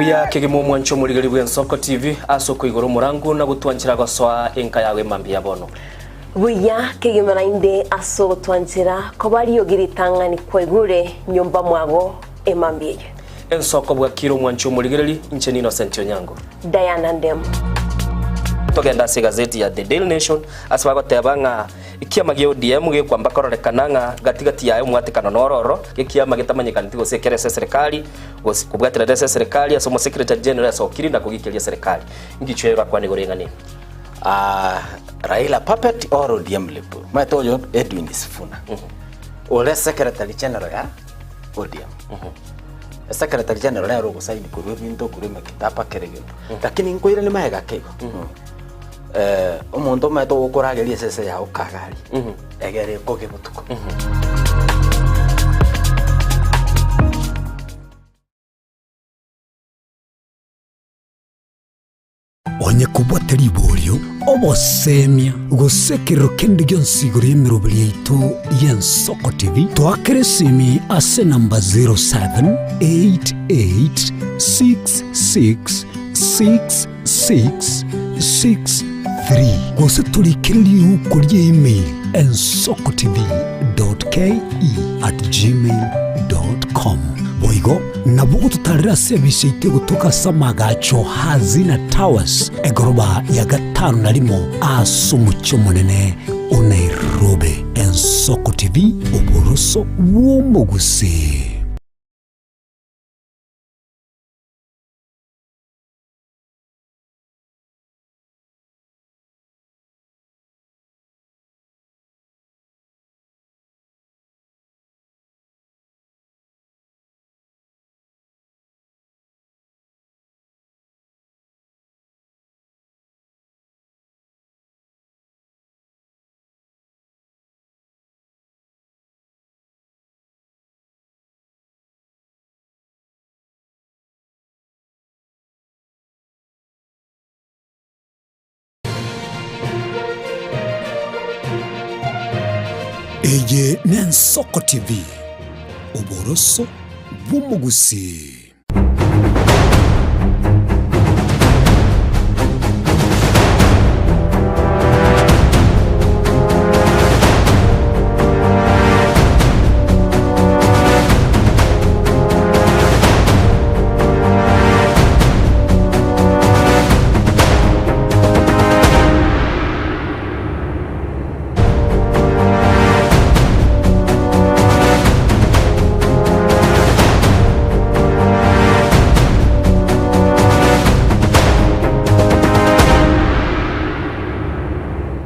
Buya kegima omwanche omorigeri bw'Ensoko TV ase okoigora omorango na gotwanchera gosoa enka yago emambia ya bono. Buya kegima naende ase ogotwanchera koba riogi ritang'ani kwaigure nyomba mwago emambia eye. Ensoko bwakire omwanche omorigereri, inche n'Innocent Onyango. Diana Ndemo. Togende ase egazeti ya The Daily Nation ase bagoteba ng'a ekiama gia ODM gekwamba kororekana ng'a gati gati yaye omwatekano noro ororo, ekiama getamanyekaneti gose ekere ase eserekari gose kobwaterana ase eserekari ase omosecretary general asokiri na kogikeria eserekari. Ngichwe bakwane igoro eng'ana eye. Ah, Raila puppet or ODM lip. Omanyete oyo Edwin Sifuna. Ore secretary general ya ODM. Secretary general nere ogosaini korwa ebinto korwa emekitaba kera egento. Lakini nkoiranie magega ake igo. Eh, omonto omanyete ogokorageria esese yago kagari, egere ekoge botuko. Onye kobwate riborio, obosemia, gose ekerero kende gionsi igoro y'emeroberi yaito y'Ensoko TV, toakere esimi ase enamba 0788666663 gose torikere riuko ria email ensokotv.ke@gmail.com. Boigo Nabo gototarera ase ebise yaito egotoka ase amagacho Hazina Towers, egoroba ya gatano na rimo ase omochie omonene o Nairobi. Ensoko TV, oboroso bw'omogusii. Eye n'Ensoko TV, oboroso bw'omogusii.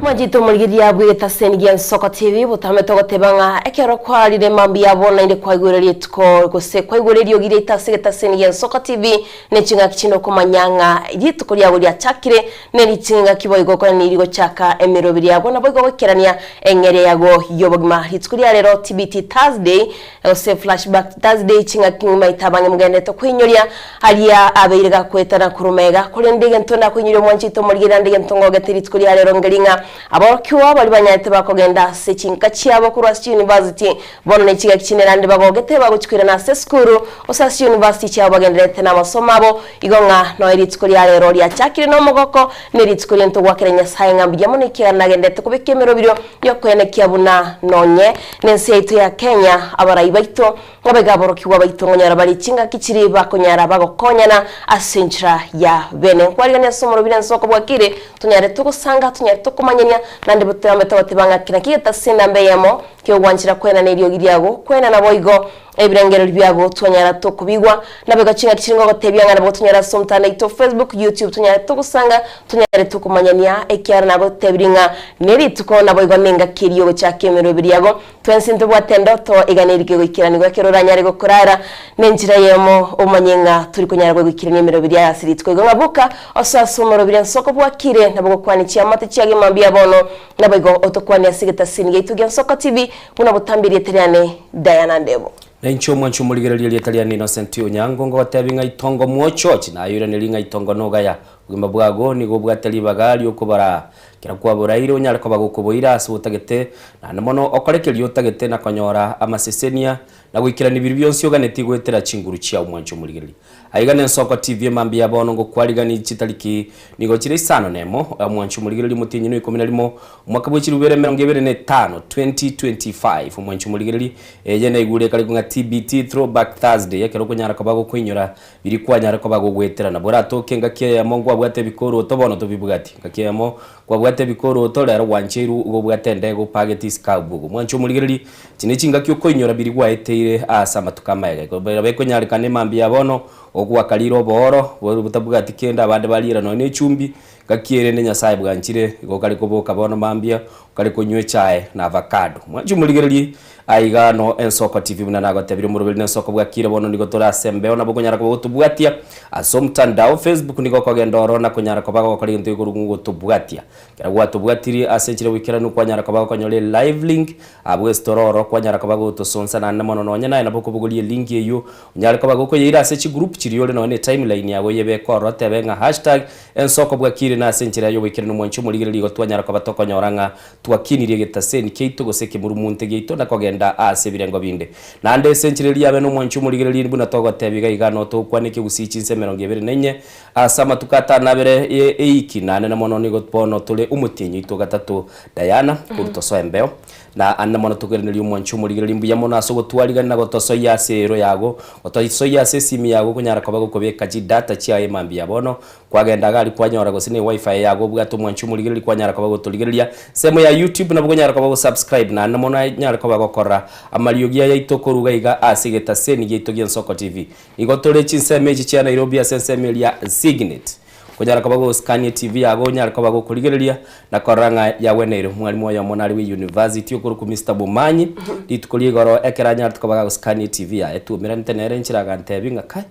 Mwachete omorigereria bw'egetaseni gia Nsoko TV, botambe togoteba ng'a ekero kwarire mambia bono naende kwaigwera rituko gose kwaigwera eriogi riaito ase egetaseni gia Nsoko TV ne ching'aki chinde okomanya ng'a rituko riago riachakire ne riching'aki boigo okorania rigochaka emeroberi yago naboigo goikerania eng'eria yago y'obogima. Rituko ria rero TBT Thursday gose Flashback Thursday ching'aki maito abange mogenderete koinyoria aria abeire gakoetana korwa magega korende egento nakoinyoria omwanchi oito omorigereria naende egento ngogete rituko ria rero nkeri ng'a aborokigwa baria banyarete bakogenda ase chinka chiabo korwa ase chiuniversity Bono ne chigaki chinde naende bagogete bagochia koirana ase esukuru, gose ase chiuniversity chiabo bagendererete namasomo abo, igo ng'a noe rituko ria rero riachakire nomogoko, ne rituko riaito goakera Nyasae ng'a mbuya mono ekiagera nagendererete kobeka emeroberio yokoenekia buna nonye nense yaito ya Kenya abarai baito ng'abaiga aborokigwa baito ngonyora bare chingaki chiria bakonyara bagokonyana ase enchera ya bene. Nkwarigania ase omorobio na ensoko bwakire tonyare togosanga tonyare tokomanyania naende botambe togoteba ng'a kera kigetase enamba eyemo Ki'ogwanchera kwenana eriogi riago, kwenana boigo ebirengererio biago, twanyara tokobigwa. Naboigo chingaki chire ngogotebia ng'a nabo tonyare ase omotandao oito Facebook, YouTube, tonyare togosanga, tonyare tokomanyania, ekiagera nagotebirie ng'a nerituko naboigo nengaki eria yogochaka emeroberi yago. Twensi ntobwate endoto iga nerike goikeranigwa ekero oranyare gokorara nenchera eyemo omanye ng'a tori konyara goikerania emeroberi yaye ase rituko. Igo ng'a boka osoe ase omoroberi ensoko bwakire, nabo gokwania chiamate chiago mambia bono Naboigo otokwanie ase egetasini giaito gia Nsoko TV buna botambe erieta riane Diana Ndebo. Na inche omwanchi omorigereria erieta riane Innocent Onyango ngogotebi ng'a itongo mwochochi naye oiranerie ng'a itongo nogaya. Obogima bwago nigo obwate ribaga ri'okobaraa. Kera kwaboraire onyare koba gokoboira ase otagete, naende mono okore keria otagete na konyora amasesenia na goikerania biria bionsi oganetie goetera chinguru chiao mwanche omorigereria. Aiga nensoko TV emambia ya bono ngokwarigani chitariki nigo chire isano nemo omwanche omorigereria omotienyi no ikomi na rimo omwaka bwe chirubere 25 2025 omwanche omorigereria eye naigure ekare ng'a TBT Throwback Thursday ekero okonyara koba gokoinyora Biria kwanyare koba gogoetera, nabo oratoke engaki eyemo nkwabwate ebikoroto, bono tobibwati. Engaki eyemo kwabwate ebikoroto, rero gwancheirwe igo obwate endege opagete isiko abwo. Igo mwanche omorigererie, echi ne chingaki okoinyora biria gwaeteire ase amatuko amaega. Igo nabo ekonyarekana emambia ya bono, ogwakarire obooro, boria botabwati kende, abande bariera nonya ne echumbi, Gaki erende Nyasae bwanchire, igo okare koboka bono mambia, okare konywa echae na avacado. Mwanche omorigererie aiga no Ensoko TV buna nagotebirie omoroberi na Ensoko bwakire bono nigo tore ase embeo nabo okonyara koba gotobwatia ase omtandao Facebook nigo okogenda oro na konyara koba gogokora egento gekorwa ng'o gotobwatia. Ekero gwatobwatirie ase enchera yoboikeranu kwanyara koba gokonyora elive link abwo ase tore oro kwanyara koba gotosonsa naende mono nonye naye nabo okobogoria elink eyio onyare koba gokoyeira ase chigroup chiria ore nonye ne timeline yago oyebeke ororo otebe ng'a hashtag Ensoko bwakire na ase enchera y'oboikeranu mwanche omorigereria igo twanyara koba tokonyora ng'a twakinirie egetaseni kiaito gose ekemurumunte giaito na kogenda ase ebirengo binde. Naende ase enchera eria abe nomwanche omorigereria buna togoteba iga iga no togokwana ekegusii chinsa 24 ase amatuko atano abere ye eiki naende na mono nigo bono tore omotienyi oito gatato Diana korwa tosoe embeo. Na ande mono tokoiraneria omwanchi omorigereria mbuya mono ase ogotwarigania na gotosoyia ase eero yago, gotosoyia ase esimi yago okonyara koba gokobeka chidata chiaye emambia ya bono, kwagenda iga aria kwanyora gose ne wifi yago obwate omwanchi omorigereria kwanyara koba gotorigereria ensemo ya YouTube nabo okonyara koba gosubscribe naende mono anyare koba gokora amariogi ayaito korwa iga iga ase egetaseni giaito gi'Ensoko TV. Nigo tore chinsemo echi chia Nairobi ase ensemo eria Signet. Konyara koba gosikania etibi yago onyare koba gokorigereria na korora ng'a yagweneire. Omwalimu oyomo nare bwe university okorokwa Mister Bomanyi, rituko ria igoro ekero anyarete koba gagosikania etibi yaye twaumeranete nere inchera agantebia ng'a kai,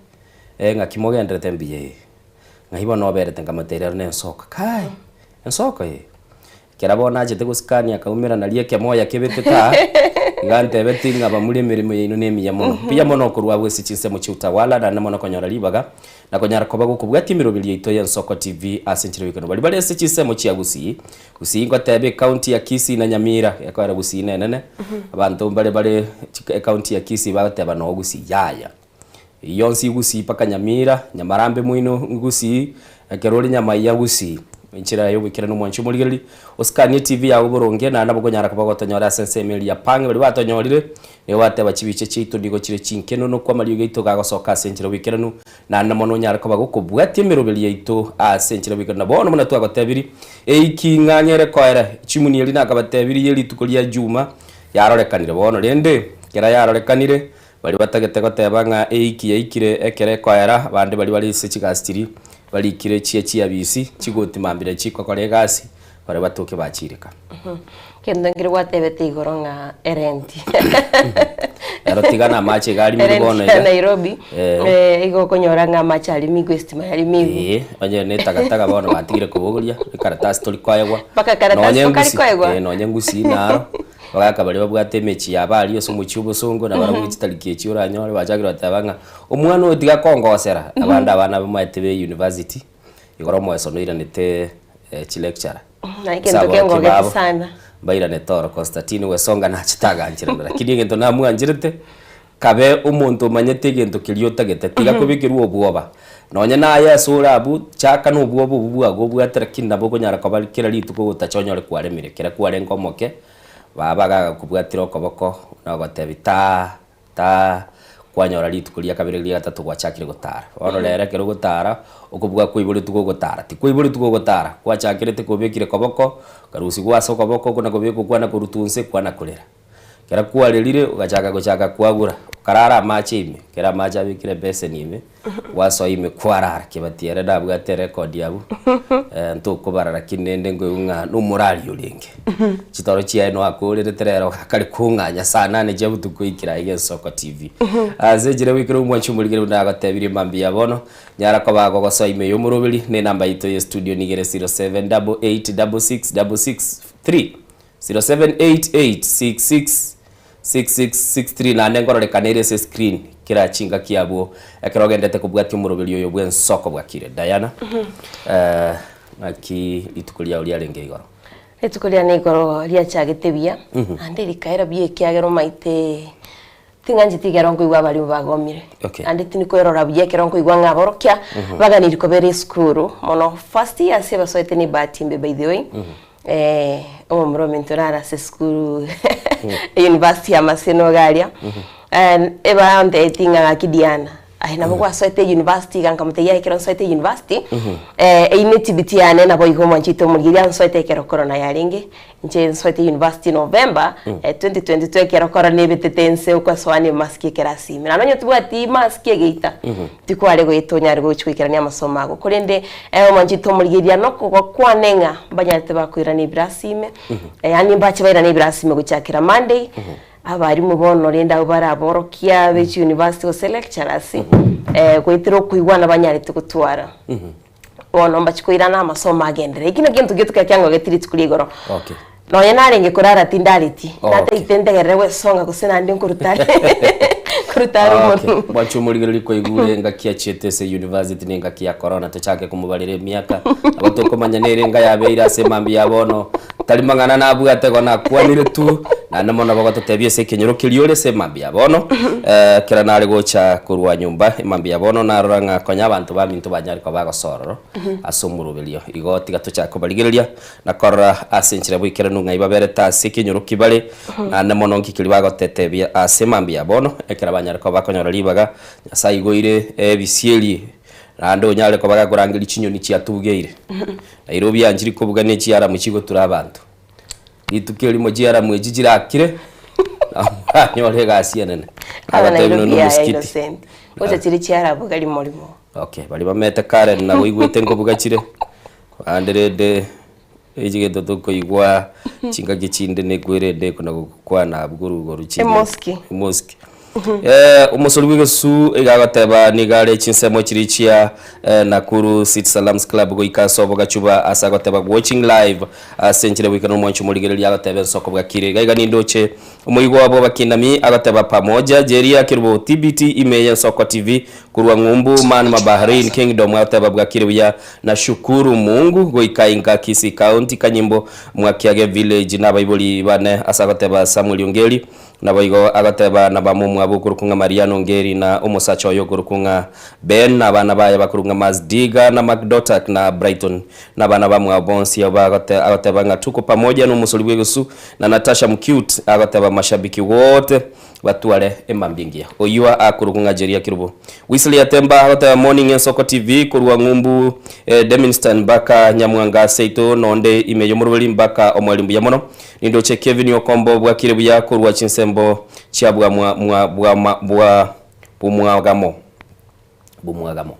eh ng'aki mogenderete mbuya ee. Ng'ai bono oberete nkamotebia rero nensoka. Kai! Ensoko eye? Ekero bono achete gosikania akaumera nario ekemoya kebetete aa, iga antebetie ng'a bamura emeremo yaino nemiya mono. Mbuya mono okorwa abwo ase chinsemo chia utawala naende mono konyora ribaga na konyara koba gokobwatia emeroberi yaito y'Ensoko TV ase enchera y'oboikeranu. Baria bare ase chinsemo chia Gusii, Gusii ngoteba ecounty ya Kisii na Nyamira, gekoera Gusii nenene, abanto mbare bare ecounty ya Kisii bagoteba noo Gusii, yaya. Eyio yonsi Gusii mpaka Nyamira, Nyamarambe moino Gusii, ekero ore Nyamaiya Gusii. Enchera y'oboikeranu omwanchi omorigereria, osikanie etibi yago boronge naende nabo okonyara koba gotonyora ase ensemo eria ya Pang'e baria batonyorire, nigo bateba chibicha chiaito nigo chire chinkenunu kwa amariogi aito gagosoka ase enchera y'oboikeranu, naende mono onyare koba gokobwatia emeroberi yaito ase enchera y'oboikeranu. Na bono buna twagotebirie, eiki ng'ang'e ere koera, chimuni eria nakabatebirie ye rituko ria Juma yarorekanire bono rende, ekero yarorekanire, Baria batagete goteba ng'a eiki yaikire ekero ekoera, abande baria bare ase chigasi chiria barikire chie chiabisi, chigoti mambia chikokora egasi, baria batoke bachireka. Kento nkere gwatebete igoro ng'a erenti. Ero tiga na amache iga arimigwe Erenti bono ya iga. Nairobi, Eh. eh, igo okonyora ng'a amache arimigwe, estima yarimigwe. Ee, onye ne takataka bono batigire kobogoria, ekaratasi tori koegwa. Mpaka karatasi Nonye tokari ngusi, koegwa? eh, nonye ngusi naro. Abagaka baria babwate emechie yabo aria ase omochie obosongo, na barabwo chitariki echio oranyore bachakire goteba ng'a omwana oyo tiga kongosera, abande abana bamaete be university, igoro omoeso noiranete chilecturer. Na Ase egento aborokia kengogeti babo, sana. mbairanete oro Constantine Wesonga nachete agancherana, lakini egento namwancherete, Kabe omonto omanyete egento keria otagete, tiga kobekerwa obwoba. Nonye naye ase ore abwo, chaka nobwoba obwo bwago obwate lakini nabo okonyara koba kera rituko ogotacha onyore kwaremire. Kera kwarenge omoke, baba iga agakobwatire okoboko na ogotebia taa taa, kwanyora rituko ria kabere ria gatato gwachakire gotara. Bono rero ekero ogotara, okobua kwaiboretwe gogotara, tikwaiboretwe gogotara, gwachakerete kobekire koboko, okarusigwa ase okoboko okwo nakobekwa kwana korutwa inse kwana korera. Ekero kwarerire ogachaka gochaka kwagura, okarara amache ime, ekero amache abekire ebeseni ime, gwasoa ime kwarara, kebati ere nabwate erekodi abwo, ntokobara lakini rende nkoigwa ng'a nomorari orenge. Chitoro chiaye noakorerete rero akare kong'anya saa nane chia botuko goikera aiga Ensoko TV. Ase enchera goikera omwanchi omorikeri buna nagotebirie mambia bono, nyara koba gogosoa ime ya omoroberi, na enamba yaito ya estudio nigo ere 0788 66 66 3. 0788666663 naende nkororekana ere ase escreen. Kera chingaki abwo ekero ogendete kobwatia omoroberi oyo bw'ensoko bwakire. Diana, eh, naki rituko riao riarenge igoro? Rituko riane igoro riachagete buya, naende rikaera buya ekiagera omaete ting'ancheti ekero nkoigwa abarimu bagomire. Okay. Naende tindikwerora buya ekero nkoigwa ng'a aborokia baganiri kobera esukuru mono first year ase basoete na ebahati embe by the way, omomura ominto nare ase esukuru university ya Maseno iga aria, ebantebetie ng'a gaki Diana, aye nabo gwasoete university iga nkamotebia yaya ekero nsoete university, eyio ne TBT yane naboigo omwanchete omorigereria nsoete ekero corona yarenge, inche nsoete university November 2022 ekero corona ebetete nse okosoa na emask ekerasi ime, naende onye tobwati mask egeita, tikware goeta onyare gochi goikerania amasomo ago. Korende omwanchete omorigereria nokogokwane ng'a mbanyarete bakoirana ebirasi ime, yaani mbache bairane ebirasi ime gochakera Monday, Abarimu bono rende abwo bare aborokia be chiuniversity gose lecturers, goetera okoigwana banyarete gotwara. Bono mbachi koirana amasomo agenderere. Eki nakio gento gieto kera kiangogetie rituko ria igoro. Okay. Nonye narenge korara tindareti, Okay. natagete ntegerere gwesonga gose naende nkoruta are nkoruta are Okay. omonwe. Mwanche omorigereria kwaigure engaki achiete ase university na engaki ya corona tochake komobarera emiaka nabo tokomanya nere enga yabeire ase emambia ya bono Tari mang'ana nabwate igo nakwanire tu, naende mono bagototebia ase ekenyoro keria ore ase emambia ya bono. Ekero nare gocha korwa nyomba emambia ya bono narora ng'a konya abanto baminto banyare koba bagosoa ororo ase omoroberio. Igo tiga tochake kobarigereria na korora ase enchera boikeranu ng'ai baberete ase ekenyoro ki bare, naende mono nki keria bagotetebia ase emambia ya bono ekero banyare koba bakonyora ribaga. Nyasae aigoire ebisieri naende onyare koba gakorangeria chinyoni chiatugeire. Nairobi anchiri kobuga ne chiaramu chigotura abanto. Rituko erimo chiaramu echi chirakire, nabo moranyore egasi enene. Aba Agotebi Nairobi nonya yaya omosikiti. innocent. Gocha chire chiarabuga rimo rimo. Okay, baria bamete Karen nabo oigwete nkobuga chire, naende rende echi gento tokoigwa chingaki chinde nekwerende ekona gokwana abwo korwa igoro chire. Emosiki. Emosiki. Omosori bw'egesusu iga agoteba nigo are chinsemo chiria chia Nakuru City Salams Club goika ase obogachuba ase agoteba watching live ase enchera goika nomwancho omorigereria agoteba ensoko bwakire iga iga nindoche omoigwa obo bakinami agoteba pamoja Jeria Kerubo TBT ime y'ensoko TV korwa ng'umbu man ma Bahrain Kingdom agoteba bwakire buya na shukuru Mungu goika inka Kisii County Kanyimbo Mwakiage Village nabaibori bane ase agoteba Samuel Ongeri Naboigo agateba nabamomwabo okorokwa ng'a Maria nongeri, na omosacha oye okorokwa ng'a Ben, na abana baye bakorokwa ng'a Masdiga, na Macdotak, na Brighton, na abana bamwabo bonsi. Abo agoteba ng'a tuko pamoja nomosori bw'egesu, na Natasha Mcute agoteba mashabiki wote batware emambia engiya. Oyio akorokwa ng'a Jeria Kerubo. Wesley Atemba agoteba morning Ensoko TV korwa ng'umbu Deminston mpaka Nyamwanga seito nonde ime yomoroberi mpaka omweri mbuya mono. Nindoche Kevin Okombo bwakire buya korwa chinsembo chia bwa mwa mwa bwa ma bwa bomwagamo bomwagamo.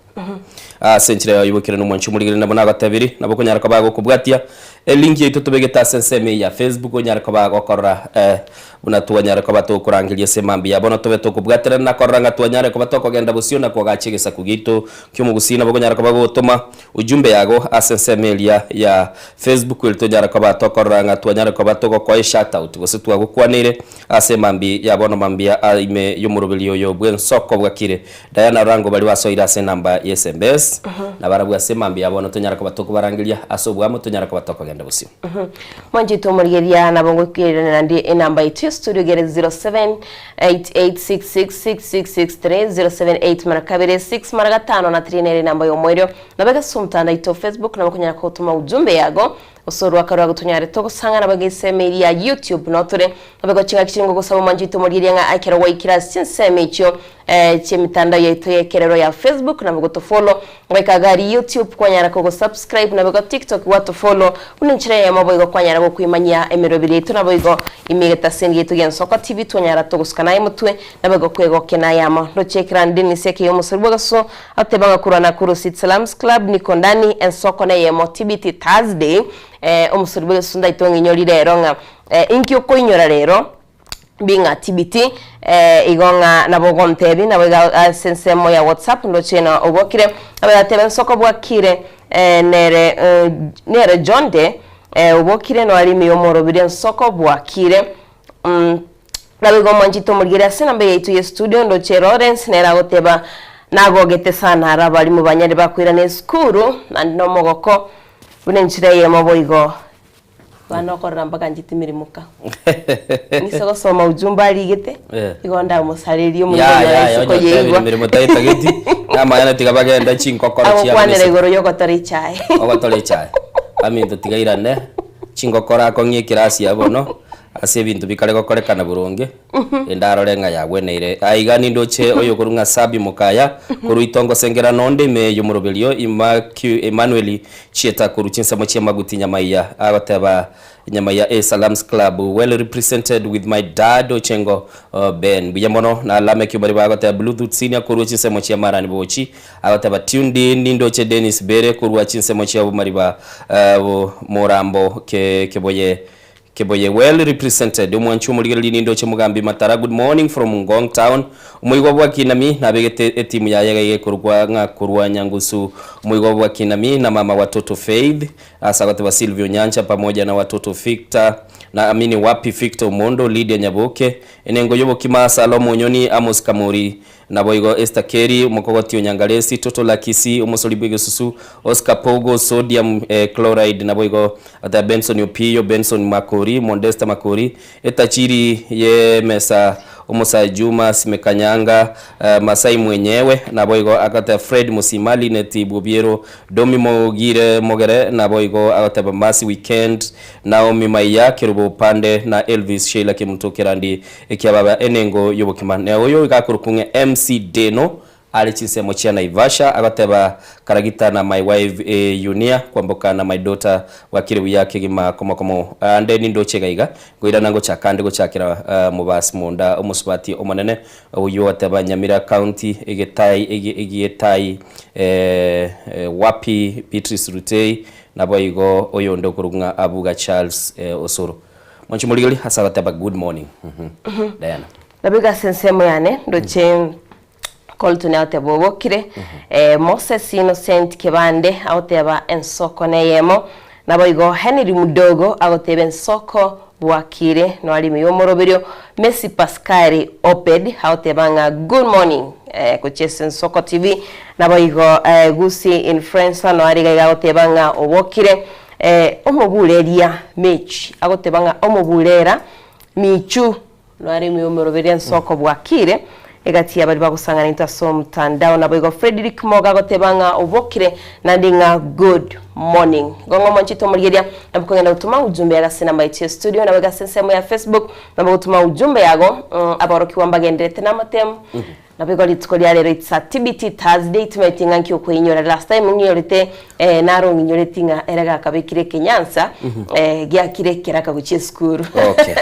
Ase enchera yaye oibokire nomwanchi omorigereria nabo nagotebirie nabo okonyara koba gokobwatia elink yaito tobegete ase ensemo eye ya Facebook onyare koba gokorora eh, buna twanyare koba tokorangeria ase mambia bono tobe tokobwaterana na korora ng'a twanyare koba tokogenda bosio na koagacha egesaku giaito ki'omogusii nabo okonyara koba gotoma Ujumbe yago ase ensemo eria ya Facebook eri tonyare koba tokorora ng'a twanyare koba togokoa eshout-out gose twagokwaneire ase mambia ya bono mambia a ime y'omoroberio oyo bw'ensoko bwakire. Diana Orango baria basoire ase enamba ya sms na barabwo ase mambia ya bono tonyare koba tokobarangeria ase obwamo tonyare koba tokogenda bosio. Mwanchete omorigereria nabo ngoikereria naende enamba yaito ya studio gere 07 88666663 078 mara kabere 6 mara gatano na 3 nere enamba y'omoerio. Nabo egase omotandao oito Facebook nabo okonyara gotoma ujumbe yago gose orwaka rwago tonyare togosang'ana boigo ensemo eria ya YouTube noo tore naboigo chingaki chire ngogosaba omwanchi oito omorigereria ng'a ekero gwaikire ase chinsemo echio chi'emitandao yaito y'ekerero ya Facebook nabo gotofollow goika iga aria YouTube kwanyara kogosubscribe naboigo TikTok gwatofollow buna enchera eyemo boigo kwanyara gokwimanyia emeroberi yaito naboigo ime egetaseni giaito gia Nsoko TV twanyara togosuka naye motwe naboigo kwegokia naye amo ndoche ekero Dennis Ekeye omosori bw'egesusu agoteba ng'a korwa Nakuru City Salams Club niko ndani ensoko neyemo TBT Thursday omosori bw'egesusu ndaito ng'inyori rero ng'a inki okoinyora rero bing'a tibiti igo ng'a nabo ogontebia nabo iga ase ensemo ya whatsapp ndoche na obokire abagateba ensoko bwakire nere nere Jonde obokire noari ime yomorobiri ensoko bwakire. Naboigo omwanchete omorigere ase enamba yaito ye studio ndoche Lawrence nere agoteba nagogete sana aro abalimu banyare bakoirana esukuru naende nomogoko buna enchera eyemo boigo bana okorora mpaka nchete emeremo ka. Nise gosoma ujumbe arigete Eh. igo ndamosarerie Ya, omonto ya, onyore ya, isiko onye otebire yeigwa. emeremo taetageti, namanyene tiga bagende chinkokoro chiabo Agokwanera nese. igoro yogotora echae. Ogotora echae. Aminto tiga airane, chinkokoro akong'ie ekerasi ya bono, ase ebinto bikare gokorekana boronge, rende arore ng'a yagweneire. Aiga nindoche oyokorwa ng'a Sabi Mokaya, korwa itongo Sengera nonde ime y'omoroberio Immacu Emmanuel Chieta korwa chinsemo chi'amaguti Nyamaiya, agoteba Nyamaiya A Salams Club well represented with my dad Ochengo Ben. Mbuya mono na Lameck Omariba agoteba Bluetooth Senior korwa chinsemo chia Marani Bochi, agoteba tuned in nindoche Dennis Bere korwa chinsemo chia Omariba Morambo Keboye Keboye well represented omwanchi omorigereria nindoche Mugambi Matara good morning from Ngong town Omoigwa bwa Kinami nabegete etimu yaye iga egekorokwa ng'a korwa Nyangusu Omoigwa bwa Kinami na mama watoto Faith ase agoteba Sylvia Onyancha pamoja na watoto Victor na amini wapi Victor Omondo Lydia Nyaboke Enengo yobokima Salomo Onyoni Amos Kamori Naboigo Esther Keri, omokogoti o Nyangaresi, Toto Lakisi, omosori bw'egesusu, Oscar Pogo, Sodium Chloride, naboigo Arthur Benson Opiyo, Benson Makori, Modesta Makori, Etachiri y'emesa, Omosae Juma, Simekanyanga, Masai mwenyewe, naboigo agoteba Fred Musima, Linet Bwobiero, Domi Mogire Mogere, naboigo agoteba Mercy Weekend, Naomi Maiya, Kerubo Opande, na Elvis Sheila Kemunto Kerandi. Ekiababa enengo y'obokima. Na oyo iga akorokwa ng'a MC Deno are chinsemo chia Naivasha agoteba Karagita na my wife Eunia kwamboka na my daughter bwakire buya kegima komo komo ande nindoche iga iga ngoirana ngochaka ande gochakera mobasi monda omosubati omonene oyio ogoteba Nyamira county egetai egetai wapi Beatrice Rutei naboigo oyonde okorokwa ng'a Abuga Charles Osoro. Mwanche morigererie ase agoteba good morning. Diana. Nabega ase ensemo yane ndoche Colton agoteba obokire eh, Moses Innocent Kebande agoteba ensoko neyemo naboigo Henry Mudogo agoteba ensoko bwakire noari ime yomoroberio Messi Pascali Obed agoteba ng'a good morning eh, gochia ase Ensoko TV naboigo eh, Gusi Influencer noari iga iga agoteba ng'a obokire Omobureria Mitch agoteba ng'a omoburera Michu noare ime y'omoroberio ensoko bwakire egati ya baria bagosang'ana into ase omotandao. Naboigo Fredrick Moga agoteba ng'a obokire naende ng'a good morning. Igo ng'a omonchete omorigeria nabo kogenda gotoma ujumbe yago ase enamba yaito ya studio naboigo ase ensemo ya Facebook nabo gotoma ujumbe yago aborokigwa mbagendererete namatemu Naboigo rituko ria rero it's a TBT Thursday timaeti ng'a nki okoinyora last time ng'inyorete eh, naro ng'inyoreti ng'a ere gakabekire ekenyansa eh, giakire ekeraka gochia esukuru Okay.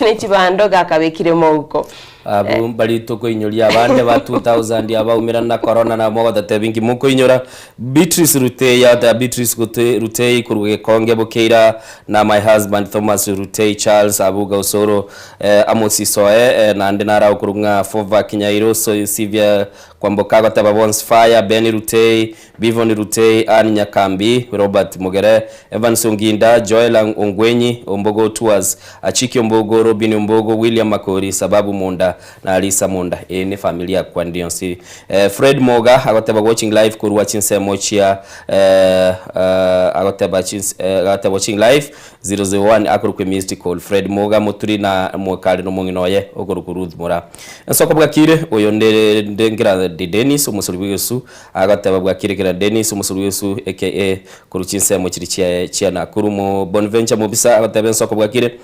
ne chibando gakabekire mouko Abwo mbari tokoinyoria abande ba 2000 abaumerana na corona nabo mogototebi nki mokoinyora. Beatrice Rutei agoteba Beatrice Gute Rutei korwa Gekonge Bokeira na my husband Thomas Rutei Charles Abuga Osoro Eh, Amos Isoe, eh, naende nare agokorwa ng'a Fova Kinyairo, So- Sylvia Kwamboka agoteba Bonsi Fire, Ben Rutei, Bivon Rutei, Ann Nyakambi, Robert Mogere, Evans Onginda, Joel Ang- Ongwenyi, Ombogo Tours, Achiki Ombogo, Robin Ombogo, William Makori, Sababu Munda na Lisa Munda. Eye ne family yakwa ndi yonsi. Eh, Fred Moga agoteba watching live korwa chinsemo chia eh, eh, agoteba chins, eh, agoteba watching live 001 akorokwa Mystical Fred Muga Moturi na mokare nomong'ina oye okorokwa Ruth Mura. Ensoko bwakire oyo nde nde nkera de Dennis omosori bw'egesu agoteba bwakire kera Dennis omosori bw'egesu aka korwa chinsemo chiri chia chia Nakuru mo Bonventure Mobisa agoteba ensoko bwakire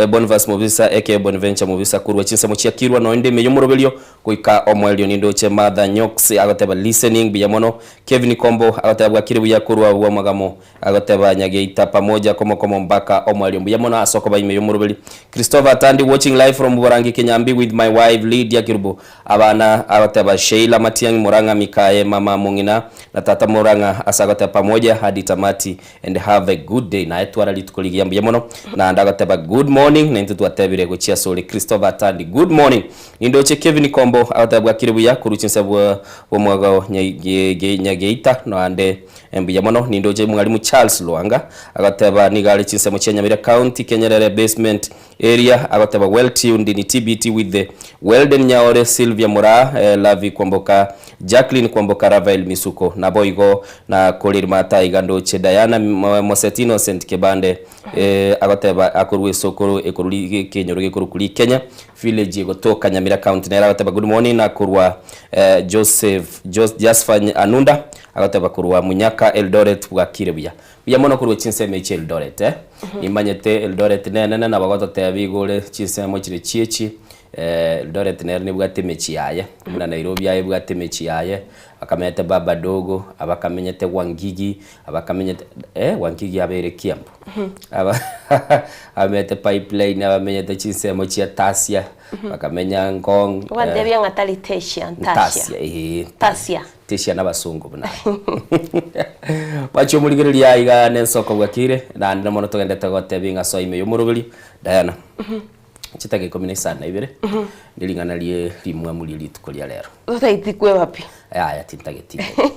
Bonvas Mobisa aka Bonventure Mobisa korwa chinsemo chia Kirwa noende ime y'omoroberio Goika omoerio nindoche Martha Nyox agoteba listening buya mono, Kevin Kombo agoteba bwakire buya korwa bwomagamo agoteba Nyageita pamoja komokomo mpaka omoerio mbuya mono ase okoba ime yomoroberi Christopher Atandi watching live from Borangi Kinyambi with my wife Lydia Kirubo abana agoteba Sheila Matiang'i Murang'a Mikaye mama Mong'ina na tata Murang'a ase agoteba pamoja hadi tamati And have a good day naye twara rituko rigiya mbuya mono naende agoteba good morning naintwe twatebire gochia asore Christopher Atandi good morning nindoche Kevin Kombo agoteba bwakire buya korwa chinsa bwa bwomwaga o Nyageita naende. Mbuya mono nindoche Mwalimu Charles Lwanga agoteba nigo are chinsemo chia Nyamira County Kenyerere Basement Area agoteba well tuned ni TBT with the Welden Nyaore Sylvia Moraa Lavi Kwamboka Jacqueline Kwamboka Ravael Misuko naboigo na Korir Mata iga ndoche Diana Moseti Innocent Kebande agoteba akorwa esokoro ekorwa ekenyoro gekorokwa Rikenya Village egotoka Nyamira County nere agoteba good morning akorwa Joseph Jasper Anunda agoteba korwa Munyaka Eldoret bwakire buya. Buya mono korwa chinsemo echi Eldoret eh. Nimanyete Eldoret nenene nabo gototebia igo ore chinsemo chire chiechi Eldoret nere nebwate emechie yaye buna Nairobi aye ebwate emechie yaye, bakamenyete Baba Dogo, abakamenyete Wangigi, abakamenyete eh Wangigi abeire Kiambu, aba abamenyete Pipeline, abamenyete chinsemo chia Tasia, bakamenya Ngong, Ogantebia ng'a tari Tesia, Ntasia. Ntasia eeh Tasia. Tesia nabasongo buna aye. Bachia omorigereria aiga nensoko bwakire, naende mono togendete gotebia ng'a soa ime y'omoroberi, Diana, chitageka ikomi na isano na ibere, nering'ana rie rimwamu rie rituko ria rero. Totaeti kweba pi. Yaya tintageti inche.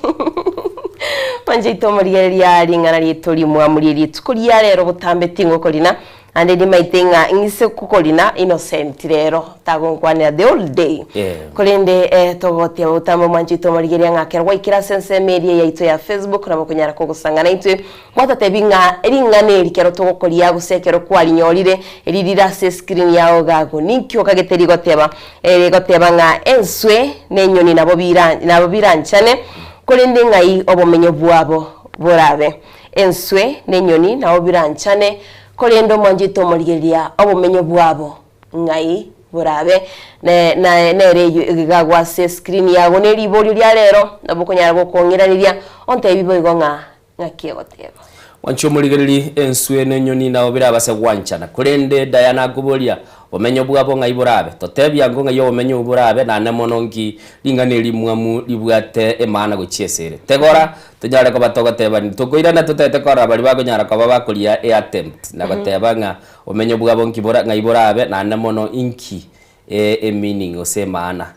Mwanche oito omorigereria ring'ana riaito rimwamu rie rituko ria rero botambe tingokorina, Naende nimaete ng'a ing'ise kokorina Innocent rero tagonkwanera the whole day. Eh. Korende eh, togoteba botambe omwancho oito omorigereria ng'a ekero gwaikire ase ensemo eria yaito ya Facebook nabo okonyara kogosangana intwe gwatotebi ng'a ring'ana eri kero togokoria gose ekero kwarinyorire ririre ase escreen yao iga ninki okagete rigoteba eh, rigoteba ng'a enswe na enyoni nabo bira nabo biranchane korende ng'ai obomenyo bwabo borabe. Enswe na enyoni nabo biranchane, korende omwanchete omorigereria obomenyo bwabo ng'ai borabe. Ne, na, nere eyio egegagwa ase escreen yago ne riborio ria rero, nabo okonyara gokong'iraneria, ontebi boigo ng'a ng'aki egoteba. Mwanche omorigereria, enswe na enyoni nabo birabase gwanchana, korende Diana akoboria, Obomenyo bwabo ng'ai borabe? Totebia ango ng'ai obomenyo obwo borabe, naende mono nki ring'ana eri rimwamu ribwate emaana gochia esere? Tegora, tonyare koba togotebani, tokoirana totete korora baria bakonyara koba bakoria eattempt na goteba ng'a obomenyo bwabo nki bora ng'ai borabe, naende mono inki emeaning gose emaana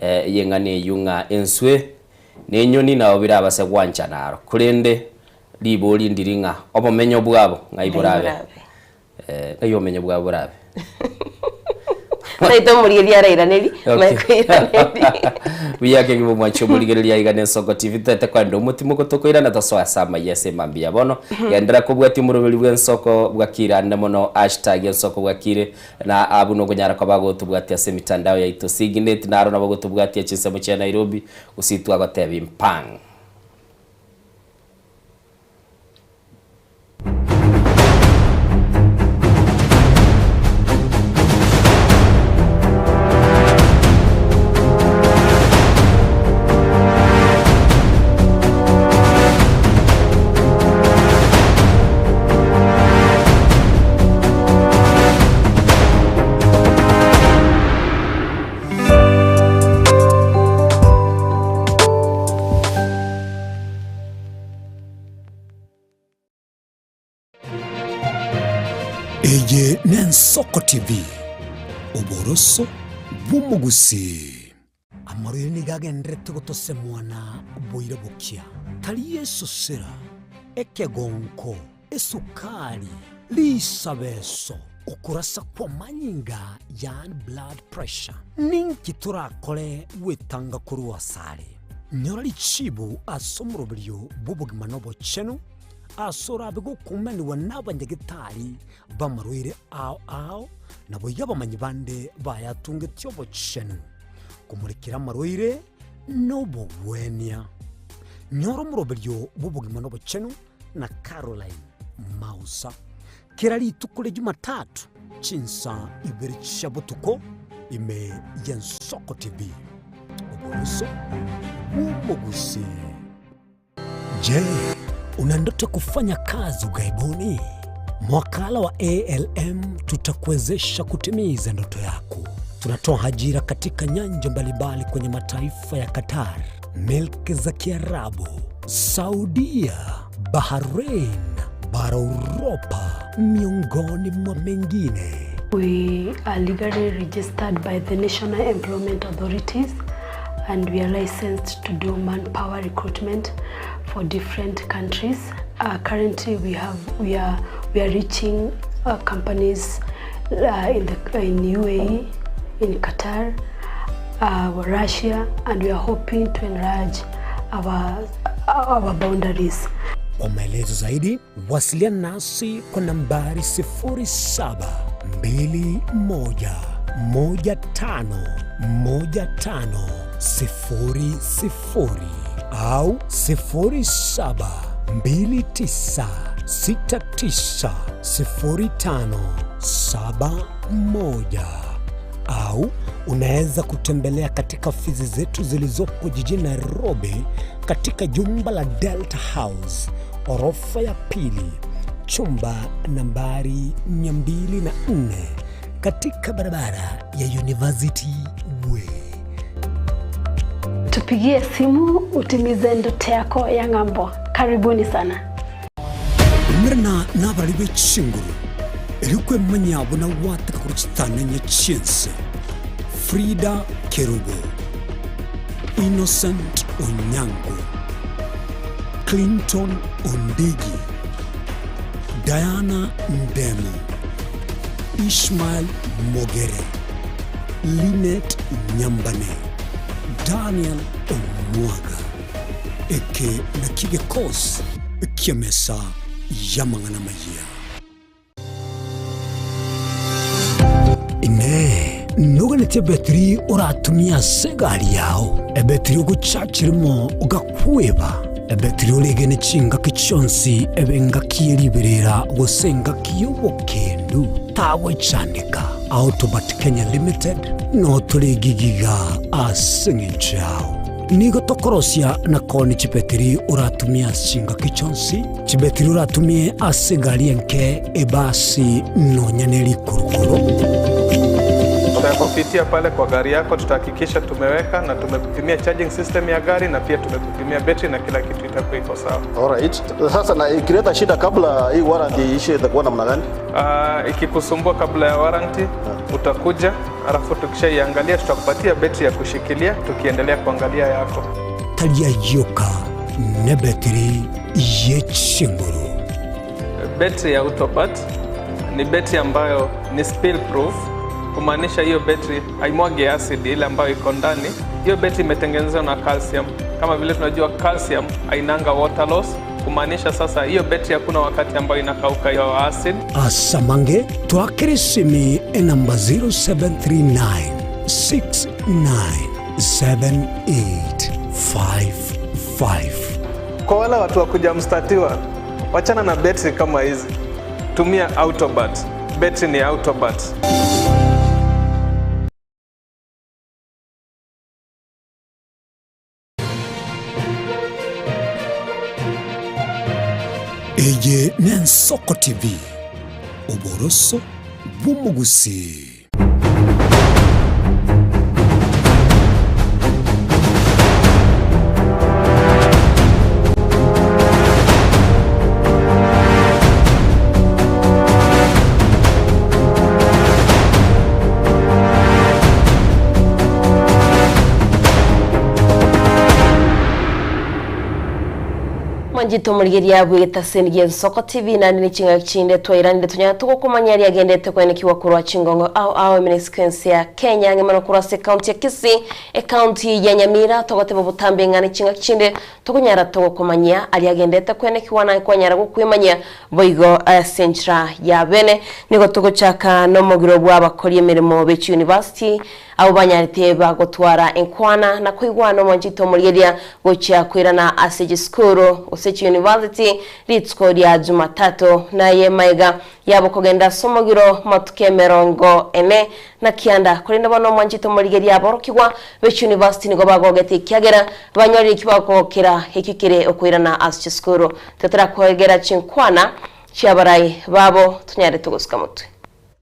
y'eng'ana eyio ng'a enswe na enyoni nabo birabase gwanchana aro. Korende ribori ndiri ng'a obomenyo bwabo ng'ai borabe? Ng'ai obomenyo bwabo borabe? Naito omorigereria arairaneri, manye koiraneria. Buya kegima omwanchi omorigereria aiga na Ensoko TV totete koenda omotimo gotokoirana tosoe ase amayia ase emambia ya bono. Genderera kobwatia omoroberi bw'ensoko bwakire ande mono hashtag ensoko bwakire na abwo nokonyara koba gotobwatia ase emitandao yaito Signet naro nabo gotobwatia chinsemo chia Nairobi gose itwagotebia mpang. Eye n'Ensoko TV, oboroso bw'omogusii. Amarwaire nigo agendererete gotosemwa na boira bokia, tari esosera, ekegonko, esukari, risabeso, okorasa kw'amanyinga yaani blood pressure. Ninki torakore gwetanga korwa asare? Nyora richibu ase omoroberio bw'obogima na obochenu, ase orabe gokumanigwa nabanyagetari b'amarwaire ao ao, naboigo abamanyi bande bayatungetie obochenu, komorekera amarwaire na obogwenia. Nyora omoroberio bw'obogima na obochenu na Caroline Mausa, kera rituko ria Jumatatu chinsa ibere chia botuko ime y'Ensoko TV. Oboroso bw'omogusii. Je, una ndoto kufanya kazi ughaibuni? Mwakala wa ALM tutakuwezesha kutimiza ndoto yako. Tunatoa ajira katika nyanja mbalimbali kwenye mataifa ya Qatar, milki za Kiarabu, Saudia, Bahrain, bara Uropa, miongoni mwa mengine. We are legally registered by the National Employment Authorities and we are licensed to do manpower recruitment. for different countries. Currently we have we are we are reaching companies in the in UAE, in Qatar, Russia and we are hoping to enlarge our our boundaries. Kwa maelezo zaidi wasiliana nasi kwa nambari 0721151500 au 0729690571 au unaweza kutembelea katika ofisi zetu zilizopo jijini Nairobi katika jumba la Delta House orofa ya pili chumba nambari 204 katika barabara ya University Way. Tupigie simu utimize ndoto yako ya ng'ambo. Karibuni sana. Umerana n'abarari b'ekinguru erikwemanya buna wateka kuri kitanenye ky'ensi Frida Kerubo, Innocent Onyango, Clinton Ondigi, Diana Ndemo, Ishmael Mogere, Linet Nyambane, Daniel Omwaga. Eke nakio gekosi ki'emesa y'amang'ana amayia. Inee! Noganetie ebetiri oratumie ase egari yao, ebetiri ogochachirimo ogakweba, ebetiri oregene chingaki chionsi ebe engaki ye riberera gose engaki y'obokendu? Tagwechandeka. Autobat Kenya Limited no tore gigiga ase eng'encho yao. Nigo tokorosia na koonia chibetiri oratumie ase chingaki chionsi, chibetiri oratumie ase egari enke, ebasi, nonya ne rikurukuru. Tutakupitia pale kwa gari yako, tutahakikisha tumeweka na tumekupimia charging system ya gari na pia tumekupimia betri na kila kitu itakuwa iko sawa. Alright. Sasa na ikileta shida kabla hii warranty iishe itakuwa namna gani? Ikikusumbua kabla ya warranty utakuja, alafu tukishaiangalia tutakupatia betri ya kushikilia tukiendelea kuangalia yako. Tari ayioka nebetiri ye chinguru. Betri ya Autobat ni betri ambayo ni spill proof, kumaanisha hiyo betri haimwagi acid ile ambayo iko ndani. Hiyo betri imetengenezwa na calcium. Kama vile tunajua calcium hainanga water loss, kumaanisha sasa hiyo betri hakuna wakati ambayo inakauka hiyo acid. Asamange twakere esimi enamba 0739 697855. Kwa wale watu wa kuja mstatiwa, wachana na betri kama hizi, tumia Autobat. Betri ni Autobat. Eye n'Ensoko TV, oboroso bw'omogusii. Mwanchete omorigereria bw'egetaseni gi'Ensoko TV naende ne ching'aki chinde twairanire tonyare togokomanya aria agendete koenekiwa korwa chingongo ao ao ime sequence ya Kenya ang'e mono korwa ase ekaunti ya Kisii ekaunti ya Nyamira togoteba botambe ng'a ne ching'aki chinde tokonyara togokomanyia aria agendete koenekiwa naye kwanyara gokwemanyia boigo ase enchera ya bene nigo togochaka nomogiro bwa abakori emeremo be chiuniversity Abwo banyarete bagotwara enkwana na koigwana omwanchete omorigereria gochia koirana ase chisukuru gose chiuniversity rituko ria Jumatatu naye maiga yabo kogenda ase omogiro matuko emerongo ene na kianda korende bono omwanchete omorigereria aborokigwa be chiuniversity nigo bagogete ekiagera banyorire eki bagokera ekio kere okoirana ase chisukuru totarakoegera chinkwana chiabarai babo tonyare togosuka motwe.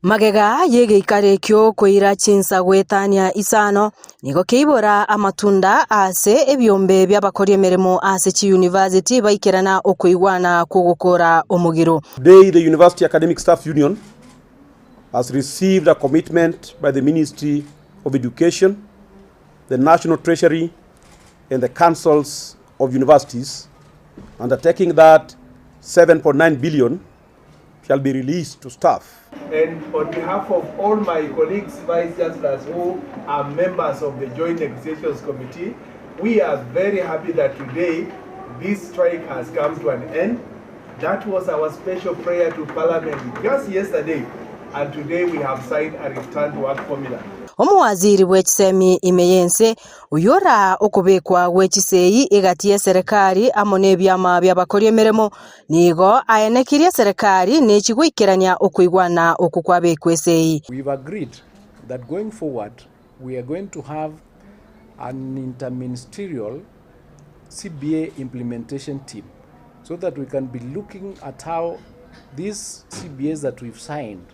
Magega y'egeikaro ekio koira chinsa goetania isano, nigo keibora amatunda ase ebiombe bi'abakori emeremo ase chiyunivasiti baikerana okoigwana kw'ogokora omogiro. Today the University Academic Staff Union has received a commitment by the Ministry of Education, the National Treasury and the Councils of Universities Undertaking that 7.9 billion shall be released to staff. And on behalf of all my colleagues, vice chancellors who are members of the Joint Negotiations Committee, we are very happy that today this strike has come to an end. That was our special prayer to Parliament just yesterday, and today we have signed a return to work formula. Omowaziri bw'echisemi ime y'ense, oyio oraa okobekwa gwe chisegi egati y'eserekari amo nebiama bi'abakori emeremo, nigo aenekirie eserekari nechi goikerania okoigwana okwo kwabekwa esegi. We've agreed that going forward we are going to have an interministerial CBA implementation team so that we can be looking at how these CBAs that we've signed,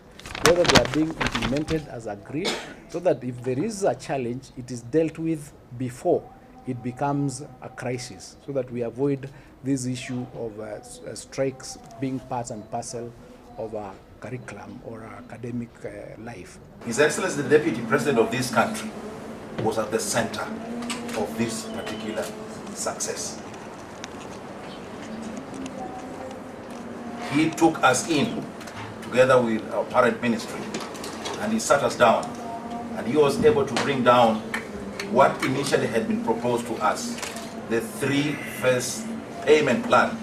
whether they are being implemented as agreed, so that if there is a challenge, it is dealt with before it becomes a crisis, so that we avoid this issue of uh, uh, strikes being part and parcel of our curriculum or our academic uh, life. His Excellency the Deputy President of this country was at the center of this particular success. He took us in together with our parent ministry and he sat us down and he was able to bring down what initially had been proposed to us, the three-phase payment plan.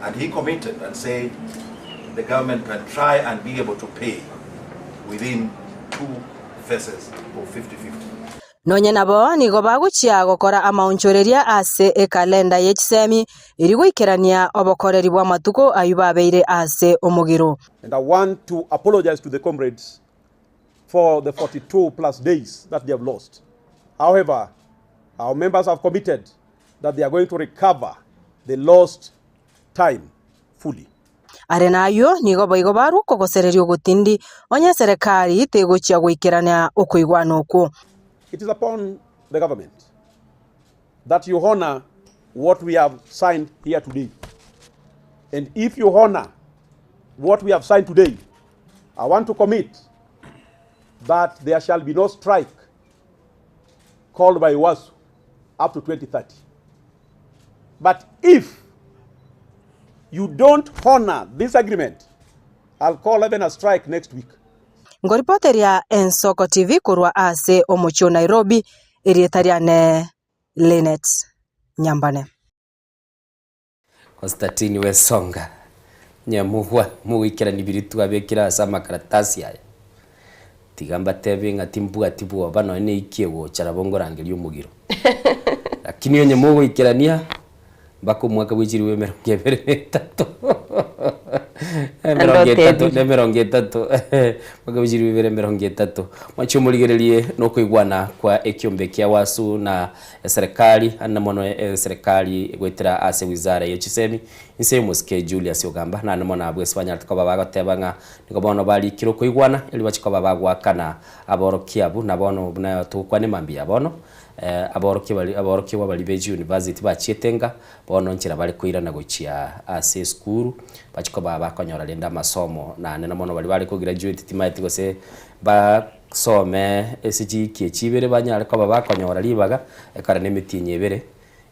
And he committed and said the government can try and be able to pay within two phases of 50-50. Nonye nabo nigo bagochia gokora amaonchoreria ase ekalenda ye chisemi erio goikerania obokoreri bw'amatuko ayio babeire ase omogiro. And I want to apologize to the comrades for the 42 plus days that they have lost. However, our members have committed that they are going to recover the lost time fully. Are nayio nigo boigo barwa okogosereria ogotindi onye eserekari tegochia goikerania okoigwana okwo. It is upon the government that you honor what we have signed here today. And if you honor what we have signed today, I want to commit that there shall be no strike called by UASU up to 2030. But if you don't honor this agreement, I'll call even a strike next week. Ngoripoteria Ensoko TV korwa ase omochie o Nairobi, erieta riane Linet Nyambane. Constantine Wesonga, Nyamugwa, mogoikerania biria twabekire ase amakaratasi aya, tiga mbatebie ng'a timbwati bwoba nonye na eiki egocha nabo ngorangeria omogiro. Lakini onye mogoikerania mpaka omwaka bwa chilifu emerongo ebere na etato emerongo etato na emerongo etato mwaka bwa chilifu ibere emerongo etato. Mwanche omorigererie na okoigwana kwa ekiombe kia Wasu na eserekari ande mono eserekari goetera ase wizara ye chisemi inse y'omosike Julius Ogamba naende mono abwo ase banyarete koba bagoteba ng'a nigo bono barikire okoigwana erio bachie koba bagoakana aborokia abwo na bono buna togokwana emambia ya bono Aborokia baria aborokigwa baria be chiuniversity bachiete enka, bono nchera bare koirana gochia ase esukuru, bachie koba bakonyora rende amasomo naende na mono baria bare kograduate timaeti gose basome ase chiiki echi ibere banyare koba bakonyora ribaga, ekero na emetienyi ebere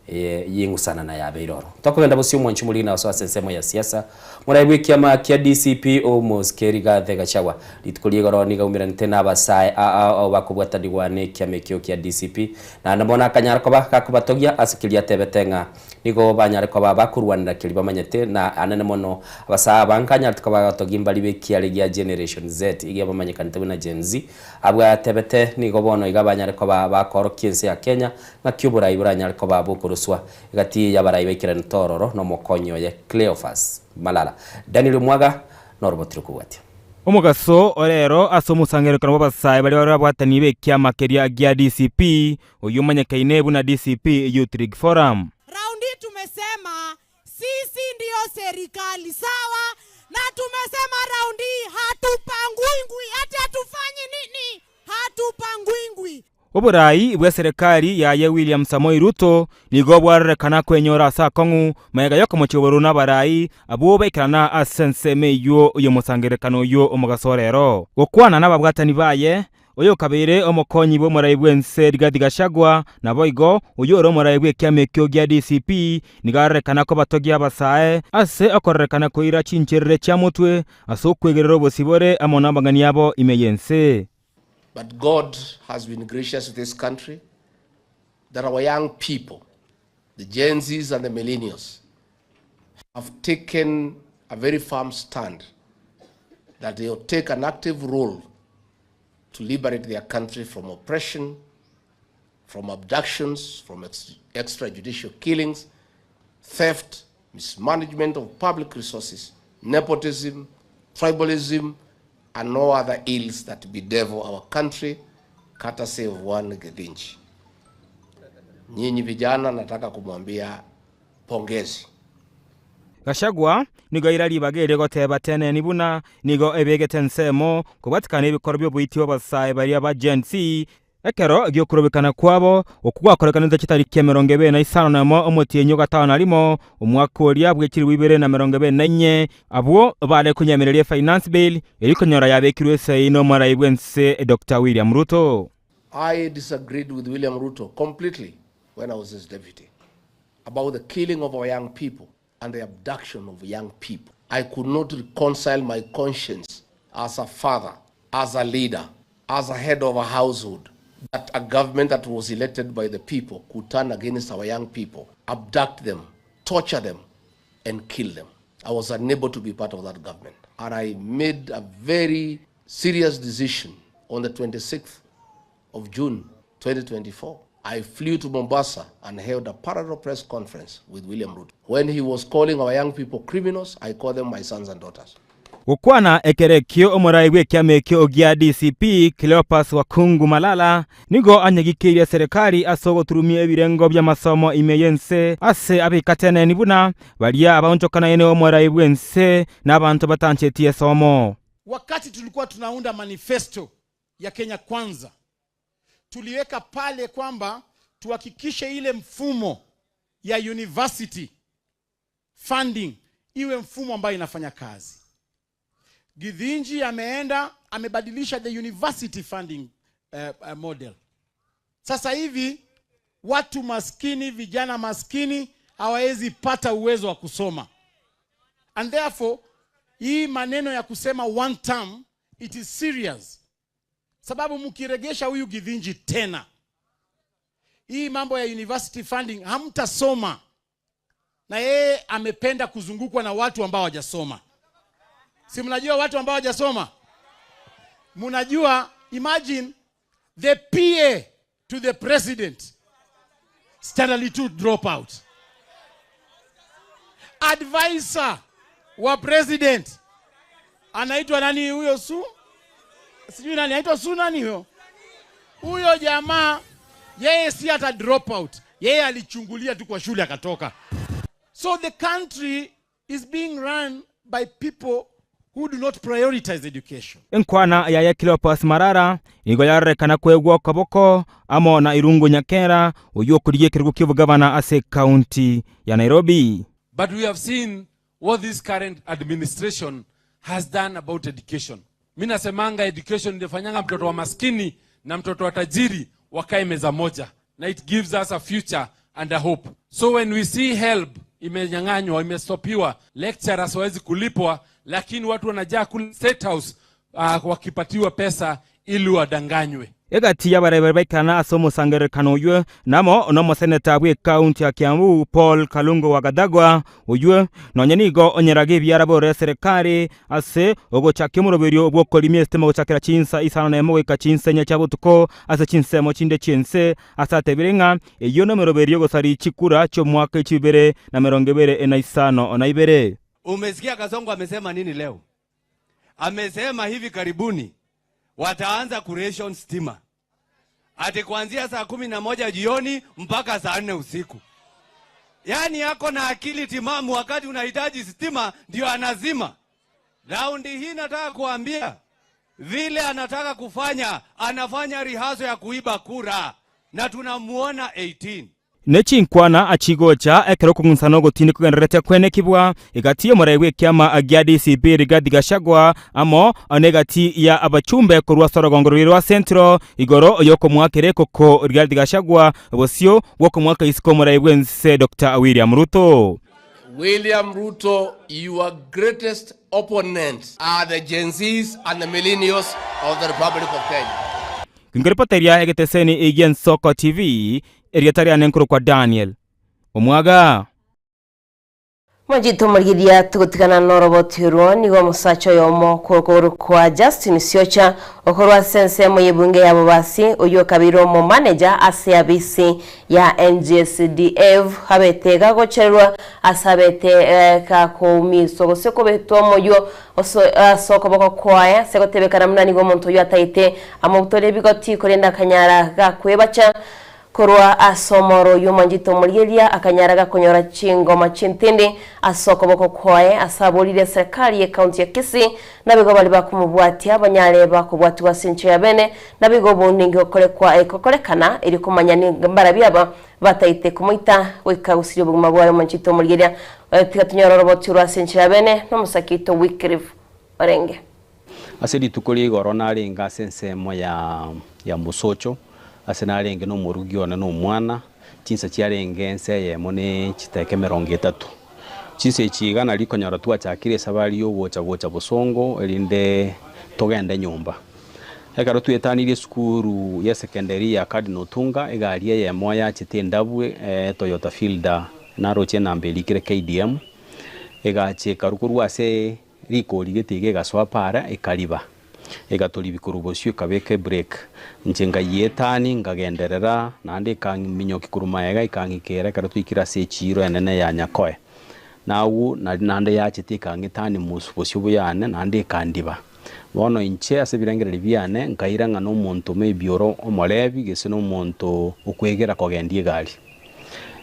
eye y'eng'usanana yabeire oro. Tokogenda bosio omwanchi omorigi na gosoa ase ensemo ya siasa, morae bw'ekiama kia DCP Omosike Rigathi Gachagua rituko ria igoro nigo aumeranete n'abasae ao bakobwatanigwa n'ekiama ekio kia DCP naende bono akanyara koba gakobatogia ase keria atebete ng'a nigo banyare koba bakorwanera keria bamanyete na anene mono abasae aba nkanyarete koba gatogia mbari b'ekiare gia Generation Z iga bamanyekanete buna Gen Z abwo atebete nigo bono iga banyare koba bakoorokia ense ya Kenya Ng'aki oborai boranyare koba bokoroswa egati y'abarai baikeranete ororo nomokonyi oye Cleophas Malala. Daniel Omwaga noroboti rokobwatia. Omogaso o rero ase omosangererekano bw'abasae baria barabwatanie b'ekiama keria gia DCP, oyio omanyekaine buna DCP Youth League Forum. Round hii tumesema sisi ndio serikali sawa, na tumesema round hii hatupangwingwi, ati hatufanyi nini? Hatupangwingwi. Oborai bw'eserekari yaye William Samoei Ruto nigo bwarorekana kwenyora ase akong'u magega y'okomochia obororo n'abarai abwo baikerana ase ensemo eyio y'omosangererekano oyio omogaso o rero. Gokwana nababwatani baye, Oyokabeire omokonyi bw'omorai bw'ense Rigathi Gachagua, naboigo oyio ore omorai bw'ekiama ekio gia DCP, nigo arorekana kobatogia abasae ase okororekana koira chincherere chia motwe ase okwegerera obosibore amo nabang'ani abo ime y'ense. But God has been gracious to this country that our young people, the Gen Zs and the millennials, have taken a very firm stand that they will take an active role to liberate their country from oppression, from abductions, from extrajudicial killings, theft, mismanagement of public resources, nepotism, tribalism, and no other ills that bedevil our country, courtesy of one Githinji. Nyinyi vijana, nataka kumwambia pongezi. Gachagua nigo aira ribaga erio goteba teneni buna nigo ebegete ensemo kobwatikana ebikorwa bi'oboiti bw'abasae baria ba Gen Z ekero gi'okorobekana kwabo okwo gwakorekanete chitariki 25 omotienyi o gatano na rimo omwaka oria bwe chilifu ibere na 24 abwo bare konyemereria efinance bill eria okonyora yabekirwe esei n'omorai bw'ense Doctor William Ruto. I disagreed with William Ruto completely when I was his deputy about the killing of our young people and the abduction of young people. I could not reconcile my conscience as a father, as a leader, as a head of a household, that a government that was elected by the people could turn against our young people, abduct them, torture them, and kill them. I was unable to be part of that government. And I made a very serious decision on the 26th of June 2024. I flew to Mombasa and held a parallel press conference with William Ruto. When he was calling our young people criminals, I called them my sons and daughters. Gokwana ekero ekio omorai bw'ekiama ekio gia DCP Cleopas Wakhungu Malala nigo anyegikeirie serikali ase ogoturumia ebirengo bi'amasomo ime y'ense ase abekateneni buna baria abaonchokanaine omorai bw'ense na abanto batancheti esomo. Wakati tulikuwa tunaunda manifesto ya Kenya Kwanza, tuliweka pale kwamba tuhakikishe ile mfumo ya university funding iwe mfumo ambayo inafanya kazi. Githinji ameenda amebadilisha the university funding model. Sasa hivi watu maskini, vijana maskini hawawezi pata uwezo wa kusoma. And therefore hii maneno ya kusema one term, it is serious. Sababu mkiregesha huyu Githinji tena, hii mambo ya university funding hamtasoma. Na yeye amependa kuzungukwa na watu ambao hawajasoma. Si mnajua watu ambao hawajasoma? Mnajua, imagine the PA to the president standard 2 dropout. Advisor wa president anaitwa nani huyo? Su? Sijui nani anaitwa Su nani huyo? Huyo jamaa yeye si hata dropout. Yeye alichungulia tu kwa shule akatoka. So the country is being run by people who do not prioritize education. Enkwana yaye Cleopas Malala nigo yarorekana kwegwa okoboko amo na Irungu Nyakera oyio okorigia ekerogo kia obogavana ase county ya Nairobi. But we have seen what this current administration has done about education. Mi nasemanga education ndifanyanga mtoto wa maskini na mtoto wa tajiri wakae meza moja, na it gives us a future and a hope. So when we see HELB imenyang'anywa, imestopiwa, lecturers hawawezi kulipwa, lakini watu wanajaa kule State House wakipatiwa pesa ili wadanganywe. Egati y'abarebere baikana ase omosangererekano oywo namo nomoseneta bwe county ya Kiambu Paul Kalungu wa Gathagwa oywo nonye nigo onyeraga ebiara bore serikali ase ogochakia omoroberio bw'okorimia esitima gochakera chinsa isano na emo goika chinsa enye chia botuko ase chinsemo chinde chiense ase atebire ng'a eyio nomeroberio gosari chikura chi'omwaka echibere na 2052. Umesikia Kasongo amesema nini leo? Amesema hivi karibuni wataanza kuration stima ati kuanzia saa 11 jioni mpaka saa 4 usiku. Yaani yako na akili timamu, wakati unahitaji stima ndio anazima. Raundi hii nataka kuambia vile anataka kufanya, anafanya rihaso ya kuiba kura na tunamuona 18. Ne chinkwana achigocha ekero okong'usana ogotindi kogendererete kwenekibwa egati y'omorai bw'ekiama gia DCP Rigathi Gachagua amo negati ya abachumbe korwa ase orogongo roria rwa Central igoro y'okomoakera ekoko Rigathi Gachagua bosio bw'okomoaka isiko omorai bw'ense Doctor William Ruto. William Ruto, your greatest opponents are the Gen Zs and the millennials of the Republic of Kenya. Nkorepoteria egeteseni gi'Ensoko TV, Erieta riane nkorokwa Daniel Omwaga. Mwanchete omorigereria togotigana noroboti orwo nigo omosacha oyomo korokwa Justin Siocha okorwa ase ensemo y'ebunge ya Bobasi oyio okabeire omomaneja ase abisi ya NGSDF abete gagochererwa ase abete gakoumiswa gose kobetwa omoyio ase okoboko kwaye ase gotebekana buna nigo omonto oyio ataete amobutore ebigoti korende akanyara gakwebacha Korwa ase omoro oyio omwanchete omorigereria akanyara gakonyora chingoma chintindi ase okoboko kwaye ase aborire eserekari ye county ya Kisii nabigo baria bakomobwatia banyare bakobwatigwa ase enchera ya bene nabigo obounengi gokorekwa gokorekana erio komanya mbarabio aba bataete komoita goika gosiria obogima bwaye omwanchete omorigereria tiga tonyore oroboti orwo ase enchera ya bene nomosake oito Wycliffe Orenge. Ase rituko ria igoro narenge ase ensemo ya mosocho, ase narenge nomorugi one na omwana, chinsa chiarenge ense eyemo ne chiteka emerongo etato. Chinsa echi iga nario konyora twachakire esabari y'ogocha gocha bosongo erinde togende nyomba. Ekero twetanirie esukuru ya secondary ya Cardinal Otunga, egari eyemo yachete endabu Toyota Fielder naroche enamba erikire KDM, egacha ekarwa korwa ase Rikori gete iga egasoa para ekariba, egatoribia korwa bosio ekabeka ebrake. Inche ngayia-etani nkagenderera, naende ekang'minyokia korwa magega ekang'ikera ekero twaikire ase echiiro enene ya Nyakoe. Na agwo nari naende yachete ekang'etani mos bosio buyane naende ekandiba. Bono inche ase ebirengererio biane nkaira ng'a nomonto maybe ore omorebi gese nomonto okwegera kogendia egari.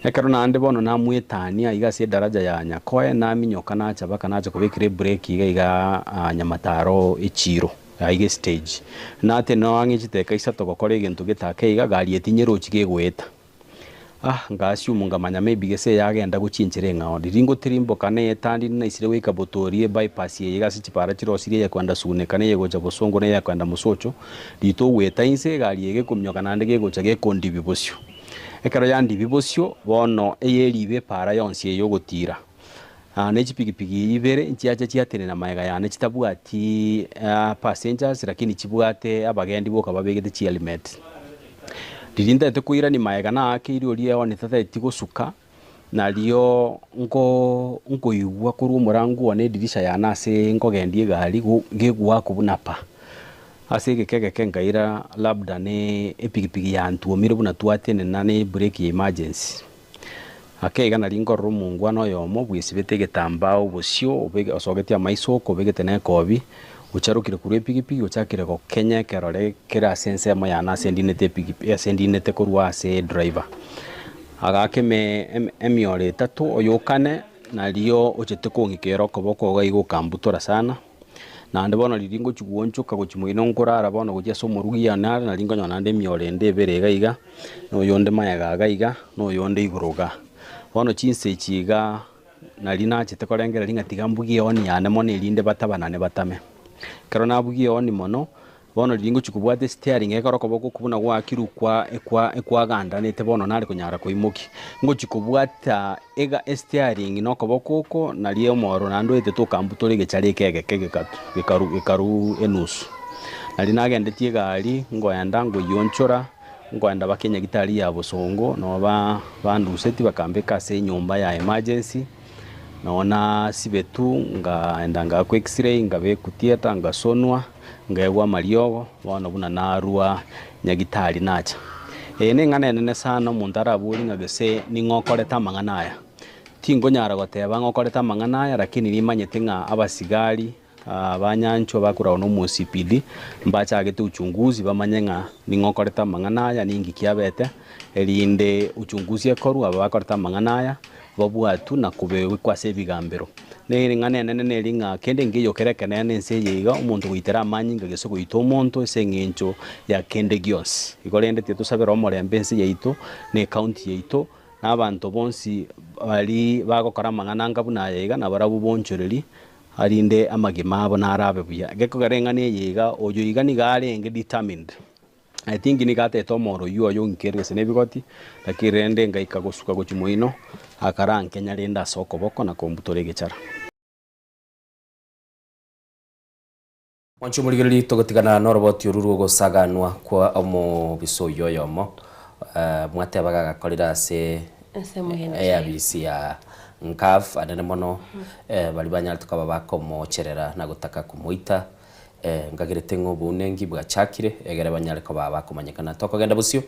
Ekero naende bono namwetania iga ase edaraja ya Nyakoe, naminyoka nacha baka nacha kobekera ebreki iga iga Nyamataro echiiro, aiga estage. Natenena ang'e chidakika isato gokora egento gete ake iga, gari etinyerochi gegoeta. Ah, nka assume nkamanya maybe gese yagenda gochia enchera eng'ao. Riria ngotirimboka neyetandi naisire goika Botoria ebypass eye iga ase chipara chirosirie eye kwenda Suneka na eye gocha Bosongo na eye kwenda Mosocho, rito ogoeta inse egari eye gekominyoka naende gegocha gekondibia bosio. Ekero yandibia bosio, bono eyeriibe epaara yonsi eye y'ogotiira, ne chipigipigi ibere nchiacha chiatenena magega yane chitabwati passengers lakini chibwate abagendi boka babegete chihelmet. Riria ntaete koirania magega naakeire oria eoni tataeti gosuka, nario nko nkoigwa korwa omorango one edirisha yane ase nkogendia egari gegoakwa buna pa. Ase egeka egeke nkaira labda ne epigipigi yantuomire buna twatenena ne ebreki ya emergency. Ake iga nario nkorora omongwana oyomo bwesibete egetambaa obosio obege osogetie amaiso oko obegete na ekobi, ocharokire korwa epigipigi ochakire gokenya ekerore kere ase ensemo yane ase ndinete epigipi ase ndinete korwa ase edriver. Agaaka eme eme emioro etato oyokane nario ochete kong'ikera okoboko iga iga okambutora sana. Naende bono riria ngochia goonchoka gochia moino nkorara bono gochia ase omorugi one are, nario nkonyora naende emioro ende ebere iga iga, na oyonde magega iga iga, na oyonde igoro igaa. Bono chinsa echi igaa, nario nachete korengereria ng'a tiga mbugie ehoni yane mono erinde batabanane batame. Ekero nabugia ehoni mono, Bono riria ngochia kobwata esitearing ekero okoboko okwo buna gwakirwe kwa ekwa ekwagandanete bono nare konyara koimokia. Ngochia kobwata ega esitearing na okoboko oko nario omoro naende oetete okambutora egechara eke egeke gekatu gekaru gekaru enusu. Nario nagendetie egari ngoenda ngoyionchora, nkoenda baka enyagitari ya bosongo noo ba banduseti bakambeka ase enyomba ya emergency, noo nasibetu ngaenda ngaakwa x-ray, ngabekwa theatre, ngasonwa. Nkaegwa amariogo, bono buna narua nyagitari nacha. Eye neng'ana enene sana omonto araborie ng'a gose ning'o okorete amang'ana aya. Tinkonyara goteba ng'a okorete amang'ana aya lakini nimanyete ng'a abasigari abanyanchwa bakoragwa na omo CPD mbachagete uchunguzi bamanye ng'a ning'o okorete amang'ana aya ninki kiabete erinde uchunguzi ekorwe aba bakorete amang'ana aya babwatwe na kobekwa ase ebigambero. Ne ring'ana enene neri ng'a kende nkeiyo kere ekenene ense eye iga, omonto goitera amanyinga gose goita omonto ase eng'encho ya kende gionsi. Igo rende tiga tosabere omorembe ense yaito, na ecounty yaito, Na abanto bonsi baria bagokora amang'ana anga buna aya iga, nabarabwo bonchorerie, arinde amagima abo narabe buya. Gekogera eng'ana eye iga, oyo iga nigo arenge determined. I think nigo atete omoro oyio oye ongikere gose nebigoti, lakini rende ngaika gosuka gochia moino, akarankenya rende ase okoboko na kombutora egechara. Mwanche omorigereria togotigana noroboti oru rw'ogosaganwa kwa omobisa oyio oyomo, mwatebaga agakorire ase Ensemo ya NCAF. eabisi ya NCAF anene mono, baria banyarete koba bakomocherera na gotaka komoita. Ngagerete ng'a obounenki bwachakire, egere banyare koba bakomanyekana. Tokogenda bosio,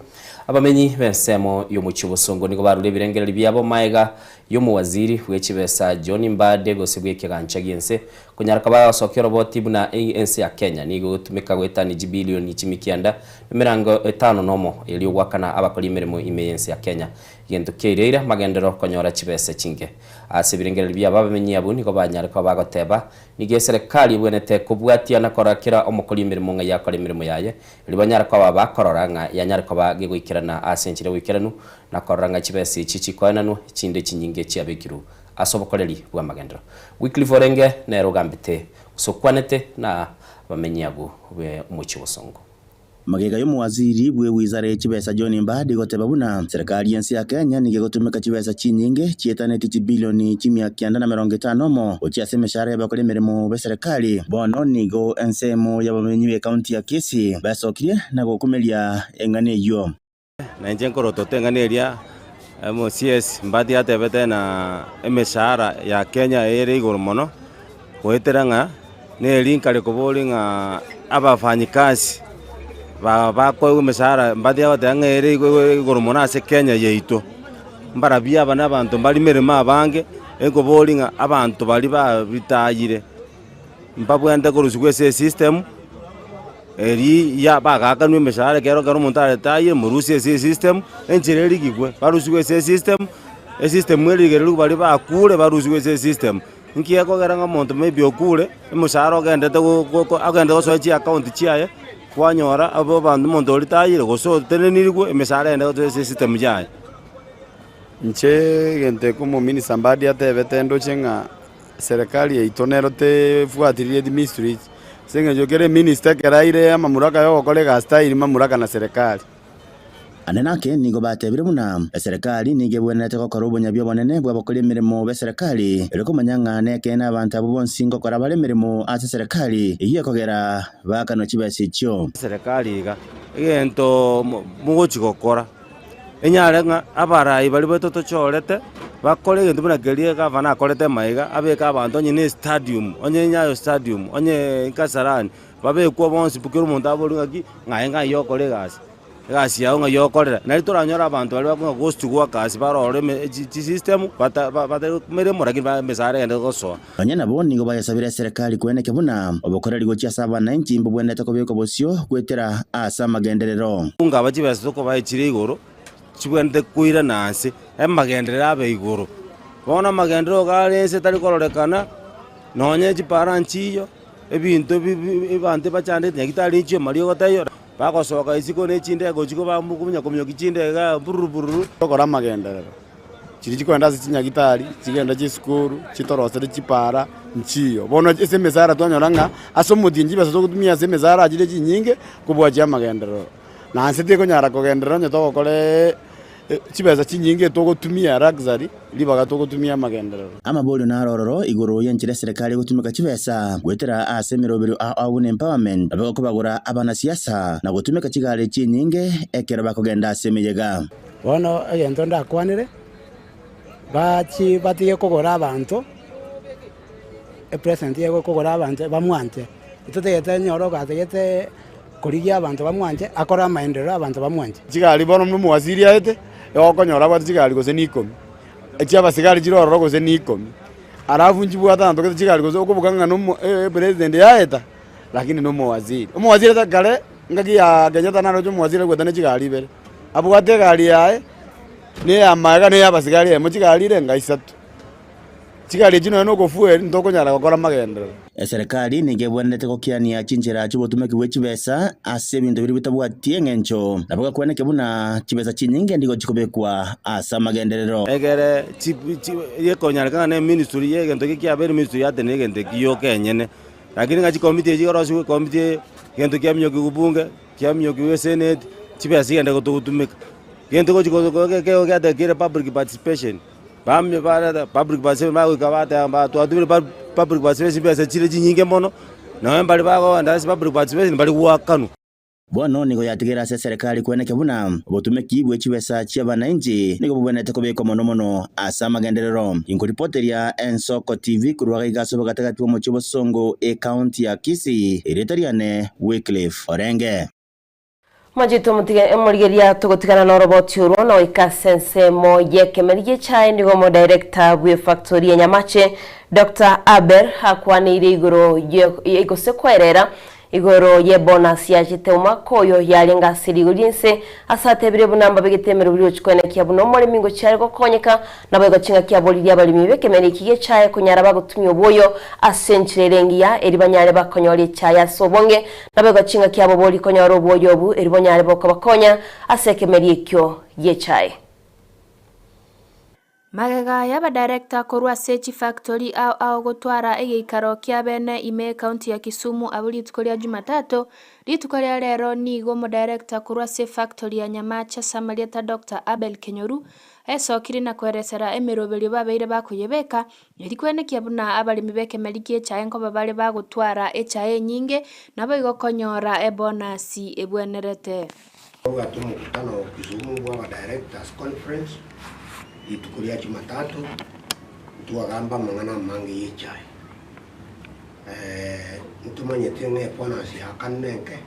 abamenyi b'ensemo y'omochie obosongo nigo barure ebirengererio biabo maega y'omowaziri bwe chibesa John Mbadi gose bw'ekegancha gi'ense konyara koba agosokia oroboti buna ense ya Kenya nigo egotumeka goetania chibilioni chimikianda emerango etano nomo erio goakana abakori emeremo ime y'ense ya Kenya. Egento kiaireire amagenderero konyora chibesa chinke. Ase ebirengererio biabo abamenyi abwo nigo banyare koba bagoteba Nigo eserekari ebwenerete kobwatia na korora kera omokori emeremo ng'a yakora emeremo yaye, erio banyare koba bakorora ng'a yanyare koba gegoikerana ase enchera y'oboikeranu, na korora ng'a chibesa echi chikoenanwa chinde chinyinge chiabekirwe ase obokoreri bw'amagenderero. Wycliffe orenge nere ogambete gose okwanete na abamenyi abwo b'omochie obosongo. Magega y'omowaziri bw'ewizara ye chibesa John Mbadi goteba buna serikali y'ense ya Kenya nigo egotumeka chibesa chinyinge chietanetie chibilioni chimia kianda na merongo etano omo gochia ase emeshahara y'abakori emeremo b'eserekari. Bono nigo ensemo y'abamenyi b'ekaunti ya Kisii besokirie na gokumeria eng'ana eyio. Na inche nkorotota eng'ana eria MCS Mbadi atebete na emeshahara ya Kenya ere igoro mono, goetera ng'a neri nkare koboria ng'a abafanyikazi ba bakoegwa emeshahara Mbadi agoteba ng'a ere igoro mono ase Kenya yaito. Mbarabwo aba na abanto mbari meremo abange, nkoboria ng'a abanto baria baritayire mbabwenerete korusigwa ase esystem. Eria bagaakanwa emeshahara ekero ekero omonto aretaye morusie ase esystem, enchera erigigwe barusigwe ase esystem, esystem erigererigwe baria bakure barusigwe ase esystem. Nki gekogera ng'a omonto maybe okure, omoshahara ogendete go go ogendete gosoa chiaccount chiaye, kwanyora abe abanto omonto oritayire gose otenenirigwe emeshahara eyende gosoa ase esystem yaye. Inche egento eke omominista Mbadi atebete ndoche ng'a Serikali yaito nero tefuatiririe ministry echi, ase eng'encho kera eminister ekero aire amamuraka ya ogokora egasi tairi mamuraka na serikali. Ande nake nigo batebire buna eserekari nigo ebwenerete gokora obonyabi obonene bw'abakori emeremo b'eserekari, erio komanya ng'a nekeene abanto abwo bonsi ngokora bare emeremo ase eserekari, eyio ekogera baakanwe chibesa echio. Eserekari iga egento mogochi gokora. Enyare ng'a abarai baria baito tochorete, bakore egento buna keria egavana akorete maiga, abeke abanto onye na estadium, onye Nyayo stadium, onye Kasarani, babekwe bonsi pi kera omonto abori ng'aki, ng'a aye ng'ai okora egasi, egasi yago ng'ai okorera. Nari toranyore abanto baria bakong'a ghost workers barore eme chi chisystem bata batari meremo lakini ba emesara egende gosoa. Nonya nabo nigo bayesabire eserekari koeneke buna obokoreri gochia ase abananchi mbobwenerete kobekwa bosio goetera ase amagenderero. Ngaba chibesa tokobae chire igoro, chibwenerete koirana anse, amagenderero abe igoro. Bono amagenderero iga are ense tari kororekana, nonye chipara nchiyo, ebinto bi bi abanto bachandete nyagetari nchiyo mariogo taiyo, bagosoka isiko ne chindege gochia konya kominyokia chindege igaa bururu bururu. Tokore amagenderero. Chiria chikogenda ase chinyagitari, chigende chisukuru, chitorosere chipara, nchiyo. Bono ase emesara twanyora ng'a ase omotienyi chibesa togotumia ase emesara chire chinyinge kobua chi'amagenderero. Na nse tekonyara kogenderera onye togokora chibesa chinyinge togotumia luxury ribaga togotumia amagenderero. Amaborio naro ororo igoro y'enchera eserekari egotumeka chibesa goetera ase emeroberio ao ao buna empowerment, nabo egokobagora abanasiasa na gotumeka chigari chinyinge ekero bakogenda ase emeyega. Bono egento ndakwanere, bachie batige kogora abanto, epresident eye ekogora abanto bamwanche, totagete nyore ogatagete korigia abanto bamwanche, akore amaenderero abanto bamwanche. Chigari bono buna omowaziri aete, igo okonyora abwate chigari gose na ikomi, echia abasigari chire ororo gose na ikomi, alafu nchibwate abanto gete chigari gose okoboka ng'a nomo epresident yaeta, lakini na omowaziri. Omowaziri ase kare, engaki ya Kenyatta naroche omowaziri agoeta ne chigari ibere. Abwate egari yaye, na ey'amaega, na ey'abasigari eyemo, chigari ere enga isato. Chigari echi nonya na okofuel ntokonyara gokora amagenderero. Eserekari nigo ebwenerete gokiania chinchera chi'obotumeki bwe chibesa ase ebinto biria bitabwati eng'encho, nabo gakwaneke buna chibesa chinyinge ndigo chikobekwa ase amagenderero. Egere gekonyarekana na eministry ya egento eke kiabeire eministry yatenena egento eki gioka enyene. Lakini ng'a chikomiti echi chikorosiwa ekomiti eye, egento kiaminyokiwa bunge, kiaminyokiwa eseneti, chibesa chigende gotogotumeka. Gento gochi goto public participation. Bamia bareta public participation bagoika bateba mba twatumire public participation chibesa chire chinyinge mono, nonye mbari bagogenda ase public participation mbari goakanwa. Bono nigo yatigera ase eserekari kweneke buna obotumeki bwe chibesa chi'abanainchi nigo bobwenerete kobekwa mono mono ase amagenderero. Inkoripoteria Ensoko TV korwa gaiga ase obogatagati bw'omochie o Bosongo, ecounty ya Kisii, erieta riane Wycliffe Orenge. Mwanchete omotige emorigeria togotigana noroboti orwo na goika ase ensemo y'ekemeri gi'echae nigo omodirector bw'efactory ya Nyamache Doctor Abel akwaneire igoro ye gose koerera igoro y'ebonus yachete omwaka oyo yarenge ase rigori ri'ense ase atebire buna mbabegete emeroberi gochia koenekia buna omoremi ngochia are gokonyeka Naboigo chingaki aboririe abaremi b'ekemeri eki gi'echaye konyara bagotumia obwoyo ase enchera ere engiya, erio banyare bakonyora echaye ase obonge, naboigo chingaki abobori konyora obwoyo obu, erio bonyare bokobakonya ase ekemeri ekio gi'echaye. Magega y'abadirector korwa ase chifactori ao ao gotwara egeikaro kia bene ime ekaunti ya Kisumu abwo rituko ria Jumatatu, rituko ria rero nigo omodirector korwa ase efactory ya Nyamache ase amarieta Doctor Abel Kenyoru Esokire na kweresera emeroberio babeire bakoyebeka, erio kwenekia buna abaremi b'ekemeri gi'echae nkoba bare bagotwara echae enyinge, naboigo konyora ebonasi ebwenerete. Twabwate omokutano o Kisumu bwa aba Directors Conference rituko ria Jumatatu, ntwagamba amang'ana amange y'echae. Ntomanyete ng'a ebonus ya kane nenke,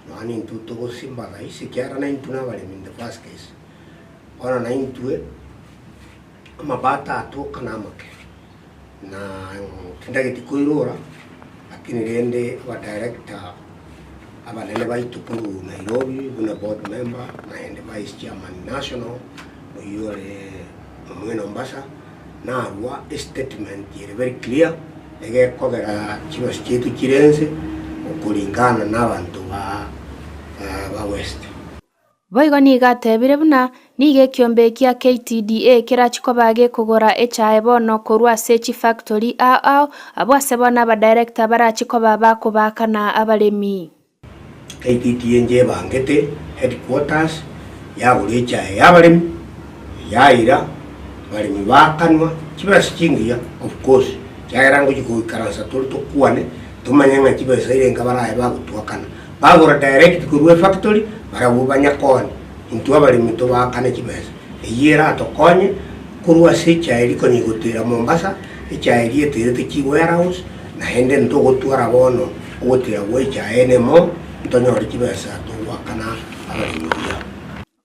nonya nintwe togosympathize ekiagera naintwe nabaremi in the first case. Bono naintwe amabati atoka namake, na tindageti koirora, lakini rende abadirector abanene baito korwa Nairobi buna board member naende vice chairman national oyio ore omwene Mombasa, narwa estatement ere very clear egekogera chibesa chiaito chire inse okoringana na abanto ba ba west. Boigo nigo atebire buna nigo ekiombe kia KTDA kerachie koba gekogora echae bono korwa ase chifactori ao ao abwo ase bono abadirector barachie koba bakobaakana abaremi. KTDA njebangete headquarters yagora echae y'abaremi yaira abaremi baakanwa chibesa chingiya of course ekiagera ngochia goikaransa tore tokwane tomanye ng'a chibesa erenga baraye bagotwakana. Bagora direct korwa efactory barabwo banyakone, intwe abaremi tobaakane chibesa. Eyio eratokonye korwa ase echae rikonya igotera Mombasa, echae eria eterete chi warehouse, naende ntogotwara bono ogotera gwa echae enemo, ntonyore chibesa togoakana abaremi buya.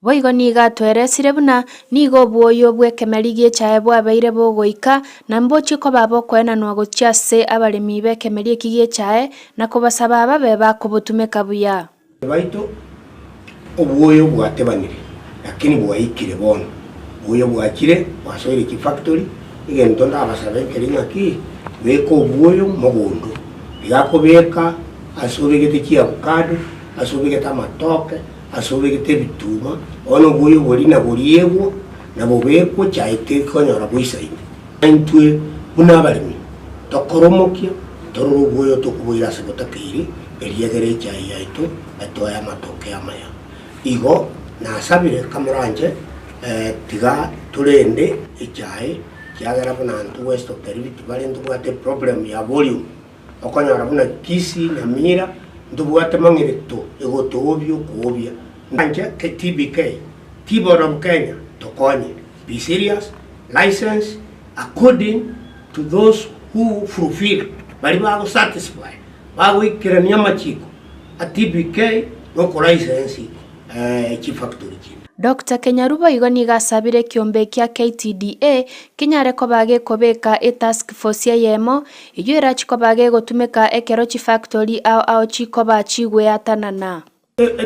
Boigo nigo atweresire buna nigo obwoyo bw'ekemeri gi'echae bwabeire bogoika, na mbochie koba bokoenanwa gochia ase abaremi b'ekemeri eki gi'echae, na kobasaba babe bakobotumeka buya. Baito, obwoyo bwatebanire, lakini bwaikire bono. Obwoyo bwachire, bwasoire chifactory, egento ndabasabe nkeri ng'aki, beka obwoyo mogondo, iga akobeka ase obegete chiavocado, ase obegete amatoke, Ase obegete ebituma, bono oboyo boria naboriegwe, na bobekwe chaye tekonyora boisaine. Intwe buna abaremi tokore omokia, torore oboyo tokoboira ase botakeire, erio egere echaye yaito etoe amatoke amaya. Igo nasabire kamoranche, tiga torende echaye, ekiagera buna intwe West of the Rift Valley ntobwate eproblem ya volume. Okonyora buna Kisii, Nyamira, ntobwate mang'ereto egotoobia okoobia. Inche TBK, Tea Board of Kenya, tokonye, be serious, license according to those who fulfill, baria bago satisfy, bagoikerania amachiko a TBK na okolicense chifactory chinde. Doctor Kenyaru boigo nigo asabire ekiombe kia KTDA kenyare koba gekobeka etask force eyemo, eyio erachie koba gegotumeka ekero chifactori ao ao chikoba chigweatanana.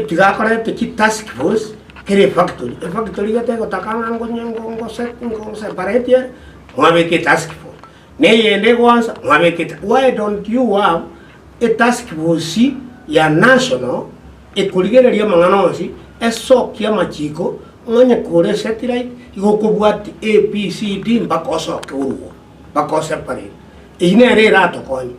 Tigakorete chitask force kera efactory, efactory iga tegotaka ng'a ngo separate ere, mwabeka etask force. Na eyende egoansa mwabekete why don't you have a task force ya national ekorigereria amang'ana onsi esokie amachiko onye kore satellite igo okobwati A B C D mpaka osoke orwo mpaka oseparate eyio nere eratokonye.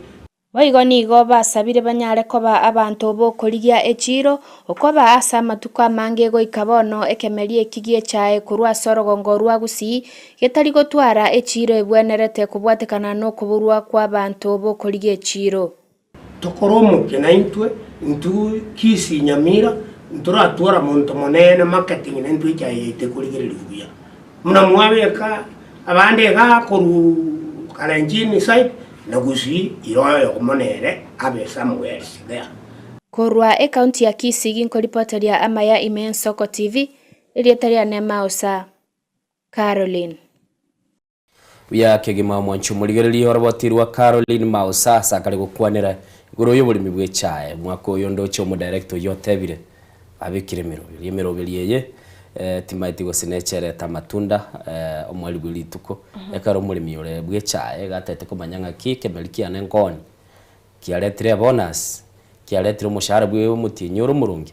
Boigo nigo basabire banyare koba abanto b'okorigia echiiro, okoba ase amatuko amange goika bono ekemeri eki gi'echae korwa ase orogongo rwa Gusii getari gotwara echiiro ebwenerete kobwatekana nokoborwa kw'abanto b'okorigia echiiro. Tokore omokia naintwe, intwe Kisii Nyamira, ntoratwara monto monene marketing naintwe echae yaito ekorigereria buya. Buna mwabeka abande igaa korwa Kalenjin side na Gusii ira oyomo nere abe somewhere else there. Korwa ecounty ya Kisii ginkoripoteria amaya ime Ensoko TV, erieta riane Mausa Caroline. Buya kegima omwanchi omorigereria oroboti rwa Caroline Mausa ase akare gokwanera igoro y'oboremi bw'echae. Omwaka oyo ndoche omodirector oyio otebire abekire emeroberi. Emeroberi eye timaeti gose necherete amatunda omweri bwe rituko. Ekero omoremi ore bw'echae iga atete komanya ng'aki ekemeri kiane nkoni kiaretire ebonus, kiaretire omoshahara bwe omotienyi ore omoronge.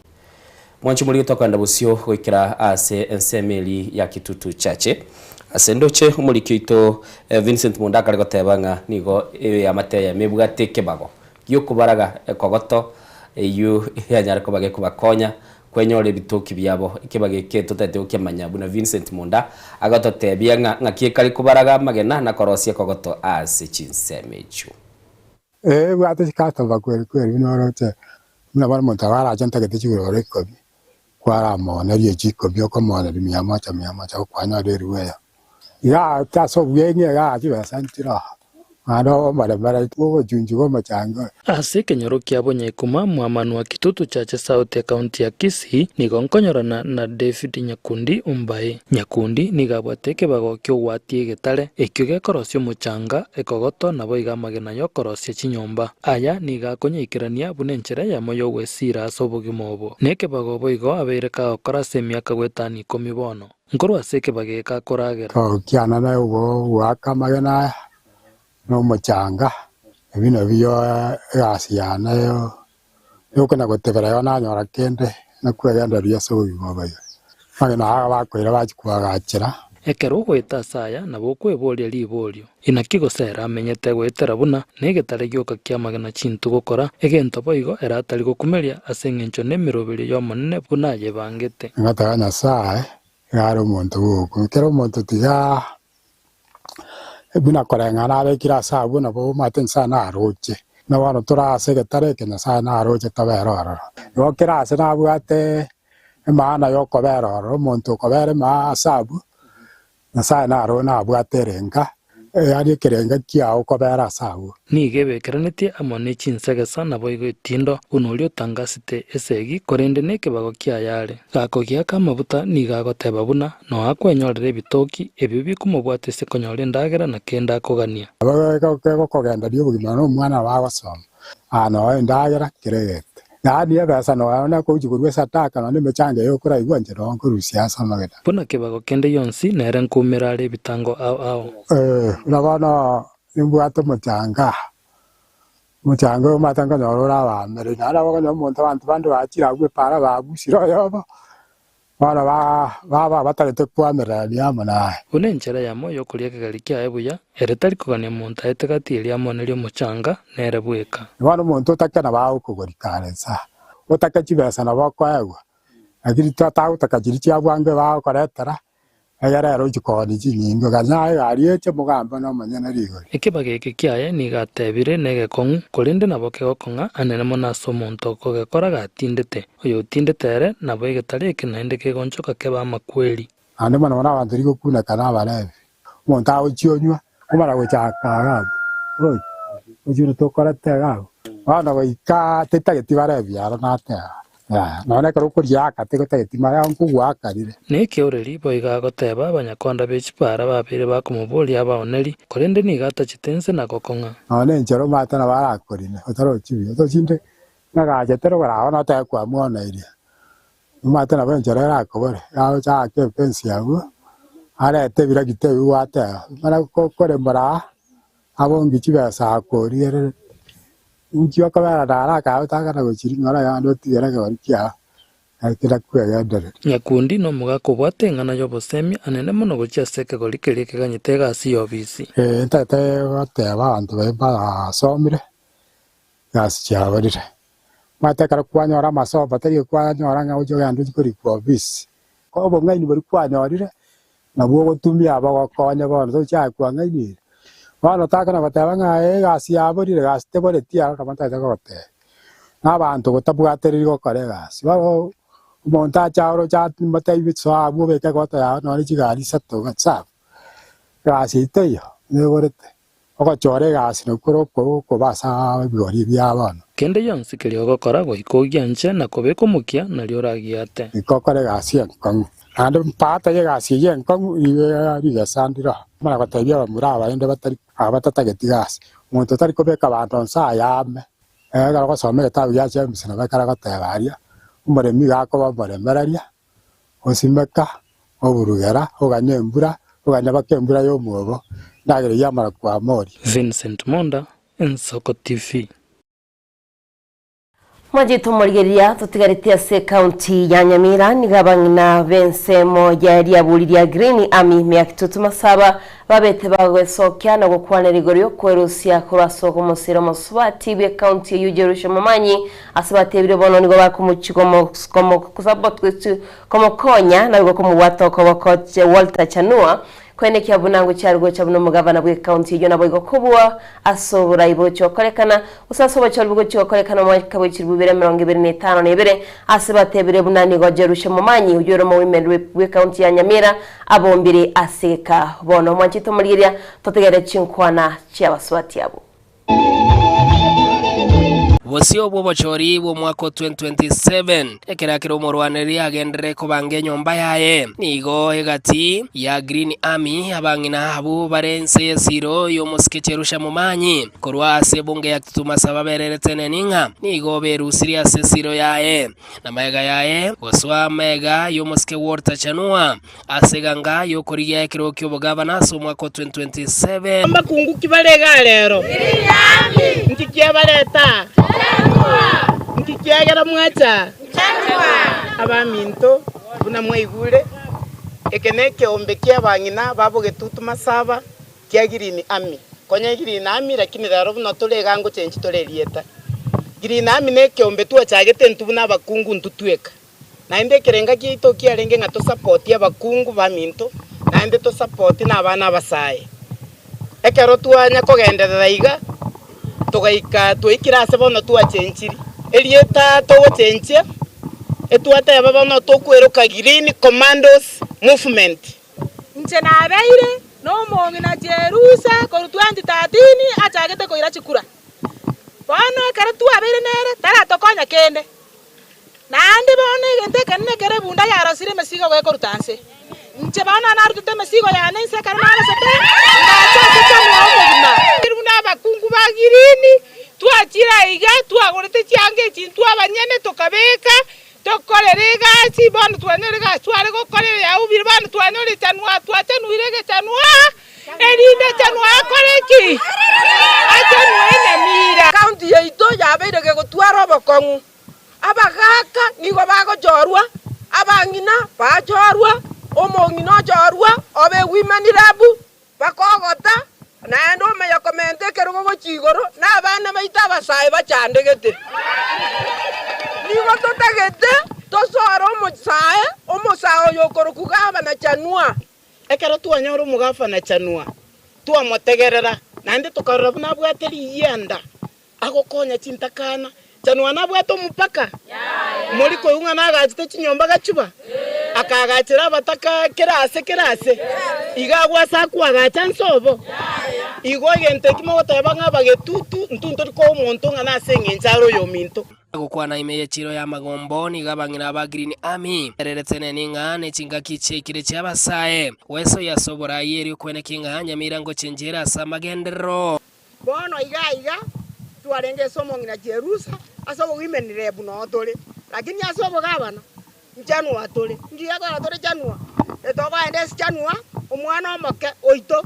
Mwanche omorige tokoenda bosio goikera ase ensemo eria ya Kitutu Chache. Ase ndoche omoriki oito Vincent Munda akare goteba ng'a nigo eamate eyemo ebwate ekebago giokobaraga ekogoto eyio yanyare koba gekobakonya kwenyora ebitoki biabo. Ekebago eke totagete gokemanya buna Vincent Munda agototebia ng'a ng'aki ekare kobaraga amagena na korosia ekogoto ase chinsemo echio. Ee, ebwate chikastomba kweri kweri buna oroche, buna bono omonto abo arache ntagete chiguroro ikomi, kwaramooneria echi ikomi okomooneria mia moja mia moja gokwanyora eribu eyemo. Igaa ase obweng'e igaa chibesa nchire oo, naende omoremere ogochunchuga omochango oyo. Ase ekenyoro kia Bonyekuma, Mwamanwa Kitutu Chache South Ekaunti ya Kisii, nigo nkonyorana na David Nyakundi Ombae. Nyakundi nigo abwate ekebago ki'ogwatia egetare, ekio gekorosia omochanga, ekogoto, naboigo amagena y'okorosia chinyomba. Aya nigo akonyaikerania buna enchera eyemo y'ogwesiira ase obogima obo. Nekebago boigo abeire kagokora ase emiaka goetania ikomi bono. Nkorwa ase ekebago eke akoragera. Gokiana naye goaka amagena aya na omochanga, ebi nabio egasi yane yokona gotebera igo nanyora kende nakwegendereria ase obogima obo iga. Amagena aya bakoira bachia koagachera. Ekero ogoeta ase aya nabo okweboria riborio, Inaki gose ere amenyete goetera buna negetare gioka ki'amagena chintu gokora egento boigo ere atari gokumeria ase engencho nemeroberio y'Omonene buna ayebangete. Ngataka Nyasae iga are omonto bw'ogokumia, kera omonto tiga Buna koreng'ana abekire ase abwo, nabo omanyete Nyasae naroche. Buna bono tore ase egetare eke, Nyasae naroche tobere ororo. Igo kera ase nabwate emaana y'okobera ororo, omonto okobera emaa ase abwo, Nyasae naro nabwate erenga, yaani ekerenga kiao okobera ase abwo. Nigo ebekeranetie amo ne chinsegesa naboigo etindo, buna oria otangasete esegi, korende nekebago kiaye are. Gakogiaka amabuta nigo agoteba buna noa akwenyorera ebitoki, ebio bikomobwata ase konyora endagera na kende akogania. Nabo kegokogenderia obogima na omwana nabo agosoma, aa noe endagera kera egento. Yaani ebesa nonya nakogochia korwa esadaka nonya emechango eye okoraigwa inche nonya nkorusia ase amagena. Buna kebago kende gionsi nere nkoumera are ebitango ao ao. Ee, buna bono nimbwate omochanga, omochanga oyo omanyete nkonyora ore abaamereri, naende nabo okonyora omonto abanto bande bachire abwo epaara babusire oyobo, bono baba batagete koamererania amo naye. Buna enchera eyemo y'okoria ekegari kiaye buya, ere tari kogania monto aete gati eria amonerie omochanga, nere bweka. Bono omonto otake nabo agokogoria kare nsa, otake chibesa nabo okoegwa, lakini tagotaka chiria chia bwango bagokoretera, Egere ere ochie koonia chinyingo, ganya egari eche mogambe nomonyene rigori. Ekebago eke kiaye nigo atebire negekong'u, korende nabo kegokong'a anene mono ase omonto okogekora gatindete. Oyotindete ere nabo egetare eke naende kegonchoka kebe amakweri. Naende mono mono abanto rigokuneka nabarebi, omonto agochia onywa, omana gochaka iga abwo, oroche, ochi buna tokorete iga abwo. Bono goika tetageti barebi aro nateba, yaya, nonya ekero okoriaka tegotageti maya nkogoakarire. Nekeoreri boigo agoteba, Abanyakonda be chipara babeire bakomoboria abaoneri, korende nigo atachete inse na gokong'a. Nonya enchera omanyete nabo arakorine, otarochi buya, tochinde ng'agachete rogoro agwo notebe kwamwoneirie. Omanyete nabo enchera erakobore, agocha aake efensi abwo, arete ebiragita ebio gwateba, mana koremora aa. Abongi chibesa akorigerereti, inki okobera naro akabe takana gochiria ng'ora yande otigere ekegori kiao, naki nakwegendereria. Nyakundi nomogaka obwate eng'ana y'obosemia anene mono gochia ase ekegori keria keganyete egasi y'obisi. Ee, ntagete goteba abanto baria basomire, egasi chiaborire. Omanyete ekero kwanyora amasomo tari kwanyora ng'a oche ogende ochie korikwa ofisi, obong'aini boria kwanyorire, Nabwo ogotumia abagokonye bono, tochake kwang'ainire. Bono takona goteba ng'a egasi yaborire, egasi teboreti aro nabo ntagete kogotebia. Na abanto gotabwatereri gokora egasi. Bono omonto ache aoroche amotebi soa abwo obeke egoto yao nonye chigari isato iga sawa. Egasi eyio teiyo, neborete. Ogochora egasi nakwo kore okoba ase ebigori bia bono. Kende gionsi keria ogokora goika ogianche na kobeka omokia, nario oragiate. Goika okore egasi enkong'u. Naende mpata y'egasi eyio enkong'u nigo rigesa ndire oo. Omana gotebia abamura abaende batari aba batatageti gasi, omonto otari kobeka abanto nse ayame, ekero ogosoma egetabu gia James nabo ekero agoteba aria, omoremi iga akoba omoremereria, osimeka, oburugera, oganya embura, oganya mpaka embura y'omwobo, endagera eyio yamara kwama oria. Vincent Monda, Ensoko TV. Mwanchete omorigereria totigareti ase ekaunti ya Nyamira nigo abang'ina b'ensemo ya riaburi ria Green Army Meakitutu Masaba babete bagwesokia na gokwanera igoro y'okwerusia korwa ase okomosira omosubati bw'ekaunti eyio Jerusha Momanyi Ase batebire bono nigo bakomochia komokonya naboigo komobwata okoboko Walter Chanua koenekia buna ngochia are gocha buna omogavana bw'ecounty eyio naboigo kobua ase oborai bogochia gokorekana gose ase obochori bogochia gokorekana omwaka bwe chilifu bibere emerongo ebere na etano na ebere ase batebire buna nigo Jerusha Momanyi oyio ore omowomen bw'ecounty ya Nyamira abombire ase egeka bono mwanchete omorigereria totegerere chinkwana chi'abasubati abwo. Bosio bw'obochori bw'omwaka o 2027, ekero akera omorwanereri agenderere kobanga enyomba yaye, nigo egati ya Green Army abang'ina abwo bare inse y'esiiro y'omosike Cherusha Momanyi korwa ase ebunge ya Kitutu Masaba bererete neni ng'a nigo berusirie ase esiiro yaye na magega yaye gosoa amega y'omosike Walter Chanua Ase eganga y'okorigia ekerogo ki'obogavana ase omwaka o 2027. Mbakungu ki bare igaa rero? Nki kiabareta? Nki kiagera mwacha? Abaminto, buna mwaigure, eke nekeombe ki'abang'ina ba bogetutu masaba kia Green Army. Konya Green Army lakini rero buna tore igaa ngochenchi tore erieta. Green Army nekeombe twachagete intwe buna abakungu intwe tweka. Naende ekerenga giaito kiarenge ng'a tosapotie abakungu baminto, naende tosapotie na abana abasae. Ekero twanya kogenderera iga, togaika twaikire ase bono twachenchiri. Erieta togochenchia, etwateba bono tokweroka Green Commandos Movement. Inche nabeire nomong'ina Jerusa korwa 2013 achagete koira chikura. Bono ekero twabeire nere taratokonya kende. Naende bono egento ekenene kere ebunda yarosire emesigo gekoruta nse. Inche bono narutete emesigo yane inse ekero narosete, ngacha ase chanwa omogima. Buna abakungu ba Girini, twachire aiga, twagorete chianga echi intwe abanyene, tokabeka, tokorera egasi, bono twanyora egasi tware gokora eyaubire, bono twanyora echanwa, twachanuire egechanwa, erinde echanwa akore ki? Achanwe enyamira. Ekaunti yaito yabeire gegotwara obokong'u. Abagaaka nigo bagochorwa, abang'ina bachorwa, omong'ina ochorwa, obe women rep, bakogota, naende omanya komenta ekerogo gochia igoro, na abana baito abasae bachandegete. Nigo totagete tosore omosae, omosae oyo okorokwa gavana Chanua. Ekero twanyora omogavana Chanua, twamotegerera, naende tokarora buna abwate riyianda Agokonya chintakana. Chanua nabwate omopaka? Mori koigwa ng'a nagachete chinyomba gachuba? Akaagachera abataka kera ase kera ase. Iga agwo ase akoagacha nse obo. Igo egento eki mogoteba ng'a abagetutu, intwe ntori koa omonto ng'a nase engencho are oyominto. Gokwana ime y'echiro y'amagombo nigo abang'ina ba Green Army bererete neni ng'a nechingaki chiaikire chi'abasae gwesoyia ase oborai erio kweneki ng'a Nyamira ngochenchera ase amagenderero. Bono iga aiga twarenge ase omong'ina Jerusa, ase obowomen rep noo tore, lakini ase obogabana nchanua tore. Nki gekogera tore chanua? Etokoenda ase chanua, omwana omoke oito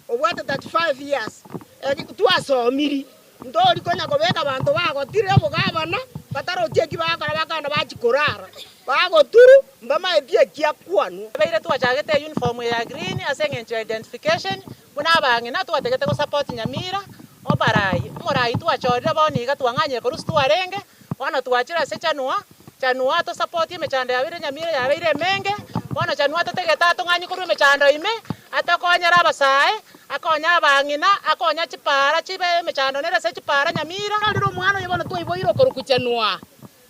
obwate 35 years, Twasomiri, ntori konya kobeka abanto bagotire obogabana, batarochi eki bagokora bakogenda bachia korara, bagoturu, mbamaeti eki akwanwa. Twabeire twachagete euniform eye ya green ase eng'encho ya identification, buna abang'ina twatagete go support Nyamira, obarai, omorai twachorire bono iga twang'anyire korwa ase twarenge, bono twachire ase Chanua, Chanua atosapotie emechando yabeire Nyamira yabeire emenge, bono Chanua totagete atong'anyie korwa emechando ime, atokonyere abasae, akonye abang'ina, akonye chipara chibe emechando nere ase chipara Nyamira. Rero omwana oyo bono twaiboire okorokwa Chanua,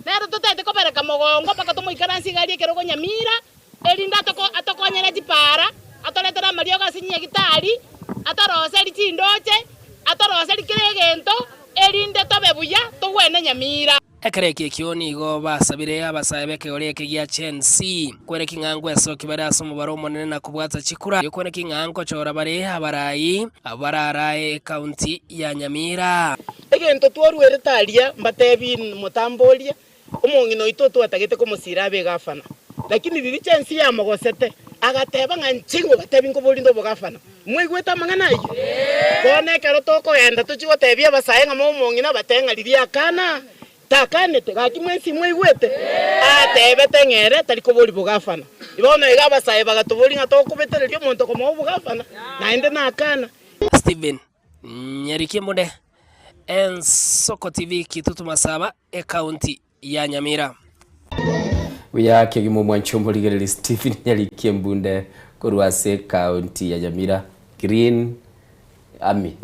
nere totagete kobereka mogongo mpaka tomoikaransie iga aria ekerogo Nyamira, erinde atokonyere chipara, atoretere amariogo ase chinyagitari, atoroserie chindoche, atoroserie kera egento, erinde tobe buya, togwene Nyamira. Ekero eke ekio nigo basabire abasae b'ekegori eke gia Gen Z kwereki ng'a ngwesokia bare ase omobaro omonene na kobwata chikura, erio kwereki ng'a nkochora bare abarai abwo bararae ekaunti ya Nyamira. Egento twaruerete aria, mbatebi motamborie, omong'ina oito twatagete komosira abe egafana, lakini riria Gen Z yamogosete, agateba ng'a inche ngobatebi nkoborinde obogafana. Mwaigwete amang'ana ayio? Bono ekero tokogenda tochie gotebia abasae ng'a momong'ina batebe ng'a riria akana, takanete, gaki mwensi mwaigwete? Atebete ng'a ere tari koboria bogafana. Bono iga abasae bagatoboria ng'a tokobetereria omonto komoa obogafana, naende nakana. Stephen Nyarikembunde, Ensoko TV, Kitutu Masaba, Ekaunti ya Nyamira. Buya kegima omwanchi omorigereria Stephen Nyariki Embunde korwa ase ekaunti ya Nyamira Green Army.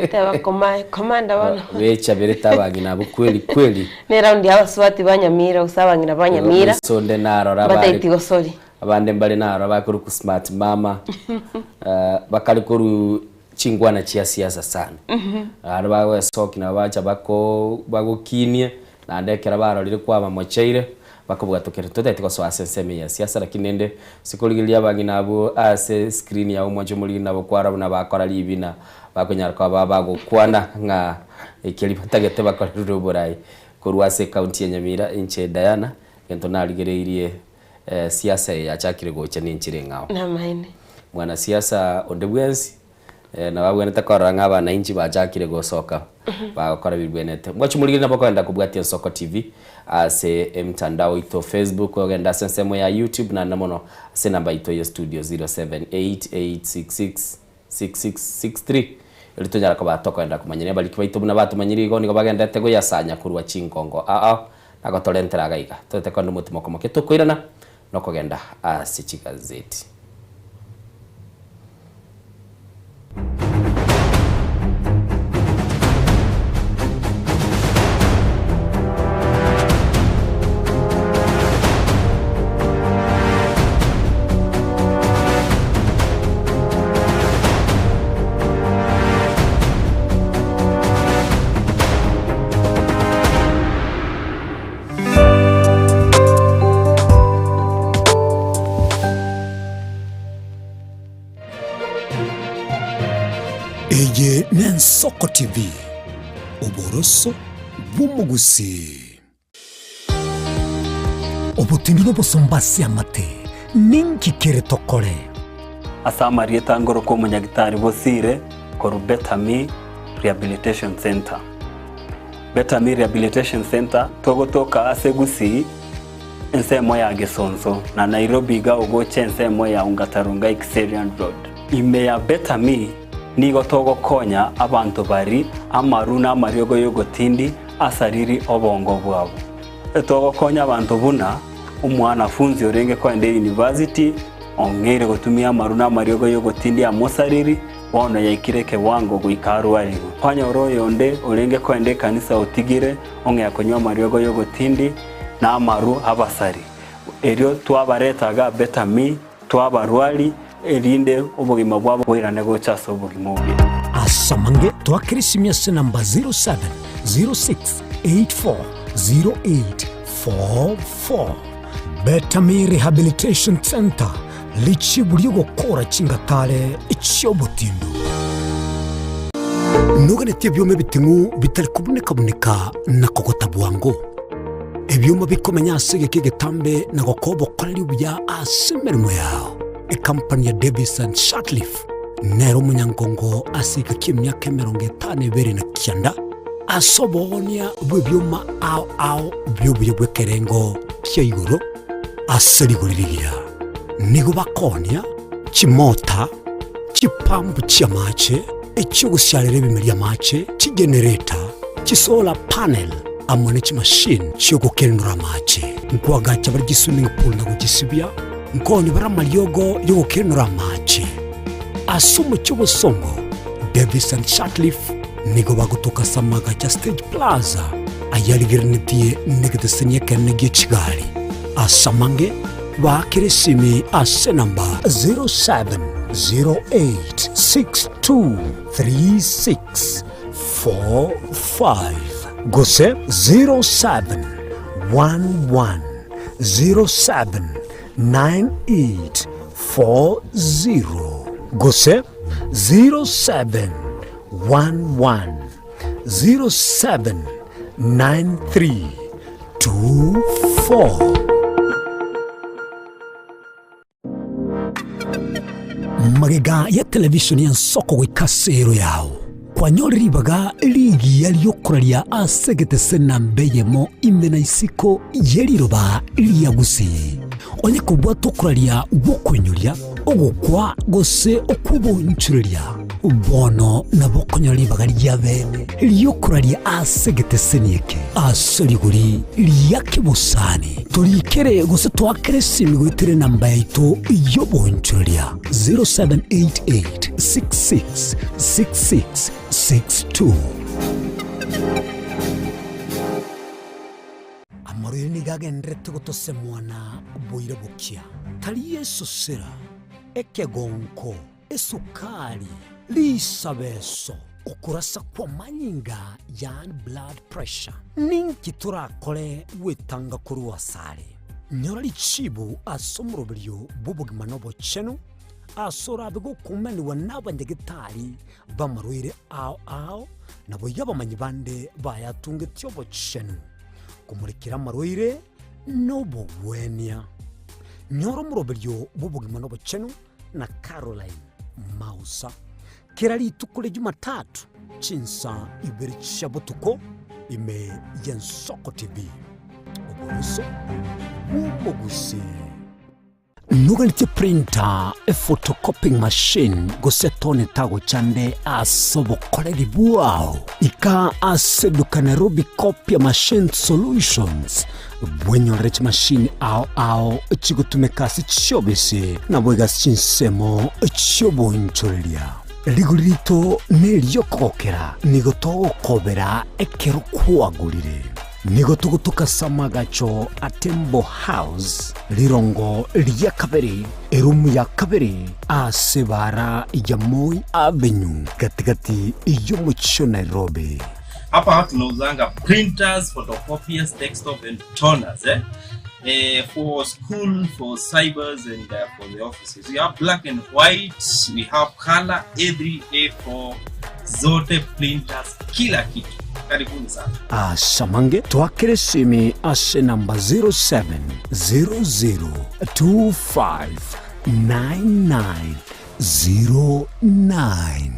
Ateba koma komanda bono. Bechaberete abang'ina abwo kweli kweli. Ne round ya abasubati ba Nyamira gose abang'ina ba Nyamira. Moisonde narora abare Mbataeti gosori. abande mbare narora bakorokwa smart mama bakare korwa chingwana chia siasa sana. Naende bagoesokia nabo bacha bako bagokinie, naende ekero barorire kwabamocheire, bakobwatokera. Totagete gosoa ase ensemo eye ya siasa lakini rende ase korigereria abang'ina abwo ase screen yao omwanche omorigeri nabo kwarora buna bakora ribina, bakonyara koba bagokwana ng'a ekeri batagete bakorerwe oborai. Korwa ase ecounty ya Nyamira, inche Diana, egento narigereirie Siasa eye yachakire gocha nenchera eng'ao. Namaene. Mwanasiasa onde bwensi nabo abwenerete korora ng'a abanainchi bachakire gosoka bagokora bibwenerete. Mwachi morigereria nabo okogenda kobwatia Ensoko TV ase emtandao oito Facebook, ogende ase ensemo ya YouTube naende mono ase enamba yaito ye studio 0788666663 erio tonyara koba tokogenda komanyania abariki baito buna batomanyire igo nigo bagenderete goyasanya korwa chingongo ao ao na gotorentera iga iga. Toete kore nomotima okomokia tokoirana nokogenda ase chigazeti. Eye n'Ensoko TV, oboroso bw'omogusii. Obotindi n'obosomba ase amate, ninki kere tokore? Ase amarieta ngorokwa omonyagitari Bosire korwa Betami Rehabilitation Centre. Betami Rehabilitation Centre togotoka ase Gusii ensemo ya Gesonso na Nairobi iga ogocha ensemo ya Ongata Rongai Kiserian Road. Ime ya Betami nigo togokonya abanto bari amaru na amariogo y'ogotindi asariri obongo bwabo. Togokonya abanto buna omwanafunzi orenge koenda eyunivasiti ong'eire gotumia amaru na amariogo y'ogotindi amosariri bono yaikire ekewango goika arwarigwe. Kwanyora oyonde orenge koenda ekanisa otigire ong'ea konywa amariogo y'ogotindi na amaru abasari. Erio twabareta iga Betami twabarwari erinde obogima bwabo boirane gocha ase obogima obuya. Ase amange twakere esimi ase namba 0706840844. Betami Rehabilitation Centre, richibu ri'ogokora chingatare chi'obotindu. Noganetie ebioma ebiting'u bitari kobuneka-buneka na kogota bwango? Ebioma bikomenya ase egeka egetambe na gokoa obokoreri obuya ase emeremo yao. Ekampani ya Davis and Shirtliff Nere omonyankongo ase egeka ki'emiaka emerongo etano ebere na kianda, ase oboonia bw'ebioma ao ao bi'obuya bw'ekerengo kia igoro ase rigori rigiya. Nigo bakoonia chimota, chipampu chi'amache, echi'ogosiarera ebimeri amache, chigenereta, chisolar panel, amo ne chimashini chi'ogokenura amache. Nkoagacha bare chiswimming pool na gochisibia, nkoonia bare amariogo y'ogokenura amache. Ase omochie obosongo, Davis and Sutcliffe nigo bagotoka ase amagacho a Stage Plaza ayarigereretie negeteseni ekenene gie chigari. Ase amange, baakere esimi ase enamba 0708623645 gose 0711079840 gose 0711079324. Magega ya televishoni y'ensoko goika ase ero yao, kwanyorire ribaga rigiya ri'okoraria ase egetese namba eyemo ime na isiko ye riroba ria Gusii. Onye kobwate okoraria gw'okoinyoria, ogokwa gose okw'obonchureria, bono nabo okonyora ribaga ria bene ri'okoraria ase egeteseni eke ase rigori ria kebosani. Torikere gose toakere esimi goetera enamba yaito y'obonchoreria 0788 66 66 62. Amarwaire nigo agendererete gotosemwa na boira bokia, tari esosera, ekegonko, esukari, risabeso, okorasa kw'amanyinga yaani blood pressure. Ninki torakore gwetanga korwa asare? Nyora richibu ase omoroberio bw'obogima na obochenu, ase orabe gokumanigwa n'abanyagetari b'amarwaire ao ao, naboigo abamanyi bande bayatungetie obochenu, komorekera amarwaire na obogwenia. Nyora omoroberio bw'obogima na obochenu na Caroline Mausa. Kera rituko ria Jumatatu chinsa ibere chia botuko ime y'Ensoko TV. Oboroso bw'omogusii. Noganetie printer, ephotocopying machine, gose tone tagochande ase obokoreri bwao? Ika ase eduka Nairobi Copia Machine Solutions bwenyorere chimashini ao ao chigotumeka ase chiobisi naboigo ase chinsemo chi'obonchoreria. Rigori rito neri'okogokera, nigo togokobera ekero kwagorire. Nigo togotoka ase amagacho a Tembo House, rirongo ria kabere, erumu ya kabere, ase ebaara ya Moi Avenue, gati-gati y'omochie o Nairobi. Hapa tunauzanga printers, photocopiers, desktop and toners eh? Eh, for school, for cybers and uh, for the offices. We have black and white, we have color A3, A4, zote printers, kila kitu. Karibuni sana. Asamange twakere esimi ase namba 0700259909.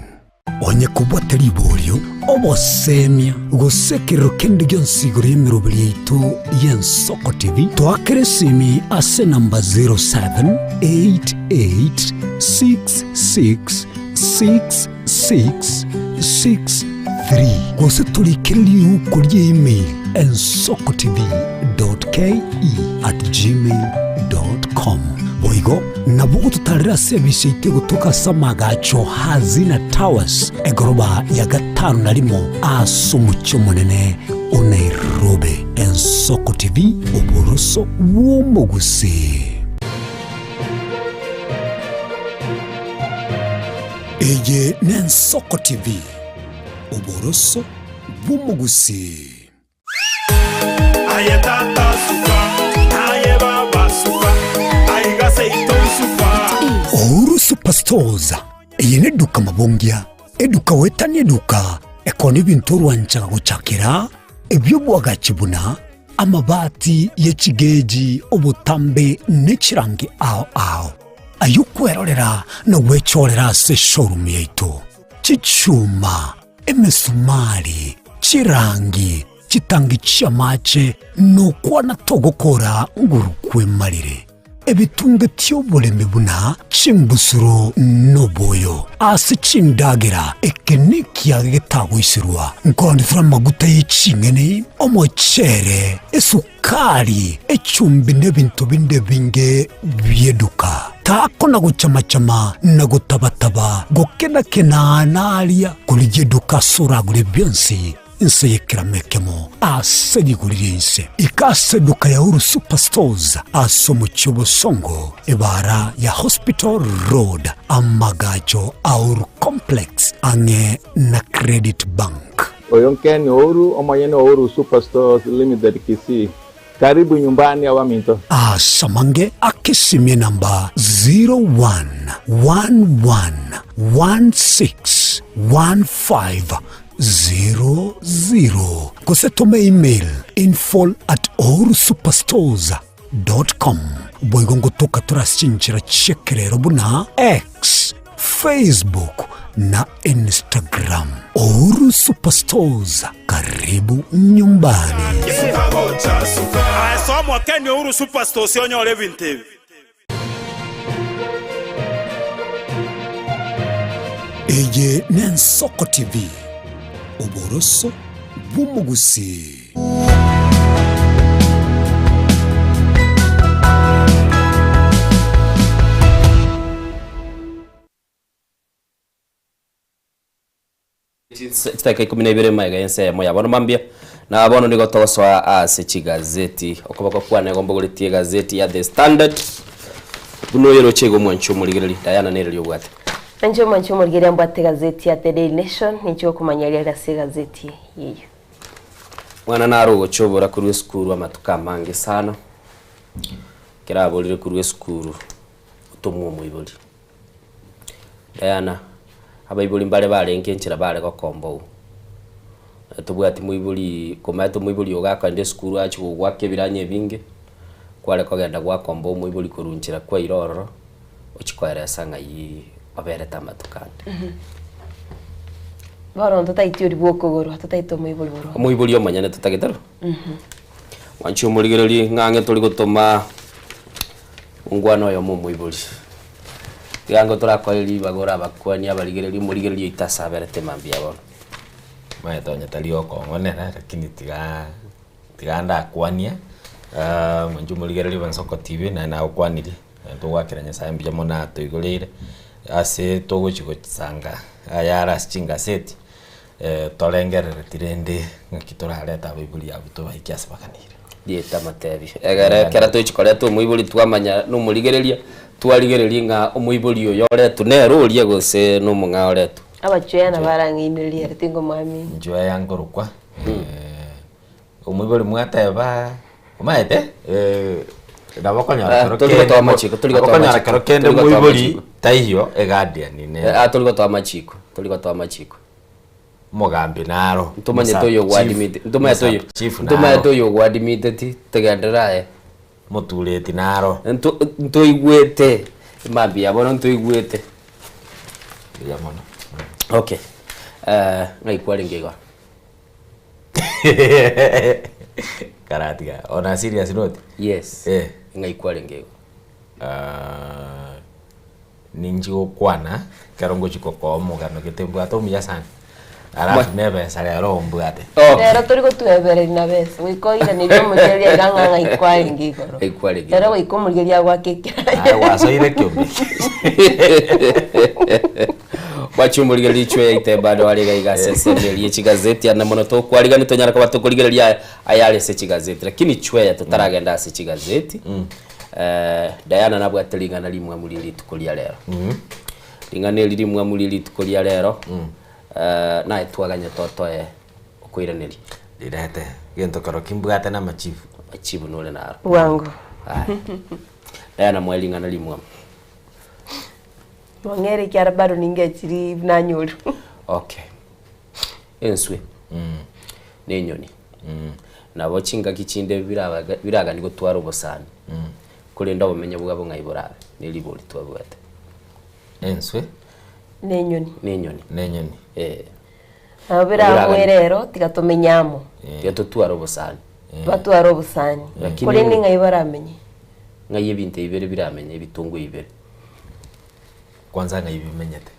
Onye kobwate riborio, obosemia, gose ekerero kende gionsi igoro y'emeroberi yaito y'Ensoko TV, toakere esimi ase enamba 0788666663 gose torikere riuko ria email ensokotv.ke@gmail.com. Boigo nabo ogototarera ase ebise yaito egotoka ase amagacho Hazina Towers, egoroba ya gatano na rimo ase omochie omonene o Nairobi. Ensoko TV, oboroso bw'omogusii. Eye n'Ensoko TV, oboroso bw'omogusii. Aye tata suka, aye baba suka, aiga seito nsuka. Uhuru Superstores eye neduka mabongia, eduka goetania eduka ekona ebinto orwanchaga gochakera ebi'obwagachi buna amabati ye chigeji, obotambe ne chirangi ao ao. Ay'okwerorera na gwechorera ase eshowroom yaito, chichuma, emesumari, chirangi, chitangi chi'amache, na okwana togokora nguru kwemarire. Ebitunge ti'oboremi buna chimbusuro noboyo ase chindagera, eke nekiage getagoiserwa, nkorondetera amaguta ye ching'eni, omochere, esukari, echumbi na ebinto binde ebinge bi'eduka. Takona gochama-chama na gotaba-taba, gokena-kena naria, korigia eduka ase oragure bionsi. Inse y'ekerama ekemo ase rigori ri'ense. Ika ase eduka ya Uhuru Superstores ase omochie o Bosongo, ebaara ya Hospital Road, amagacho a Uhuru Complex ang'e na Credit Bank. Oyo Ken Ouru, omonyene o Uhuru Superstores Limited Kisii. Karibu nyumbani abaminto. Ase amange akesimie namba 0111161500 gose tome email info at ohurusuperstores dot com. Boigo ngotoka tore ase chinchera chi'ekerero buna X, Facebook na Instagram. Uhuru Superstores, karibu nyumbani. Aye soa Kenya Uhuru Superstores onyore ebinto ebi. Eye n'Ensoko TV, oboroso bw'omogusii. Chidakika ikomi na ibere magega y'ense eyemo ya bono mambia, na bono nigo togosoa ase chigazeti. Okoboko kwane igo mbogoretie egazeti ya The Standard, buna oyeroche igo omwanchi omorigereria, Diana nere riria obwate. Inche omwanchi omorigereria mbwate egazeti ya The Daily Nation, ninche gokomanya riria ase egazeti eyio. Mwana nare ogochia obora korwa esukuru amatuko amange sana, ekero aborire korwa esukuru, otomwa omoibori. Diana, abaibori mbare barenge enchera bare gokombowu, tobwati moibori komaete omoibori ogo akoenda esukuru achia gogoaka ebiranya ebinge, kware kogenda gwakomba omoibori korwa nchera kwaira ororo, ochia koeresa ng'ai oberete amatuko ande. Bono totaiti oria bwa okogorwa, totaiti omoibori borwa. Omoibori omonyene totagete ro. Mwanche omorigererie ng'ang'e tori gotoma Ongwana oyomo omoibori. Tiga ango torakoe ribaga ore abakuani abarigereria omorigereria oito ase aberete mambia bono. Omanyete onye tari okong'onera lakini tiga tiga ndakwanie mwanche omorigereria bwa Nsoko TV naye nagokwanirie, naende togoakera Nyasaye mbuya mono atoigoreire ase togochi gosanga ayare ase chingaseti torengerereti rende ng'aki torarete abaibori abwo tobaike ase baganire. Rieta amatebi. Egere ekero tochi koreta omoibori twamanya na omorigereria, twarigereria ng'a omoibori oyo oretwe nere oria gose na omong'ao oretwe. Abachweya nabo arang'ainereria ere tingomwamini. Nchweya nkorokwa, omoibori mwateba omanyete nabo okonyora Ah, kero tori kende gotoa amachiko, tori nabo gotoa okonyora amachiko, kero kende tori gotoa moibori amachiko. taiyo eguardian nere. Ah, tori gotoa amachiko, tori gotoa amachiko. Omogambi naro. Ntomanyete oyo gwadimite, ntomanyete oyo, Chief ntomanyete naro. oyo gwadmiteti, tegenderera aye. Motureti naro. Nto ntoigwete, mambia bono ntoigwete. Mbuya mono. Okay, eh, ng'ai kwarenge igo? Karatiga, on a serious note? Yes. Eh. Ng'ai kwarenge igo? Ah, Ninchi gokwana ekero ngochia gokoa omogano gete mbwate omuya sana, alafu na ebesa rero ombwate. Rero tori gotwebereria na besa, goika oiranerie omorigereria iga ng'a ng'ai kwarenge igoro. Ng'ai kwarenge Rero igoro. goika omorigereria agoake ekerache. Aye gwasoire ekiombe eke. Bwachia omorigereria ichwe yaito bado are iga iga ase ensemo eria ye chigazeti ande mono tokwarigani tonyare koba tokorigereria aya ayare ase chigazeti lakini chweya totaragenda ase chigazeti Diana nabwate ring'ana rimwamu rie rituko ria rero. Ring'ana eri rimwamu rie rituko ria rero, naye twaganyete otoe okoiraneria. Rirete, gento kero kimbwate na amachibu. Amachibu nore naro. Bwango. Aya. Diana moe ring'ana rimwamu. Mong'ere ekiara bado ningechiri buna anyorwa. Okay. Enswe na enyoni. Nabo chingaki chinde biraga biragani gotwara obosani. Korende obomenyo bwabo ng'ai borabe? Neribori twabwate. Enswe. Nenyoni. Nenyoni. Nenyoni. Eh. Nabo birabue rero tiga tomenye amo. Tiga totware obosani. Batware obosani. Lakini- Korende ng'ai baramenye? Ng'ai ebinto ebibere biramenye ebitungu ebibere. Kwanza ng'ai bimenyete.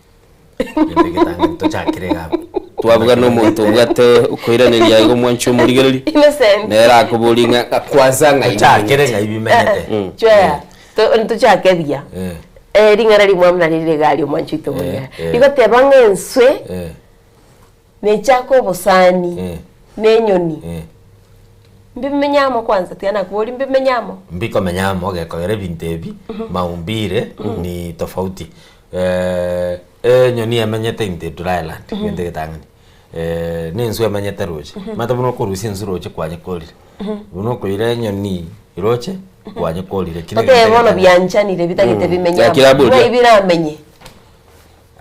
Gento egetang'ani tochakere iga abwo. Twabuga na omonto obwate okoiraneria iga omwanchi omorigereri, Innocent. nere akoboria ng'a ng'a kwanza ng'ai Tochakere bimenyete. ng'ai bimenyete. Chwea, to- tochake buya. Eh. Eh, ring'ana rimwe buna rire iga aria omwanchi oito omoyega. Eh, eh. Rigoteba ng'a enswe Eh. nechake obosani Eh. na enyoni. Eh. Mbimenye amo kwanza, tiga nakoboria mbimenye amo. Mbikomenya amo gekogera ebinto ebi maumbire ni tofauti. Enyoni emenyete in the dryland egento egetang'ani na enswe emenyete roche. Omanyete buna okorusia enswe roche kwanyekorire, buna okoira enyoni roche kwanyekorire. Ekio Totebe negento bono egetang'ani. bianchanire bitagete bimenye amo. Lakini aboria- Ng'ai biramenye?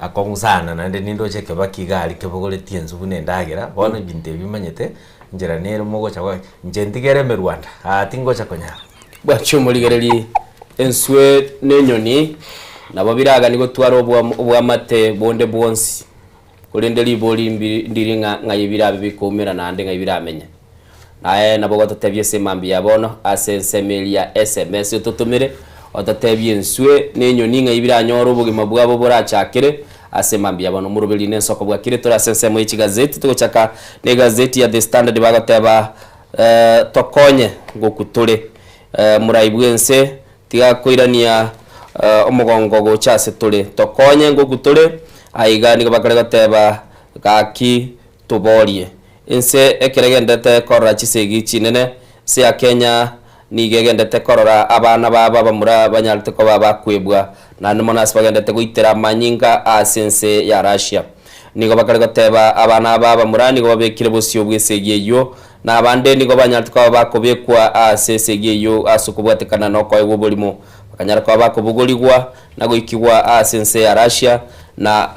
Akong'u sana naende nindoche ekebaki iga aria kebogoretie enswe buna endagera, bono ebinto ebi omanyete, enchera nere mogocha gocha, inche ntigere emerwanda, aa tingocha konyara. Bwachia omorigererie enswe na enyoni, nabo biraganie gotwara obwamate bonde bwonsi, korende ribori ndiri ng'a ng'ai birabe bikoumera naende ng'ai biramenye. Naye nabo ogototebia ase mambia ya bono ase ensemo eria ya sms ototomere, ototebie enswe na enyoni ng'ai biranyore obogima bwabo borachakere ase mambia ya bono. Omoroberi nensoko bwakire tore ase ensemo ye chigazeti, togochaka na egazeti ya The Standard bagoteba Tokonye ngoku tore. Morai bw'ense, tiga koirania omogongo gocha ase tore. Tokonye ngoku tore. Aiga nigo bakare goteba, Gaki toborie. Ense ekero egenderete korora chisegi chinene, ense ya Kenya nigo egenderete korora abana babo abamura banyarete koba bakwebwa, naende mono ase bagenderete goitera amanyinga ase ense ya Russia. Nigo bakare goteba, Abana aba abamura nigo babekire bosio bw'esegi eyio, na abande nigo banyarete koba bakobekwa ase esegi eyio ase okobwatekana nokoegwa oborimo, bakanyara koba bakobogorigwa na goikigwa ase ense ya Russia, na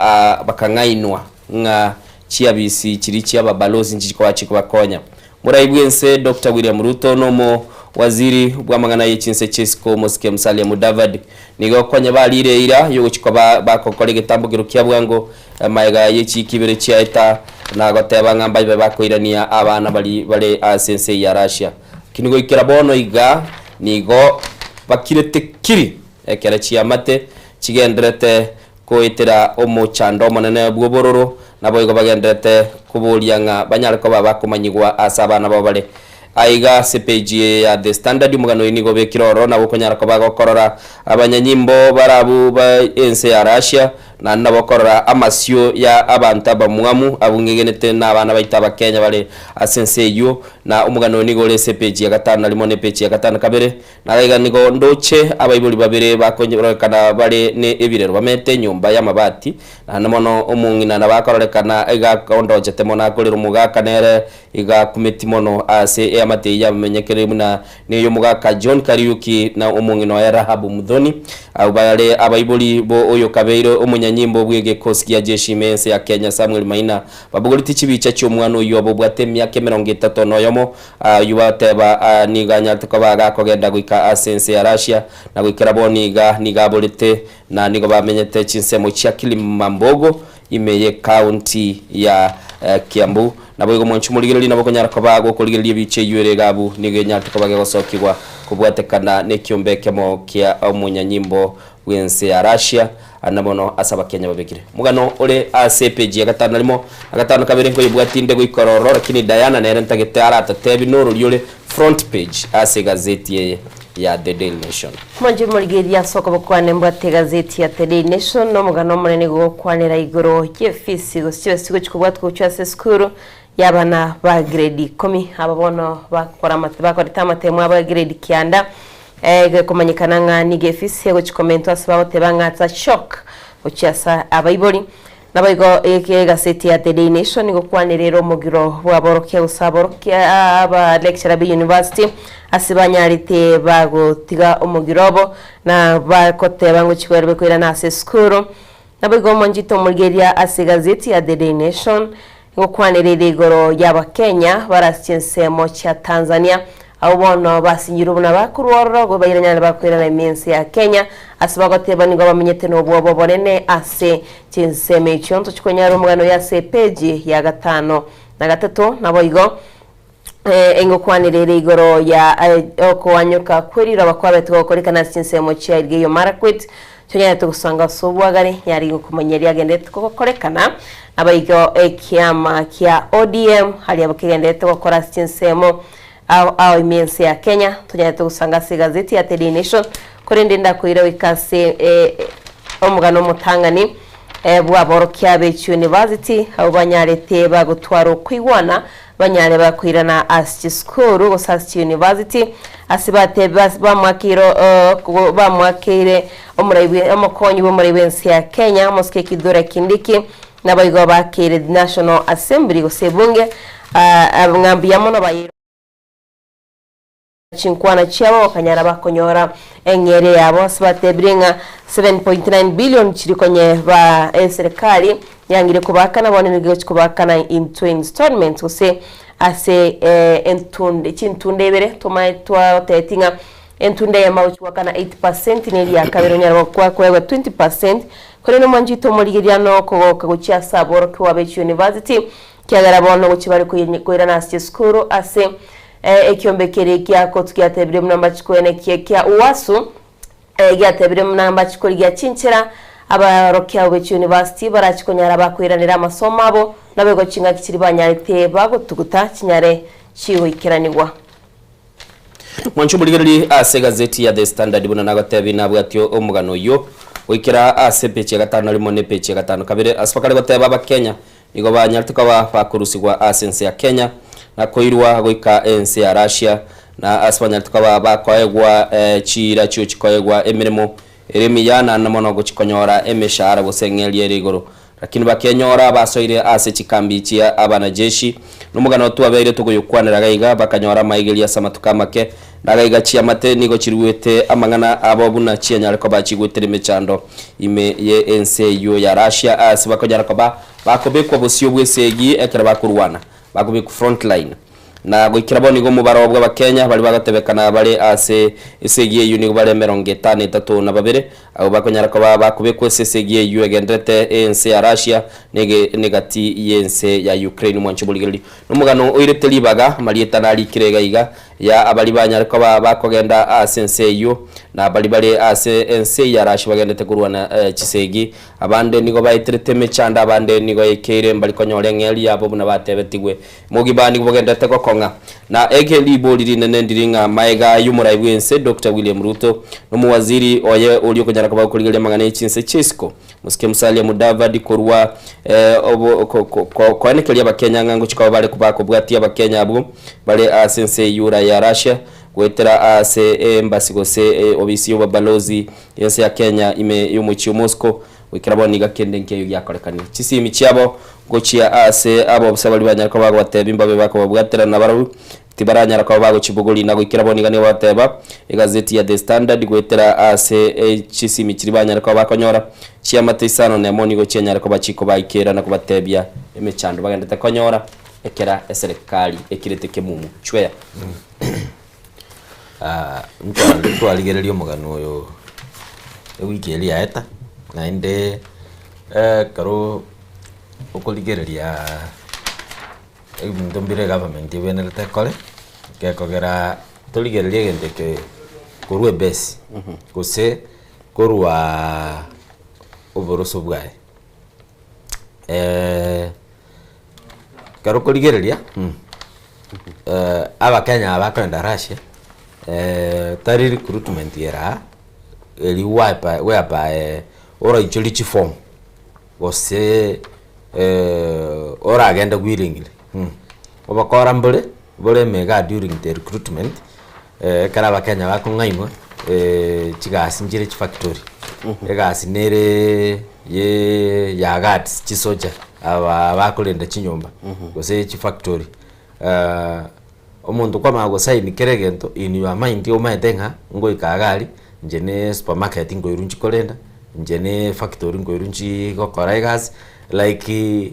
bakang'ainwa ng'a chiabisi chiria chi'ababalosi nchichikoba chikobakonya. Morai bw'ense Doctor William Ruto na omo waziri bw'amang'ana ye chinse chi'isiko Mosike Musalia Mudavadi nigo konya barire eira y'ogochia koba bagokora egetambokero kia bwango magega ye chiiki ibere chiaeta na goteba ng'a mbabe bakoirania abana baria bare ase ense eyio ya Russia. Lakini goikera bono iga nigo bakirete kiri ekero chiamate chigenderete Goetera omochando omonene bw'obororo, naboigo bagendererete koboria ng'a banyare koba bakomanyigwa ase abana babo bare. Aiga ase epeji eye ya The Standard omogano oyo nigo obekire ororo nabo okonyara koba gokorora abanyanyimbo barabwo ba ense ya Russia naende nabo okorora amasio ya abanto abamwamu abwo ng'egenete na abana baito abakenya bare ase ense eyio na omogano oyo nigo ore ase epeji ya gatano na rimo na epeji ya gatano na kabere Nagaiga nigo ndoche abaibori babere bakororekana bare ne ebirero bamete enyomba y'amabati, naende mono omong'ina nabo akororekana iga akondochete mono akorera omogaka nere iga akumeti mono ase eamate eyio yamenyekereire buna ney'omogaka John Kariuki na omong'ina oye Rahabu Muthoni. Abwo bare abaibori bo oyokabeire omonyanyimbo bw'egekosi gia jeshi ime y'ense ya Kenya Samuel Maina babogoreti chibicha chi'omwana oyio obwate emiaka emerongo etato noyomo Ayio bateba, Nigo anyarete koba gakogenda goika ase ense ya Russia, na goikera bono iga nigo aborete, na nigo bamenyete chinsemo chia Kilimambogo ime y'ecounty ya Kiambu. Naboigo mwanche omorigereria nabo okonyara koba gokorigereria ebicha eyio ere iga abwo nigo enyarete koba gegosokigwa kobwatekana nekiombe ekemo kia omonyanyimbo bw'ense ya Russia, Ande mono ase Abakenya babekire. Omogano ore ase epeji ya gatano na rimo na gatano na kabere nkoyebwati inde goika ororo, lakini Diana nere ntagete aratotebi norori ore front page ase egazeti eye ya The Daily Nation. Mwanche morigereria ase okoboko kwane mbwate egazeti ya The Daily Nation na omogano omonene gogokwanera igoro y'efisi gose chibesa chigochi kobwatwa gochia ase esukuru y'abana ba grade ikomi aba bono bakora amate bakorete amatemo abo ya grade kianda Egekomanyekana ng'a nigo efisi egochia komentwa ase bagoteba ng'a it's a shock gochia ase abaibori. Naboigo egaseti ya The Daily Nation nigo ekwanera ere omogiro bw'aborokia gose aborokia aba lecturer be university ase banyarete bagotiga omogiro obo na bagoteba ngochia koerwa koirana ase esukuru. Naboigo omonchete omorigereria ase egazeti ya The Daily Nation, ngokwanera ere igoro y'Abakenya barasiche ensemo chia Tanzania. Abwo bono basinyirwe buna bakorwa ororo, goika bairanyare bakoirana ime ense ya Kenya, ase bagoteba nigo bamenyete nobwoba obonene ase chinsemo echio. Ntochikonyara omogano oyo ase epeji ya gatano na gatato. Naboigo engokwanera ere igoro ya okoanyoka kw'eriroba kwabete gokorekana ase chinsemo chia Elgeyo Marakwet, tonyarete gosanga ase obwagare, yare gokomanya riagenderete gokorekana. Naboigo ekiama kia ODM aria kegenderete gokora ase chinsemo ao ao ime ense ya Kenya, tonyarete gosanga ase egazeti ya The Daily Nation, korende ndakoira goika ase omogano omotang'ani bw'aborokia be chiuniversity abwo banyarete bagotwara okoigwana banyare bakoirana ase chisukuru gose ase chiuniversity ase bate bamwakeire bamwakeire omorai bwe omokonyi bw'omorai bw'ense ya Kenya omosike Kithure Kindiki naboigo bakeire National Assembly gose ebunge ng'a mbuya mono bayeire Chinkwana chiabo bakanyara bakonyora eng'eria yabo ase batebire ng'a 7.9 billion chiri konye ba eserikali yangire kobakana bono nigo egochi kobakana into installments gose ase entunde chintunde ibere tomaete twatebeti ng'a entunde eyemo agochi goakana 8% na eria kabere onyare gokwa koegwa 20% korende omwanchete omorigereria nokogoka gochia ase aborokigwa be chiuniversity kiagera bono gochia bare koirana ase chisukuru ase Ekiombe keria gia Kotu giatebire buna mbachikoenekia kia Uasu giatebire buna mbachikorigia chinchera abaorokia abo be chiuniversity barachi konyara bakoiranera amasomo abo naboigo chingaki chiria banyarete bagotuguta chinyare chigoikeranigwa. Mwanche omorigererie ase egazeti ya The Standard buna nagotebi nabwati omogano oyio goikera ase epeji ya gatano na rimo na epeji ya gatano kabere ase bakare goteba abakenya Nigo banyarete koba bakorusigwa ase ense ya Kenya, na koirwa goika ense ya Russia, na ase banyarete koba bakoegwa chiira chiochi koegwa emeremo ere emiya naende mono gochi konyora emeshahara gose eng'eria ere igoro. Lakini bakenyora basoire ase chikambi chia abanajeshi. Nomogano twabeire togoyokwanera gaiga, bakanyora amaigerio ase amatuko amake, na gaiga chiamate nigo chiruete amang'ana abo buna chianyare koba chigwetire emechando ime ye ense eyio ya Russia ase bakonyara koba bakobekwa bosio bw'esegi ekero bakorwana, bakobekwa front line. Na goikera bono igo omobaro bw'Abakenya baria bagotebekana bare ase esegi eyio nigo bare emerongo etano etato na babere, abwo bakonyara koba bakobekwa ase esegi eyio egendererete ense ya Russia nege negati y'ense ya Ukraine. Mwanche borigereria nomogano oirete ribaga amarieta narikire iga iga ya abaria banyare koba bakogenda ase ense eyio, na baria bare ase ense ya Russia bagendete korwana chisegi. Abande nigo baeterete emechando, abande nigo yaikeire mbari konyora eng'eria yabo buna batebetigwe. Mogima nigo bogenderete gokong'a. Na eke ribori rinene ndiri ng'a maega y'omorai bw'ense Doctor William Ruto nomowaziri oye oria okonyara koba okorigereria amang'ana ye chinse chi'isiko Mosike Musalia Mudavadi korwa koenekeria abakenya ng'a ngochia koba bare bakobwatia abakenya abwo bare ase ense eyio ya Russia goetera ase embassy gose obisi y'obobalozi y'ense ya Kenya ime y'omochie o Moscow Goikera bono iga kende nkeiyo giakorekanire. Chisimi chiabo gochia aase abobisa baria banyare koba bagobatebia mbabe bakobabwaterana nabarabwo, tibaranyara koba bagochibogoria. Na goikera bono iga nigo bagoteba egazeti ya The Standard goetera ase chisimi chiria banyare koba bakonyora, chiamate isano nemo nigo chianyare koba chikobaikera na kobatebia emechando bagendete konyora ekera eserekari ekirete kemumu. Chweya. Ntwarigereria omogano oyo ewiki eria yaeta, naende ekero okorigereria ebinto mbire egovernment ebwenerete ekore, gekogera torigererie egento eke korwa ebase gose korwa oboroso bwaye. Ekero okorigereria abakenya aba bakoenda Russia, tari recruitment ere aa, eri whereby whereby oraichorie chiform gose oragende willingly obokora mbore bore ime igaa during the recruitment ekero abakenya bakong'ainwa chigasi nchire chifactory, egasi nere ye ya guards chisoja aba bakorenda chinyomba gose chifactory omonto kwamanya gosign kera egento in your mind omanyete ng'a ngoika iga aria inche ne supermarket nkoirwa nchi korenda, inche ne factory nkoirwa nchi gokora egasi like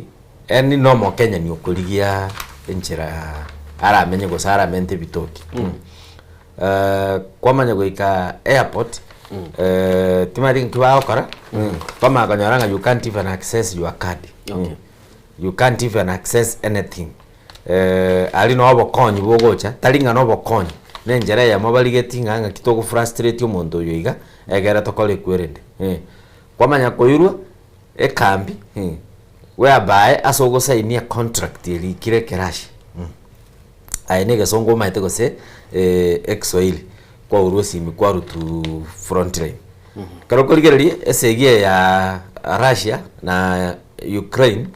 Yaani na omokenyani okorigia enchera aramenye gose aramente ebitoki. Kwamanya goika airport, timanyeti nki bagokora, kwamanya konyora ng'a you can't even access your card. You can't even access anything. Aria noo obokonyi bogocha, tari ng'a na obokonyi, na enchera eyemo barigetie ng'a ng'aki togo frustrate omonto oyo iga, egere tokore ekwerende. Kwamanya koirwa ekambi, whereby ase ogosainia econtract erikire ekerasha. Aye na egesongo omanyete gose ekiswahili, kwaurwa esimi kwarutwa front line. Ekero okorigereria esegi eye ya Russia na Ukraine,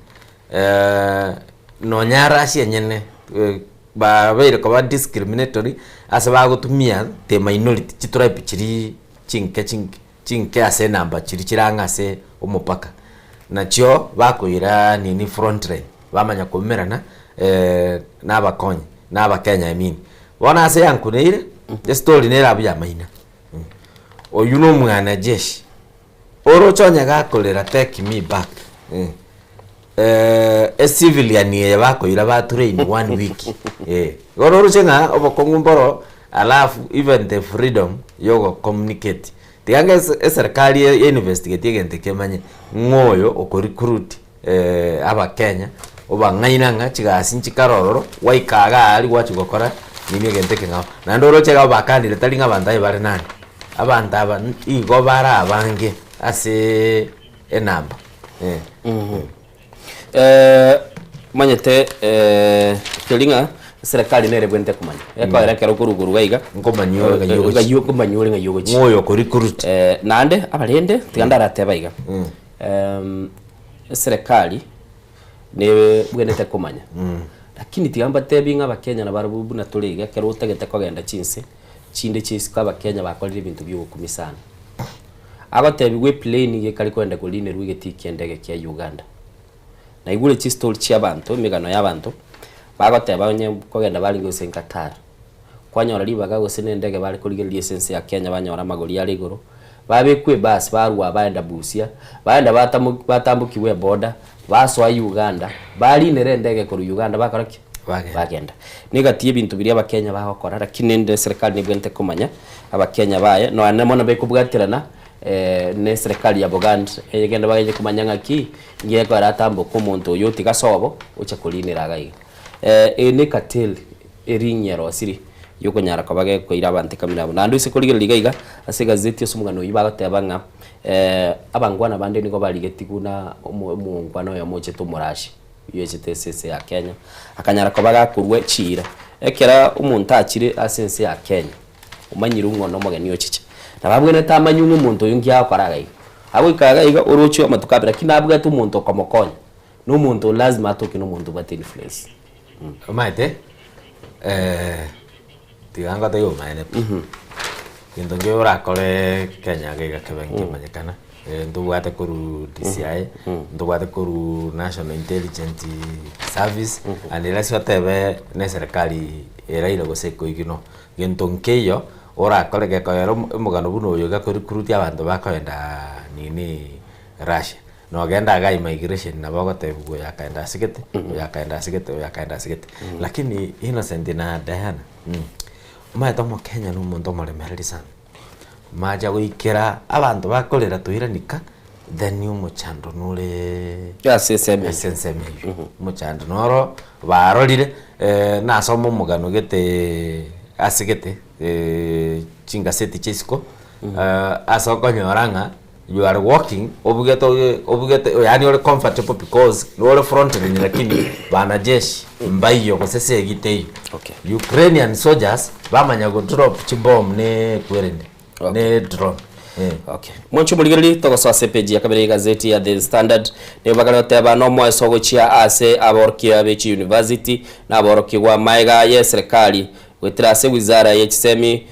nonya Russia enyene babeire koba discriminatory ase bagotumia the minority chitribe chiria chinke chinke chinke ase enamba chiria chire ang'e ase omopaka. Nachio bakoira nini front line, bamanya koumerana na abakonyi, na abakenya I mean. Bono ase yankuneire, estory nere abwo ya maina. Oywo na omwanajeshi, oroche onye gakorera take me back, ecivilian eye bakoira ba train one week, eh. Bono oroche ng'a obokong'u mboro alafu even the freedom ya ogo communicate. Tiga ng'a ese eserekari e investigate egento eke emanye ng'o oyo oko recruit abakenya obang'aina ng'a chigasi nchikare ororo, gwaika iga aria gwachia gokora nini egento ekeng'ao. Naende oroche iga bakanire tari ng'a abanto aye bare nani, abanto aba igo bare abange aseeee enamba eh. Omanyete keri ng'a eserekari nere ebwenerete komanya, ekoera ekero okorwa korwa iga iga, Nkomanyia ore ng'ai ogochia. Ng'ai okomanyia ore ng'ai ogochia. Ng'o oyo oko recruit. Naende abarende, tiga ndarateba iga, eserekari nebwenerete komanya, lakini tiga mbatebi ng'a abakenya nabarabwo buna tore iga ekero otagete kogenda chinse, chinde chia isiko abakenya bakorire ebinto bia ogokumia sana. Agotebigwa eplane iga ekare kogenda korinerwa egetii kia endege kia Uganda. Naigure chistory chia abanto, emegano ya abanto, bagoteba onye kogenda barenge gose Qatar, kwanyora ribaga gose na endege bare korigereria ase ense ya Kenya banyora amagori are igoro, babekwa ebus barwa baenda Busia, baenda batamo batambokiwa eboda, basoa Uganda, barinera endege korwa Uganda bakora ki? Bagenda. Negati ya ebinto biria abakenya bagokora lakini rende eserekari nebwenerete komanya abakenya baye nonya mono bekobwaterana na eserekari ya Bugand egende bagende komanya ng'aki ngekoera atamboke omonto oyo otiga sobo oche korinera iga iga. Eye ne cartel ering erosiri yokonyara koba gekoira abanto ekamina yabo. Naende ase korigereria iga iga ase egazeti ase omogano oyio bagoteba ng'a abangwana bande nigo barigetigwe na omo omongwana oyomo ochete omorashi. Oyio ase ense ya Kenya, akanyara koba gakorua chiira. Ekero omonto achire ase ense ya Kenya, omanyire ng'a nomogeni ochiche, nabo abwenerete amanye ng'a omonto oyo nki agokora iga iga. Agoika iga iga oroche amatuko abere, lakini nabwate omonto okomokonya, na omonto oyo lazima atoke na omonto obwate influence. Omanyete, tiga ngotebie obomaene pi, gento nkeiyo orakore Kenya iga iga kebe nkemanyekana. Ntobwate korwa DCI, ntobwate korwa National Intelligent Service, and unless otebe na eserekari eraire gose ekoiginwa. Gento nkeiyo orakore gekoera omogano buna oyo iga korecruit abanto bakoenda nini Russia. Nogenda igaa immigration nabo ogotebiwa oyo akaenda ase gete, oyo akaenda ase gete, oyo akaenda ase gete. Lakini Innocent na Diana, omanyete omokenya na omonto omoremereri sana. Macha goikera abanto bakorera toiranika, then omochando nore Ase ensemo eyio. ase ensemo eyio. Omochando noro barorire nasoma omogano gete ase gete chingaseti chia isiko ase okonyora ng'a you are walking obugete oye obugete yaani ore comfortable because nore front line lakini banajeshi mbaiyo gose segi teiyo. Okay. Ukrainian soldiers bamanya go drop chibomb ne ekwerende ne drone eh. Okay. Mwanche omorigereria togosoa ase epeji ya kabere y'egazeti ya The Standard nigo bakare goteba nomoeso ogochia ase aborokia be chiuniversity na aborokigwa maega y'eserekari goetera ase wizara ye chisemi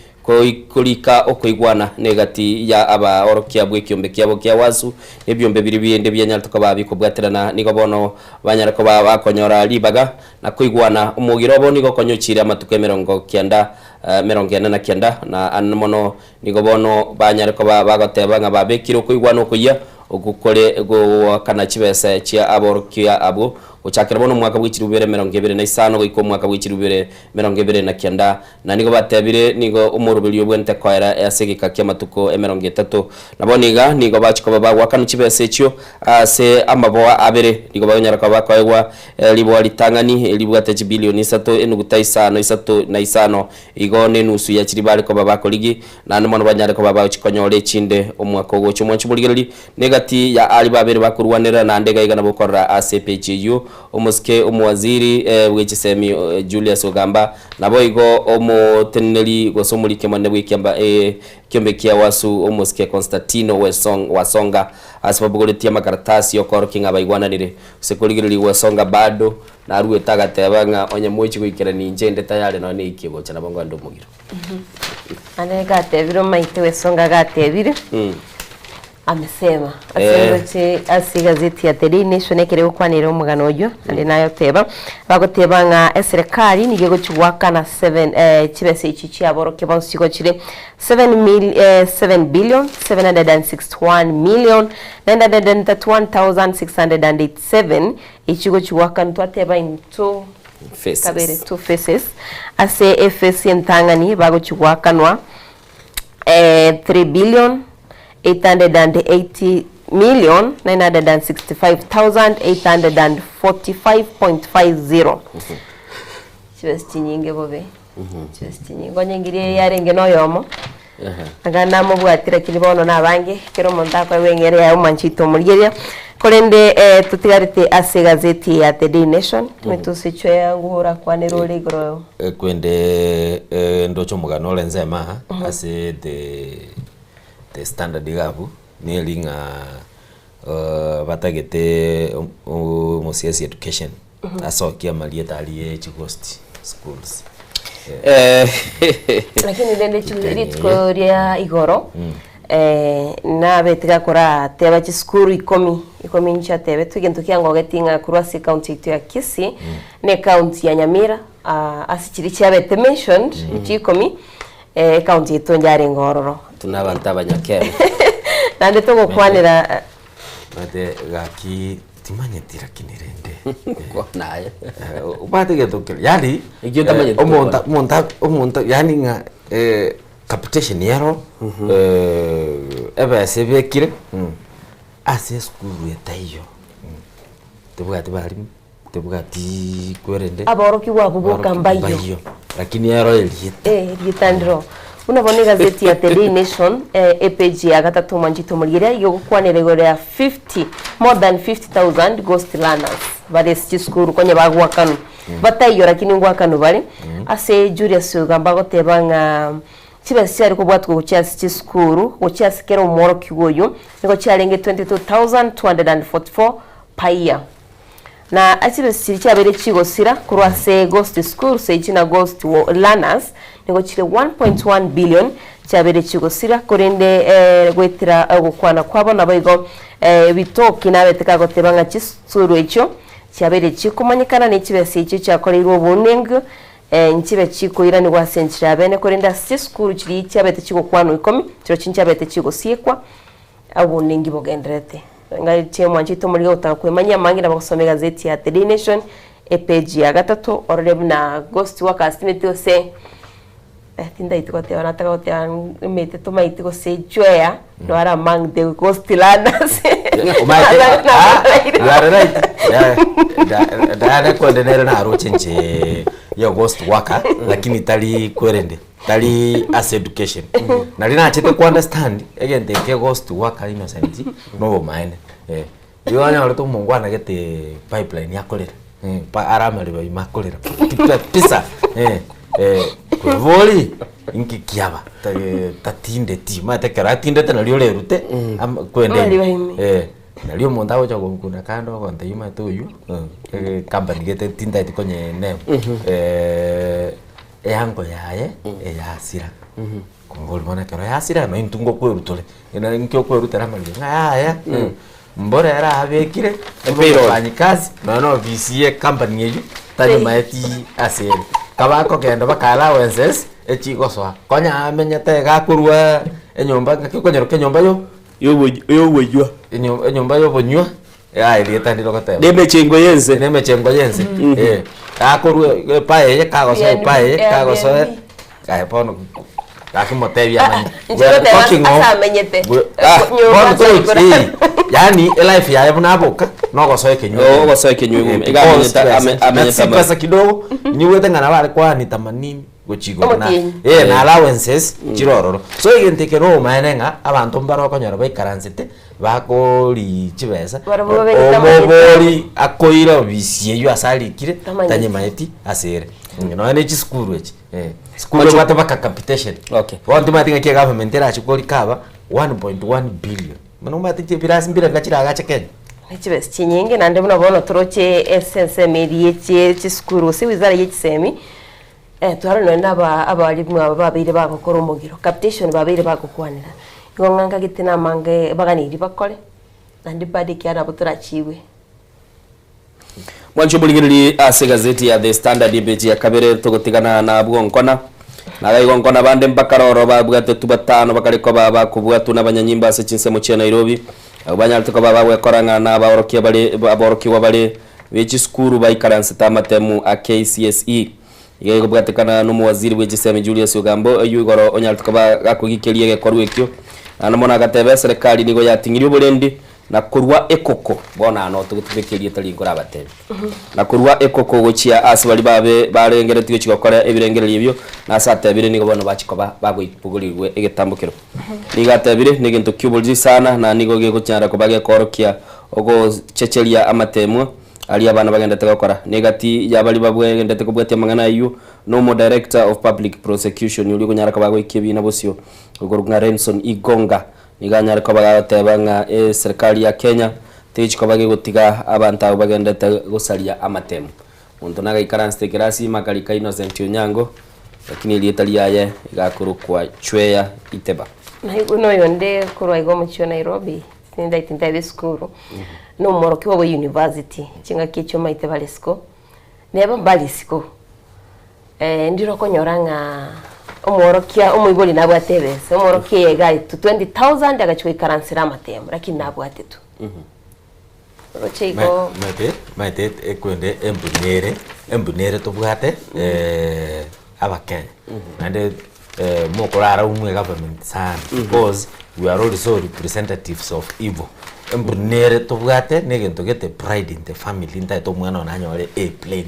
Korika okoigwana negati ya abaorokia bw'ekiombe kiabo kia Wasu, na ebiombe biria binde bianyarete koba bikobwaterana, nigo bono banyare koba bakonyora ribaga na koigwana. Omogiro obo nigo okonyochiire amatuko 90, 49, na anene mono nigo bono banyare koba bagoteba ng'a babekire okoigwana okoyia okwo kore goakana chibesa chia aborokia abwo. Gochakera bono omwaka bwe chilifu ibere 25 goika omwaka bwe chilifu ibere 29, na nigo batebire nigo omoroberio obwenerete koera ase egeka ki'amatuko 30. Na bono iga nigo bachia koba bagoakanwa chibesa echio ase amaboa abere, nigo bakonyara koba bakoegwa riboa ritang'ani ribwate chibilioni isato enuguta isano isato na isano, igo nenusu ya chiria bare koba bakorigi, naende mono banyare koba bagochia konyora echinde omwaka ogocha. Omwanchi omorigereria, Negati ya aria babere bakorwanerera naende iga iga nabo okorora ase epeji eyio omosike omowaziri bwe chisemi Julius Ogamba naboigo omoteneneri gose omoriki omonene bw'ekiamba ekiombe kia Wasu omosike Constantino Wasonga ase babogoretie amakaratasi y'okoorokia ng'a baigwananire. Gose korigereria Wasonga bado naruete agateba ng'a onye mochi goikerania inche inde tayari nonya neikie gocha nabo nkoenda omogiro. Ande gatebire omaite Wesonga gatebire. Amesema ase Eh. engoche ase egazeti ya The Daily Nation ekere egokwanera omogano oyio naende nayoteba bagoteba ng'a eserekari nigo egochi goakana 7 eh, chibesa echi chiaborokia bonsi chigo chire 7 mil, eh, 7 billion 761 million 931,687 echi gochi goakanwa twateba in two Faces. kabere two faces ase efesi entang'ani bagochi goakanwa 3 billion 880 million 965,845.50 chibesa chinyinge bobe chibesa chinyinge onye ngiria yarenge na oyomo anga namobwati lakini bono nabange ekero omonto akoegwa eng'ere yaye omwanchete omorigereria korende eh, totigarete ase egazeti ya The Daily Nation timetosecho yangu orakwanere ore igoro Kwende ndoche omogano ore ensemo aa ase the the standard iga abwo, neri ng'a batagete omosiasi education asokie amarieta aria ye chighost schools. Lakini rende rituko ria igoro nabete gakorateba chisukuru ikomi, ikomi nchiatebetwe egento kiangogeti ng'a korwa ase ecounty yaito ya Kisii, na ecounty ya Nyamira ase chiria chiabete mentioned chikomi, ecounty yaito yarenge ororo. Tuna abanto abanyakebe. Naende togokwanera Omanyete gaki timanyeti lakini rende Kwana aye. Omanyete egento keria yaani Ekio otamanyeti omonto tokwana. omonto omonto yaani ng'a capitation ero ebesa ebekire ase esukuru etaiyo, tebwati barimu. Tebwati kwerende. Aborokigwa abwo boka Aborokigwa mbaiyo. mbaiyo, lakini ero erieta. Eh, erieta ndiro. Buna bono egazeti ya The Daily Nation eh, epage ya gatato omwanchete omorigereria iga egokwanera igoro ya 50 more than 50,000 ghost learners bare ase chisukuru konya bagoakanwa bataiyo lakini ngoakanwa bare ase Julius Ogamba agoteba ng'a chibesa chiare kobwatwa gochia ase chisukuru gochia ase kera omworokigwa oyio nigo chiarenge 22,244 per year. Na chibesa chiria chiabeire chigosira korwa ase Ghost Schools echi na Ghost Learners nigo chire 1.1 billion chiabeire chigosira korende goetera ogokwana kwabo naboigo Bitoki nabete kagoteba ng'a chisuru echio chiabeire chikomanyekana ne chibesa echio chiakoreirwe obounengu nchibe chikoiranigwa ase enchera ya bene korende ase chisukuru chiria chiabete chigokwanwa ikomi chirochio nchiabete chigosiekwa Obonengi bogendererete. Ngaiche mwanchete omorige gotaka kwemanyia amange nabo gosoma egazeti ya The Daily Nation epage ya gatato orore buna ghost workers timeti gose eh, tindaeti goteba nataka goteba nimete tomaeti gose chweya no are among the ghost learners. Omanyete, ah, you are right. Yeah, da- da- kwende nere naroche inche ya ghost worker lakini tari kwerende tari ase education nari nachete ku understand egento eke ghost worker innocent nobomaene eh. Igo onyorete omongwana gete pipeline akorera eh, pa are amariba ime akorera kabisa eh, eh, bori inki kiaba tatindeti omanyete ekero atindete nario orerute ama kwenda Amariba ime ime. eh, nario omonto agocha gokuna kando ogontebia omanyete oywo company gete tintageti konye name Eango yaye eyasira. Kobori bono ekero yasira no intwe ngokwerutore, ena inki okwerutera amariga ng'a yaya mbora ere abekire Epayroll. omofanyikazi nonya na ofisi ye company eywo tanyamaeti ase ere. Kabakogenda baka allowances echigosoa konya amenyete iga akorwa enyomba ng'aki okonyoroka enyomba yo Yoboywa. enyomba ya obonywa. Yaya erieta ndire ogoteba. Nemechengo yense. Nemechengo yense. Eh. Akorwa epa eye kagosoa epa eye kagosoa aye bono gaki motebie amanye. Inche We are goteba talking of- ase amenyete. We- ah, Nyomba bono ase tochi, aikora. eh, yaani elife yaye buna aboka nogosoa ekenywa Oh, ogosoa ekenywa Eh, ime. Iga amenyete- because amenyete na si ama- pesa kidogo nyigwete ng'a nabo are kwani themanini gochia igoro na Omotienyi. eh, na allowances chire ororo. So egento eke nomaene ng'a abanto mbare okonyora baikaransete bakori chibesa Barabwo babegete amanyete. omobori akoira obisi eywo ase arikire Tamanyeti. tanyemaeti ase ere. Nonya na chisukuru echi eh, sukuru Macho- ebwate mpaka capitation. Okay. Bono timanyeti ng'aki egovernment erache korika aba 1.1 billion. Bono omanyete chibirasi mbire iga chiragache Kenya. Ne chibesa chinyinge naende buna bono toroche ase ensemo eria ye chisukuru gose wizara ye chisemi, eh, twarora nonye na aba abalimu aba babeire bagokora omogiro, capitation babeire bagokwanera. Igo ng'a nkagete na amange baganeirie bakore, naende bado ekiagera nabo torachigwe. Mwanche omorigererie ase egazeti ya The Standard epeji ya kabere togotigana nabwo nkona. Nagaigo nkona bande mbakare oro babwatetwe batano bakare koba bakobwatwa nabanyanyimbo ase chinsemo chia Nairobi. Abwo banyarete koba bagwekora ng'a nabaorokia bare aborokigwa bare be chisukuru baikaransete amatemu a KCSE. Iga egobwatekana nomowaziri bwe chisemi Julius Ogambo oyio igoro onyarete koba gakogikeria egekorwa ekio. Naende mono agateba eserekari nigo yating'irie oborendi na korwa ekoko, bono aa notogotubeka erieta rinkore abatebi, na korwa ekoko gochia ase baria babe barengeretie gochia gokora ebirengererio ebio, na ase atebire nigo bono bachia koba bagoibogorirwe egetambokero. Nigo atebire, Negento ki'oboriri sana, na nigo gegochara koba gekoorokia ogochecheria amateemwa aria abana bagendete gokora. Na egati ya baria babwegendete kobwatia amang'ana ayio nomo Director of Public Prosecution oria okonyara koba agoikia ebiina bosio okorokwa ng'a Renson Igonga. Nigo anyare koba gagoteba ng'a eserikari ya Kenya tegochi koba gegotiga abanto abwo bagendete gosaria amatemu. Monto nagaikaransete ekerasi ime akarika Innocent Onyango, lakini erieta riaye iga akorokwa Chweya Iteba. Naigwe noyonde korwa iga omochie o Nairobi, tindaeti ntabe esukuru, na omworokigwa bwa university, chingaki echio omanyete bare isiko, neba mbare isiko. Ndire okonyora ng'a omworokia omoibori nabwate ebesa, omworokia eye iga aetwe 20,000 agachia goikaransera amatemo, lakini nabwate tu. Oroche igo. Maete, maete ekwende embuni ere, embuni ere tobwate abakenya, naende mokorara umwe egovernment sana because we are also representatives of evil. Embuni nere tobwate na egento gete pride in the family ntaete omwana one anyore A plain,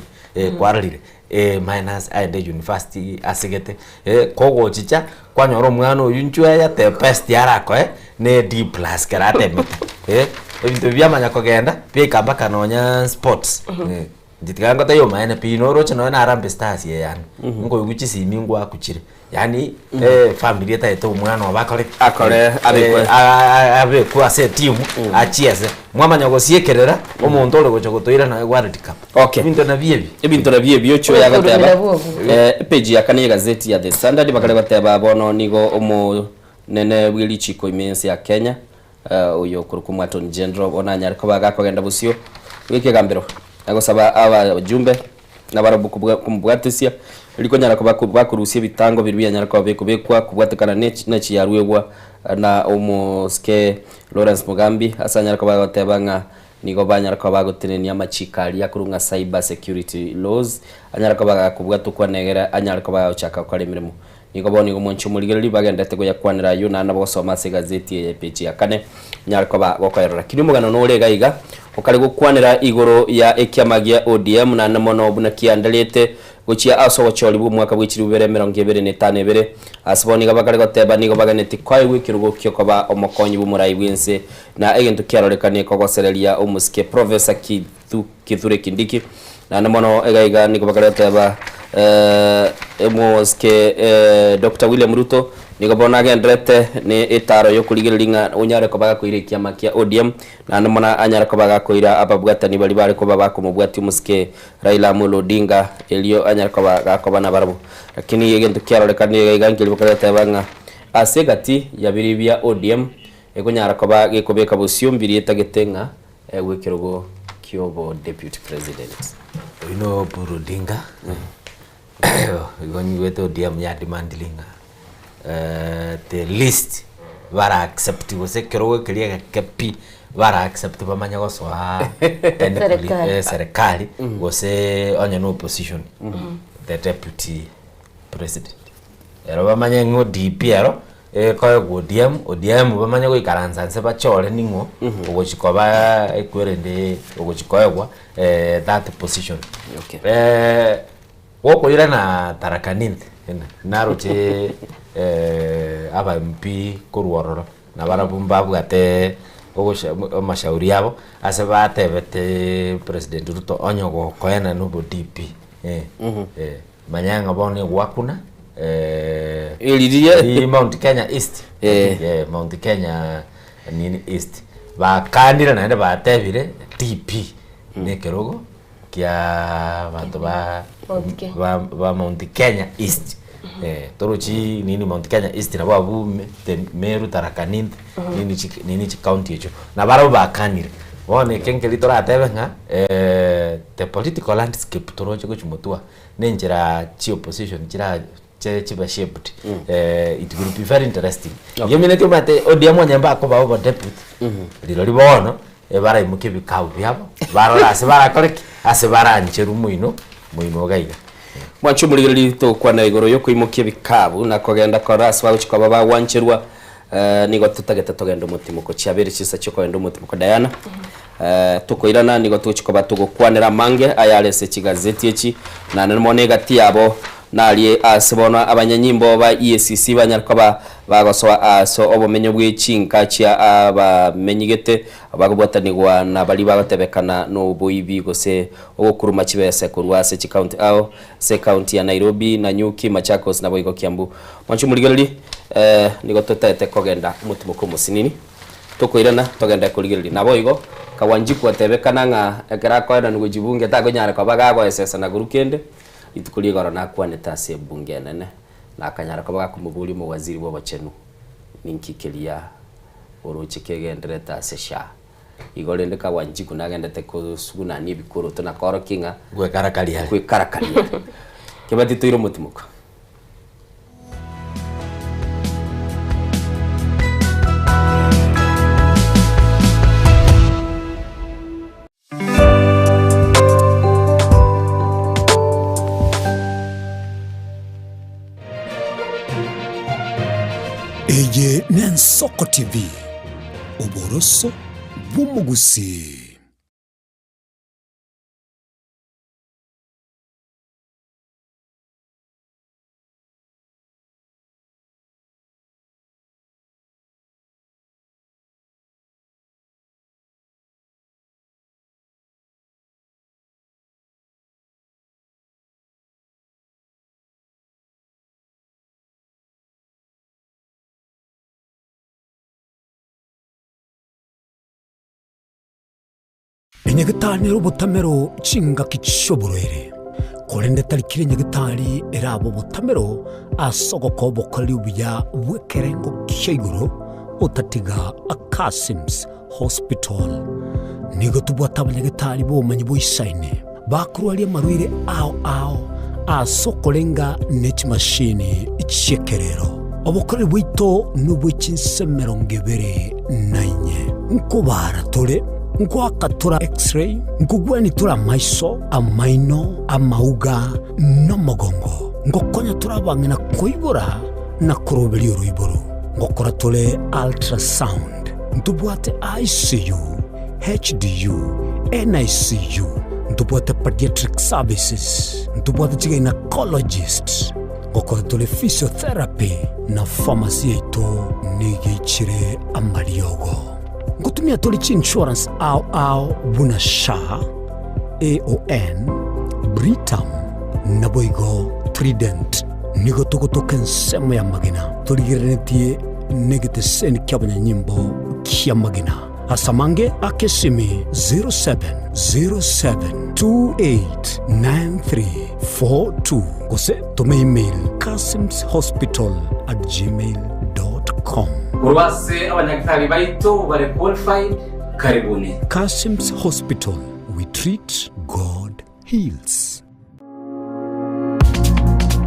kwarorire. A minus aende university asegete eh, kogochicha kwanyora omwana oywo inchuo eye the best arakoe ne D plus kero atemete eh, ebinto ebi biamanya kogenda biaika mpaka nonya sports eh, inche tiga ngotebie omaene pi noroche nonya na Harambee Stars eye yane, nkoigwa chisimi ngwaku chire yaani efamiri etagete omwana obo akore ki? Akore, abekwe. Abekwe ase etimu achiese. Mwamanya gosiekerera omonto ore gocha gotoira naye World Cup. Okay. Ebinto nabio ebi. Ebinto nabio ebi ochio Okorumira yagoteba bwogo. epage ya kane y'egazeti ya The Standard bakare goteba bono nigo omonene bwe richiko ime ense ya Kenya oyo okorokwa Omwatoni General bono anyare koba gakogenda bosio bw'ekegambero agosaba abajumbe nabarabwo komobwatesia erio konyara koba bakorusia ebitango biria bianyare koba bikobekwa kobwatekana ne ne chiaruegwa na omosike Lawrence Mugambi ase anyare koba agoteba ng'a nigo banyare koba bagotenenia amachiko aria akorwa ng'a cyber security laws anyare koba gakobwatwa kwanegera anyare koba agochaka gokora emeremo. Nigo bono igo mwanche omorigereria bagenderete goyakwanera ayio naende nabo gosoma ase egazeti eye epeji ya kane onyare koba gokoerora. Lakini omogano nore iga iga okare gokwanera igoro ya ekiama gia ODM naende mono buna kianderete gochia ase obochori bw'omwaka bwe chilifu bibere emerongo ebere na etano ebere. Ase bono iga bakare goteba nigo baganeti koegwa ekerogo kiokoba omokonyi bw'omorai bw'ense na egento kiarorekanie kogosereria omosike Professor Kithu Kithure Kindiki. Naende mono iga iga nigo bakare goteba omosike Doctor William Ruto nigo bono agenderete ne etaro yokorigereria ng'a onyare koba gakoira ekiama kia ODM naende mono anyare koba gakoira ababwatani baria bare koba bakomobwatia omosike Raila Amolo Odinga erio anyare koba gakoba nabarabwo. Lakini egento kiarorekanire iga iga nkeria bakare goteba ng'a ase egati ya biria bia ODM ekonyara koba gekobeka bosio mbiria etagete ng'a Egwe ekerogo kiobo deputy president. Oyio no Oburu Odinga, igo nyigwete ODM ya demandiri ng'a the least. Bara accept gose ekerogo keria egeke pi, bara accept bamanye gosoa any poli- Serikali. eh, serikali gose onye na opposition the deputy president. Ero bamanye ng'a ODP ero ekoegwa ODM, ODM bamanye goikaransa nse bachore ning'o ogochi koba ekwerende ogochi koegwa that position. Gokoirana Tharaka Nithi naroche aba MP korwa ororo na barabwo mbabwate ogosha amashauri abo ase batebete President Ruto onye gokoena na obo DP manya ng'a bono egwakuna Eriria. ri Mount Kenya East Mount Kenya nini East bakanire naende batebire DP na ekerogo kia abanto ba Mount Kenya. ba ba Mount Kenya East eh, torochi nini Mount Kenya East nabo abwo me- te- Meru Tharaka Nithi nini chi nini chicounty echio nabarabwo bakanire. Bono eke nkeri toratebe ng'a the political landscape toroche gochia motwe na enchera chi opposition chira che chibe shaped it will be very interesting. Egemineti omanyete ODM onye mbakobao obodeputy rirorio bono Ebaraimokie ebikabu biabo, barore ase barakore ki? Ase barancherwe moino, moino iga iga. Mwanche omorigereria togokwana igoro y'okoimokia ebikabu na kogenda korora ase bagochia koba bagwancherwa. Nigo totagete togende omotimoko chiabere chinsa chiokogenda omotimoko Diana. Tokoirana nigo togochia koba togokwanera amange ayare ase chigazeti echi naende mono egati yabo Narie aase bono abanyanyimbo ba EACC banyare koba bagosoa aase obomenyo bwe chinka chia abamenyigete bakobwatanigwa na baria bagotebekana noboibi gose ogokuruma chibese korwa ase chicounty ao ase ecounty ya Nairobi, Nanyuki, Machakos naboigo Kiambu. Mwanche omorigereria nigo totaete kogenda omotimoko omosinini tokoirana togende korigereria. Naboigo Kawanjiku atebekana ng'a ekero akoenanwa gochia bunge takonyara koba gagoesesa na korwa kende. Rituko ri'igoro nakwanete ase ebunge enene, na akanyara koba gakomoboria omowaziri bw'obochenu, Ninki keria oroche kegendererete ase SHA? Igo rende Kawanjiku nagendete kosugunania ebikoroto na koorokia ng'a Gwekarakaria are. Gwekarakaria are. Kebati toire omotimoko. Eye n'Ensoko TV, oboroso bw'omogusii. Enyagitari nere obotamero chingaki chi'oborwaire, korende tari kera enyagitari erabe obotamero ase ogokoa obokoreri obuya bw'ekerengo kia igoro, otatiga Akasims Hospital. Nigo tobwate abanyagetari b'obomanyi boisaine, bakorwaria amarwaire ao ao ase okorenga ne chimashini chi'ekerero. Obokoreri bwaito nobwe chinse emerongo ebere na inye. Nkobaara tore, nkoaka tore X-ray, nkogwenia tore amaiso, amaino, amauga, na omogongo. Ngokonya tore abang'ina koibora na koroberia oroiboro. Ngokora tore ultrasound. Ntobwate ICU, HDU, NICU, ntobwate pediatric services, ntobwate chigynecologist, ngokora tore physiotherapy na pharmacy yaito nigo eichire amariogo. Ngotumia tore chiinsurance ao ao buna SHA, AON, Britam naboigo Trident. Nigo togotoka ensemo y'amagena torigereretie negeteseni ki'abanyanyimbo ki'amagena. Ase amange aka esimi 0707289342 gose toma email kasimshospital@gmail.com. Korwa ase abanyagitari baito bare qualified, karibuni. Kasim's Hospital, we treat, God heals.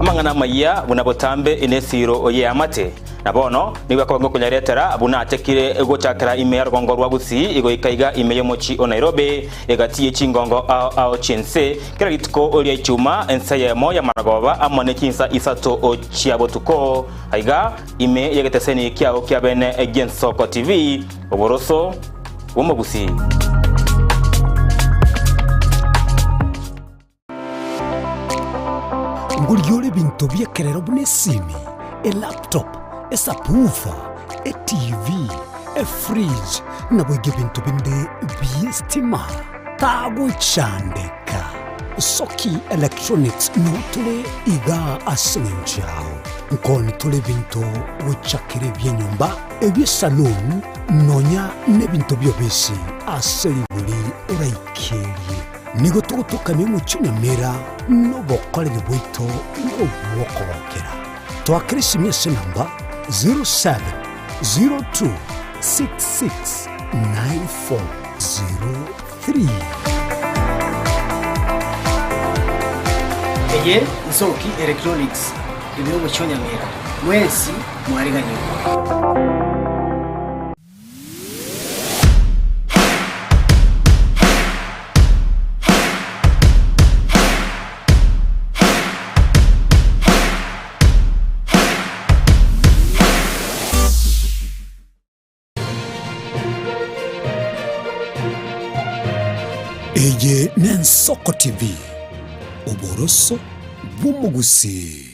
Amang'ana amayia buna botambe in'esiiro y'eamate. Na bono nigo ekoba ngokonyaretera buna achakire gochakera ime ya rogongo rwa Gusii goika iga ime y'omochie o Nairobi, egati ye chingongo ao ao chi'ense, kera rituko ria Ichuma, ensa eyemo y'amaragoba amo ne chinsa isato chia botuko, aiga ime y'egeteseni kiao kia bene gi'Ensoko TV, oboroso bw'omogusii. Ngorigia ore ebinto bi'ekerero buna esimi, elaptop, esubwoofer, etv, efridge, naboigo ebinto binde bi'estima. Tagochandeka. Soki Electronics noo tore igaa ase eng'encho yao. Nkoni tore ebinto gochakera ebi'enyomba, ebi'esaloon, nonya nebinto bi'obisi ase rigori oraikerie. Nigo togotokania omochie Nyamira nobokoreri bwaito nobw'okogokera. Twakera esimi ase enamba 0702669403. Eye Nsoki Electronics ime omochie o Nyamira, mwensi mwariganigwe. Eye n'Ensoko TV, oboroso bw'omogusii.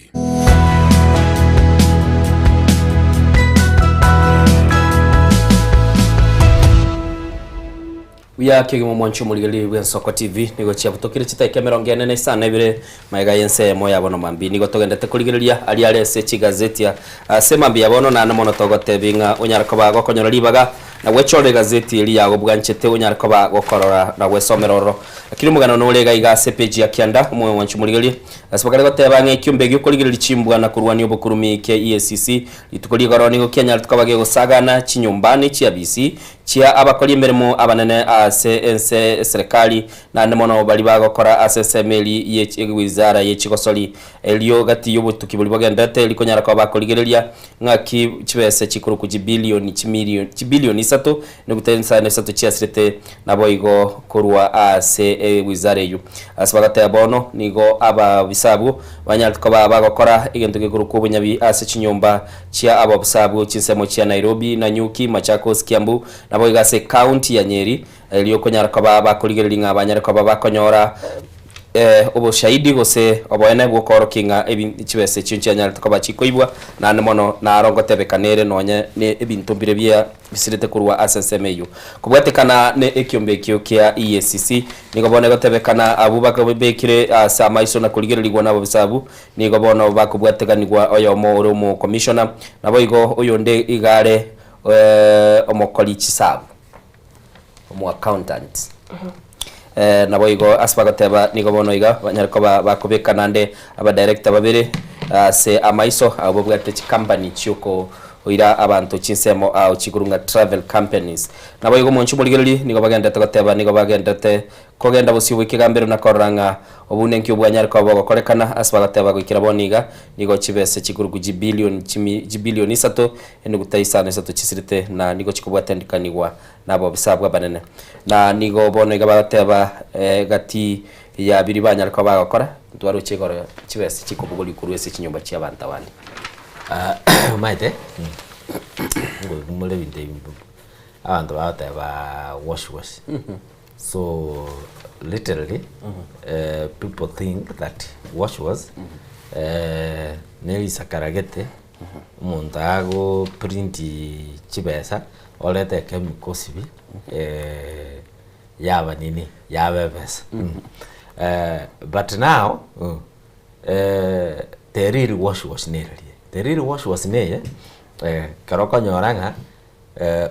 Buya kegima omwanchi omorigereria bw'Ensoko TV nigo chiabutokire chitaika emerongo ene na isano na ibere magega y'ense eyemo ya bono mambia. Nigo togendete korigereria aria are ase chigazeti ase mambia ya bono naende mono togotebi ng'a onyare koba gokonyora ribaga na gwechorera egazeti eria yago bwanchete onyare koba gokorora na gwesomera ororo. Lakini omogano nore iga iga ase epeji ya kianda omwanchi omorigereria Ase bakare goteba ng'a ekiombe gi'okorigereria chimbwa na korwania obokurumi kia EACC rituko rigoro nigo kianyarete koba gegosagana chinyomba ne chiabisi chia abakori emeremo abanene ase ense eserekari naende mono baria bagokora ase ensemo eri ye wizara ye chigosori erio gati y'obotuki boria bogenderete rikonyara koba bakorigereria ng'aki chibese chikorokwa chibilioni chimilioni chibilioni isato Nebuta ensano isato chiasirete naboigo korwa ase ewizara eyio. Ase bagateba bono nigo ababisa abwo banyarete koba bagokora egento gekorokwa obonyabi ase chinyomba chia ababisa abwo chinsemo chia Nairobi, Nanyuki, Machakos, Kiambu naboigo ase ecounty ya Nyeri erio konyara koba bakorigereria ng'a banyare koba bakonyora Oboshahidi gose oboene bw'okoorokia ng'a chibesa echio nchianyarete koba chikoibwa, naende mono naro ngotebekana ere nonye ne ebinto mbire bia bisirete korwa ase ensemo eyio. Kobwatekana ne ekiombe ekio kia EACC, nigo bono egotebekana abwo bakabekire ase amaiso na korigererigwa nabobisa abwo, nigo bono bakobwatekanigwa oyomo ore omokomishona, naboigo oyonde iga are omokori chisabu. omoaccountant. Eh, naboigo ase bagoteba nigo bono iga banyare koba bakobeka naende abadirector babere ase amaiso abwo babwate chicompany chiokoira abanto chinsemo ao chiguru ng'a travel companies. Naboigo omonche omorigereria nigo bagenderete goteba nigo bagenderete kogenda bosio bwa ekegambero na korora ng'a obunenki obwanyare koba bogokorekana ase bagoteba goikera bono iga nigo chibese chigurugu chibillion chimi chibillion isato Enuguta isano isato chisirete, na nigo chikobwatandikanigwa nabobisa abwo abanene. Na nigo bono iga bagoteba egati ya biria banyare koba bagokora, ntwaroche igoro chibesa chikobogoria korwa ase chinyomba chi'abanto abande. Omanyete, ngoigwa ebinto ebi abanto bagoteba wash wash. So literally people think that wash wash nerisakara gete. Omonto ago print chibesa orete echemical osibi yaba nini yaba ebesa but now the real wash wash nere the real wash wash neye ekero okonyora ng'a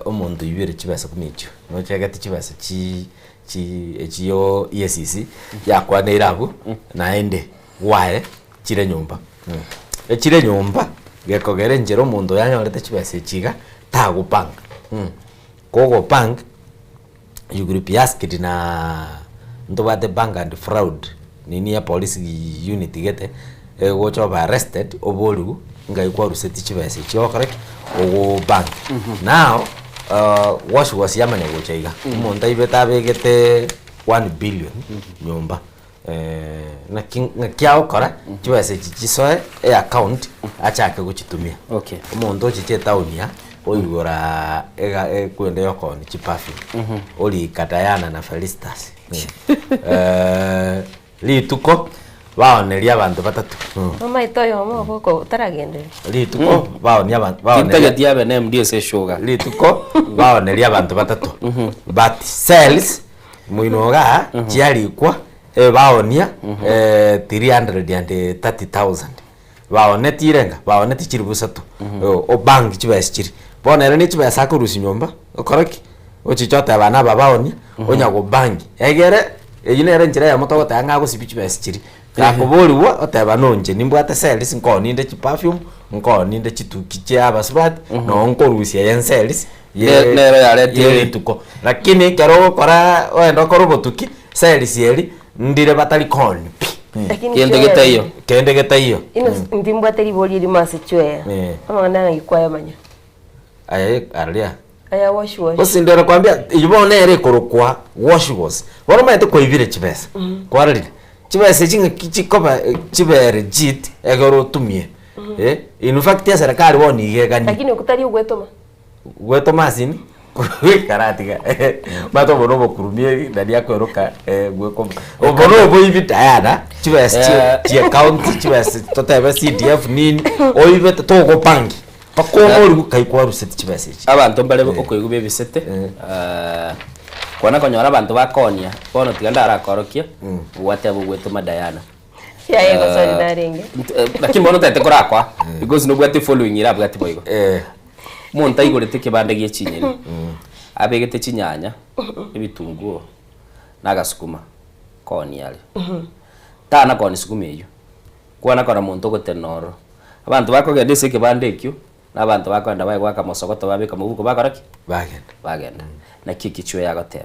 omonto oibire chibesa buna echio nochegete chibesa chi chi echio EACC yakwaneire abwo naende gwaye chire nyomba. Echire nyomba gekogera enchera omonto oyo anyorete chibesa echi iga tagopanga kogopanga you will be asked na ntobwate bank and fraud nini ya police unit gete egocha obe arrested oboriwu. Ngai kwarusetie chibesa echi ogokora ki? Ogobank. Now, wash wash yamanya gocha iga, omonto aibete abegete one billion nyomba, naki ng'aki agokora chibesa echi chisoe eaccount achake gochitumia. Okay. Omonto ochiche etown aa, oigora ega ekwende ya okoonia chiperfume, orika Diana na Felistus rituko baoneria abanto batato. Omaete oyomo obo oko otaragendereria. Rituko baonia abanto baoneria Tintageti abe na MD ase eshoga. Rituko baoneria abanto batato but sales moino igaa chiarikwa eh baonia 330,000 baonetie renga baonetie chilifu isato obank chibesa chiria. Bono ere ne chibesa akorusia nyomba okore ki? Ochiche otebe abana aba baonie onya gobangi egere eywo nere enchera eyemo togoteba ng'a agosibia chibesa chiria. Gakoborigwa oteba nonche nimbwate sales nkooni inde chiperfume, nkooni inde chituki chia abasubati, noo nkorusia eye ensales Ne- nero yaretire- ye rituko. Lakini ekero ogokora ogenda okore obotuki, sales eri ndire batari kooni pi. Lakini Kende chwea getaiyo. Kende getaiyo. Ino ntimbwate ribori erimo ase chwea. Amang'ana aya naki kwayamanya? Aye aria. Aya wash wash. Gose ndere kwambia eywo bono nere ekorokwa wash wash. Bono omanyete kwaibire chibesa, kwarorire, chibesa echi ng'aki chikoba chibe legit ekero otumie eh, in fact eserekari bono iga eganie. Lakini okwo tari ogwetoma. Gwetoma asini karatiga omanyete obo nobokurumia nari akweroka gwekoma. Obo noboibi tayana chibesa chie chiekaunti chibesa totebe CDF nini oibete togopangi. Mpaka omorigwe kai kwaruseti chibesa echi. Abanto mbare okoigwa bebisete, kwana konyora abanto bakoonia, bono tiga ndarakorokia, gwateba ogwetoma Diana. Yaya gosori narenge. Lakini bono otagete korakoa, because nobwate efollowing erabwati boigo. Omonto aigorete ekebanda gie chinyeni, abegete chinyanya, ebitunguo, na agasukuma, koonia are. Tana koonia sukuma eywo, kwana kora monto ogotenena ororo. Abanto bakogenda ase ekebanda ekio, na abanto bakogenda baye goaka mosogoto babeka mobuko bakora ki? Bagenda. Bagenda. Naki ekichwa yagoteba.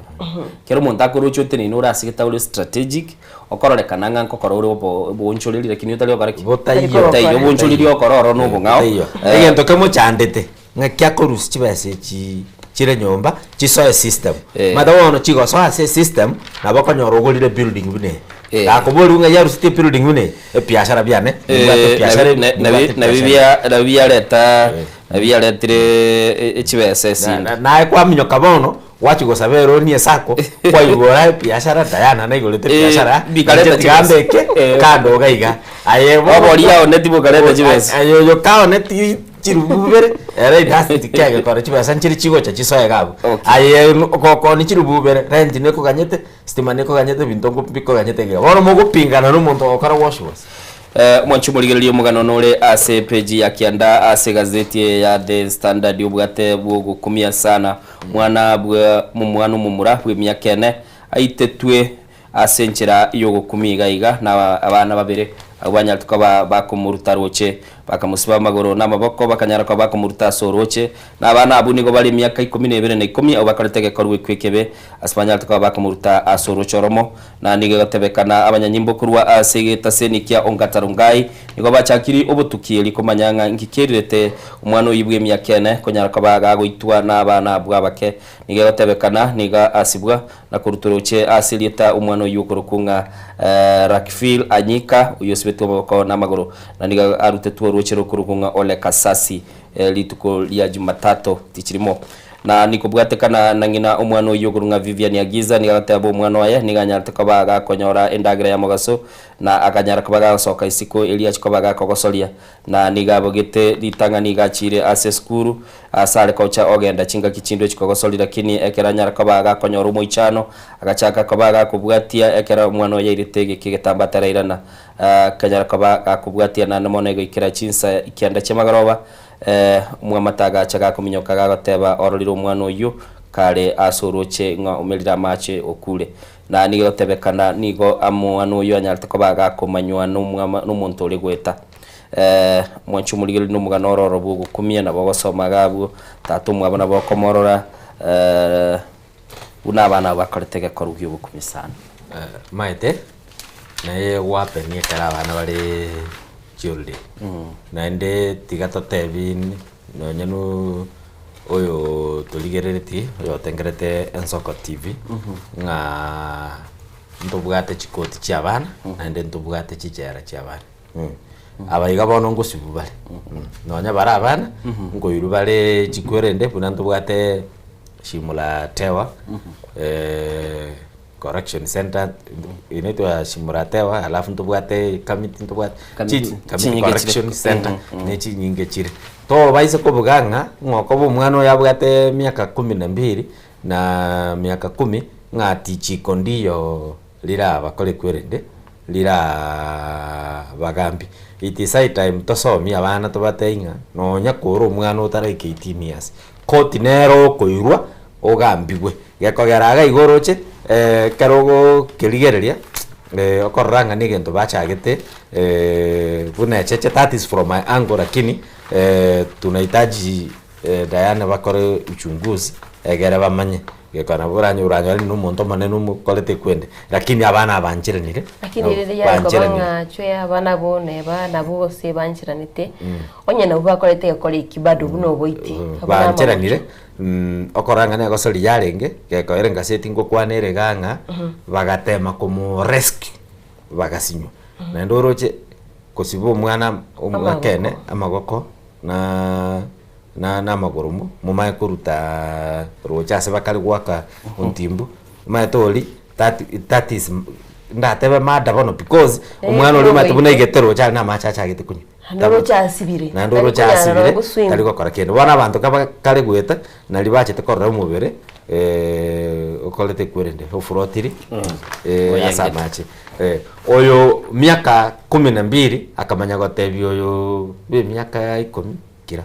Kera omonto akoroche oteneine ore ase gete ore strategic, okororekana ng'a nkokora ore obo oboonchoreri lakini otari gokora ki? Botaiyo. Botaiyo. Oboonchoreri okora oro na obong'ao. Botaiyo. Egento kemochandete, ng'aki akorusia chibesa echi chire nyomba, chisoe system. Omanyete bono chigosoa ase esystem, nabo okonyora ogorire ebuilding buna eye. Gakoborigwa ng'a yarusetie ebuilding buna eye, ebiashara biane, nimbwate ebiashara ebi, nimbwate ebiashara ebi. Nabi biareta, nabi biaretire echibesa esinde. Naye kwaminyoka bono, gwachia gosaba eroni esacco, kwaigora ebiashara, Diana naigorete ebiashara, bikareta inche tiga chibesa. mbeke kando iga iga. Aye bono, Oboria aoneti bokareta chibesa. Aye oyo kaoneti chiribu bibere, ere industry kegekora chibesa nchire chigocha chisoe iga abwo. Aye gokoonia chiribu bibere, rent nekoganyete, Stima nekoganyete ebinto nko bikoganyete iga. Bono mogopingana na omonto ogokora wash wash. Mwanche omorigereria omogano nore ase epeji ya kianda ase egazeti eye ya The Standard obwate bw'ogokumia sana. Mwana bwa momwana omomura bw'emiaka ene aitetwe ase enchera y'ogokumia iga iga na abana babere abwo banyarete koba bakomoruta roche Bakamosiba amagoro na amaboko, bakanyara koba bakomoruta ase orooche. Na abana abwo nigo bare emiaka ikomi na ebere na ikomi, abwo bakorete egekorwa ekio ekebe, ase banyarete koba bakomoruta ase orooche oromo. Na nigo egotebekana abanyanyimbo korwa ase egetaseni kia Ongata Rongai nigo bachakire obotuki erio komanya ng'a inki kerirete omwana oyio bw'emiaka ene konyara koba gagoitwa nabana abwo abake. Nigo egotebekana nigo asibwa na korutwa roche ase erieta omwana oyio okorokwa ng'a Rakfil Anyika, oyio osibetwe amaboko na amagoro, na nigo arutetwe orooche rokorokwa ng'a Ole Kasasi rituko ria Jumatato tichirimo. Na nikobwatekana na ng'ina omwana oyio okorokwa ng'a Vivian Agiza, nigo agateba omwana oye nigo anyarete koba gakonyora endagera ya mogaso, na akanyara koba gagosoka isiko erio achie koba gakogosoria. Na nigo abogete ritang'ani iga achiire ase esukuru, aase are gocha ogenda chingaki chinde ochia kogosori, lakini ekero anyara koba gakonyora omoichano, agachaka koba gakobwatia ekero omwana oye airete egeka egetambe atarairana, akanyara koba gakobwatia naende mono egoikera chinsa kianda chi'amagoroba, omwamate agacha gakominyoka gagoteba ororire omwana oyio kare ase orooche ng'a omerire amache okure. Na nigo egotebekana nigo omwana oyio anyarete koba gakomanywa nomwama nomonto ore goeta. Mwanche omorigereria nomogano ororo bw'ogokumia nabo ogosoma iga abwo, tata omwabo nabo okomorora buna abana abwo bakorete egekorwa gi'ogokumia sana. Maete, naye gwapenia ekero abana bare. children. Naende tiga totebi nonye no oyo torigereretie, oyo otengerete Ensoko TV, ng'a ntobwate chikoti chia abana, naende ntobwate chichera chia abana. Aba iga bono ngosibwa bare, nonya bare abana, nkoirwa bare chikwerende buna ntobwate Shimulatewa, correction center inaitwa Shimulatewa alafu ntobwate Kamiti ntobwate Kamiti. chi- Kamiti Chinyinge chire. correction center ne chinyinge chire. Tobaisa kobuga ng'a ng'a okoba omwana oyo abwate emiaka kumi na mbili na miaka kumi ng'a ati chiko ndiyo rirabakore kwerende rirabagambi. It is high time tosomie abana tobatebie ng'a nonya kore omwana otaraika 18 years, koti nere okoirwa ogambigwe. Gekogera iga igo oroche ekero ogokerigereria okorora ng'a negento bachagete buna echeche that is from my angle lakini tunahitaji Diana bakore uchunguzi egere bamanye gekogera nabo oranye oranyore na omonto omonene omokorete ekwende lakini abana abancheranire Lakini rende yare koba ng'a chwe abana abo neba nabo gose bancheranete, onye nabwo bakorete egekora eki bado buna oboiti, abwo bancheranire namagocho. Okorora ng'a negosori yarenge, gekoera engaseti ngokwana ere igaa ng'a, bagatema komo rescue, bagasinywa. Naende oroche kosiba omwana ekeene amagoko na na na amagoro mo, momanye koruta roche ase bakare goaka ontimbu, omanyete oria that that is ndatebe murder bono because omwana oria omanyete buna aigete roche aria na amache achagete konywa. Naende oroche asibire, Naende tari oroche konyara asibire, goswim. tari gokora kende. Bono abanto kaba kare goeta, nari bachete korora omobere okorete ekwerende, ofurotiri ase amache. Oyo miaka kumi na mbili akamanya gotebia oyo bwa emiaka ikomi kira.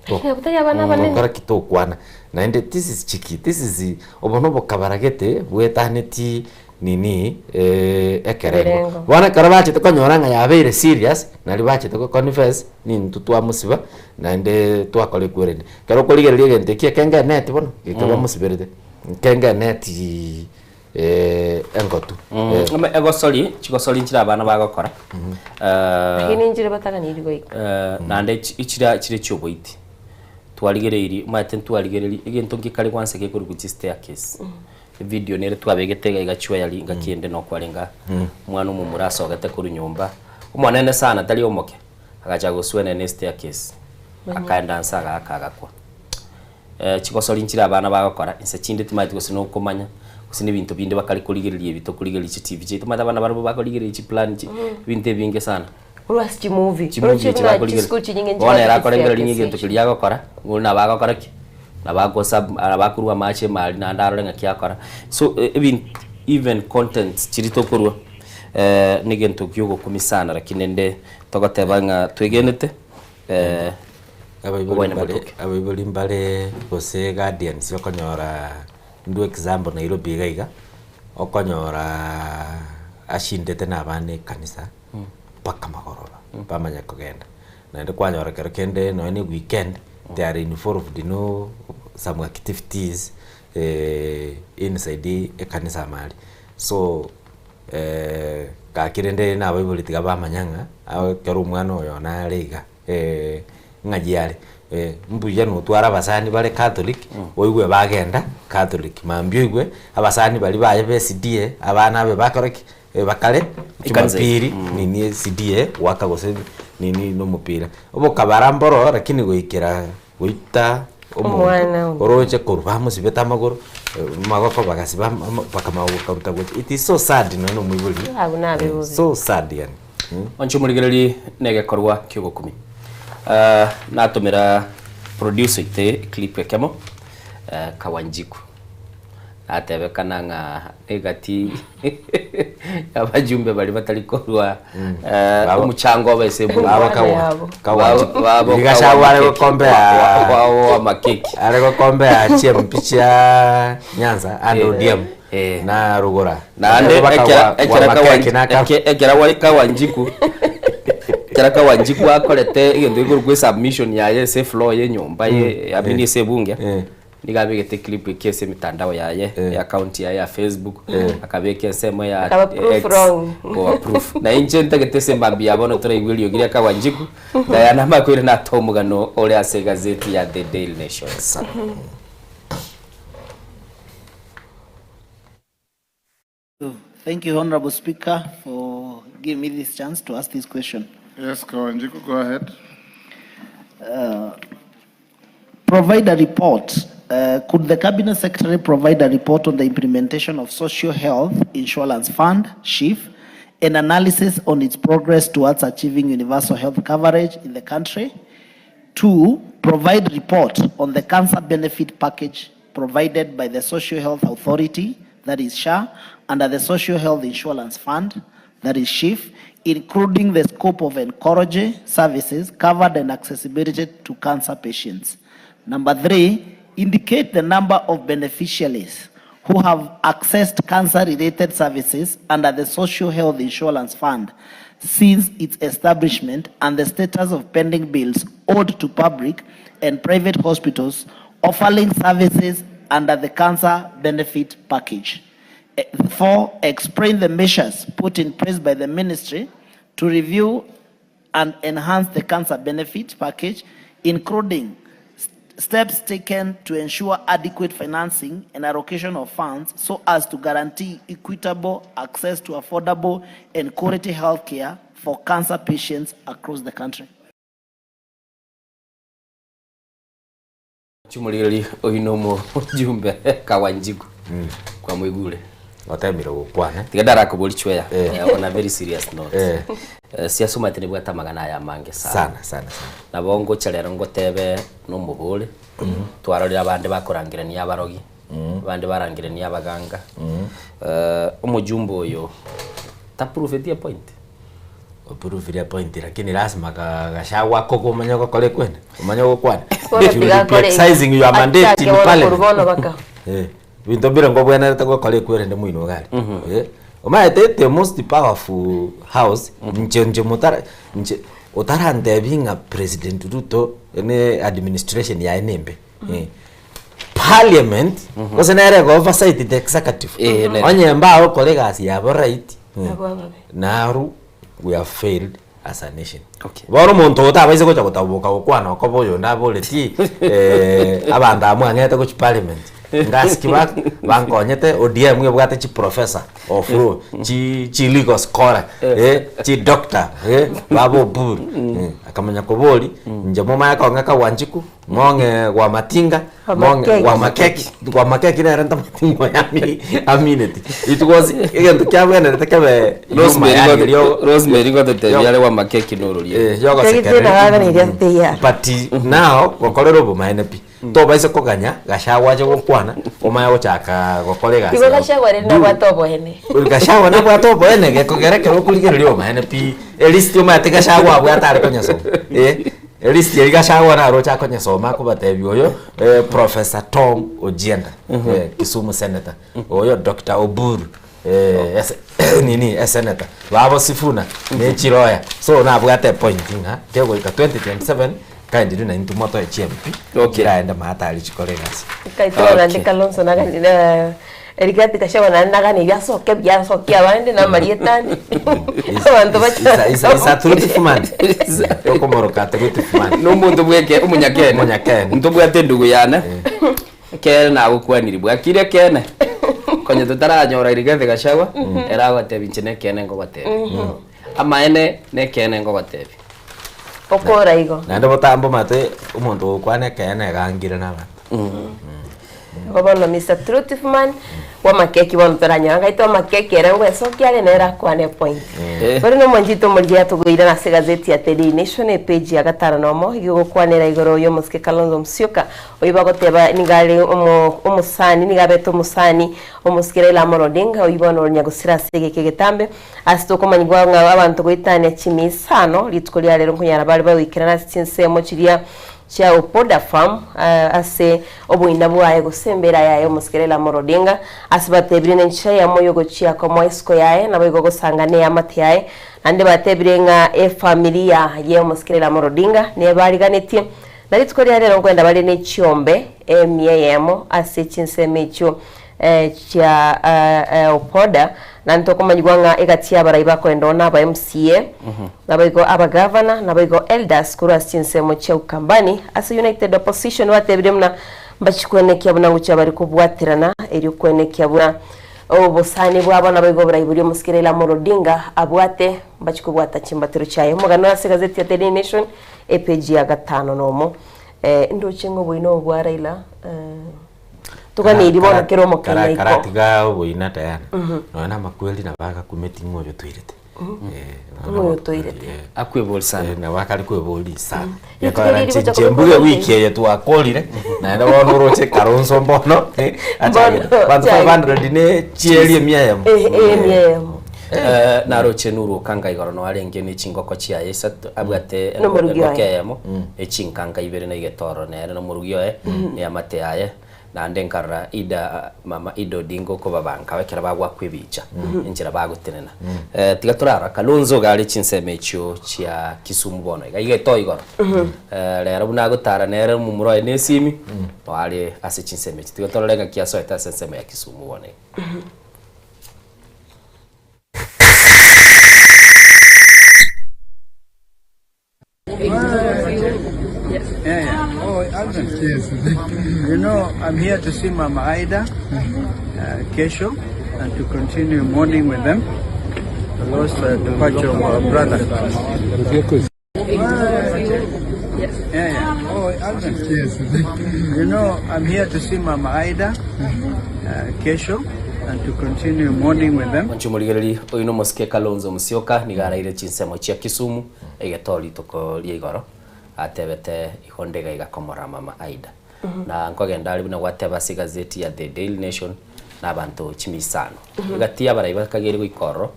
Lakini tari abana abanene. Gokora ki tokwana. Naende this is chiki, this is obo nobokabara gete bwetaneti nini ekerengo. Ekerengo. Bono ekero bachete konyora ng'a yabeire serious, nari bachete go confess, nintwe twamosiba, naende twakora ekwerende. Ekero okorigereria egento ekio ekenge eneti bono, geke bamosiberete, ekenge eneti engotu. Egosori, chigosori nchire abana bagokora, Lakini nchire bataganiri goika. naende chira chire chioboiti. Twarigereirie, omanyete ntwarigereria, egento nkekare gwansa gekorokwa chistaircase. Evidio nere twabegete iga iga chwayari ngaki ende nokwarenge aa, omwana omomura asogete korwa nyomba, omonene sana tari omoke, agacha gosuana ne estaircase, akaenda nse agaaka agakwa. Chigosori nchire abana bagokora, inse chinde timanyeti gose nokomanya, gose na ebinto binde bakare korigereria ebi tokorigereria chitivi chiaito, omanyete abana barobwo bakorigereria chiplan chi ebinto ebinge sana. Korwa ase chimovie. Chimovie Oroche echi buna bakorigereria. chisukuru chinyinge Bono ere nchibwate akorengereria ng'a chistaircase egento echi. keria agokora, ng'o nabo agokora ki? Nabo agosa nabo akorwa amache ime aria naende arore ng'aki akora. So ebint even content chiria tokorwa na egento kia ogokumia sana lakini rende togoteba ng'a twegenete Abaibori oboene mbare mbotoke. abaibori mbare gose guardians okonyora ndwe example Nairobi iga iga, okonyora ashindete na abana ekanisa. mpaka magoroba bamanya kogenda. Naende kwanyora kero kende nonya na eweekend they are involved no some activities inside ekanisa ime aria. So gaki rende na abaibori tiga bamanya ng'a ekero omwana oyo nare iga ng'ai are. Mbuya notware abasani bare catholic oigwe bagenda catholic, mambia oigwe abasani baria baye ba SDA abana abe bakore ki? Bakare Ekanisa Jumapili nini SDA goaka gose nini na omopira. Obokabara mboro lakini goikera goita omonto Omwana oyo. oroche korwa bamosibete amagoro amagoko bagasiba ama bakamanya gokaruta gocha. It is so sad nonya na omoibori Abwo nabe bobe. so sad yaani. Onche omorigererie negekorwa ki'ogokumia. Natomera producer oite eclip ekemo Kawanjiku. Natebekana ng'a egati y'abajumbe baria batari korua omochango obe ase ebunge. Babo kawa- kawa- Babo Rigachagu are gokombea wabo amakeki. are gokombea chiMP chia Nyanza and ODM na Rugura. Naende Baka ekera gwa- ekera gwa makeki na aka- ekera wari Kawanjiku ekera Kawanjiku akorete egento gekorokwa esubmission yaye ase efloor ya enyomba ye I mean ase ebunge. Nigo abegete eclip eke ase emitandao yaye, eaccount yaye ya Facebook, akabeka ensemo ya Akaba proof X, wrong. koba proof. Na inche ntagete ase embambi ya bono toraigwe eriogi ria Kawanjiku, Diana amakwire natoe omogano ore ase egazeti ya The Daily Nation. Thank you, Honorable Speaker, for giving me this chance to ask this question. Yes, Kawanjiku, go ahead. Uh, provide a report. Uh, could the Cabinet Secretary provide a report on the implementation of Social Health Insurance Fund, SHIF, and analysis on its progress towards achieving universal health coverage in the country? Two, provide report on the cancer benefit package provided by the Social Health Authority, that is SHA, under the Social Health Insurance Fund, that is SHIF, including the scope of oncology services covered and accessibility to cancer patients. Number three, indicate the number of beneficiaries who have accessed cancer-related services under the Social Health Insurance Fund since its establishment and the status of pending bills owed to public and private hospitals offering services under the cancer benefit package. Eh, four, explain the measures put in place by the ministry to review and enhance the cancer benefit package, including steps taken to ensure adequate financing and allocation of funds so as to guarantee equitable access to affordable and quality health care for cancer patients across the country. Chimorigereria oino omojumbe Kawanjiku kwamoigure. Otemire gokwana. Tiga ndarakobori chweya Eh. eh, on a very serious note. Eh. Eh, siasa omanyete nebwate amang'ana aya amange sana. Sana, sana, sana. Nabo ngocha rero ngotebe nomobore twarorire abande bakorangerania abarogi abande barangerania abaganga Eh, omojumbe oyo tapruveti epoint. Opruvire epoint lakini lazima ka gachagua ako omanye gokora ekwene omanye gokwana Bono If you tiga will be akore exercising your mandate achake in bono parliament korwa bono baka. Eh, binto mbire ngobwenerete gokora ekwerende moino iga aria. Eh, omanyete the most powerful house inche inche motara inche otarantebi ng'a President Ruto ne administration yaye nembe eh. Parliament gose nere ego oversight the executive Eh, nere. onye mbagokora egasi yabo right eh, Nabo ababe. naru we have failed as a nation. Bono omonto otabaise gocha gotaboka gokwana okoba oyonde aboreti eh, abanto aba mwang'ete gochia parliament ngasiki ba bankonyete ODM ebwate chiprofessor of law chi chi legal scholar eh, chi doctor eh, baba Oburu eh, akamanya kobori inche momanye kong'eka Wanjiku mong'e Wamatinga mong'e Wamakeki. Wamakeki Wamakeki nere ntamanyeti ng'o yami amineti it was egento kiabwenerete kebe nyuma Rosemary yani gote- rio- Rosemary gotetebia are Wamakeki nororia. Eh, yogosekerera but now gokorera obomaene pi tobaise koganya Gachagua ache gokwana omanye gochaka gokora egasi Igo yao. Gachagua rende nabwate oboene. Gachagua nabwate oboene gekogera ekero okorigereria obomaene pi elist omanyete Gachagua abwate are konyesoma eh elist eria Gachagua naroche akonyesoma akobatebia oyo eh, Professor Tom Ojienda eh, Kisumu senator oyo Doctor Oburu eh, ese nini esenator babo Sifuna ne chiroya so nabwate epoint ng'a kegoika 2027 Kindly naintwe motoe chiMP chiraende maatari chikore egasi. Kaitoro naende Kalonzo nagani na Rigathi Gachagua naende naganirie asoke buya asokie abande na amarieta ande abanto Is a, is a, is a truthful man. Okomoroka a truthful man. Nomonto bweke omonyakene. Omonyakene. Ntobwate endugu yane. Ekere nagokwaniri bwakire ekeene. Konya totaranyora Rigathi Gachagua ere agotebia inche nekeene nkogotebia. Amaene nekeene nkogotebia. Okora igo. Naende botambe omanyete omonto ogokwana ekeene iga angire na abanto. Igo bono Mister Truthful Man bw'amakeki bono toranyora ngai twamakeki ere ngwesokia are nere akwane point. Bono nomonchete omorigia atogoirana ase egazeti ya The Daily Nation epage ya gatano nomo iga egokwanera igoro y'omosike Kalonzo Musyoka oyio bagoteba nigo are omo omosani nigo abete omosani omosike Raila Amolo Odinga oyio bono ore nyagosira ase egeka egetambe Ase tokomanyigwa ng'a abanto goetania chimia isano rituko ria rero nkonyara bare bagoikerana ase chinsemo chiria chia Opoda Farm ase oboina bwaye gose embera yaye omosike Raila Amolo Odinga ase batebire nenchera eyemo yogochia komoa isiko yaye naboigo gosanga neamate yaye naende batebire ng'a efamilia ye omosike Raila Amolo Odinga nebariganetie. Na rituko ria rero nkoenda bare ne chiombe emia eyemo ase chinsemo echio chia Opoda, na ntokomanyigwa ng'a egati y'abarai bakoenda oo naba MCA, naboigo abagavana, naboigo elders korwa ase chinsemo chia Ukambani. Ase United Opposition batebire buna mbachie kwenekia buna ngochia bare kobwaterana erio kwenekia buna obosani bwabo naboigo oborai boria omosike Raila Amolo Odinga abwate mbachie kobwata chimbatero chiaye. Omogano ase egazeti ya Daily Nation epeji ya gatano nomo. Ndoche ng'a oboina obo bwa Raila Toganeirie bono kera omokenya iko. Karatiga oboina tayari. Nonya na amakweri nabo agakumeti ng'a oyo toirete. Ng'a oyo toirete. Akwebori sana. Nabo akare kwebori sana. Rituko riria rigocha Nche mbuge wiki eye twakorire naende bono oroche karonso mbono achagete. Mbono, Banto achagete. 500 ne chieri emia eyemo. Emia eyemo. Naroche Nuru Okanga igoro noe arenge ne chingoko chiaye isato, abwate Nomorugi engoko oye. eyemo, echinkanga ibere na egetoro nere nomorugi oye, na eamate yaye, naende nkarora Ida mama Ida Odinga okobabanka ekero bagwakwa ebicha, enchera bagotenena. Tiga torarora Kalonzo iga are chinsemo echio chia Kisumu bono iga, iga etoa igoro. Rero buna agotara nere omomura oye na esimi, noe are ase chinsemo echio. Tiga torore ng'aki asoete ase ensemo ya Kisumu bono iga. You know, I'm here to see Mama Ida, uh, Kesho, and to continue mourning with them the lost uh, departure of our brother. Yeah, yeah. Oh, Alvin. You know, I'm here to see Mama Ida, uh, Kesho, and to continue mourning with them. Mwanche omorigereria oino omosike Kalonzo Musyoka nigo araire chinsemo chia Kisumu egetoo rituko ria igoro atebete igo ndega iga komora mama Aida. Na nkogenda are buna gwateba ase egazeti ya The Daily Nation na abanto chimisano. Egati y'abarai bakageire goika ororo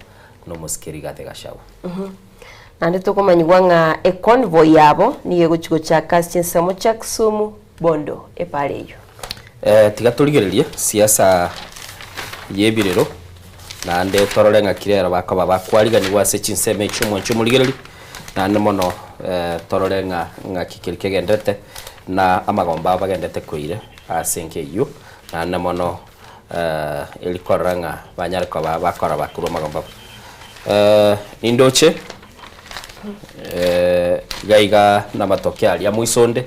na omosike Rigathi Gachagua. Naende tokomanyigwa ng'a econvoy yabo nigo egochia gochaka ase chinsemo chia Kisumu, Bondo, epara eyio. Eh, tiga torigererie siasa y'ebirero naende torore ng'aki rero bakoba bakwariganigwa ase chinsemo echio omwancho omorigereria naende mono eh, torore ng'a ng'aki keri kegenderete na amagomba abo bagenderete koira ase enka eyio naende mono eh, eri korora ng'a banyare koba bakora bakorwa amagomba abo. Eh, nindoche eh, iga iga namatoke aria moisonde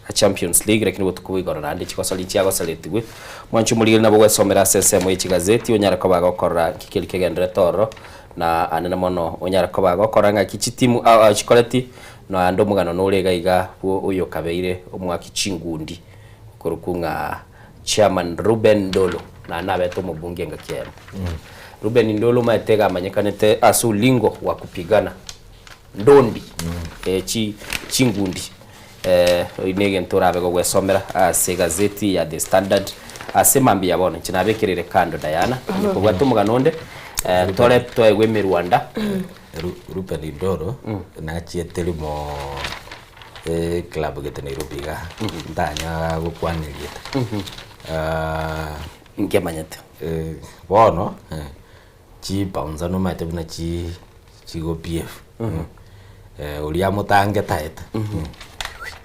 a Champions League lakini botuko bwa igoro naende chigosori nchiagosaretigwe. Mwanche omorigeri nabo gwesomera ase ensemo ye chigazeti onyare koba agokorora nki keri kegenderete ororo na anene mono onyare koba agokora ng'aki chitimu ao ao chikoreti naende omogano nore iga iga bwo oyokabeire omoaki chingundi okorokwa ng'a Chairman Reuben Ndolo naende nabete omobunge engaki eyemo. Reuben Ndolo omanyete iga amanyekanete ase ulingo wa kupigana ndondi chi chingundi Oyio negento orabe gogwesomera ase egazeti ya The Standard ase mambia bono. Inche nabekereire kando Diana, onye kobwate omogano onde tore toegwe emerwanda. Reuben Ndoro nachiete rimo eclub gete Nairobi igaa, ntanya gokwana erieta. Nkemanyete. Bono chibouncer nomanyete buna chigo behave. Oria amotangete aete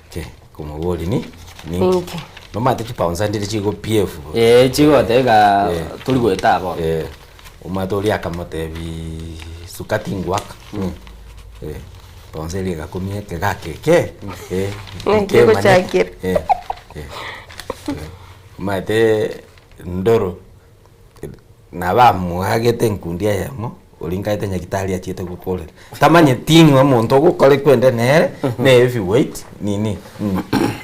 okay komoboria ni ninki Ninki? nomanyete chibouncer ndire chigo behave Eh, chigoteba iga tori goeta bono. Omanyete oria akamotebiiii suka tingwaka bouncer eria egakumia ekegaka eke Naki nkemanyete. egochakera. Omanyete ndoro Nabamoagete enkundi eyemo, oria nkaete nyagitari achiete gokorera. Tamanyeti ng'a omonto ogokora ekwende nere, ne heavyweight nini.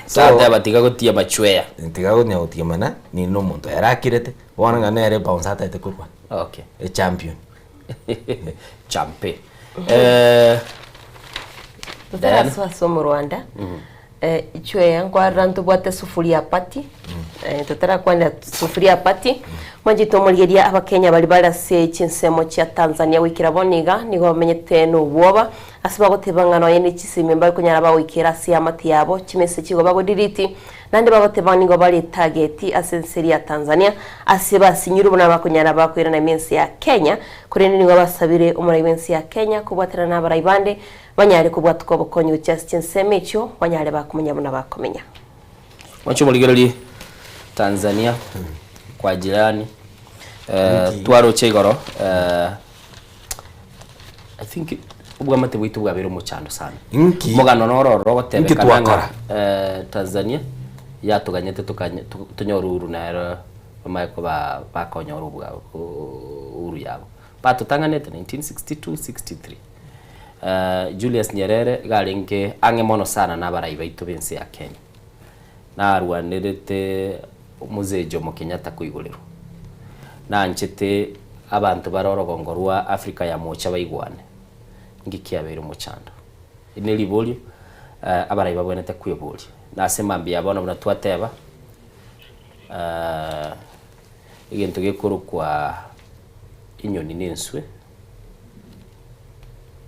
So, Tateba tiga gotia machweya. Tiga konya gotiemana, nini na omonto ere akirete, bono ng'a nere ebouncer ataete korwa. Okay. Echampion. Champe. Eh, Diana. Totarasoa ase omorwanda, Chweya nkwarora ntobwate sufuria party, totarakwanera sufuria party, mwanchete omorigeria abakenya baria bare ase chinsemo chia Tanzania goikera bono iga nigo bamenyete nobwoba ase bagoteba ng'a nonye ne chisemi mbari konyara bagoikera ase eamate yabo chimessage igo bagodelete Naende bagoteba nigo bare target ase ense eria ya Tanzania ase basinyirwe buna bakonyara bakoirana ime ense ya Kenya korende nigo basabire omorai bwense ya Kenya kobwaterana na abarai bande banyare kobwatuka obokonyi gochia ase chinsemo echio banyare bakomenya buna bakomenya. Mwanche omorigererie Tanzania kwa jirani eh, twaroche igoro eh, I think obwamate bwaito bwabeire omochando sana. Inki? Omogano noro ororo Inki ogotebekana twakora? ng'a eh, Tanzania yatoganyete tokanye tonyore uhuru nero bamanye koba bakonyora obwa uhuru yabo. Batotang'anete 1962, 63. Eh, Julius Nyerere iga arenge ang'e mono sana na abarai baito b'ense ya Kenya. Narwanerete Mzee Jomo Kenyatta koigorerwa. Nanchete abanto bare orogongo rwa Africa ya mocha baigwane. Inki kiabeire omochando? Eri ne riborio abarai babwenerete kweboria. Na ase mambia ya bono buna twateba, egento gekorokwa enyoni na enswe.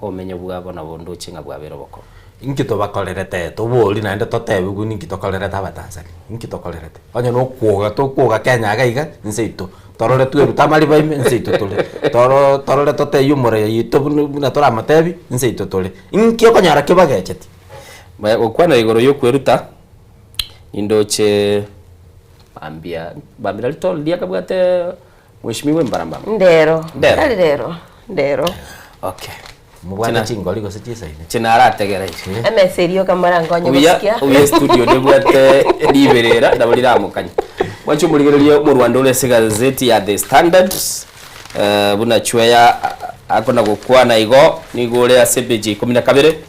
Obomenyo bwabo nabo ndoche ng'a bwabeire obokong'u. Inki tobakorerete? Tobori naende totebigwe ninki tokorerete Abatanzania, inki tokorerete? Onye na okwoga tokwoga Kenya iga iga, inse yaito, torore twerute amariba ime, inse yaito tore, toro torore totebie omorei oito buna buna toramotebi, inse yaito tore. Inki okonyora kebagecheti? Maya gokwana igoro y'okweruta, nindoche mambia mambia nari tol riakabwate Mheshimiwa Embarambamba. Ndero. Ndero. Tari rero. Ndero. Okay. Mobwate China- chingori gose chisaine? Chinarategereire. Emesa eria okamara nkonye Obuya gosikia. obuya studio nebwate riberera nabo riramokanye. Mwanche omorigereria omorwanda ore ase egazeti ya The Standard eh, buna chweya akona gokwana igo nigo ore ase epeji ya ikomi na kabere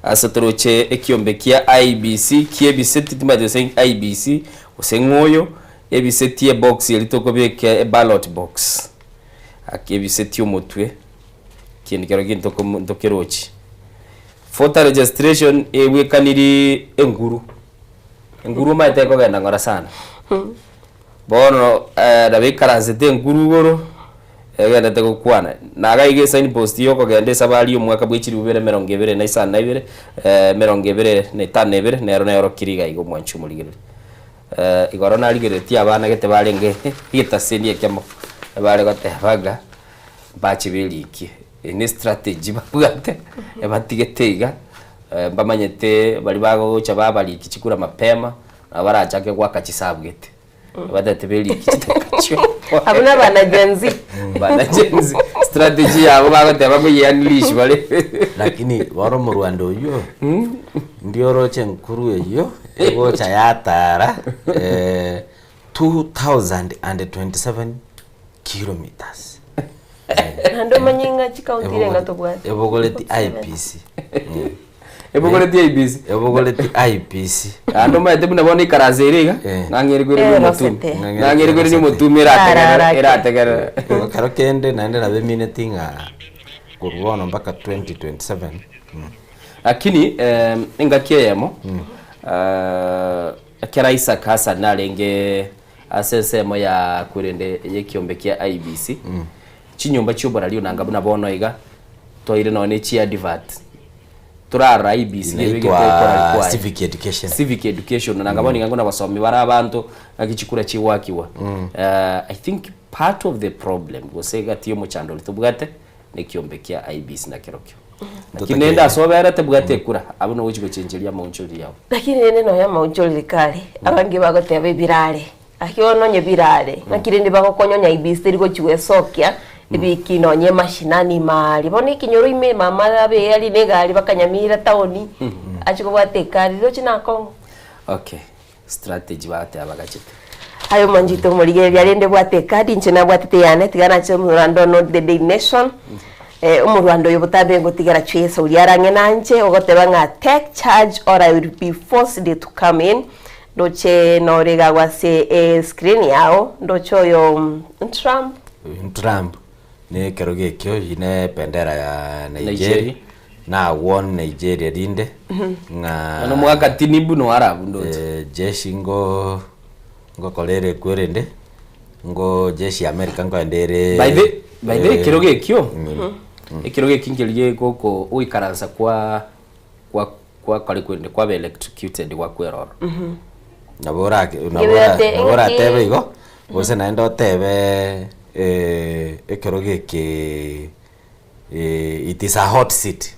ase toroche ekiombe kia IEBC kiebiseti timanyeti gose IEBC gose ng'oyo Ebisetie ebox eria tokobeka eballot box, ake ebisetie omotwe, kende kero ntoko ntokerochi. Voter registration ebwekaniri enguru, enguru omanyete ekogenda ng'ora sana. Bono nabo ekaransete enguru igoro, egendete gokwana. Naga iga esign post ya okogenda esabari ya omwaka bwa chilifu bibere emerongo ebere na isano na ibere, emerongo ebere na etano na ebere, nero neorokirie iga iga omwanchi omorigereria. Igoro narigereretie abana gete barenge egetaseni ekemo, ebare goteba ng'a mbache berikie. Eye ne strategy babwate, ebatigete iga, mbamanyete baria bagocha babarikia chikura mapema, nabo barachake goaka chisabu gete. Batete berikie chidakika chionsi. Abwo na abana Gen Z. Bana Gen Z, strategy yabo bagoteba ngoyia unleash bare. Lakini bono omorwanda oyio, ndioroche enkuru eyio. Egocha yatara 2027 kilometers. Naende omanye ng'a chikaunti irenga tobwate. Ebogoreti IEBC. Ebogoreti IEBC. Ebogoreti IEBC. Naende omanyete buna bono ikaranse ere iga, ng'ang'e ere kwereri omotumi. Erosete. Ng'ang'e ere kwereri omotumi erategerere erategerere. Ekero kende naende nabo emineti ng'a korwa bono mpaka 2027. Lakini engaki eyemo ekero Isaac Hassan narenge ase ensemo ya kwerende y'ekiombe kia IEBC, chinyomba chi'oborario nanga buna bono iga toire nonya ne chiadvert torarora IEBC Inaitwa ebegete okorari kwaye. civic education. Civic education nanga bono iga nguna basomi bare abanto ng'aki chikura chigwakigwa. I think part of the problem gose egati y'omochando oria tobwate nekiombe kia IEBC nakerokio. Lakini nende ase oberete bwate ekura, abwo nogochi gochencheria amaonchoreri abo. Lakini rende nonya amaonchoreri kare, abange bagoteba ebirare, gaki bono onye birare, naki rende bagokonya onye IEBC teri gochi gwesokia, ebiki nonye emashinani ime aria. Bono ekenyoro ime mama abe aria na egari bakanyamira town, achie kobwata ekari roche nakong'u. Okay, strategy bagoteba bagachete. Aye omonchete omorigereria rende bwate ekadi inche nabwatete eyane tiga nache omorwando ono the Daily Nation eh, omorwando oyo botambe ngotigera chwesa oria arang'e nanche ogoteba ng'a take charge or I will be forced to come in ndoche nore iga agwo ase escreen yao ndoche oyo mm, Trump Trump ne ekerogo ekio eyio ne ebendera ya Nigeria, Nigeria. na warn Nigeria rinde ng'a Bono omwaka Tinubu no Arab ndoche. eh, jeshi ngo ngokora ere ekwe rende ngo jeshi ya America nkoenda ere By the by the eh, ekerogo ekio ekerogo eki nkeria goko goikaransa kwa kwa kwa kare kwende kwaba electrocuted gwakwerora. Nabo orake nabo Ngebwate ora nabo oratebe engaki- igo, gose naende otebe ekerogo eke it is a hot seat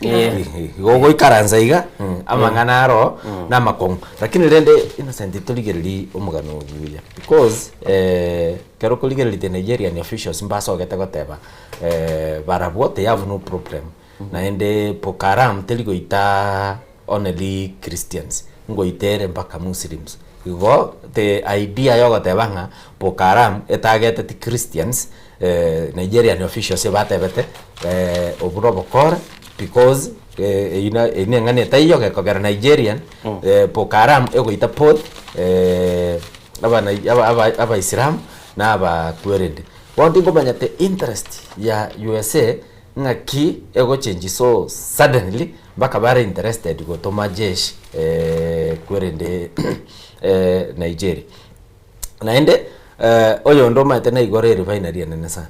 Yeah. Igo ogoikaransa iga, amang'ana aro na amakong'u. Lakini rende Innocent torigereria omogano oyo buya because ekero okorigereria the Nigerian officials mbasogete goteba barabwo they have no problem. Naende Boko Haram teri goita only Christians, ngoita ere mpaka Muslims. Igo the idea ya ogoteba ng'a Boko Haram etageteti Christians, Nigerian officials ebatebete obwo na obokora because eywo na eywo na eng'ana etaiyo gekogera Nigerian Boko Haram egoita both abana aba abaisilamu na abakwerende. Bono tingomanya the interest ya USA Ng'aki egochenji so suddenly mpaka bare interested gotoma jeshi kwerende Nigeria. Naende oyonde omanyete naigoro erefinery enene sana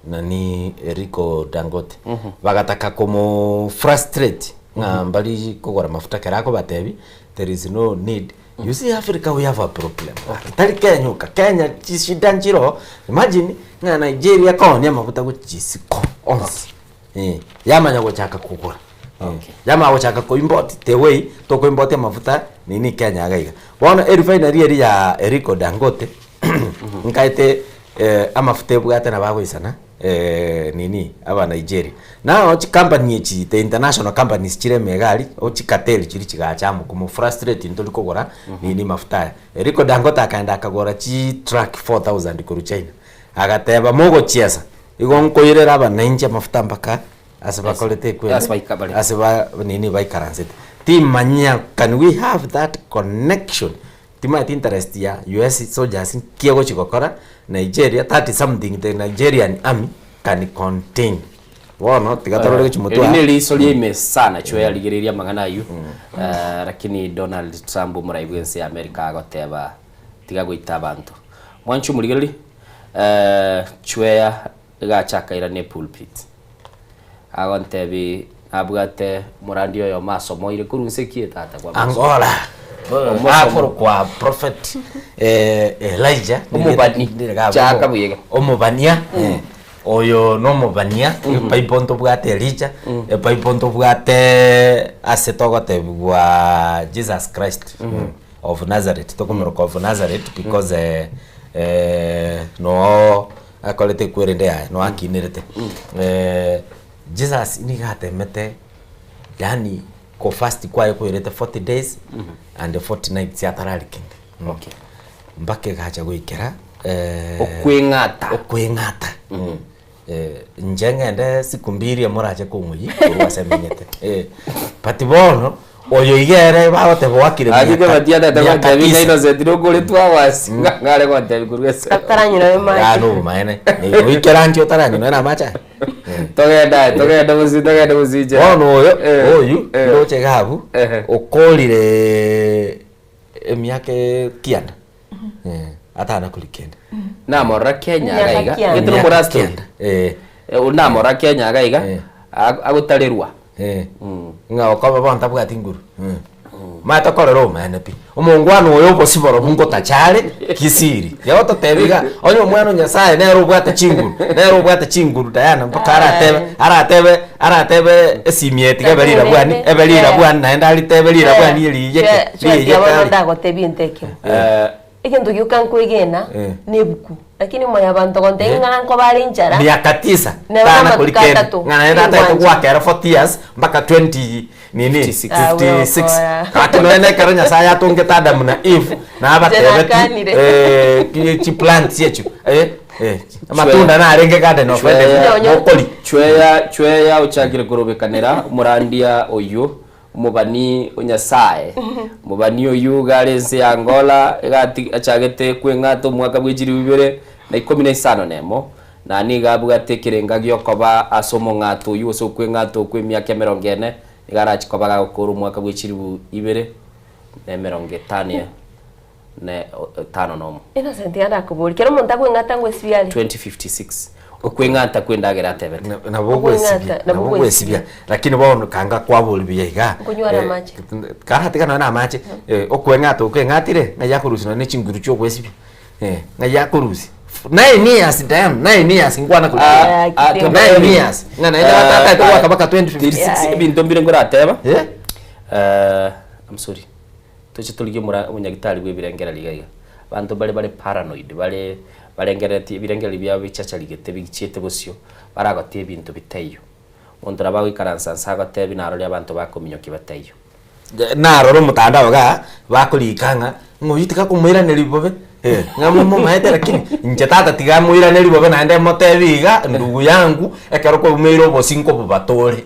nani Eriko Dangote bagataka komo frustrate ng'a mbari kogora mafuta ekero akobatebia there is no need. You see Africa we have a problem. Tari Kenya oka, Kenya chishida nchiroo, imagine ng'a Nigeria ekonia amafuta gochia isiko onsi eh, yamanya gochaka kogora eh, yamanya gochaka ko import the way toko import amafuta nini Kenya iga iga. Bono erefinery eria ya Eriko Dangote nkaete amafuta ebwate nabo agoisana nini aba Nigeria. Nao chicompany echi the international companies chire ime iga aria, o chicartel chiria chigacha amo komo frustrate ntori kogora nini mafuta aya. Eriko Dangote akaenda akagora chitruck 4000 korwa China, agateba mogochiesa igo nkoirera abananchi amafuta mpaka ase bakorete ekweri Ase baika bare. ase ba nini baikaransete. Timanya can we have that connection Timanyeti interest ya US soldiers nki egochi gokora Nigeria, that is something the Nigerian army can contain. Bono tiga torore gochia motwe Eri aa. neriso ria ime sana chwe yarigereria amang'ana ayio lakini Donald Trump omorai bwense ya America agoteba tiga goita abanto. Mwanche omorigereria chweya iga akairana epulpit agontebi nabwate omorandi oyomo asomoire korwa nse ki tata kwa Angola. Akorokwa prophet Elijah. Omobani. Chaka buyega. Omobania. Oyo nomobania, ebible ntobwate Elijah, ebible ntobwate ase togotebigwa Jesus Christ of Nazareth, tokomoroka of Nazareth because noo akorete ekwerende yaye, noo akinerete. Jesus nigo atemete yaani ko fast kwaye koirete 40 days and 40 nights atarari kende. Okay. Mpaka egacha goikera Okweng'ata. Okweng'ata. Inche ng'ende siku mbiri morache kong'oyia korwa ase menyete. But bono oyo iga ere bagoteba oakire Ati miaka batiatete miaka gontebia tisa. Innocent nokoretwe awasi ng'are gontebia korwa ase Ataranywa mache. Ya nobomaene. Goikera nchio otaranywa na amache aya. Togenda togenda bosi togenda bosiche. Bono oyo oyu ndoche iga abwo okorire emiaka kianda atana koria kende. Namorora Kenya Emiaka iga iga. kianda. Getire Emiaka omorastori. kianda, eh. Namorora Kenya iga iga agotarerwa. Ng'a okoba bono tabwati nguru. Omanyete okorera obomaene pi. Omongwana oyo obosiboro bongotacha are kisiri. Igo totebe iga, onye omwana o Nyasaye nere obwate chinguru, nere obwate chinguru Diana mpaka aratebe, aratebe, aratebe esimi eye tiga ebe rirabwani, ebe rirabwani naende aritebe rirabwani eriyeke, riyeke bono aria. ndagotebia into ekemo. Egento gioka nkwegena nebuku lakini mwanyabanto gontebia ng'a nkoba are enchara Miaka tisa Neba tana amatuko kori kende atato, ng'a naende atagete engwancho. gwakera 40 years mpaka 20 nini 56. Ah, we 56 okora. gaki nonya na ekero Nyasaye atongete Adamu na Eve nabatebeti Nakanire. eh, ki chiplants echio eh, eh, amatunda narenge garden of Eden Chweya- mokori Chweya chweya ochakire korobekanera omorandia oyio Omobani o Nyasae. Omobani oyio iga are ense ya Angola, iga ati achagete kweng'ata omwaka bwe chilifu ibere na ikomi na isano na emo, na nigo abwate ekerenga gi'okoba ase omong'ato oyio gose okweng'ata okwo emiaka emerongo ene, nigo arachie koba gagokora omwaka bwe chilifu ibere na emerongo etano na etano na omo. Innocent iga nakoboria, kera omonto akweng'ata ngwesibia are? 2056. Okweng'ata kwa endagera atebete. Nabo ogwesibia, nabo ogwesibia. Lakini bono kanga kwabori buya iga. Nkonyware amache. Karatiga nonya na amache, okweng'ata okweng'atire, ng'ai akorusia nonya ne chinguru chia okwesibia. Ng'ai akorusia. Nine years damn, nine years nkwana korwa Ah, ah, nine years. Ng'a naende batataete goaka mpaka 2056. Ebinto mbire nkorateba. I'm sorry. Toche torigie omora omonyagitari bwa ebirengererio iga iga. Abanto mbare bare paranoid, bare barengereretie ebirengererio biabo bichacharigete bichiete bosio, baragotie ebinto bitaiyo. Omonto nabo agoikaransa nse agotebi narore abanto bakominyokia bataiyo. Narore omotandao igaa, bakorika ng'a ng'a oyio tiga komoiraneria bobe, ng'a momomaete lakini inche tata tiga moiranerie bobe naende motebi iga ndugu yangu, ekero kwaumeire obosie nkobobatore,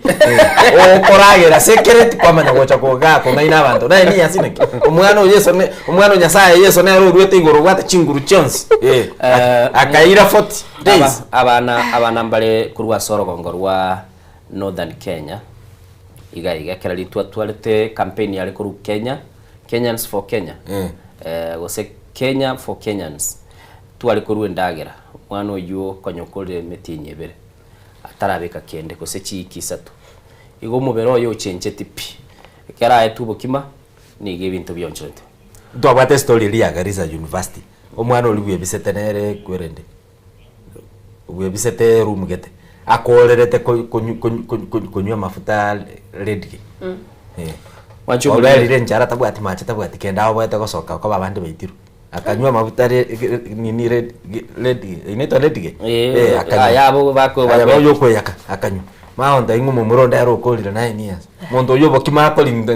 okoragera ase ekereti kwamanya gocha kogaa kong'aina abanto naye ninyasi naki? Omwana o Yeso ne omwana o Nyasaye Yeso nere oruete igoro obwate chinguru chionsi, akaira forty days. Abana abana mbare korwa ase orogongo rwa Northern Kenya, iga iga ekero riria twatwarete campaign yare korwa Kenya, Kenyans for Kenya, gose Kenya for Kenyans, tware korwa endagera, omwana oywo konya okorire emetienyi ebere, atarabeka kende gose chiiki isato. Igo omobere oye ochencheti pi, ekero aetwe obokima, nigo ebinto bionchorete. Ntwabwate estory eria ya Garissa University, omwana oria bwebisete nere kwerende. Bwebisete eroom gete, akoorerete konywa amafuta redly. Mwanche omorwire. Oberire enchara tabwati mache tabwati kende aoboete gosoka okoba abande baitirwe. Akanywa amafuta nini redly, inaitwa redly? Eh, akanywa. aya abo bako- Aya bono okoyaka, akanywa. Maonto ing'o momura onde ere okorire nine years. Monto oyio obokima akorinda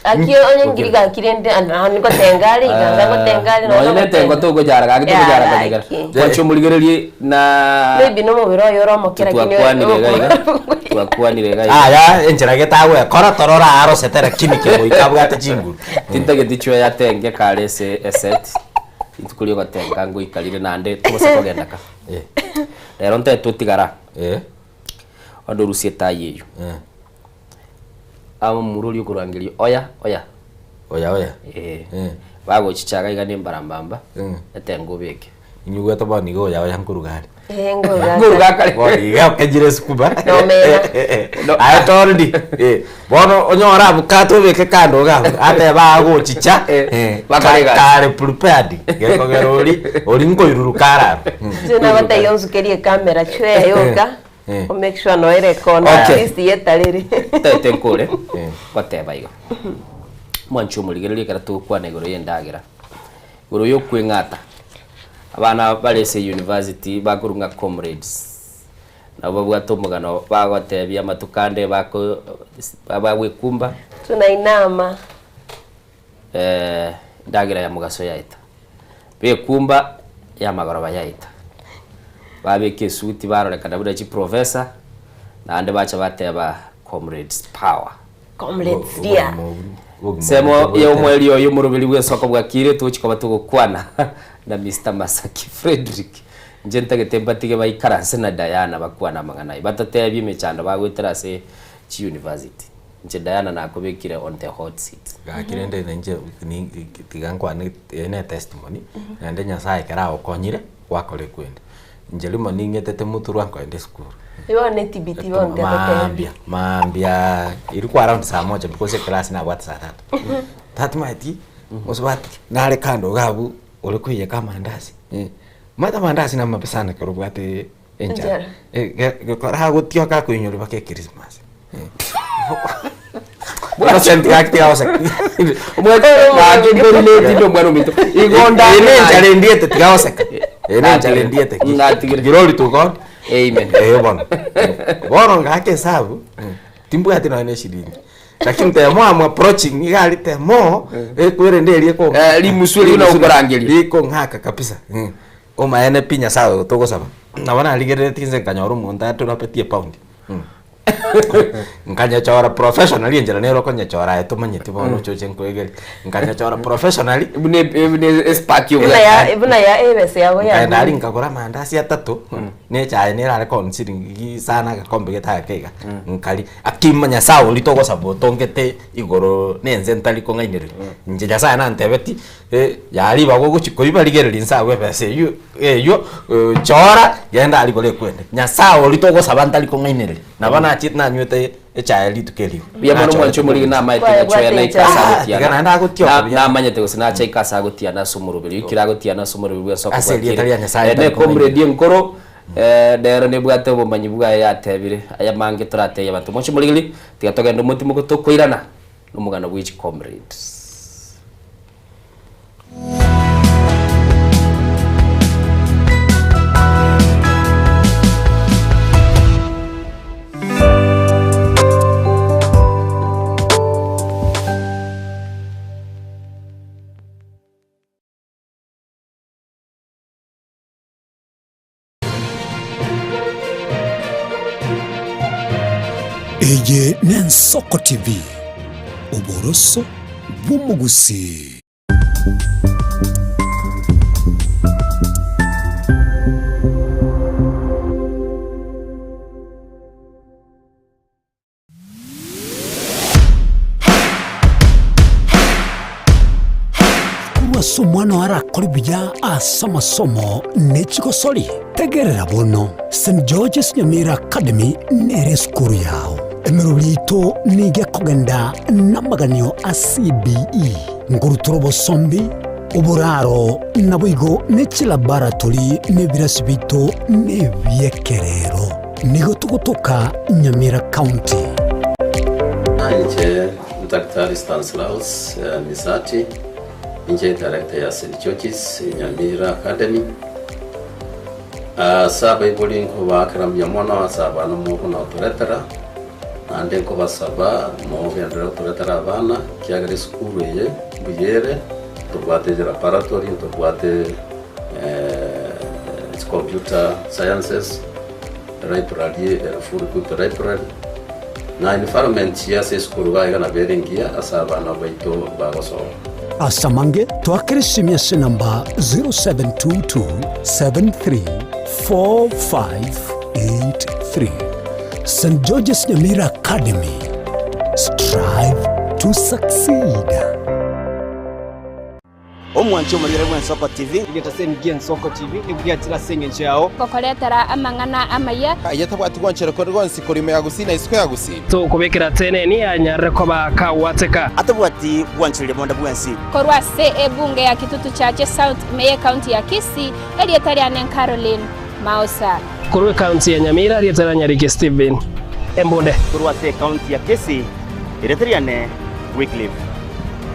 Aki onye ngiri gaki rende ah, nigotenga are iga, anga gotenga are Nonya na etengo togochara gaki togochara Yeah, konyegera. gaki. Mwanche omorigererie na Maybe nomobere oye ore omoke lakini twakwanire iga iga. Twakwanire iga iga. Aya enchera gete agwekora torora arosete lakini kegoika abwate chinguru. Tintageti chwe yatenge kare ase eset. Rituko riogotenga ngoikarire naende tobasa kogenda ka. Rero ntaete totigara. Onde orusie etai eyio. Amo omomura oria okorangeria oya oya. Oya oya. Ee. Bagochicha iga iga ne embarambamba, etengo obeke. Inyigwete bono iga oya oya nkoruga are. Ee, nkoruga Nkoruga akare. Bono iga okenyire esukuma. Nomena. Aye torndi. Bono onyore abukato obeke kando iga abwo, ateba agochicha, Bakore egasi. kare prepared, gekogera oria, oria nkoiruruka ararwe. Inche nabatebia onsukerie ecamera chwee yoka. Eh. O make sure noere kona Okay. at least yetarere. Tete nkore goteba iga mwanche omorigereria ekero togokwana igoro ya endagera igoro ya okweng'ata abana bare ase university bakorwa ng'a comrades nabo babwate omogano bagotebia amatuko ande bako bagwekumba Tunainama. Endagera ya mogaso yaeta, bekumba y'amagoroba yaeta, babeka esuti barorekana buna chiprofessor, naende bacha bateba comrades power. Comrades dear. Ensemo ya omweri oyo omoroberi bw'ensoko bwakire togochi koba togokwana na Mister Masaki Fredrick. Inche ntagete mbatige baikaranse na Diana bakwane amang'ana ayio, batatebie emechando bagoetera ase chiuniversity. Inche Diana nakobekire on the hot seat. Gaki rende ninche tiga nkwane eye ne testimony, naende Nyasaye ekero agokonyire, gwakora ekwende. Inche rimo ning'etete moturwa nkoenda esukuru. Igo ne TBT bono tiga totebe. Maambia, maambia ilikuwa around saa moja because eclass nabwate saa tatu. Tatu maeti, mosubati nare kando iga abwo ore koiyeka amandasi, omanyete amandasi namabe sana ekero obwate enchara. Gekora agotioka akoinyora mpaka echristmas. Innocent gaki tiga goseka. Gaki nkorelate na omwana ominto. Igo nda- Eye ne enchara endiete tiga goseka. Eye ne enchara endiete. Natigire. Glory to God. Amen. Eh bono. Bono ngaka esabu timbwati nonya ne eshiringi. Lakini temo am approaching iga aria temo ekwerende eria eko Rimusu erio nagokorangeria. Rikong'aka kabisa. Omaene pi Nyasaye oyo togosaba. Nabo narigereretie inse nkanyora omonto atoropetie epound. Nkanyechora professionally enchera nere okonyechora aye tomanyeti bono oche oche nkoegerie. Nkanyechora professionally. Buna buna espark Buna ya buna ya ebese yabo ya. Nkaenda aria nkagora amandasi atato, na echae nere are koonia chiringi isano agakombe gete agake iga, nkaria. Akima Nyasaye oria togosaba otongete igoro na ense ntari kong'ainereria. Inche Nyasaye nantebetie. eh, yari ibago ogochi koiba rigereria inse agwo ebesa eywo eywo chora genda aria kore ekwende. Nyasaye oria togosaba ntari kong'ainereria, nabo nachete nanywete echae rituko erio. Mbuya mono mwanche omorigi namaete Kwaye ng'a choya bwate naika enchara. ase Ah, agotiana. tiga naende agotioka Na- buya. namanyete gose nacha ika ase agotiana ase omoroberi oikire agotiana ase omoroberi bwensi Ase erieta ria Nyasaye Eh, tari ne comrade kong'ainereria. enkoro eh, nero nebwate obomanyi bwaye yatebire aya mange toratebie abanto mwanche omorigeri tiga togende omotimoke tokoirana nomogano bwe chicomrades. Eye n'Ensoko TV, oboroso bw'omogusii. Korwa ase omwana oo arakore buya ase amasomo ne chigosori, tegerera bono, St. George's Nyamira Academy nere esukuru yao. Emeroberi yaito nigo ekogenda namaganio a CBE, nkorutora obosombi, oboraro, naboigo ne chilaboratory na ebirasi biaito nebi'ekerero. Nigo togotoka Nyamira County. Inche Daktari Stanislaus Misati, inche director ya St George's Nyamira Academy. Ase abaibori nkobaakera mbuya mono ase abana mobuna otoretera, naende nkobasaba mogenderere gotoretera abana, ekiagera esukuru eye mbuya ere, ntobwate laboratory, ntobwate computer sciences, library ere full equipped library, na environment ase esukuru iga iga nabo ere engiya ase abana baito bagosoma. Ase amange, toakere esimi ase enamba 0722734583. St. George's Nyamira Academy, strive to succeed. Omwanchi omorigere bw'Ensoko TV. Egetaseni gi'Ensoko TV nigo giachire ase engencho yao. Gokoretera amang'ana amaya. Aye tabwati gwanchera kore gwonsi korwa ime ya Gusii na isiko ya Gusii. Tokobekera teneni anyarire koba kagwateka. Atabwati gwanchereria bonde bwensi. Korwa ase ebunge ya Kitutu Chache South ime y'Ecounty ya Kisii, erieta riane Caroline Maosa. Korwa ecounty ya Nyamira, erieta ria Nyariki Stephen Embunde. Korwa ase ecounty ya Kisii, erieta riane Wycliffe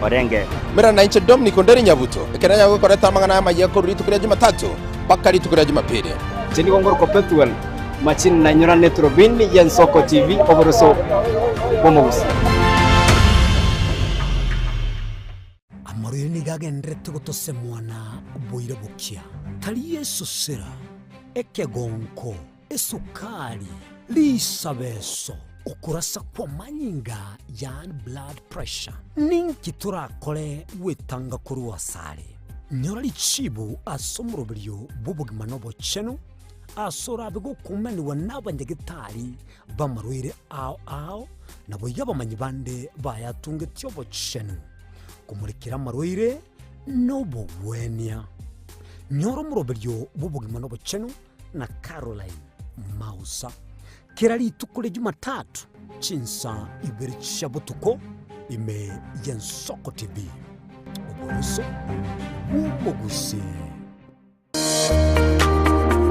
Orenge. Mera nainche Dominic Onderi Nyabuto, ekero nyagokoreta amang'ana amayia korwa rituko ria Jumatatu mpaka rituko ria Jumapili. Inche nigo ngorokwa Pethuel Machini nainyora neturubini y'Ensoko TV oboroso bw'omogusii. Amarwaire nigo agendererete gotosemwa na boira bokia, tari esosera, ekegonko, esukari, risabeso, okorasa kw'amanyinga, yaani blood pressure. Ninki torakore gwetanga korwa asare? Nyora richibu ase omoroberio bw'obogima na obochenu, ase orabe gokumanigwa n'abanyagetari b'amarwaire ao ao, naboigo abamanyi bande bayatungetie obochenu, komorekera amarwaire na obogwenia. Nyora omoroberio bw'obogima na obochenu na Caroline Mausa kera rituko ria Jumatatu chinsa ibere chia botuko ime y'Ensoko TV. Oboroso bw'omogusii.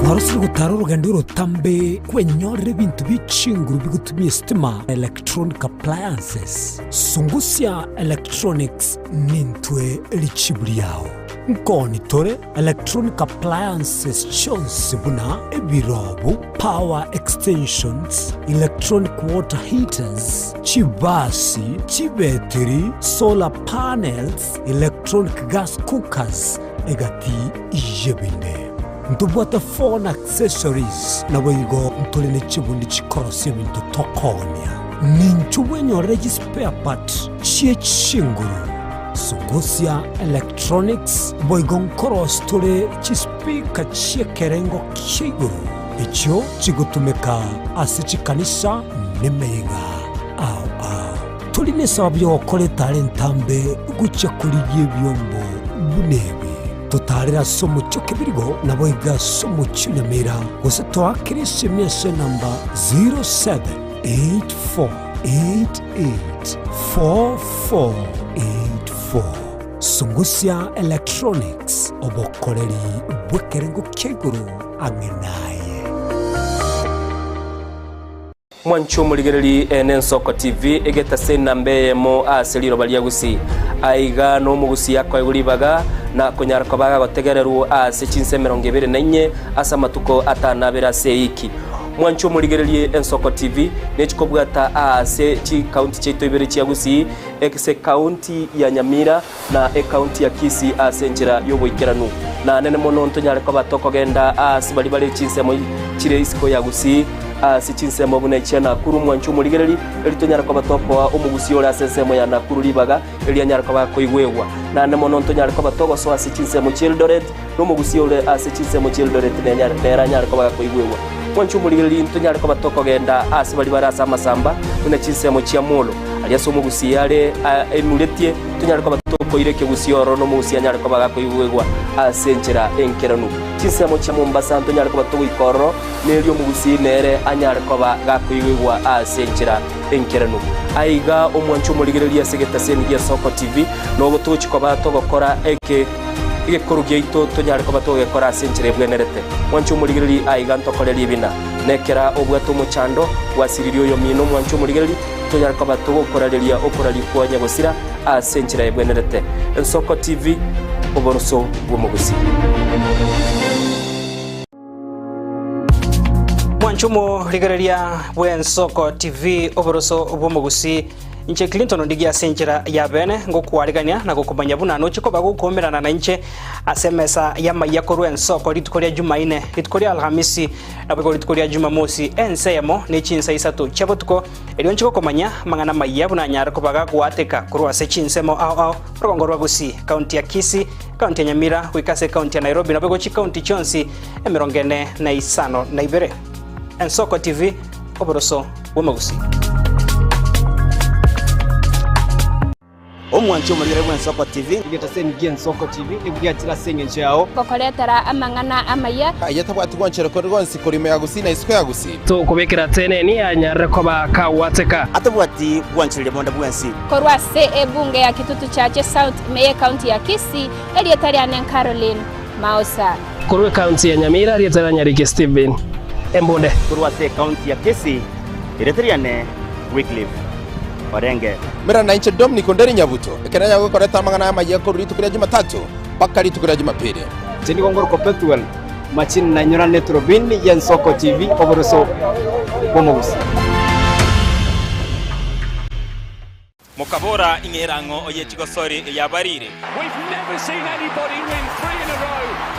Kwarosire gotara orogendo orotambe kwenyorera ebinto bie chinguru bigotumia esitima, electronic appliances. Sungusia Electronics nintwe richibu riao. Nkoni tore electronic appliances chionsi buna ebirobu, power extensions, electronic water heaters, chibasi, chibetiri, solar panels, electronic gas cookers, egati y'ebinde. Ntobwate phone accessories, naboigo ntore ne chibundi chikorosia ebinto tokoonia. Ninchu bwenyorere chispare part chie chinguru, Sungusia Electronics, boigo nkorosia tore chispeaker chi'ekerengo kia igoro echio chigotumeka ase chikanisa nemeyega ao ao. Tori nesababu y'ogokora etara entambe gochia korigia ebiombo. buna ebi, totaarere ase omochie o Kebirigo, naboigo ase omochie o Nyamira, gose toakere esemi ase enamba 0784884484. Sungusia Electronics, obokoreri bw'ekerengo kia igoro ang'e naye. Mwanche omorigereri ene Ensoko TV egetase enamba eyemo ase riroba ria Gusii. Aiga nomogusii akoegwa ribaga na konyara koba agagotegererwa ase chinsa 24 ase amatuko atanabere ase eiki. Mwanche omorigererie Ensoko TV nechikobwata aase chikaunti chiaito ibere chia Gusii ase ekaunti ya Nyamira na ekaunti ya Kisii ase enchera y'oboikeranu. Na nene mono ntonyare koba tokogenda aase baria bare chinsemo chire isiko ya Gusii, ase chinsemo buna echia Nakuru, mwanche omorigereri, erio tonyare koba tokoa omogusii ore ase ensemo ya Nakuru ribaga, erio anyare koba akoigwegwa. Naende mono ntonyare koba togosoa ase chinsemo chi'Eldoret, na omogusii ore ase chinsemo chi'Eldoret nenyare nere anyare koba gakoigwegwa. Mwanche omorigereri, ntonyare koba tokogenda aase baria bare ase amasamba, buna chinsemo chia Molo, aria ase omogusii are aimuretie, Tonyare koba tokoira ekegusii ororo na omogusii anyare koba gakoigwegwa ase enchera enkeranu. Chinsemo chia Mombasa ntonyare koba togoika ororo, na erio omogusii nere anyare koba gakoigwegwa ase enchera enkeranu. Aiga omwanche omorigereria ase egetaseni gia Soko TV, nogo togochia koba togokora eke egekoro giaito tonyare koba togegekora ase enchera ebwenerete. Mwanche omorigereria aiga ntokore ribina. Nekera obwate omochando, gwasiririe oyomino omwanche omorigereria, Tonyare koba togokorareria okoraria kwa nyagosira ase enchera ebwenerete. Ensoko TV, oboroso bw'omogusii. Mwanche omorigereria bw'Ensoko TV, oboroso bw'omogusii. Inche Clinton Ondigi ase enchera ya bene ngokwarigania na gokomanya buna noche koba gokomerana nainche ase emesa y'amaiya korwa Ensoko rituko ria Jumaine, rituko ria Alhamisi, Naboigo rituko ria Jumamosi, ense eyemo ne chinsa isato chia botuko, erio inche gokomanya amang'ana amayia buna anyare koba gagoateka korwa ase chinsemo ao ao, orogongo rwa Gusii, ekaunti ya Kisii, ekaunti ya Nyamira, goika ase ekaunti ya Nairobi, naboigo chikaunti chionsi 42. Ensoko TV, oboroso bw'omogusii. Omwanchi omorigere bw'Ensoko TV. Egetaseni gi'Ensoko TV nigo giachire ase engencho yao. Gokoretera amang'ana amaya. Aye tabwati gwanchera kore gonsi korwa ime ya Gusii na isiko ya Gusii. Tokobekera teneni anyarire koba kagwateka. Atabwati gwanchereria bonde bwensi. Korwa ase ebunge ya Kitutu Chache South ime y'Ecounty ya Kisii, erieta riane Caroline Maosa. Korwa ecounty ya Nyamira, erieta ria Nyariki Stephen Embunde. Korwa ase ecounty ya Kisii, erieta riane Wycliffe Orenge. Mera nainche Dominic Onderi Nyabuto, ekero nanyare gokoreta amang'ana aya amayia korwa rituko ria Jumatatu mpaka rituko ria Jumapili. Inche nigo ngorokwa Pethuel Machini nainyora Turubini y'Ensoko TV oboroso bw'omogusii. Mokabora, Ing'era ang'o oye chigosori eyabarire?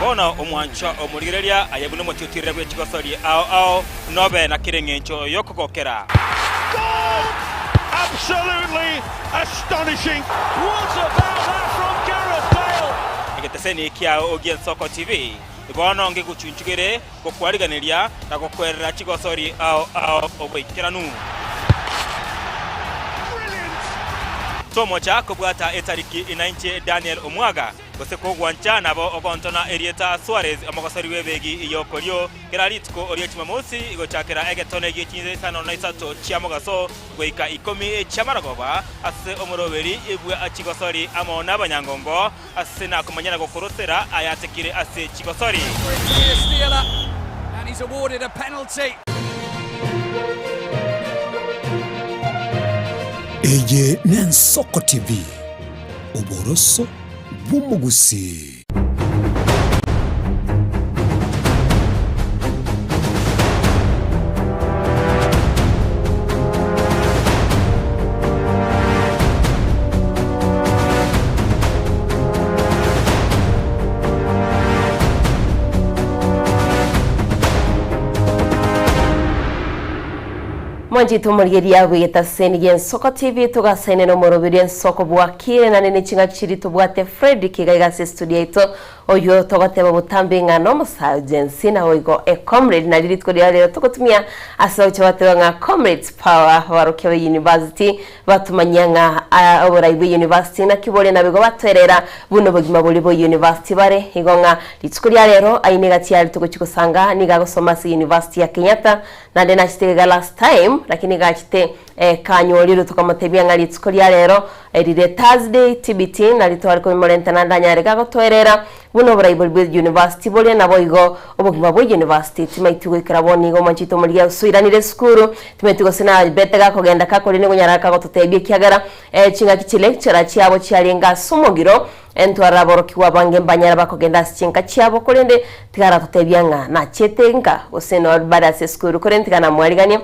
Bono omwancha omorigereria aye buna omotiotirere bwe chigosori ao ao, nobe na kera engencho y'okogokera. Egeteseni kiao gi'Ensoko TV bono ngegochunchugere gokwariganeria na gokwerera chigosori ao ao oboikeranu. Tomocha kobwata etariki inainche Daniel Omwaga, gose kogwancha nabo ogontona erieta Suarez omogosori bw'ebegi y'okorio kera rituko ria Jumamosi gochakera egetone gie chinsa isano na isato chia mogaso goika ikomi chi'amarogoba ase omoroberi bwa chigosori amo n'abanyangongo Ase nakomanya na gokorosera ayatekire ase chigosori. Eye n'Ensoko TV, oboroso bw'omogusii. Mwanchete omorigeria bw'egetaseni gi'Ensoko TV togasaine nomoroberio Ensoko bwakire naende ne ching'aki chiria tobwate Fredrick iga iga ase estudio yaito. Oyio togoteba botambe ng'a nomosae o Gen Z naboigo e comrade nario rituko ria rero togotumia ase ogocha gwateba ng'a comrades power abarokia be university batomanyia ng'a oborai bwe university naki bore naboigo batoerera buna obogima boria bwe university bare igo ng'a rituko ria rero aye niga tiari togochi gosanga nigo agosoma ase university ya Kenyatta naende nachete iga last time lakini iga achete Ekanyorirwe tokamotebia ng'a rituko ria rero, erire Thursday, TBT, nario tware komorenta naende anyare gagotoerera buna oboraibori bwe university boria naboigo obogima bwe university timaeti goikera bono igo omwanchete omorigia gose oiranire esukuru timaeti gose nabete gakogenda kakoria nigo onyara kagototebia ekiagera ching'aki chi lecturer chiabo chiarenge ase omogiro ntwarora aborokigwa abange mbanyare bakogenda ase chinka chiabo korende tiga aratotebia ng'a nachete nka gose nor bare ase esukuru korende tiga namwariganie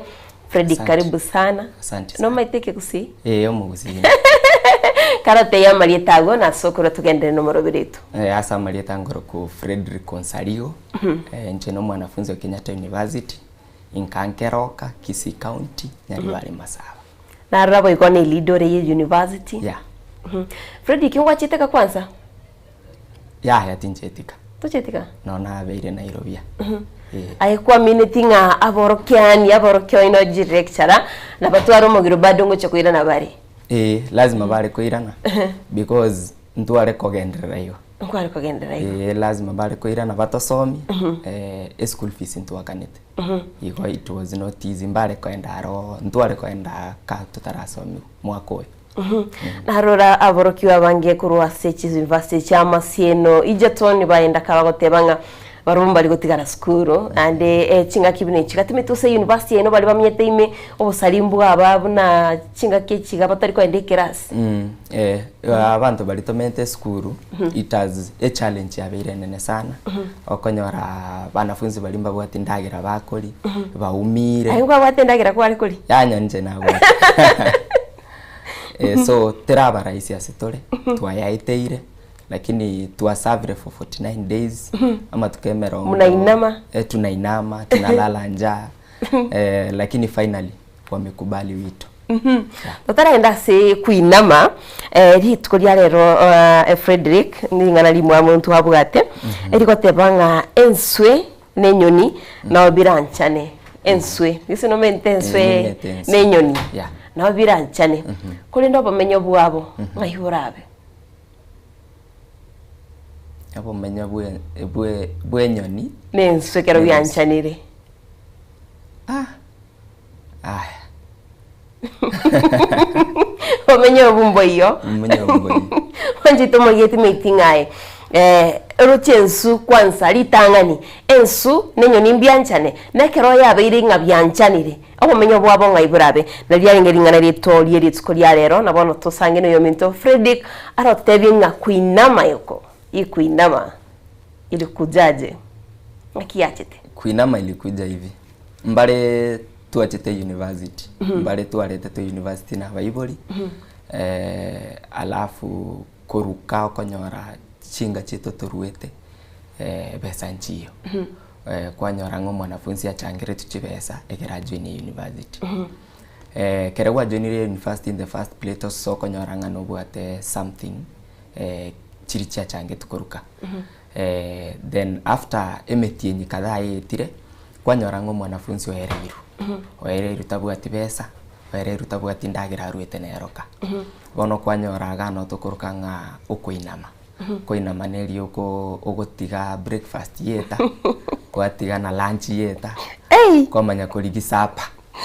Freddy Asante. karibu sana. Asante sana. Nomaete ekegusii? Eh, omogusii. Karotebia amarieta agwo na ase okoro tugenderere nomoroberi oito. Eh, ase amarieta ngoroku Fredrick Onsarigo. Eh, inche nomwanafunzi o Kenyatta University, inka Nkeroka, Kisii County, Nyaribari Masaba. Narora boigo ne leader ore ye university. Yeah. Fredrick ngwachete ka kwanza? Yaya tinchetika. Tochetika? No nabeire Nairobi. Eh. Aye kwamineti ng'a aborokiani aborokia oino ji lecturer na batware omogiro bado ngocha koirana bare. Eh, lazima bare koirana because ntware kogenderera igo. Nkware kogenderera igo. Eh, lazima bare koirana batosomi eh, e school fees ntwakanete. Igo it was not easy mbare koenda aro ntware koenda ka tutarasomi mwaka oyo. Narora aborokigwa abange korwa ase chiuniversity chia Maseno Egerton baenda kabagoteba ng'a barobwo mbari gotigara sukuru naende eh, ching'aki buna echi gatimete ase university eno bari bamenyete ime obosari mbwaba buna ching'aki echi iga batari koenda ekerasi. Eh, abanto baria tomenyete esukuru it has a challenge yabeire enene sana okonyora banafunzi baria mbabwati ndagera bakori baumire. Aye nkwabwate endagera kware koria? Yanya inche nabwate. Eh, so teraba rahisi ase tore twayaeteire lakini twasavire for 49 days amatuko emerongo Munainama? eh, tunainama tunalala njaa eh, lakini finally wamekubali wito. Totaraenda ase kuinama eh, rituko ria rero eh, Frederick ning'ana rimwe omonto abwate erigoteba ng'a enswe na enyoni nabo biranchane enswe gese nomente enswe Eh, nimente enswe. na enyoni Yeah. nabo biranchane korende obomenyo bwabo ng'ai borabe Obomenyo bwe bwe bw'enyoni na enswe ekero Na enswe. bianchanire. Aya. Obomenyo obwo mboiyo. Obomenyo obwo mboiyo. Onchete omogeti meeting aye. Eh, roche ensu kwanza ritang'ani ensu na enyoni mbianchane na ekero yabeire ng'a bianchanire obomenyo bwabo ng'ai borabe nari riarenge ring'ana rieto rie rituko ria rero na bono tosange na oyominto Fredrick arotebie ng'a kuinama yoko ikuinama ilikujaje ng'aki yachete. Kuinama ilikuja hivi mbare twachete university mbare twaretetwe university na abaibori eh, alafu koruka okonyora chinga chieto toruete eh, besa nchiyo eh, kwanyora ng'a omwanafunzi achangeretwe chibesa ekero ajoine university eh, kere gwajoinire university in the first place tososa okonyora ng'a nobwate something eh, chiri chiachangetwe koruka eh, then after emetienyi kadhaa yaetire kwanyora ng'a omwanafunzi oereirwe oereirwe tabwati besa oereirwe tabwati ndagera aruete neroka bono kwanyora iga notokoruka ng'a okoinama koinama neri oko ogotiga breakfast yeta kwatiga na lunch yeta kwamanya korigi supper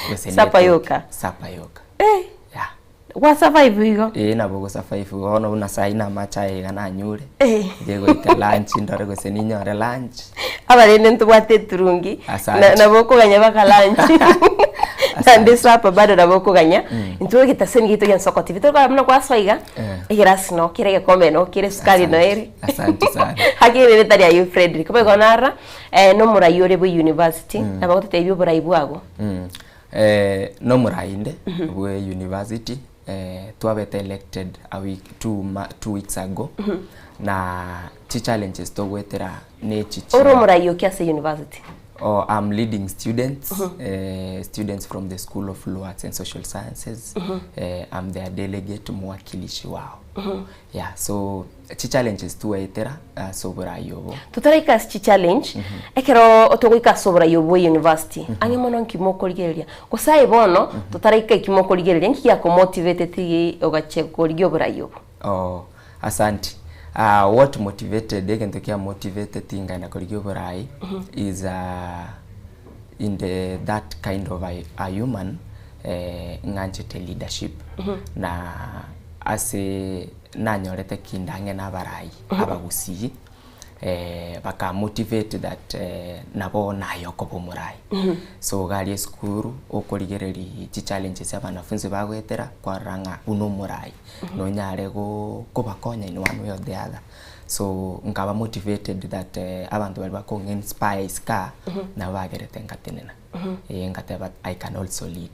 gose Supper netoke. yoka? Supper yoka. Eh. Gwa survive igo? Ĩĩ nabo go survive bono buna saii na amache aye iga nanyure Eh. nche goika lunch ndore gose ninyore lunch. Abarende ntobwate eturungi Asante. na nabo okoganya baka lunch naende supper bado nabo okoganya intwe egetaseni giaito gia Nsoko TV torikora buna kwasoa iga Eh. egerasi nokere egekombe nokere esukari noere Asante sana. Hakiri ritari aye Fredrick boigo narora eh, nomorai ore bwe university nabo agototebia oborai bwago. Eh, nomorai inde bwe university eh, twabete elected a week, two, ma, 2 weeks ago na chi challenges togwetera ne chi Ore omorai oki ase university? Oh, I'm leading students, Mhm. eh, students from the School of Law, Arts and Social Sciences. Mhm. Eh, I'm their delegate mwakilishi wao. Mhm. Yeah, so chi challenges twaetera ase oborai obo. Totaraika ase chichallenge, ekero togoika ase oborai obo bwa university, ang'e mono nki mokorigereria? Gose aye bono, totaraika eki mokorigereria, nki giakomotiveteti ogachia korigia oborai obo? Oh, asanti. Ah, what motivated, egento kia motiveteti nkaenda korigia oborai is ah, in the that kind of a, a human eh, ng'anchete leadership na ase nanyorete kinde ang'e na abarai abagusii eh, baka motivate that eh, nabo naye okoba omorai so iga aria esukuru okorigereria chichallenges abanafunzi bagoetera kwarora ng'a buna omorai nonyare go kobakonya in one way or the other so nkaba motivated that eh, abanto baria bakong'a inspire isiko aa nabo bagerete nkatenena eh ngateba I can also lead.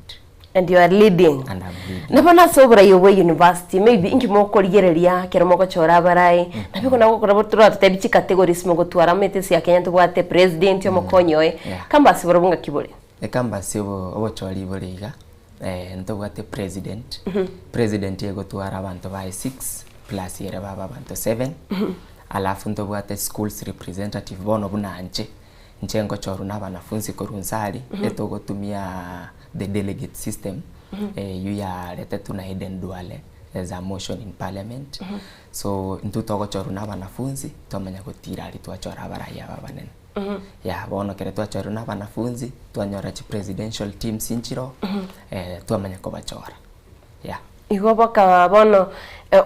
And you are leading. And I'm leading. Na bono ase oborai obwa university, maybe inki mokorigereria ekero mogochora abarai, nabo igo nabo nabo toratotebi chicategories mogotwara omanyete ense ya Kenya ntobwate president, omokonyi oye, Yeah. campus barobwo ng'aki bore? Ecampus obo obochori bore iga, eh, ntobwate president, president egotwara abanto baye six plus ere babe abanto seven, alafu ntobwate schools representative bono buna inche, Inche ngochorwa na abanafunsi korwa inse aria, etogotumia the delegate system, eyio yaretetwe na Aden Duale as a motion in parliament. So intwe togochorwa na abanafunsi, twamanya gotira aria twachora abarai aba abanene. Yeah, bono ekero twachorire na abanafunsi, twanyora chi presidential teams nchiroo, twamanya kobachora, yeah. Igo bakaba bono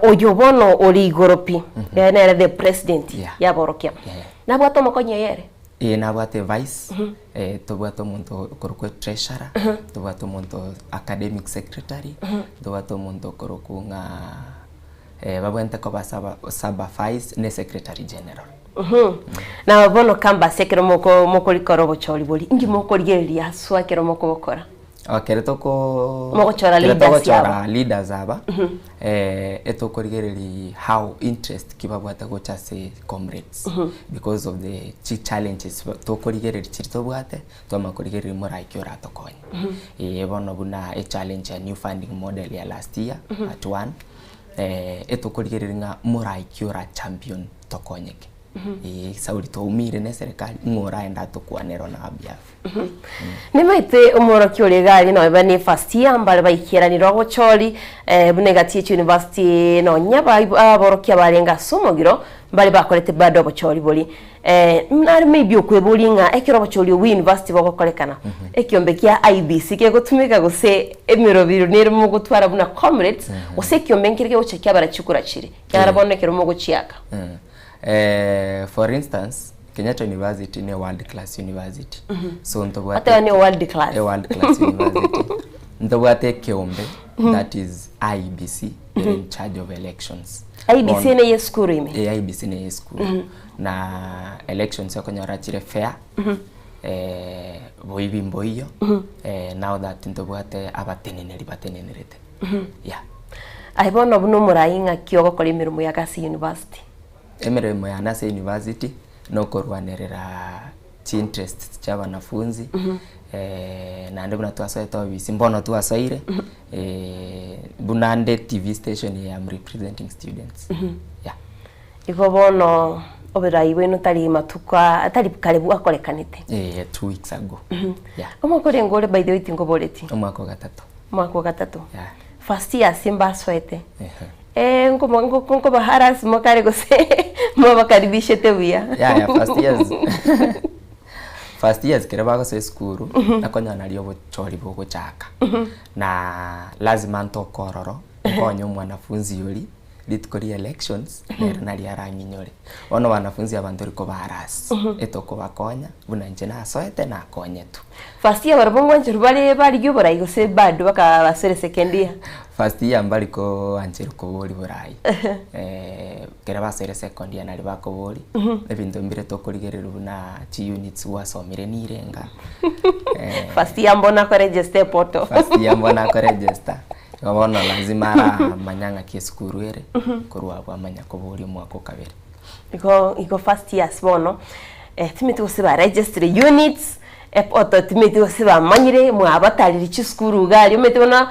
oyo bono ore igoro pi, ere nere the president Yeah. yaborokia. Yeah. Nabwate omokonyi oye ere? Ee nabwate vice, eh, tobwate omonto okorokwa treasurer, tobwate omonto academic secretary, tobwate omonto okorokwa ng'a eh, babwenerete koba saba saba vice ne secretary general. Na bono campus ekero moko mokorikora obochori boria, inki mokorigereria aswa ekero mokobokora? Oh, kere toko Mogochora kere leaders togochora aba. leaders aba eh, etokorigereria how interest ki babwate gocha ase comrades because of the chi challenges ba- tokorigereria chiri tobwate twamanya korigereria morai ki oratokonye. Eeh bono buna echallenge ya new funding model ya last year at one eh, etokorigereria ng'a morai ki ora champion tokonyeke. Eeh sauri twaumire na eserekari ng'o oraende atokwanere on our behalf. Nimaete omworokia ore iga aria nonya ne first year mbare baikeranire obochori eh, buna egati ye chiuniversity nonya bai aborokia barenge ase omogiro mbare bakorete bado obochori boria. Eh, nare maybe okweboria ng'a ekero obochori obwo university bogokorekana, ekiombe kia IEBC kegotumeka gose emerobiro nere mogotwara buna comrades, gose ekiombe nkere kegochia kiabara chikura chiria, kiagera bono ekero mogochiaka. Eh, for instance Kenyatta University ne world class university so ntobwate Oteba ne world class. a world class university ntobwate ekeombe that is IEBC ere in charge of elections IEBC Bono- neye esukuru ime. Eh, IEBC neye esukuru na elections okonyora chire fair eh, boibi mboiyo eh, now that ntobwate abateneneri batenenerete yeah Aye bono buna omorai ng'aki ogokora emeremo yake ase university? Emeremo yane ase university nokorwanerera chi interests chia abanafunzi naende buna twasoete ofisi mbono twasoire buna nde TV station eye am representing students yeah. Igo bono oborai bwaino tari matuko aa tari kare bwakorekanete? Eeh 2 weeks ago yeah. Omwaka orenge ore by the way tinkoboreti? Omwaka ogatato. Omwaka ogatato? Yeah. First year ase mbasoete? Eeh nkomo nko nkobaharasi mokare gose mwabakaribishete buya? Yaya first years first years kere bagosoa esukuru nakonyora naria obochori bogochaka na lazima ntoke ororo nkonye omwanafunzi oria rituko ria elections nere naria arang'inyore. Bono wanafunzi aba ntori kobaharasi etokobakonya buna inche nasoete nakonyetwe. First year barabwo ngwancherwa bare barigia oborai gose bado baka basore second year? First year mbari koancherwa koboria borai ekero basoire second year naria bakoboria ebinto mbire tokorigereria buna chi units gwasomire nirenga First year mbono akoregister eportal. First year mbono akoregister igo bono lazima aramanya ng'aki esukuru ere korwa abwo amanya koboria omwaka o kabere. Igo igo first years bono timeti gose baregistire units. Ototimeti gose bamanyire mwabatarire chisukuru iga aria omanyete bono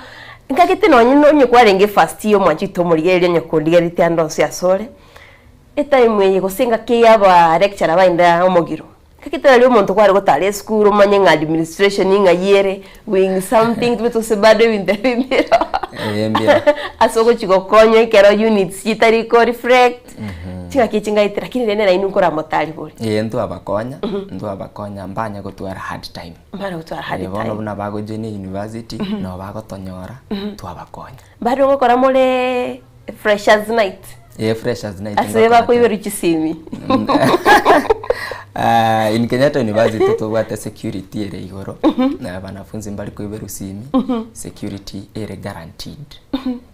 nkagete nonye nonye kwarenge first year omwanchi oito omorigereria onye kondigereretie ande onsi ase ore, etime eye gose engaki eye aba lecturer baende omogiro, nkagete nari omonto kware gotara esukuru omanye ng'a administration ng'ai ere, wing something tobete gose bado ebinto ebi mbiro Ee mbiro. ase ogochi gokonywa ekero units chitari ko reflect. Chingaki echi ngaetera lakini rende nainwe nkoramotari bori. Ee ntwabakonya, ntwabakonya mbanya gotwara hard time. Mbare gotwara hard Eh, bono time. buna bagojoin university, nabo bagotonyora, twabakonya. Bado ngokora more freshers night. Ee freshers night Ase ngokora bakoiberwa chisimi. Ah, in Kenyatta University tobwate security ere igoro, na wanafunzi mbari koiberwa simi, security ere guaranteed.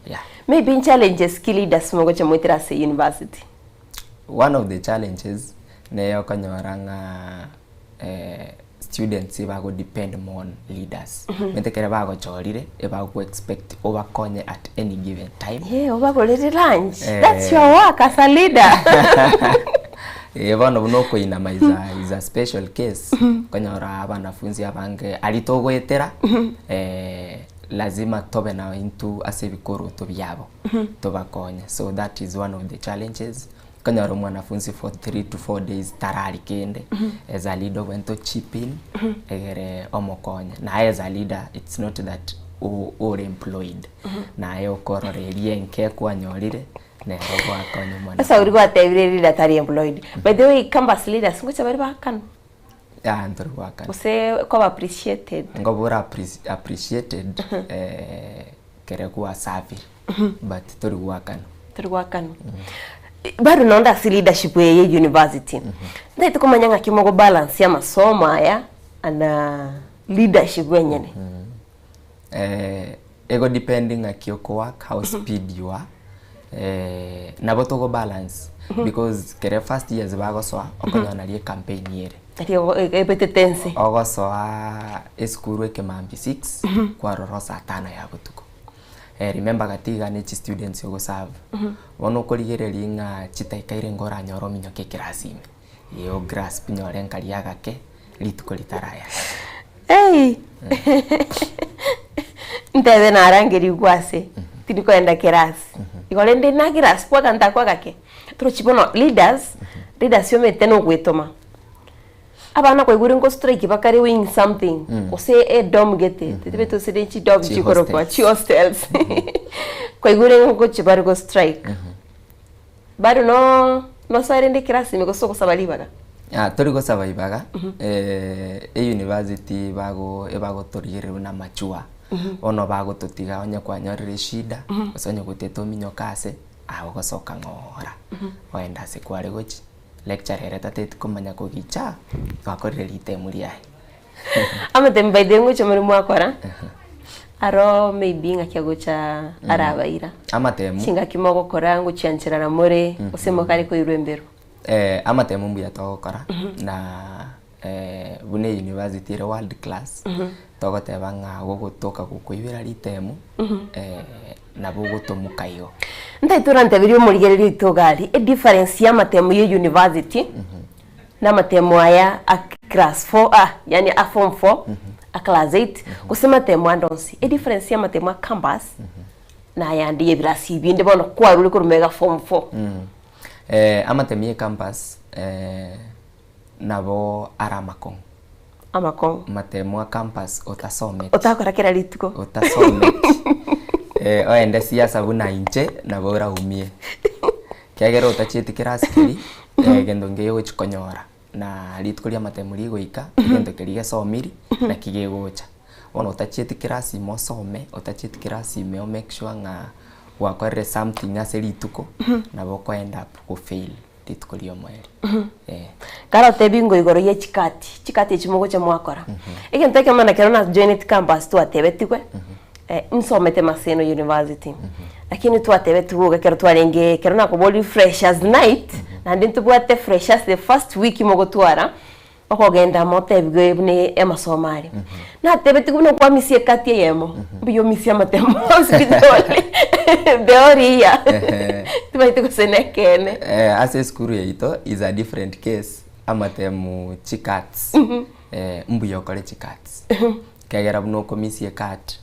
Yeah. Maybe nchallenges ki leaders mogocha moetera ase university? One of the challenges neye okonyora ng'a eh, students ebago depend more on leaders. Omanyete ekero bagochorire ebago expect obakonye at any given time. Yeah, obagorere lunch. Eh. That's your work as a leader. Eh, bono buna okoinama is a, is a special case okonyora abanafunzi abange aria togoetera eh, Lazima tobe na intwe ase ebikoroto biabo tobakonye so that is one of the challenges okonyora omwanafunzi for 3 to 4 days tarari kende as a leader obwenerete o chip in egere omokonye naye as a leader it's not that ore employed naye okorora eria enke kwanyorire nero gwakonya Ase omwanafunzi. oria gwatebire leader tari employed. By the way campus leaders ngocha bare bakanwa? Yaya ntori goakana. Gose koba appreciated. Ngoba ore appreciated eh, kere gwasafiri but tori goakanwa. Tori goakanwa. Bado nonde ase leadership eye ye university, ntaete komanya ng'aki mogo balance amasomo aya na leadership enyene. Eh, ego depend ng'aki oko work, how speed you are, eh, nabo togo balance because kere first years bagosoa okonyora nari ecampaign ere. Nari ebetete ense. Ogosoa esukuru ekemambia 6 kwarora saa tano ya botuko. Eh, remember gati iga ne chistudents ogoserve. Bono okorigereria ng'a chidaika irenga oranyore ominyoke ekerasi ime. Ee ograsp nyore nkaria agake rituko ritaraya. Ei! Ntebe narangerigwe ase, tindi kogenda kerasi. Igo rende nagiraspwa aganto ako agake, torochi bono leaders, leaders omanyete na ogwetoma. Abana kwaigure nko strike bakare wing something, gose edom gete, titebeti gose ne chidom Chi chikorokwa, hostels. chi hostels. Kwaigure ngochi bare go strike. Bado no nosoe rende ekerasi ime gose ogosaba ribaga? Ah, tori gosaba ibaga, eh, euniversity bago ebagotorigereria buna mature, bono bagototiga onye kwanyorire eshida, gose onye gotete ominyoke ase, aye ogosoka ng'ora, oende ase kware gochia, lecturer ere tateti komanya kogicha, gwakorire ritemu riaye. Amatemu by the way ngocha more mwakora, aro maybe ng'aki agocha arabaira. Amatemu. Chingaki mogokora ngochiancherana more, gose mokare koirwa embero. Eh, amatemu mbuya togokora na eh, buna university ere world class togoteba ng'a gogotoka gokoibera ritemu eh, nabo ogotomoka igo. Ntaete oranteberie omorigereria oito iga aria, edifference ya amatemu ya university na amatemo aya a class 4 ah, yani a form 4 a class 8 gose matemo ande onsi edifference ya amatemo a campus na ayande ya ebirasi binde bono kwarure korwa magega form 4 Mm. Eh, amatemo ya campus eh, nabo are amakong'u amakong'u matemo a campus otasometi otakora kera rituko otasometi eh, oende siasa buna inche nabo oraumie Kiagera otachieti kerasi keria, egento nkeiyo ogochia konyora, na rituko ri'amatemo rigoika, egento keria gesomiri, naki gegocha. Bono otachieti kerasi ime osome, otachieti kerasi ime o make sure ng'a gwakorire something ase rituko, nabo oko end up go fail rituko ria omoerio, eh. Karotebie ng'o igoro ye chikati, chikati echi mogocha mwakora. Egento ekemo nakero na joineti campus twatebetigwe, nsomete Maseno University, lakini twatebetigwe iga ekero twarenge ekero nakoboria freshers night, naende ntobwate freshers the first week mogotwara, okogenda motebigwe buna amasomo aria. Natebetigwe buna okwamisia ekati eyemo, mbuya omisie amatemo onsi pi the whole year, timanyeti gose nekeene. Ase esukuru yaito is a different case, amatemo chikats. Mbuya okore chicats ekiagera buna okomisia ecat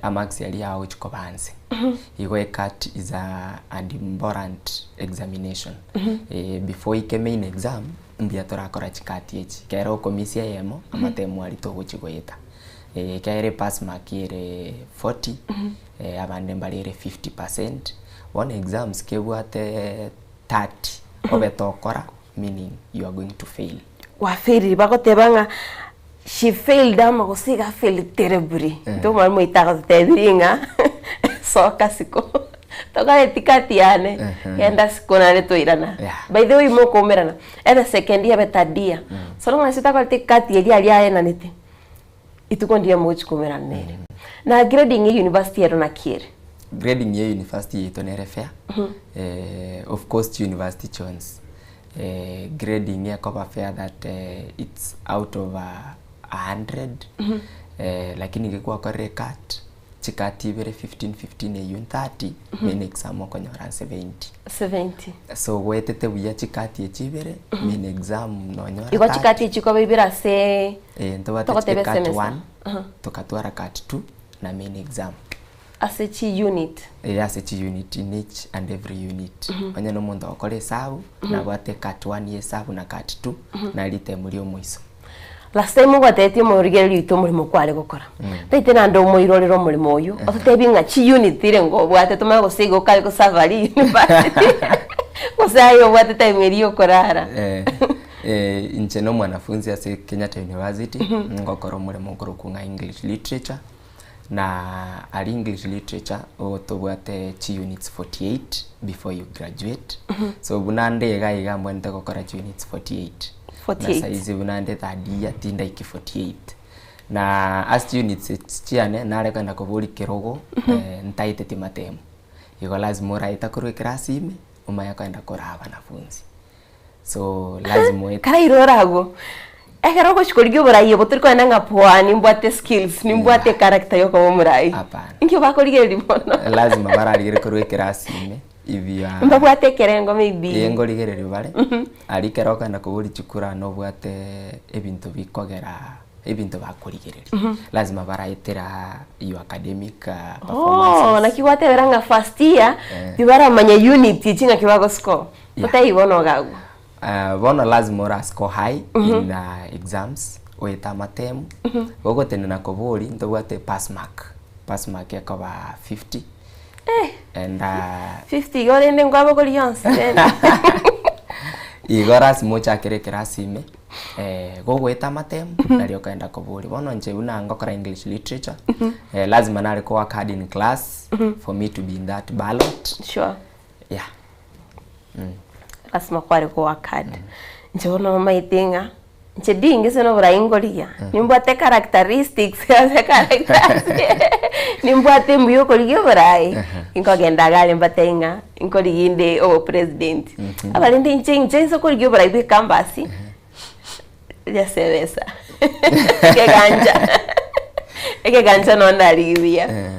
amarks aria agochi koba nse. Igo ecat is a an important examination before oike main exam mbuya torakora chicati echi ekero okomisia eyemo amatemo aria togochi goeta. Ekiagera epass mark ere 40 abande mbare ere 50%, bono exams kebwate 30 obe tokora meaning you are going to fail. Gwafailire bagoteba ng'a she failed ama gose iga afailed terribly. Intwe omwalimu oito agototebirie ng'a soka siko tokoreti kati yane genda siko naende toirana. By the way mokoumerana ebe second year ebe third year so long as otakoreti ekati eria aria aenanete ituko ndiria mogochi koumerana nere. Na grading ya university ero naki ere? Grading ya university yaito nere fair of course chi university chionsi grading ekoba fair that it's out of a 100 lakini iga gwakorire ecut, chicut ibere 15 15 eywo 30 main exam okonyora 70. 70. So goetete buya chicut echi ibere main exam nonyora Igo 30. chicut echi chikoba ibere ase Ntobwate togoteba cut esemester. 1 tokatwara cut 2 na main exam. Ase chi unit. Ee ase chi unit in each and every unit. Onye na omonto ogokora esabu, nabwate cut one ya esabu na cut two, na ritemo ria omoiso. Last time ogwatebetie omorigereria oito omoremo kware gokora, taete naende omoirorere omoremo oyio, ototebie ng'a chi unit ire ngobwate tomanye gose igo okare gosafari university gose aye obwate time eria ya okorara. Inche na omwanafunzi ase Kenyatta University, ngokora omoremo okorokwa ng'a English Literature. Na aria English Literature tobwate chi units 48 before you graduate. So buna nde iga iga mbwenerete gokora chi units 48. Na 48. saizi buna nde third year tindaiki 48. Na ase chi units echi chiane nare kogenda koboria kerogo ntaeteti matemo. Igo lazima oraeta korwa eclass ime omanye kogenda koraa abanafunzi. So lazima oete. Karairore agwo, ekero ogochia korigia oborai obo tori kogenda ng'a poa nimbwate skills, nimbwate echaracter ya okoba omorai. Hapana. Inki bakorigereria bono? Lazima bararigererie korwa eclass ime if you are Mbabwate ekerengo maybe. Ee nkorigereria bare, aria ekero okogenda koboria chikura nobwate ebinto bikogera ebinto bakorigereria. Lazima baraetera your academic Oh, performances. naki gwatebera ng'a first year, tibaramanya unit echi ng'aki bagoscore. Totaibi bono iga agwo. Bono lazima ora score high in exams oete amatemu, gogotenena kobori ntobwate pass mark, pass mark ekoba 50 and 50 igo rende nkwabogori yonsi rende. Igo lazima ochakere ekerasi ime gogoeta amatemu nario okogenda kobori. Bono inche buna ngokora English literature lazima nare ko work hard in class for me to be in that ballot. Sure. Yeah. Lasima kware goaka card. Inche bono omanyete ng'a inche dingi ase noborai nkorigia, nimbwate characteristics ase characters nimbwate mbuya okorigia oborai, inkogenda iga aria mbatebie ng'a nkorigia inde obopresident. Aba rende inche inche nse korigia oborai bwa ecampus, riase ebesa ekegancha ekegancha nonye ndarigia buya.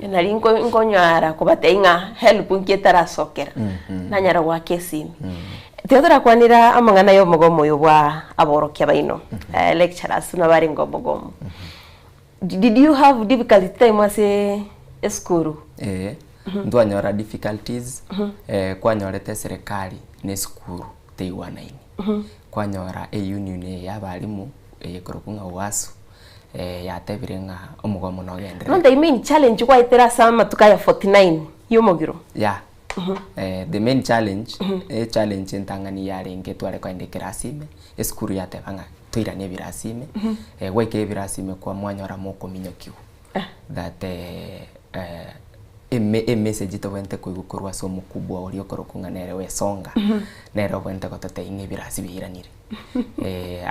Nari nkonyara kobatebia ng'a help nki etarasokera, nanyara goaka esimi. Tiga torakwanera amang'ana ya omogomo oyo bwa aborokia baino, lecturers buna barenge omogomo. Did you have difficulty time ase esukuru? Ee, ntwanyora difficulties, kwanyorete eserekari na esukuru teigwanaini. Kwanyora eunion eye ya abalimu eye ekorokwa ng'a UASU. yatebire ng'a omogomo nogenderere. Not the main challenge gwaetera ase amatuko aya 49 y'omogiro. Yeah. The main challenge, echallenge entang'ani yarenge tware kogenda ekerasi ime, esukuru yateba ng'a toirane ebirasi ime, gwaika ebirasi ime kwa mwanyora mokominyokiwa that eme emessage tobwenerete koigwa korwa ase omokubwa oria okorokwa ng'a nere Wesonga, nere obwenerete gototebia ng'a ebirasi biairanire.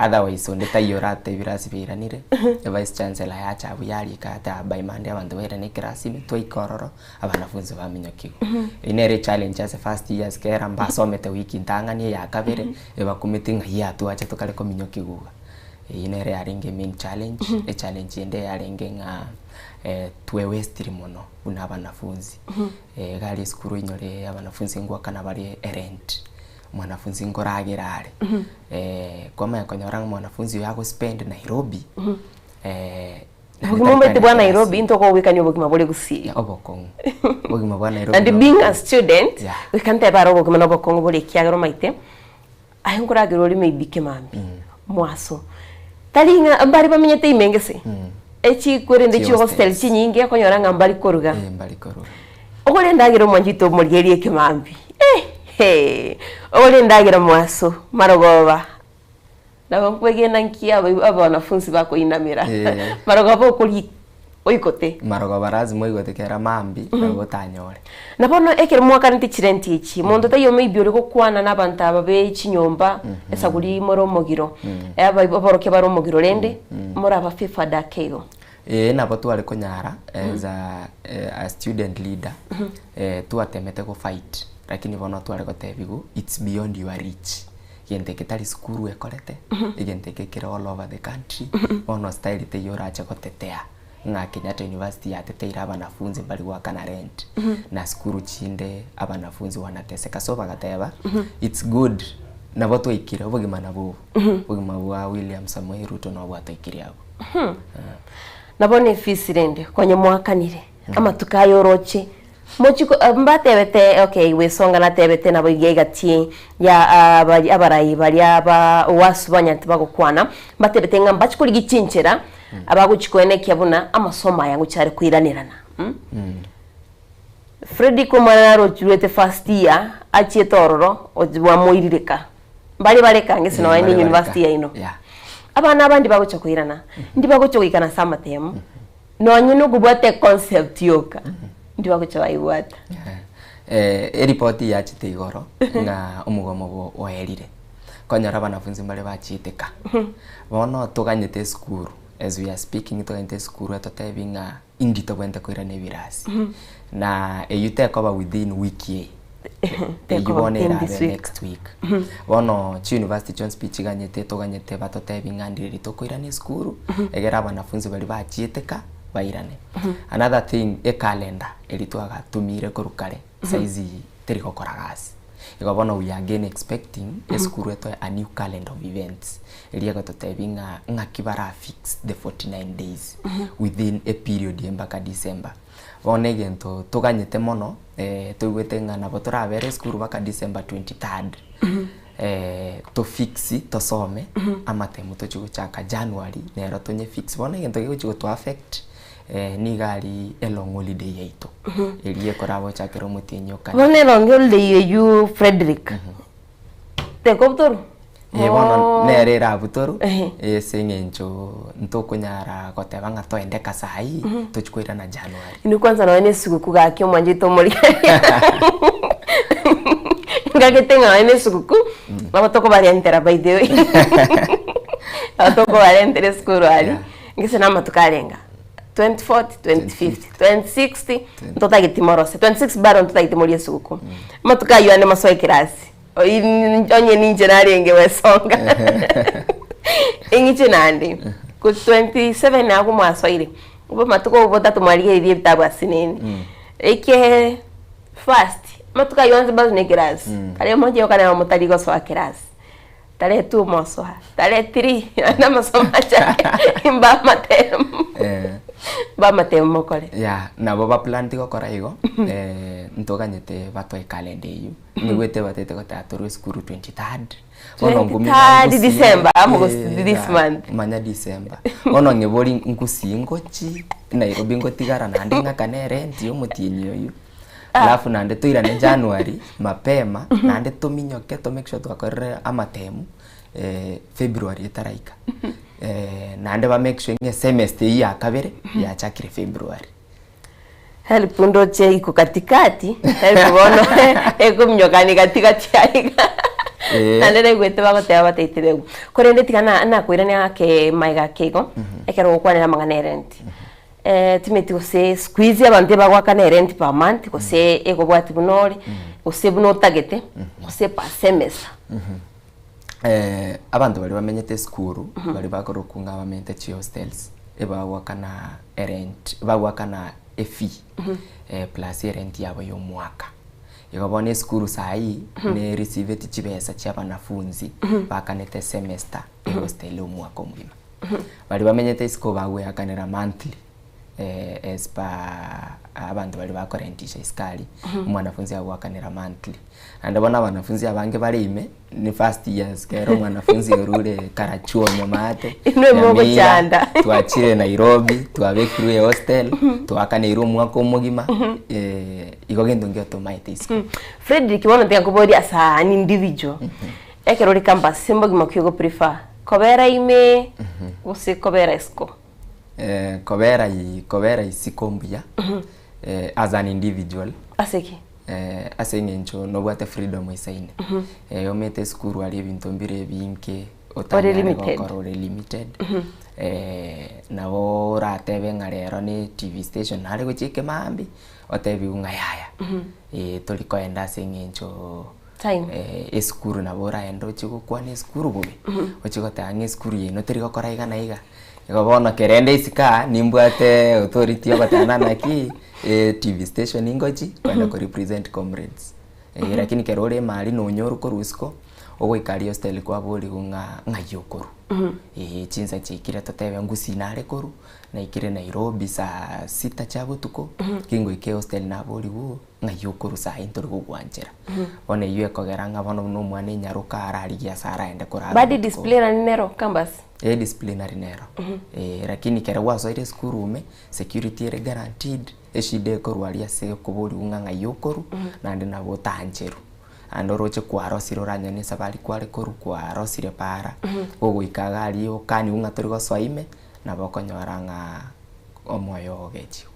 Otherwise onde taiyo oratebire ase biairanire, evice chancellor yacha abwo yarika ati by Monday abanto bairane eclass ime, twaika ororo, abanafunzi baminyokigwa. Eyio nere echallenge ase first years kera mbasomete wiki ntang'ani eya kabere, ebakumeti ng'ai yatwacha tokare kominyokigwa iga. Eyio nere yarenge emain challenge, echallenge ende yarenge ng'a twewestiri mono buna abanafunzi, iga aria esukuru oinyore abanafunzi ngoakana bare erent. Mwanafunzi nkoragera are. Kwamanya konyora ng'a mwanafunzi oyo agospend Nairobi, naende Obogima tari omanyete koenda bwa class. Nairobi ntokogwekania obogima bore gusii. Obokong'u. Obogima bwa Nairobi And no being a obokong'u. student, Yeah. goika ntebe are obogima na obokong'u bore ekiagera omanyete, aye nkoragera ore maybe kemambia, mwaso. Tari ng'a mbare bamenyete ime gese, echikorende Chi chi hostel hostels. chinyinge okonyora ng'a mbari koruga. Eh, mbari koruga. Ogore endagera omwanchete omorigererie ekemambia, eh hee, ogore endagera mwaso, marogoba, nabo nkwegena nki aba abanafunsi bakoinamera, Eh. marogoba okoria oikote. Marogoba lazima oigote kera mambia, nabo otanyore. Na bono ekero mwakanete chirenti echi, monto taiyo maybe ore gokwana na abanto aba be chinyomba, esaguri more omogiro, aba aborokia bare omogiro rende, more aba favored ake igo. Ee nabo tware konyara as a, a student leader twatemete go fight lakini bono tware gotebiwa it's beyond your reach gento eke tari sukuru ekorete egento eke kere all over the country bono style teiyo orache gotetea ng'a Kenyatta University yateteire abanafunzi mbari goakana rent na sukuru chinde abanafunzi wanateseka so bagateba it's good nabo twaikire obogima nabo obo obogima bwa William Samoei Ruto nabo bwatoikirie abwo. Na bono efisi rende konya mwakanire amatuko aya oroche mochi ko mbatebete okay Wesonga natebete nabo iga egati ya abari abarai baria ba owasu banyarete bagokwana mbatebete ng'a mbachi korigia chinchera abagochi koenekia buna amasomo aya ngochi are koiranerana Fredrick omwana narochirwete first year achiete ororo bwamoirire ka. Mbare bare kange ase nonya ne university yaino. Abana abande bagocha koirana, ndi bagocha goikana ase amatemu, nonye na okobwata econcept yoka, ndi bagocha baibwata. Eripoti yachete igoro ng'a omogomo obo oerire, konyora abanafunzi mbare bachiete ka. Bono toganyete esukuru, as we are speaking toganyete esukuru etotebie ng'a indi tobwenerete koirana ebirasi. Na eyio tekoba within wiki eye. Eyio Tekoba bono within erabe this week. next week. Bono chiuniversity chionsi pi chiganyete toganyete batotebie ng'a ndireri tokoirana esukuru, egere abanafunzi baria bachiete ka bairane. Another thing, ecalendar eria twagatumire korwa kare, saizi teri gokora gasi. Igo bono we are again expecting esukuru etoe a new calendar of events, eria egototebia ng'a ng'aki bara fix the 49 days within a period eye mpaka December. Bono egento toganyete mono toigwete ng'a nabo torabere esukuru mpaka December 23rd to fix tosome amatemo tochie gochaka January nero tonye fix. Bono egento kegochia goto affect nigo aria elong holiday yaito eria ekoraba gochakera omotienyi o kane. Bono elong holiday eywo Fredrick tekobutorwa? Ee bono nere erabutorwe ase eng'encho ntokonyara goteba ng'a toende ka saii tochie koirana January. Inwe kwanza nonya na esuguku gaki omwanchete omorigereria ngagete ng'a nonya na esuguku nabo tokobarentera by the way nabo tokobarentera esukuru aria ngese na amatuko arenga 24th, 25th, 26th ntotageti morose 26 bado ntotageti morie esuguku amatuko aywo ande mosoe ekerasi. Onye ninche narenge gwesonga eng'iche naende ko 27 abwo mwasoire obo amatuko obo botato mwarigereria ebitabu ase nini eke first amatuko aywo onsi bado ne class tarehe moja yoka nabo motari gosoa class tarehe two mosoa tarehe three naende amasomo achake mba amatemu mba amatemu mokore. Yeah, nabo baplaneti gokora igo ntoganyete batoe calendar eywo. Nigwete batete goteba torwe esukuru 23rd. Bono ngumi 23rd ngusie- December, amo gose Eh, this month. Manya December. Bono ng'ebori ngusie ngochi Nairobi ngotigara naende ng'akane erent ya omotienyi oywo. Alafu naende toirane January mapema naende tominyoke to make sure twakorire amatemu February etaraika. Naende ba make sure ng'a esemester eywo ya kabere yachakire February. Help ndoche iko katikati, help bono ekominyokani gatigati aiga. Eh. Naende naigwete bagoteba bataete begu. Korende tiga na nakoirania ake maiga ake igo, ekero ogokwanera amang'ana ya erenti. Timeti gose siku hizi abanto ebagoakana erenti per month, gose egobwati buna ore, gose buna otagete, gose per semester. Abanto baria bamenyete esukuru, baria bakorokwa ng'a bamenyete chihostels, ebagoakana erent, bagoakana efee plus erent yabo ya omwaka. Igo bono esukuru saii ne receiveti chibesa chia abanafunzi bakanete semester ehostel omwaka omogima. Baria bamenyete isiko bagoeakanera monthly as per abanto baria bakorentisha isiko aria, omwanafunzi agoakanera monthly. Naende bono abanafunzi abange bare ime, ni first years kero omwanafunzi orure Karachuonyo maate, Inwe Nyamira, mogochanda. twachire Nairobi, twabekirwe ehostel, twakaneirwe omwaka omogima, igo gento nkio tomaete isiko. Fredrick bono tiga nkoborie as an individual, ekero ore campus ase mbogima ki ogo prefer, kobera ime gose kobera isiko? Kobera kobera isiko mbuya as an individual. Ase ki? Ase eng'encho nobwate freedom isaine. Omanyete esukuru aria ebinto mbire ebinge Ore otanyare limited. gokora ore limited. Nabo oratebe ng'a rero ne TV station nare gochia ekemaambia, otebiwe ng'a yaya tori koenda ase eng'encho Time. esukuru nabo oraende ochie gokwana esukuru bobe, ochie goteba ng'a esukuru yaino teri gokora iga na iga. Igo bono kere inde isiko aa, nimbwate authority yogoteba naki, TV station ngochi, kogenda ko represent comrades. Lakini kero ore ime aria nonyorwa korwa isiko, ogoika aria hostel kwaborigwa ng'a ng'ai okorwa. Chinsa chiaikire totebe ngusii nare korwa, naikire Nairobi saa sita chia botuko, kingoika ehostel naborigwa ng'ai okorwa saa eye ntori gogwanchera. Bono eywo ekogera ng'a bono buna omwana enyaroka ararigie ase araende korara Bad botuko. disciplinary nero campus? Eh disciplinary nero. Lakini ekero gwasoire esukuru ime, security ere guaranteed, eshida ekorwa aria ase okoborigwa ng'a ng'ai okorwa, naende nabo otaancherwe. Naende oroche kwarosire oranyore na esabari kware korwa kwarosire para, gogoika iga aria okaniwe ng'a tori gosoa ime, nabo okonyora ng'a omoyo ogechiwe.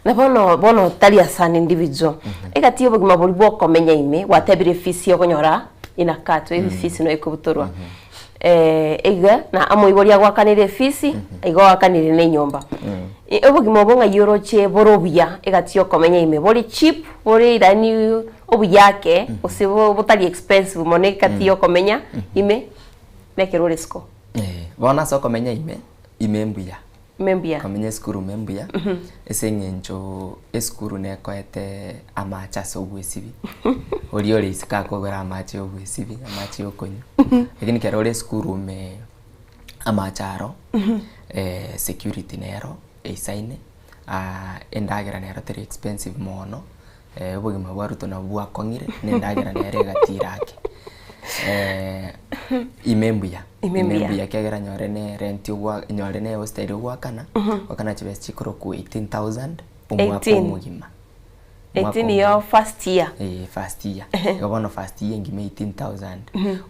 Na bono bono tari ase an individual, egati ya obogima boria bwa okomenya ime, gwatebire efees ya okonyora inakatwa efees noyo ekobutorwa. Iga na omoibori agoakanere efees, igo oakanire na enyomba. Obogima obo ng'ai oroche bore obuya egati ya okomenya ime, bore cheap, bore yaani obuya ake, gose botari expensive mono egati ya okomenya ime, na ekero ore isiko. Bono ase okomenya ime, ime mbuya. Ime mbuya. Komenya esukuru ime mbuya, ase eng'encho esukuru nekoete amache ase obwesibi, oria ore isiko akogora amache ya obwesibi, amache ya okonywa, lakini ekero ore esukuru ime amache aro, security nero eisaine, endagera nero teri expensive mono, obogima bwa Ruto nabwo bwakong'ire, na endagera nere egatira ake. Ime mbuya, Ime ime mbuya. mbuya ekiagera nyore ne rent ogwa nyore ne hostel ogwakana, ogwakana chibesa chikorokwa 18,000 omwaka 18. omogima. Omwaka 18 yo first year. Eh, first year. Igo bono first year engima 18,000.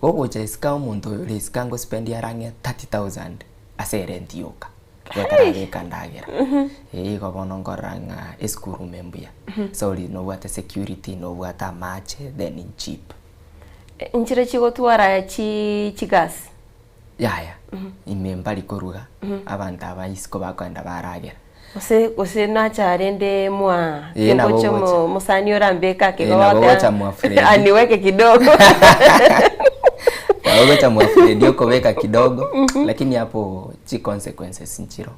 Gogocha isiko omonto oyo ore isiko angospend arang'e 30,000 ase erent yoka. Gotarabeka ndagera. Eh, igo bono nkorora ng'a esukuru ime mbuya. Sorry, nobwate security, nobwate amache, then in cheap. Nchire chigotwara chi chigasi. Yaya, ime mbari koruga, abanto aba isiko bakoenda baragera. Gose gose nacha rende mwa Eh, nabo kengocha ogocha. omo mosani orambeke ake Eh, nabo ogocha mwa Freddy. aniweke kidogo. Nabo ogocha mwa Freddy okobeka kidogo, lakini hapo chi consequences nchiro.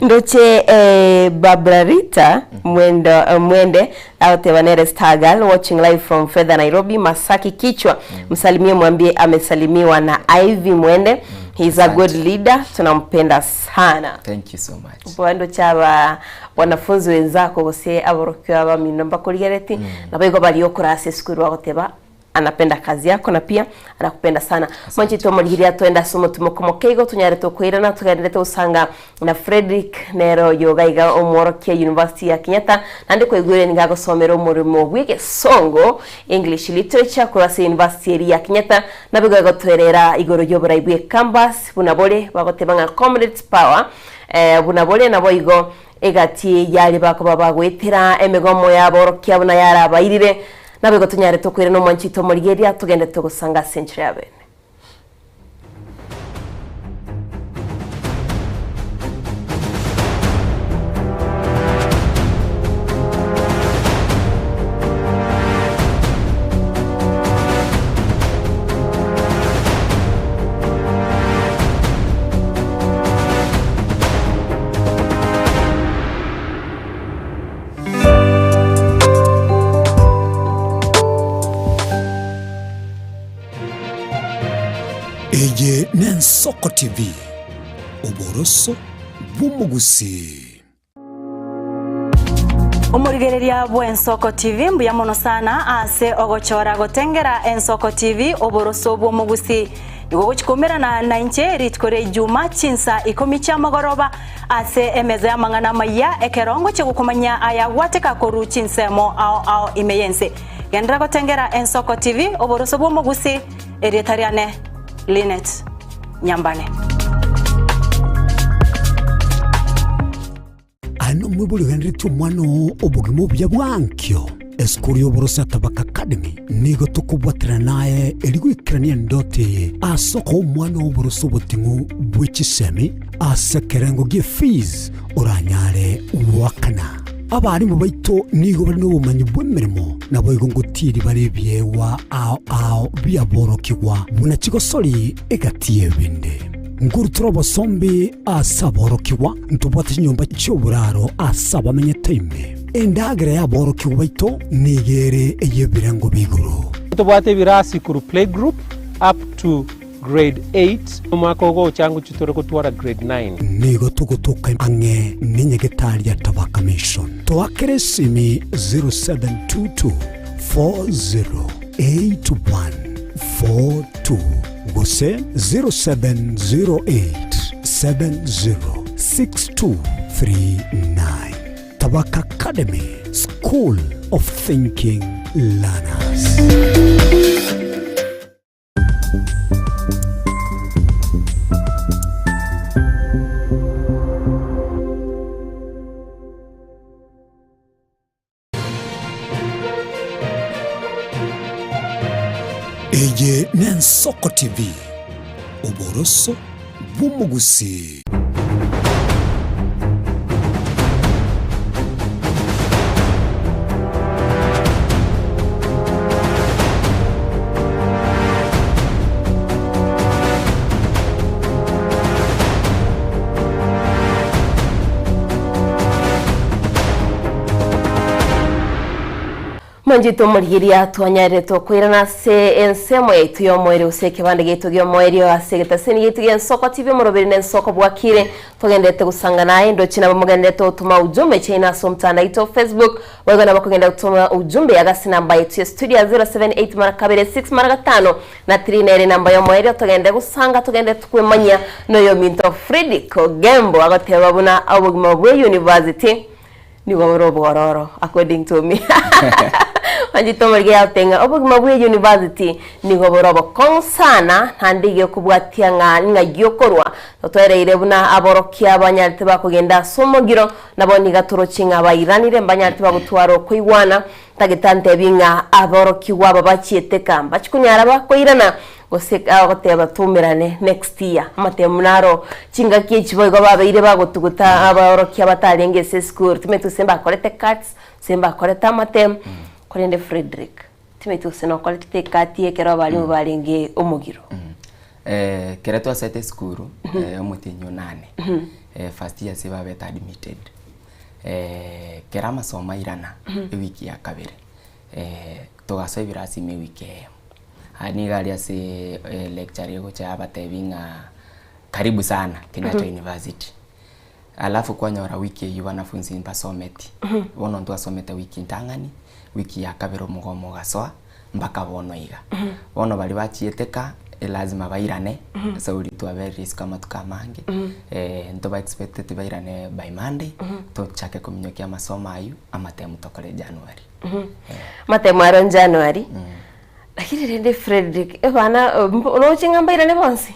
Ndoche eh, Barbara Rita Mwendo, eh, Mwende agoteba nere Star Girl watching live from Fedha Nairobi Masaki Kichwa msalimie mwambie amesalimiwa na Ivy Mwende he is a good leader tunampenda sana Thank you so much. Bondo chaba wanafunzi wenzako gose aborokigwa abamino mbakorigereti nabo igo baria okora ase esukuru bagoteba anapenda kazi yako na pia anakupenda sana. Mwanchete omorigiria twende ase omotimoko moke igo tonyare tokoirana togenderete gosanga na Fredrick nero yoga iga omworokia University ya Kenyatta naende kwaigure nigo agosomera omoremo bw'egesongo English Literature korwa ase University eria ya Kenyatta nabo igo egotwerera igoro y'oborai bwe campus buna bore bagoteba ng'a Comrades Power eh, buna bore nabo igo egati yare bakoba bagoetera emegomo y'aborokia buna yarabairire Naboigo tonyare tokoirana omwanchi oito omorigereria, togende togosanga ase enchera y'abene. Ensoko TV, oboroso bw'omogusii. Omorigereria bw'Ensoko TV mbuya mono sana ase ogochora gotengera Ensoko TV oboroso bw'omogusii. Nigo ogochia koumerana nainche rituko ria Ijuma chinsa ikomi chiamogoroba ase emeza y'amang'ana amayia ekero ngochia gokomanyia ayagwateka korwa chinsemo ao ao ime y'ense. Genderera gotengera Ensoko TV oboroso bw'omogusii erieta riane Linet Nyambane. Aye nomwibori ogenderetie omwana oo obogima obuya bwa ankio. Esukuru y'oboroso ya Tabaka Academy nigo tokobwaterana naye eri goikerania endoto eye ase okoa omwana oo oboroso oboting'u bwe chisemi ase ekerengo gie fees oranyare goakana. Abarimu baito nigo bare nobomanyi bw'emeremo, naboigo ngotieri bare ebiegwa ao ao biaborokigwa buna chigosori egati y'ebinde. Nkorutora obosombi ase aborokigwa, ntobwate chinyomba chi'oboraro ase abamenyete ime. Endagera y'aborokigwa baito nigo ere ey'ebirengo bia igoro. Tobwate ebirasi korwa playgroup up to Grade 8, omwaka ogocha ngochia tore gotwara grade 9. Nigo togotoka ang'e nenyagetari ya Tabaka Mission. Toakere esimi 0722 408142 gose 0708 706239. Tabaka Academy, School of Thinking Learners. Eye n'Ensoko TV, oboroso bw'omogusii. Mwanchete omorigeria twanyarire tokoirana ase ensemo yaito y'omoerio gose ekebanda giaito gi'omoerio ase egetaseni giaito gi'ensoko TV omoroberi na ensoko bwakire togenderete gosanga naye ndoche nabo mogenderete gotoma ujumbe chiaino ase omotandao oito o Facebook boigo nabo kogenda gotoma ujumbe yaga ase enamba yaito ya studio ya 078 mara kabere 6 mara gatano na 3 nere enamba y'omoerio togende gosanga togenderete kwemanyia noyominto Fredrick Ogembo agoteba buna obogima bwe university Nigo bore obwororo according to me. Manchete omorige yagote ng'a obogima bwe university nigo bore obokong'u sana naende iga ekobwatia ng'a ng'ai okorwa. Totwereire buna aborokia banyarete bakogenda ase omogiro nabo niga toroche ng'a bairanire mbanyarete bagotwara okoigwana. Ntagete antebi ng'a aborokigwa aba bachiete ka mbachie konyara bakoirana Gose agoteba toumerane next year. Amatemu naro chingaki echi boigo babeire bagotuguta abaorokia batarenge ase esukuru. Timanyeti gose mbakorete cuts, gose mbakorete amatemu, korende Fredrick, timanyeti gose nokorete ecut ekero abalimu barenge omogiro. Ekero twasete esukuru, omotienyi onane, first year ase babete admitted, ekero amasomo airana, ewiki ya kabere, togasoa ebirasi ime ewiki eyemo. Aya nigo aria ase lecture egocha yabatebi ng'a karibu sana Kenyatta University. Alafu kwanyora wiki eyio wanafunzi mbasometi. Bono ntwasomete wiki ntang'ani, wiki ya kabere omogomo ogasoa mpaka bono iga. Bono baria bachiete ka elazima bairane sauri twaberire isiko amatuko amange ntoba expecteti bairane by Monday tochake kominyokia amasomo aywo amatemu tokore January. Amatemo aro January. Lakini rende Fredrick, ebana roche ng'a mbairane bonsi?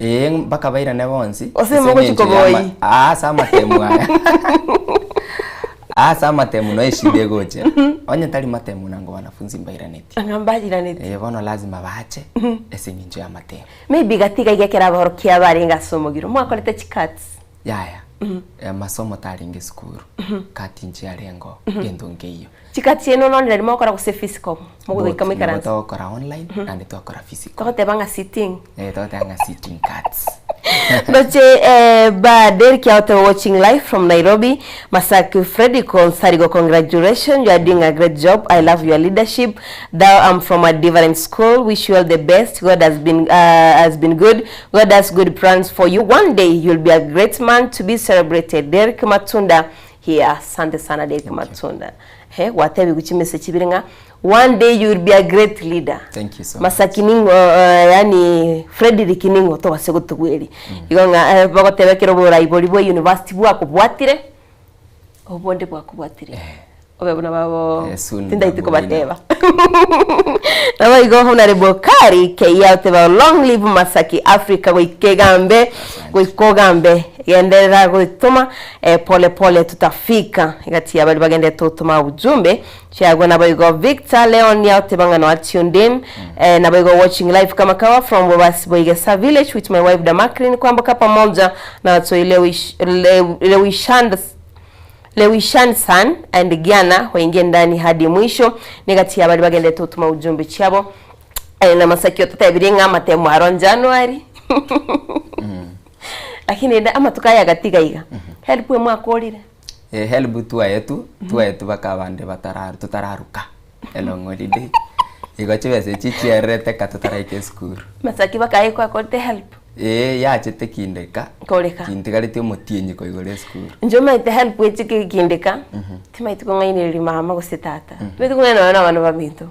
Ee, mpaka bairane bonsi. Ase Ase mogochi eng'encho ya ama- koboyi. Aa, ase amatemu aya. Ase amatemu noe eshida egocha. Onye tari matemu nango wanafunzi mbairaneti. Ng'a mbairaneti. Eh, bono lazima bache ase eng'encho ya amatemu. Maybe gati iga iga ekero aborokia barenge ase omogiro, mwakorete chicuts? Yaya, amasomo tarenge esukuru, kati inche yarengeo, gento nkeiyo. Chikati chiaino nonye riria mogokora gose physical, mogoika Both, moikaranse. nabo togokora online, naende twakora physical. Togoteba ng'a sitting. Eh, togoteba ng'a sitting cuts. Ndoche eh, ba Derek out there watching live from Nairobi. Masaki Freddy Konsarigo, congratulations. You are doing a great job. I love your leadership. Though I'm from a different school, wish you all the best. God has been uh, has been good. God has good plans for you. One day you'll be a great man to be celebrated. Derek Matunda here. Asante sana Derek Matunda. He, watebi guchimese chibiri ng'a one day you will be a great leader. Thank you so much. Masaki ning'o uh, yani Frederick ning'o tobase gotogweri. Igo ng'a eh, bagoteba ekero borai bori bwa university bwakobwatire obonde bwakobwatire. Obe buna babo Eh, soon tindaiti babobina. kobateba. Nabo igo Honorable Kari Keiya oteba long live Masaki Africa goika egambe goika ogambe genderera goitoma eh, pole pole tutafika egati ya bari bagenderete gotoma ujumbe chiagwe nabo igo Victor Leon oteba ng'a noa tuned in eh, nabo igo watching live kama kawa from Bobasi Boigesa village with my wife Damakrin kwamboka pamoja na watu Lewish, Lewishand Lewishan San and Giana waingie ndani hadi mwisho nigati ya bari bagendete gotoma ujumbe chiabo eh, na masaki ototebirie ng'a amatemo aro January lakini enda amatuko aya gatiga iga help mwakorire Eh, help twaetu twaetu baka abande batara tutararuka elong holiday igo chibesa echi chierete ka tutaraika esukuru masaki bakaye kwakorete help eh yachete kindeka Koreka. kintigarete omotienyi koigora esukuru njo maite help echikikindika timaite kong'ainereria mama gose tata timaite kong'aina na abana baminto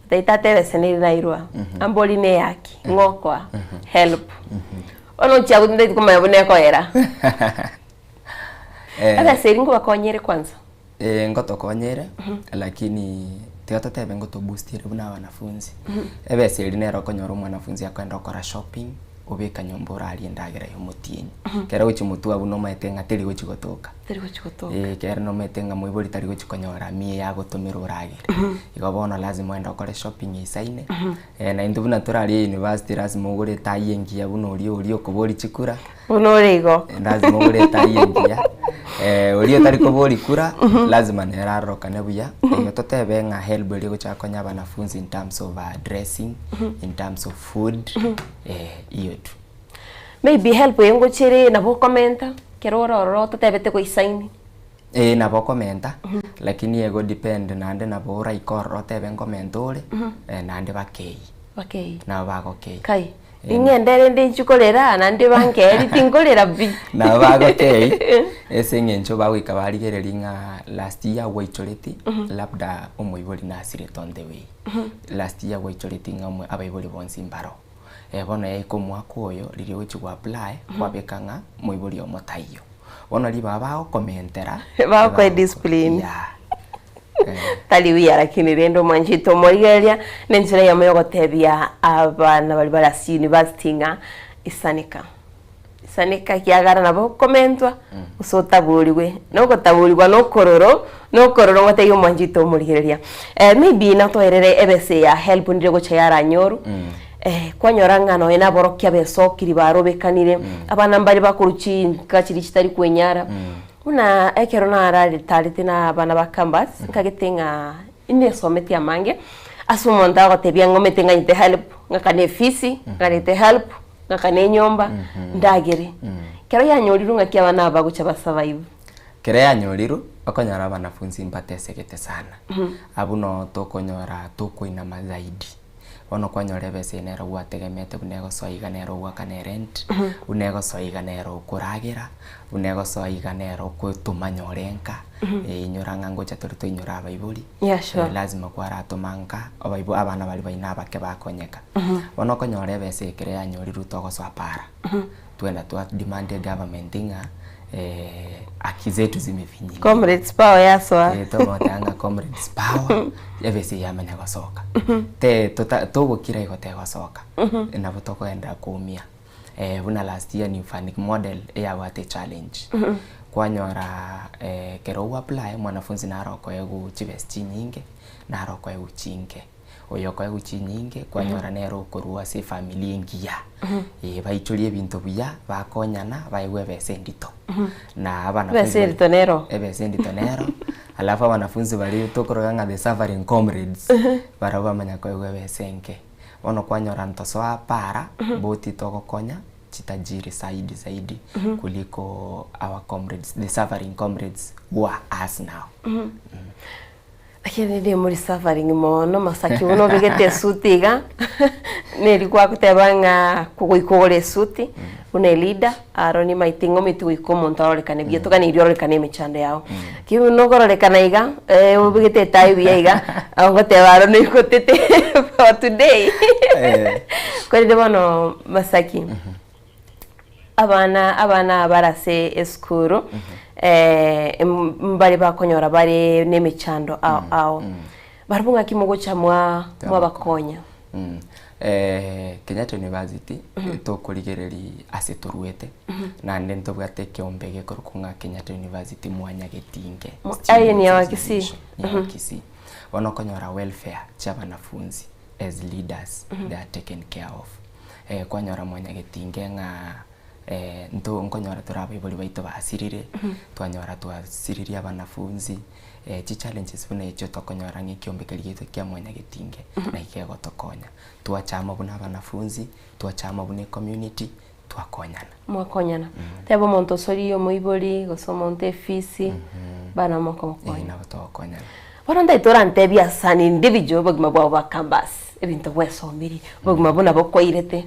taita ebese neri nairwa ambori ne yaki ng'okoa help ono nchiago tindaiti komanya buna ekoera Eh, ebese eri ngobakonyere kwanza eh, ngotokonyere lakini tiga totebe ngotoboostire buna wanafunzi ebesa eri nero okonyora omwanafunzi akoenda okora shopping obeka nyomba orarie endagera ya omotienyi kero gochi motwe abwo nomaete ng'a teri gochi gotoka teri gochi gotoka Eh, kero nomaete ng'a moibori tari gochi konyora mia yagotomera oragere igo bono lazima oende okore shopping eisaine eh, na intwe buna torarie university lazima ogore etai engiya buna oria oria okobori chikura buna ore igo Eh, lazima ogore etai engiya eh, oria otari kobori kura lazima nere arorokane buya igo totebe ng'a helb eria egochaka konya abanafunzi in terms of uh, dressing in terms of food eh, iyo tu maybe help engochere nabo okomenta kero ororo totebete goisaini Eh, nabo okomenta lakini ego depend naende nabo oraika ororo otebe nkomenta ore eh, naende bakei bakei nabo bagokei kai ing'endere ndi nchikorera nandi bankeri tinkorera bi nabo bagokei ase eng'encho bagoika barigereria ng'a last year gwaichoreti labda omoibori nasirete on the way last year gwaichoreti ng'a omwe- abaibori bonsi mbaro eh, bono yaika omwaka oyo riria ogochi go apply kwabeka ng'a moibori omo taiyo bono riba bagokomentera Bagokoe discipline. Tari buya lakini rende omwanchete omorigereria na enchera eyemo yogotebia abana baria bare ase university ng'a isaneka isaneka ekiagera nabo okomentwa gose otaborigwe na ogotaborigwa na okororo na okororo ngotebia omwanchete omorigereria eh, maybe natoerere ebesa ya help ndire gocha yaranyorwa eh, kwanyora ng'a nonya na aborokia besokiri barobekanire abana mbare bakorwa chinka chiria chitari kwenyara buna ekero nararitarete na abana ba campus nkagete ng'a inesometi amange ase omonto agotebia ng'omete ng'anyete help ng'akane efisi ng'arete help ng'akane enyomba ndagere kero yanyorirwe ng'aki abana aba bagocha basurvive kere yanyorirwe okonyora abanafunzi mbatesegete sana abwo no tokonyora tokoinama zaidi bono kwanyora ebesa eye nero gwategemete buna egosoa iga nero ogwakana erent buna egosoa iga nero okoragera buna egosoa iga nero okotoma nyora enka eh, inyora ng'a ngocha tore toinyora abaibori Yeah, sure. eh, lazima kwaratoma nka abaibo abana baria baino abake bakonyeka bono okonyora ebesa ekere yanyorirwe togosoa para twenda twa demand government ng'a eh, haki zetu zimefinyiliwa comrades power yasoa Eh, togoteba ng'a comrades power ebesa yamanya gosoka te tota- togokira igo tegosoka nabo tokoenda kuumia eh, buna last year Newfanic model eyabwate challenge kwanyora eh, kero apply mwanafunzi naro okoegwa chibesa chinyinge naro okoegwa chinke oyo okoegwa chinyinge kwanyora nere okorwa ase efamily engiya eh, baichorie ebinto buya bakonyana baegwa ebesa endito na abanafunzi Ebesa endito nero? ebesa endito nero alafu abanafunzi baria tokoroga ng'a the suffering comrades barabwo bamanya koegwa ebesa enke bono kwanyora ntosoa para boti togokonya. chitajiri saidi zaidi kuliko our comrades the suffering comrades who are us now. Lakini rende muri suffering mono masaki buna obegete esuti iga neri gwagoteba ng'a kogoika ogore esuti buna eleader aro nimaete ng'ometi goika omonto arorekane buya toganeirie ororekane emechando yao. Lakini buna okororekana iga obegete etai buya iga ogoteba aro noigotete for today korende bono Masaki Abana abana aba bare ase esukuru mbare bakonyora bare nemechando ao ao. Barabwo ng'aki mogocha mwa mwabakonya? Kenyatta University tokorigereria ase toruete naende ntobwate ekeombe gekorokwa ng'a Kenyatta University Mwanyagetinge Aye ni ya Kisii. Ni ya Kisii. Bono okonyora welfare chia abanafunzi as leaders they are taken care of. Kwanyora mwanyagetinge ng'a nto nkonyora tore abaibori baito basirire, twanyora twasiririe abanafunzi, chichallenges buna echio tokonyora ng'a ekiombe keria giaito kia mwanyagetinge naki kegotokonya. Twacha amo buna abanafunzi, twacha amo buna ecommunity, twakonyana. Mwakonyana. Teba omonto osoririe omoibori, gose omonto efisi, bana mokomokonya. Nabo togokonyana. Bono ntaete orantebie as an individual obogima bwao bwa campus, ebinto bwesomirie, obogima buna bokwairete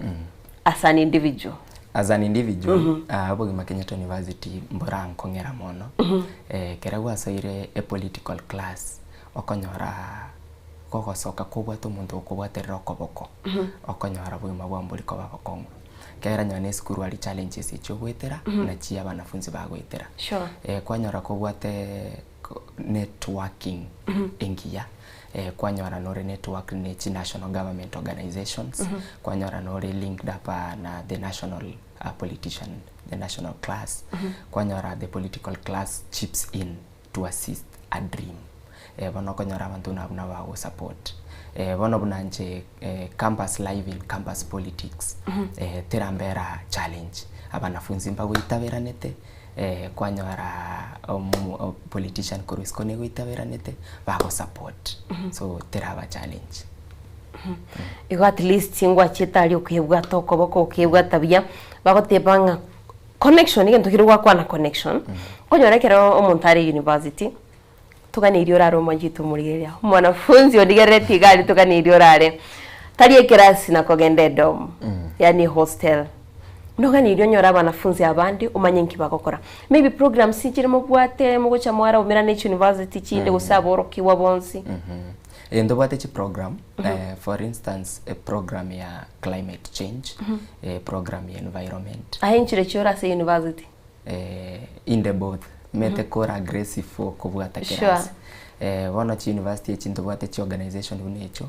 as an individual. As an individual, obogima Kenyatta University mborankong'era mono. Ekero gwasoire epolitical class, okonyora gogosoka kobwate omonto okobwaterera okoboko, okonyora obogima bwao mbori koba bokong'u. Ekero onye na esukuru aria challenges echio ogoetera, nachi abanafunzi bagoetera. Kwanyora kobwate networking engiya, kwanyora nore network ne chi national government organizations, kwanyora nore linked up na the national politician, the national class, kwanyora the political class chips in to assist a dream. Bono okonyora abanto buna abwo nabo bagosupport. Bono buna inche campus life in campus politics, terambera challenge, abanafunzi mbagoitaberanete, kwanyora politician korwa isiko nigoitaberanete, bagosupport, so teraba challenge. Igo at least ngwachete aria okebwata okoboko okebwata buya, bagoteba ng'a connection egento kere gwakwana connection, okonyora ekero omonto are university, Toganeirie orare omochie omorigereria, omwanafunzi ondigereretie iga aria toganeirie orare, tari ekerasi na kogenda edom, yaani ehostel. Noganeirie onyore abanafunzi abande omanye nki bagokora. Maybe programs nchire mobwate mogocha mwaraumera ne chiuniversity chinde gose aborokigwa bonsi. Ee ntobwate chiprogram, for instance eprogram ya climate change, eprogram ya environment. Aye nchire chi ore ase university? In the both mete kore aggressive okobwata Sure. kerasi bono chi university echi ntobwate chi organization buna echio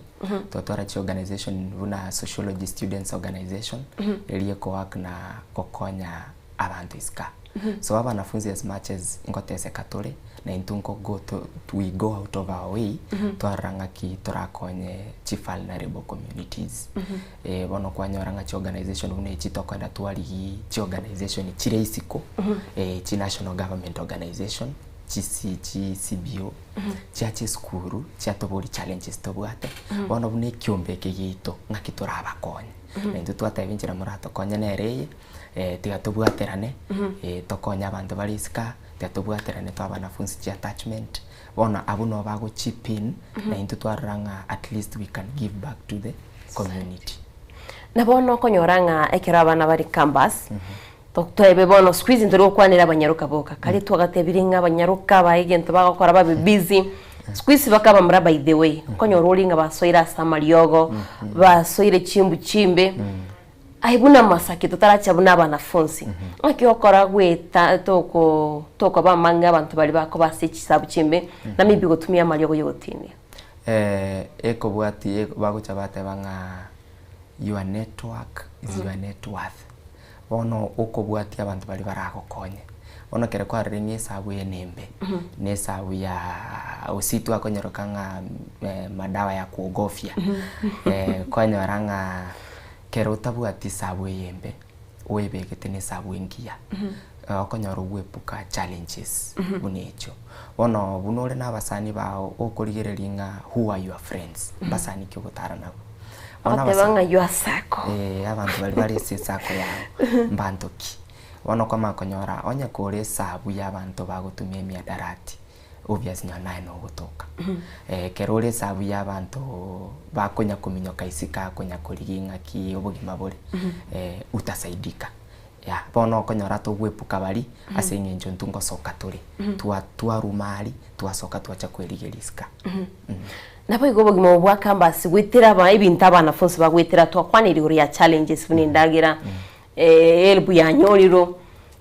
twatwara chi organization buna sociology students organization eria eko work na gokonya abanto isiko aa. So abanafunzi as much as ngoteseka tore na intwe nko go to we go out of our way twarora ng'aki torakonye chi vulnerable communities. Bono kwanyora ng'a chiorganisation buna echi tokoenda twarigia chiorganisation chire isiko, chi national government organisation, chi C chi CBO, chiacha esukuru chiatoboria challenges tobwate, bono buna ekiombe eke giaito ng'aki torabakonye. Na intwe twateba enchera moratokonye nere eye, tiga tobwaterane, tokonye abanto bare isiko aa, tiga tobwaterane toe abanafunzi chiattachment, Bono abwo nabo bago chip in na intwe twarora ng'a at least we can give back to the community. Na bono okonyora ng'a ekero abana bare campus, toebe bono siku hizi ntori gokwanera abanyaroka boka, kare twagatebire ng'a abanyaroka baye egento bagokora babe busy, siku hizi bakaba mura by the way, okonyora ore ng'a basoire ase amariogo, basoire chimbu chimbe, Aye buna amasakio totaracha buna abanafunsi, ng'aki ogokora gweta toko tokoba amang'e abanto baria bakoba ase chisabu chimbe, na maybe gotumia amariogo y'ogotinia? Ekobwatia bagocha bateba ng'a your network is your net worth. Bono okobwatia abanto baria baragokonye. Bono ekero kwarorire ng'a esabu eye nembe, na esabu ya gose twakonyeroka ng'a madawa ya kuogofya, kwanyora ng'a Kera otabwati esabu eye embe, oebegete na esabu engiya, okonyora ogwepuka challenges buna echio. Bono buna ore na abasani bao okorigereria ng'a who are your friends, mbasani ki ogotara nabwo. Bono Ogoteba abasa- ng'a your circle. Eh, abanto baria bare ase esako yao mbanto ki? Bono okomanya konyora onye kore esabu ya abanto bagotumia emiadarati, obvious nonya naye nogotoka. Ekero ore esabu ya abanto bakonya kominyoka isiko akonya korigia ng'aki obogima bore, utasaidika. Yah, bono okonyora togoepuka baria ase eng'encho intwe ngosoka tore, twa twaruma aria, twasoka twacha kwerigeria isiko. Naboigo obogima obo bwa campus goetera aba ebinto abanafunsi bagoetera twakwanire igoro ya challenges buna endagera, helb yanyorirwe,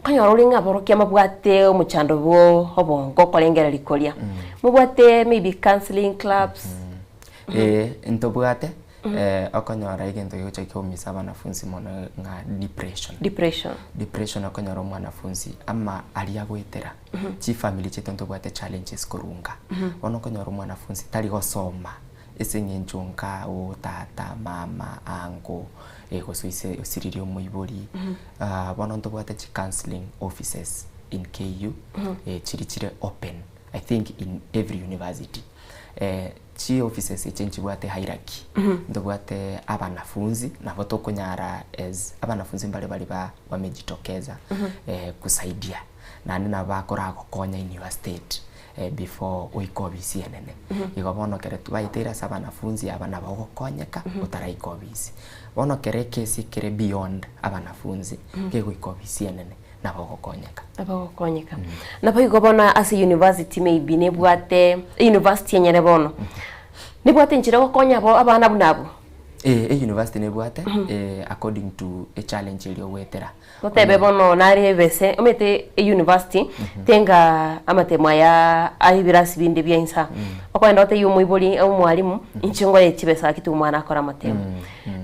okonyora ore ng'a aborokia mbabwate omochando bwo obongo okorengereria koria. Mobwate maybe counselling clubs. Eeh ntobwate, okonyora egento gegocha kiaumisa abanafunsi mono ng'a depression. Depression. Depression okonyora omwanafunsi ama aria agoetera, chifamiri chiaito ntobwate challenges korwa nka. Bono okonyora omwanafunsi tari gosoma ase eng'encho nka oo tata, mama, uncle, gose ise osiririe omoibori. Bono ntobwate chi counselling offices in KU, chiria chire open, I think in every university. Chi offices echi nchibwate hierarchy, ntobwate abanafunzi nabo tokonyara as abanafunzi mbare baria ba wamejitokeza kusaidia naende nabo bakoragokonya in your state before oike obisi enene. Igo bono ekero twaeteire ase abanafunzi aba nabo ogokonyeka otaraika obisi. Bono ekero ekesi kere beyond abanafunzi kegoika obisi enene nabo ogokonyeka. Nabo ogokonyeka. Naboigo bono ase university maybe nebwate, university enyene bono, nebwate enchera egokonya abo abana buna abwo? Eh, e university nebwate according to echallenge eria ogoetera. Totebe bono nare ebese, omanyete e university tenga amatemo aya a ebirasi binde bia insa, okogenda otebie omoibori omwalimu, inche ngoe chibesa gaki tiga omwana akore amatemo.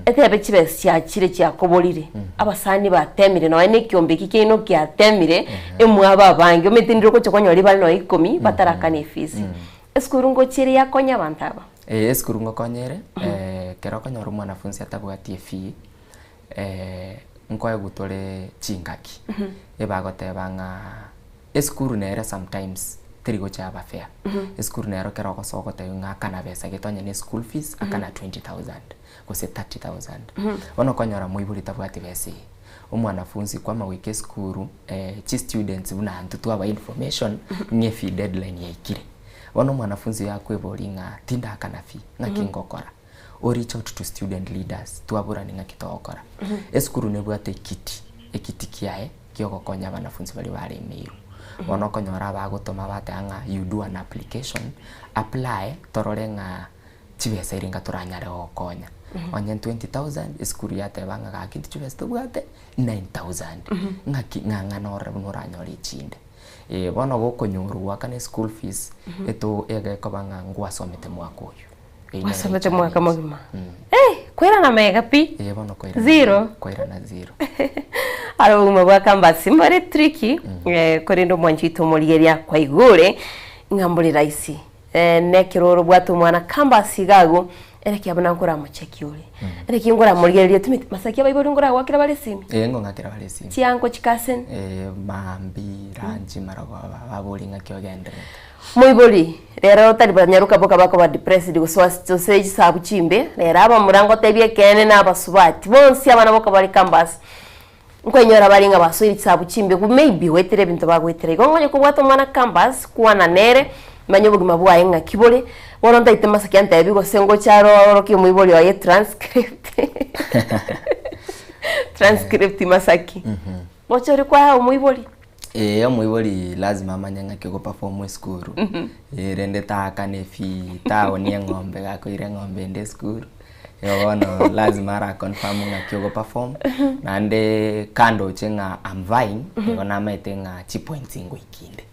Etebe chibesa chiachire chiakoborire, abasani batemire nonya na ekiombe eki kiaino kiatemire, emwabo abange, omanyete ndire ogocha konyora ribare nonya ikomi, batarakana efees. Esukuru ngochia ere yakonya abanto aba? Eeh esukuru ngokonya ere, ekero okonyora omwanafunzi atabwati efee, nkoegwa tore chingaki, ebagoteba ng'a esukuru nere sometimes teri gocha yaba fair. Esukuru nero ekero ogosoa ogotebiwa ng'a akana besa gete onye ne school fees, akana 20,000 gose 30,000. Bono okonyora moibori tabwati besa eye, omwanafunzi kwama goika esukuru chistudents buna intwe twaba information ng'a efee deadline yaikire. Bono omwanafunzi oyo akweboria ng'a tindakana fee, ng'aki ngokora? O reach out to student leaders twaborane ng'aki togokora. Esukuru nebwate ekiti, ekiti kiaye kiogokonya abanafunzi baria baremeirwe. Bono okonyora abagotoma bateba ng'a you do an application, apply torore ng'a chibesa erenga toranyare gogokonya. Onye 20,000 esukuru yateba ng'a gaki intwe chibesa tobwate 9,000 ng'aki ng'ang'ana orore buna oranyore echinde. Bono gokonyorwa goakana eschool fees eto egekoba ng'a ngwasomete mwaka oywo. Eyio nere Gwasomete mwaka echallenge. mogima. Eh, koirana mega pi. Ee bono koirana Zero. koirana zero. Aro obogima bwa campus mbore tricky, korende omwanchi oito omorigereria kwaigure ng'a mbore rahisi. Nekero ore obwate omwana campus iga agwo, ere ekiya buna nkoramochekie ore. Ere ekiya nkoramorigereria timeti masaki abaibori nkoragwakera bare esimi? Ee ngong'akera bare esimi. Chiango chikaseni? Ee maambia, lunch, marogoba, baborie ng'aki ogendererete. Moibori, rero tari banyaroka boka bakoba depressed gose gose chisabu chimbe, rero abamura ngotebie ekeene na abasubati, bonsi abana boka bare campus, nkoinyora bare ng'a basoire chisabu chimbe maybe goetera ebinto bagoetera. Igo onye kobwate omwana campus, kwana nere, manya obogima bwaye ng'aki bore, bono ntaete masaki antebi gose ngoche aro aorokie omoibori oye transcript transcript masaki. Ngocha ore kwaa omoibori. Eeh omoibori lazima amanye ng'aki ogoperform esukuru, rende taakane efee, taonie eng'ombe gakoira eng'ombe ende esukuru, igo bono lazima ara confirm ng'aki ogoperform, naende kandoche ng'a am vying, igo namaete ng'a chipoints ngoika inde.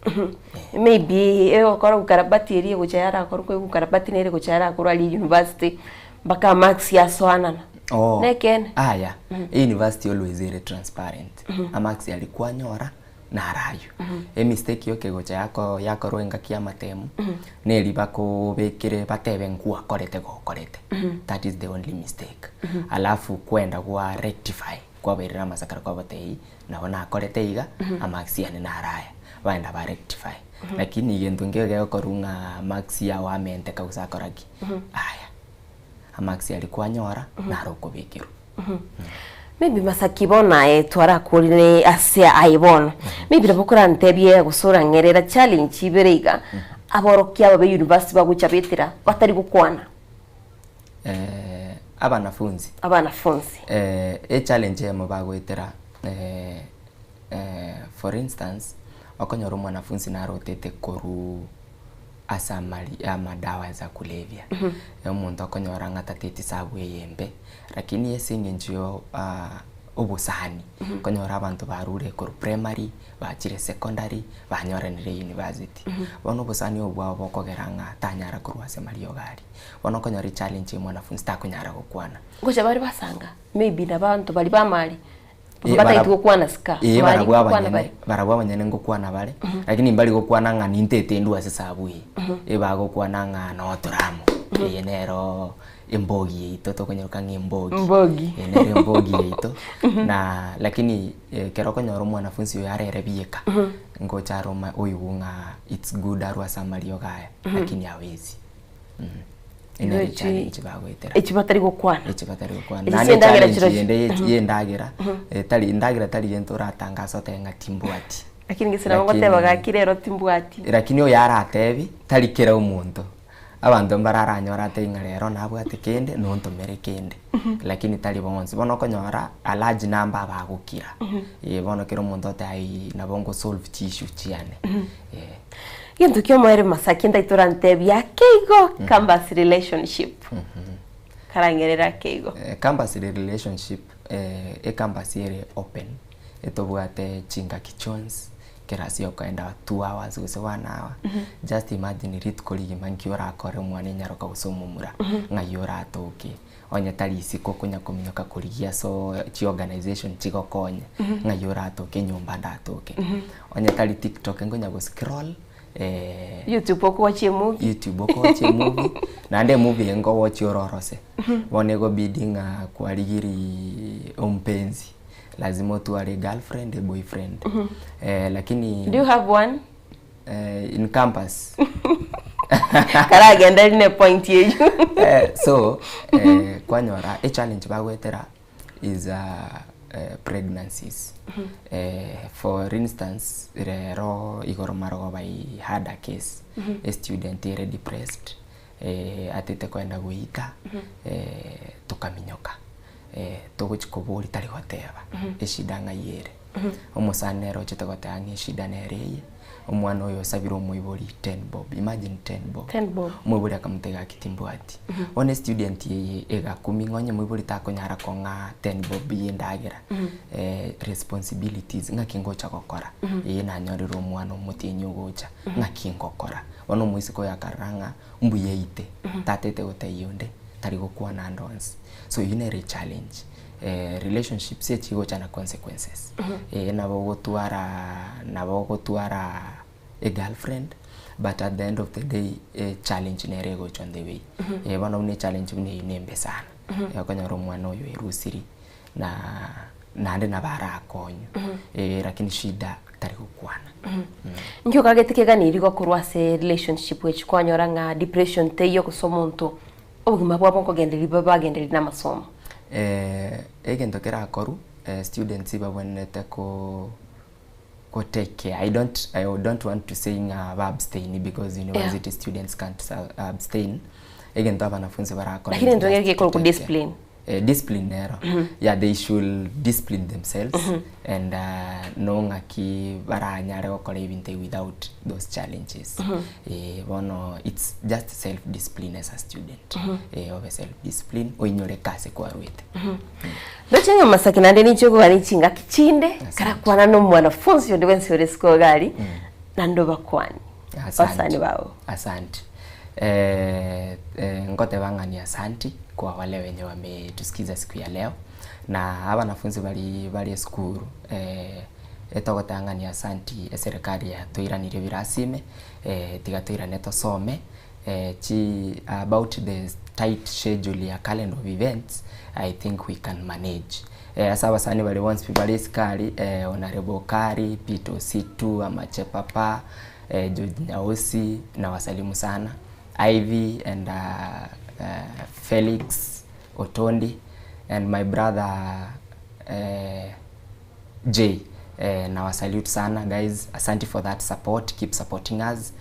Maybe egokora ukarabati eria egocha yarakorwa koigwa ukarabati nere egocha yarakorwa aria university mpaka amarks yasoanana. Oh. Nekeene? Aya, e-university always ere transparent. Amarks aria kwanyora naro aywo. Emistake yoka egocha yako yakorwa engaki ya amatemu, neri bakobekere batebe nkwakorete gokorete. That is the only mistake. Alafu kwenda gwa rectify kwabairera amasakara kwabatebia nabo nakorete iga, amarks yane naro aya. Baenda ba rectify. Lakini egento nkeiyo gegokorwa ng'a marks yago amenteka gose akora ki? Aya. Amarks aria kwanyora naro okobekerwa. Maybe Masaki bono aye twarakorire ase aye bono. Maybe nabo korantebie gose orang'erera challenge ibere iga aborokia aba be university bagocha betera batari gokwana. Eh, abanafunzi. Abanafunzi. Eh, echallenge eyemo bagoetera eh, eh, for instance, okonyora omwanafunzi narotete korwa ase amari amadawa za kulevya. Omonto okonyora ng'a tateti sabu eye embe, lakini ase eng'encho yo obosani, okonyora abanto barure korwa primary, bachire secondary, banyoranire university. Bono obosani obo bwabo bokogera ng'a tanyara korwa ase amariogo aria. Bono okonyora echallenge ya omwanafunzi takonyara gokwana. Gocha bare basanga, maybe nabanto baria b'amari. Batagete gokwana sika. Ee, Bari barabwo gokwana abanyene, bare. barabwo abanyene ngokwana bare, lakini mbari gokwana ng'a nintete ndue ase esabu eye. Ebagokwana ng'a noo tore amo, eye nero embogi yaito tokonyeroka ng'a embogi. Mbogi. Eye nero embogi yaito, na lakini ekero okonyora omwanafunsi oyo arere bieka, ngocha are oma oigwe ng'a it's good arwe ase amariogo aya, lakini hawezi. Igo Ere echi- challenge bagoetera. echi batari gokwana. Echi batari gokwana. Echi Naende chi'endagera challenge chirochio. yende ye- y'endagera, tari endagera tari gento oratangase otebe ng'a timbwati. Lakini gese nabo Lakini- ngoteba gaki rero timbwati. Lakini oyo aratebi, tari kera omonto. Abanto mbare aranyore atebi ng'a rero nabwate kende, nontomere kende. Lakini tari bonsi. Bono okonyora, a large number abagokira. Eh bono kera omonto oteba ayii nabo ngosolve chiissue chiane. Eh. Gento kiomoerio Masaki ntaito orantebie ake igo campus relationship. Karang'erere ake igo. Campus relationship ecampus ere open etobwate chingaki chionsi kera ase okoenda 2 hours gose 1 hour just imagine rituko rigima nki orakore omwana enyaroka gose omomura ng'ai oratoke onye tari isiko okonya kominyoka korigia ase chiorganization chigokonye ng'ai oratoke enyomba ndatoke onye tari tiktok nkonya go scroll YouTube okowachi emovie. YouTube okowachi emovie naende emovie eye nkowochi ororose bono egobidi ng'a kwarigiri ompenzi lazima otware egirlfriend eboyfriend lakini Do you have one? in campus Karagende rine point eywo. So kwanyora echallenge bagoetera is pregnancies. For instance, rero igoro marogoba I had a case, a student ere depressed, atete koenda goita, tokaminyoka, togochi koboria tari goteba eshida ng'ai ere. Omosani nere ochete goteba ng'a eshida nere eye, omwana oyo osabire omoibori 10 bob, imagine 10 bob. 10 bob. Omoibori akamotebia gaki timbwati. Bono estudent eye egakumia ng'a onye omoibori takonyara kong'a 10 bob ya endagera, responsibilities ng'aki ngocha gokora, eye nanyorire omwana omotienyi ogocha, ng'aki ngokora. Bono omoiseke oyo akarora ng'a mbuya aite, tatete gotebia onde, tari gokwana ande onsi. So eywo nere echallenge, relationships echigocha na consequences, nabo ogotwara nabo ogotwara egirlfriend but at the end of the day echallenge nere egocha on the way. Bono buna echallenge buna eywo nembe sana, okonyora omwana oyo oerusiri na naende nabo arakonywe, lakini shida tari gokwana. Inki okagete keganiri gokorwa ase relationship echi kwanyora ng'a depression teiyo gose omonto obogima bwabo nkogendereria bagendereria na amasomo? Egento kerakorwa students babwenerete ko ko take care. I don't want to say ng'a ba abstain because university students can't abstain. Egento abanafunzi barakore Lakini is into just ng'aki to gekorokwa take care. discipline. Discipline nero. Yeah, they should discipline themselves and no ng'aki baranyare gokora ebinto ebi without those challenges. Bono it's just self discipline as a student. Obe self discipline oinyore ase kwarwete. Ndoche ng'a Masaki naende ninche okogania chingaki chinde karakwana na omwanafunzi onde bwensi ore isiko iga aria naende obakwani abasani bao. Asante. Ngoteba ng'a ni asanti kwa wale wenye wametusikiza siku ya leo na abanafunzi bari bare esukuru etogoteba ng'a ni asanti eserikali yatoiranire birasime tiga toirane tosome chi about the tight schedule ya calendar of events I think we can manage. Ase abasani baria bonsi pi bare isiko aria Honorable Okari, Peter Ositu, Amache Papa, George Nyausi nawasalimu sana, Ivy and. Felix Otondi and my brother Jay nawa salute sana guys asanti for that support keep supporting us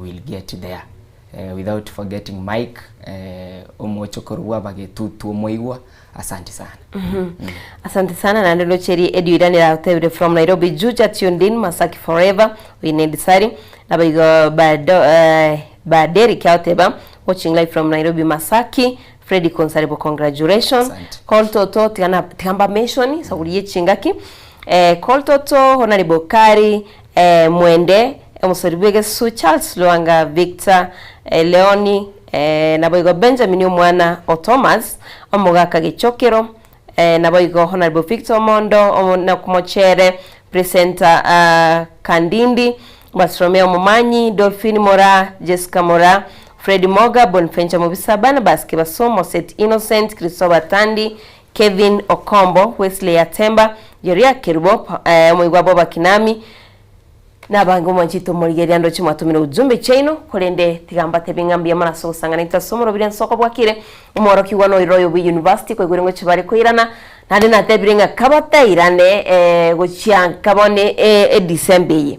we'll get there without forgetting Mike omochokoro bwa abagetutu omoigwa asanti sana. Asante sana naende ndoche Eddie Oiranera otebire from Nairobi Juja tuned in Masaki forever we need sari nabaigo bado eh, ba Derrick agoteba watching live from Nairobi Masaki Freddy Konsaribo congratulations Call Toto tigana tigamba mention saguri ye chingaki eh, Call Toto Honorable Kari eh, Mwende omosori bwegesu Charles Lwanga Victor eh, Leoni eh, naboigo Benjamin omwana o Thomas omogaka Gechokero eh, naboigo Honorable Victor Omondo omo, Nakumochere presenter ah, Kandindi Bartolomeo Momanyi Dolphine Moraa Jessica Moraa Fred Moga Bonfenture Mobisa Barnabas Kebaso Set Innocent Christopher Tandi Kevin Okombo Wesley Atemba Jeria Kerubo eh, omoigwa Boba Kinami Nabange omwanchete omorigereria ndoche mwatomire ujumbe chiaino, korende tiga mbatebie ng'a mbuya mono ase ogosang'ana intwe ase omorobiri ensoko bwakire, omworokigwa noiro oyo bwe university kwaigure ngochia bare koirana, naende natebire ng'a kabatairane gochia nka bono edecember eye,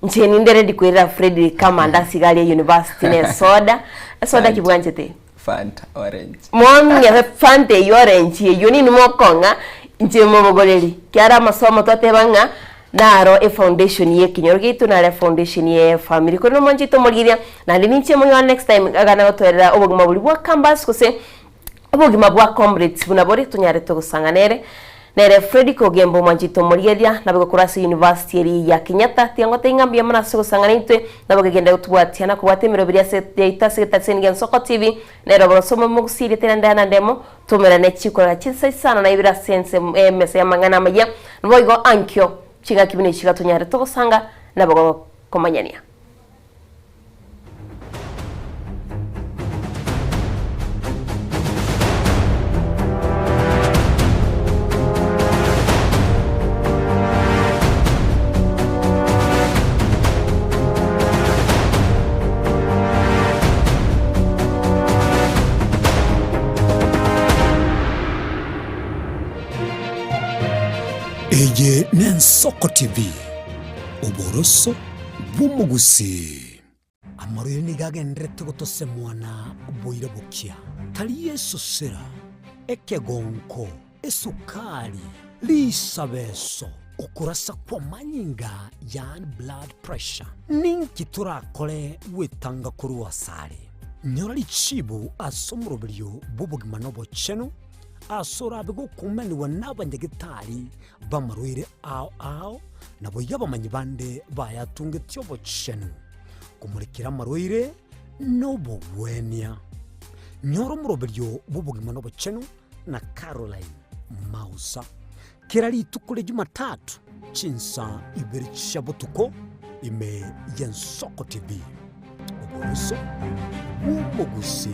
inche ninde ready koirera Fredrick amandasi iga aria university na esoda, esoda ki bwanchete? Fanta orange. Mong'e Fanta eywo orange eywo ninwe mokong'a inche mobogoreri, kiara amasomo twateba ng'a naro efoundation ya ekenyoro giaito naro efoundation ya efamiri. Korende omwanchete omorigereria naende ninche monyore next time agana gotoerera obogima boria bwa campus gose obogima bwa comrades buna bore tonyarete gosang'ana ere. Nere Fredrick Ogembo omwanchete omorigereria naboigo korwa ase University eria ya Kenyatta. Tiga ngotebie ng'a mbuya mono ase ogosang'ana intwe, nabo kegende gotobwatia na kobwata emeroberi ase yaito ase egetaseni gia Nsoko TV, nere oboroso omomo gusii rieta riane Diana Ndemo, toumerane chikorera chinsa isano na ibere ase ense emesa y'amang'ana amayia, naboigo ankio chingaki buna echi iga tonyare togosanga nabo komanyania. Eye n'Ensoko TV, oboroso bw'omogusii. Amarwaire nigo agendererete gotosemwa na boira bokia, tari esosera, ekegonko, esukari, risabeso, okorasa kw'amanyinga yaani blood pressure. Ninki torakore gwetanga korwa asare? Nyora richibu ase omoroberio bw'obogima na obochenu, ase orabe gokumanigwa n'abanyagetari b'amarwaire ao ao, naboigo abamanyi bande bayatungetie obochenu, komorekera amarwaire nobogwenia. Nyora omoroberio bw'obogima nobochenu na Caroline Mausa. Kera rituko ria Jumatatu chinsa ibere chia botuko ime y'Ensoko TV. Oboroso bw'omogusii.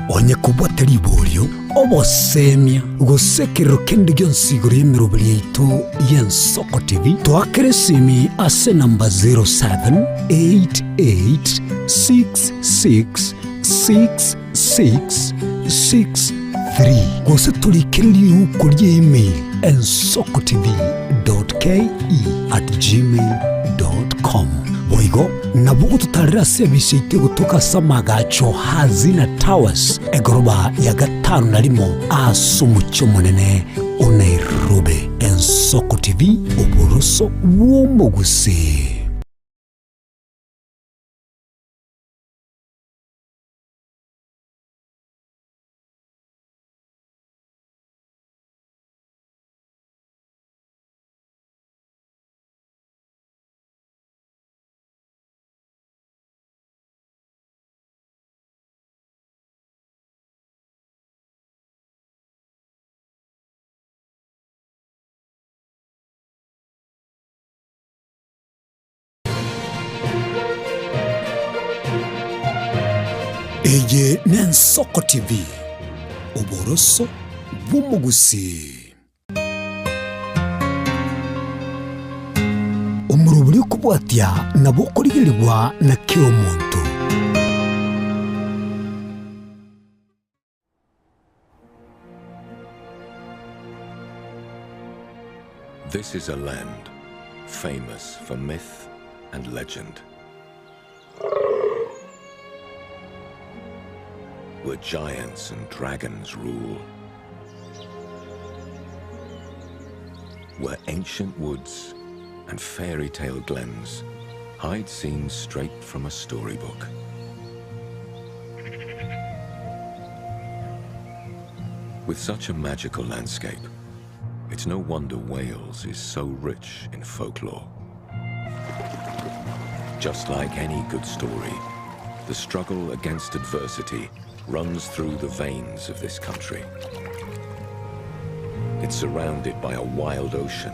Onye kobwate riborio, obosemia, gose ekerero kende gionsi igoro y'emeroberi yaito y'Ensoko TV, toakere esimi ase enamba 0788666663 gose torikere riuko ria email ensokotv.ke@gmail.com. Boigo Nabo gototarera ase ebise yaito egotoka ase amagacho Hazina Towers, egoroba ya gatano na rimo ase omochie omonene o Nairobi. Ensoko TV, oboroso bw'omogusii. Eye n'Ensoko TV, oboroso bw'omogusii. boria okobwatia nabo okorigerigwa na kera omonto. This is a land famous for myth and legend. Where giants and dragons rule. Where ancient woods and fairy tale glens hide scenes straight from a storybook. With such a magical landscape, it's no wonder Wales is so rich in folklore. Just like any good story, the struggle against adversity runs through the veins of this country. It's surrounded by a wild ocean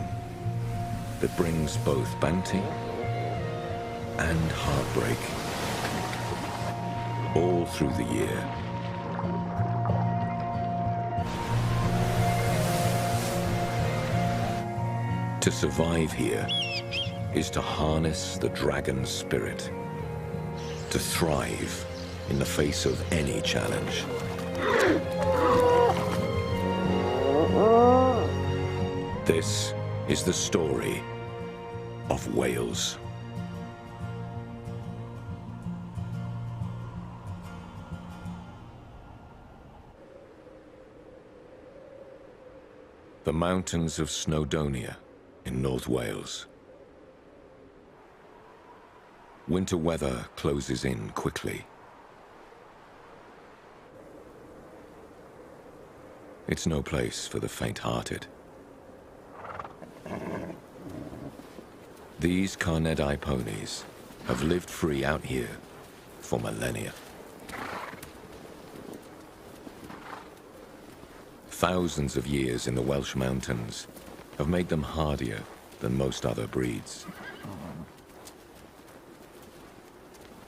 that brings both bounty and heartbreak all through the year. To survive here is to harness the dragon's spirit, to thrive in the face of any challenge. This is the story of Wales. The mountains of Snowdonia in North Wales. Winter weather closes in quickly. It's no place for the faint-hearted. These Carneddau ponies have lived free out here for millennia. Thousands of years in the Welsh mountains have made them hardier than most other breeds.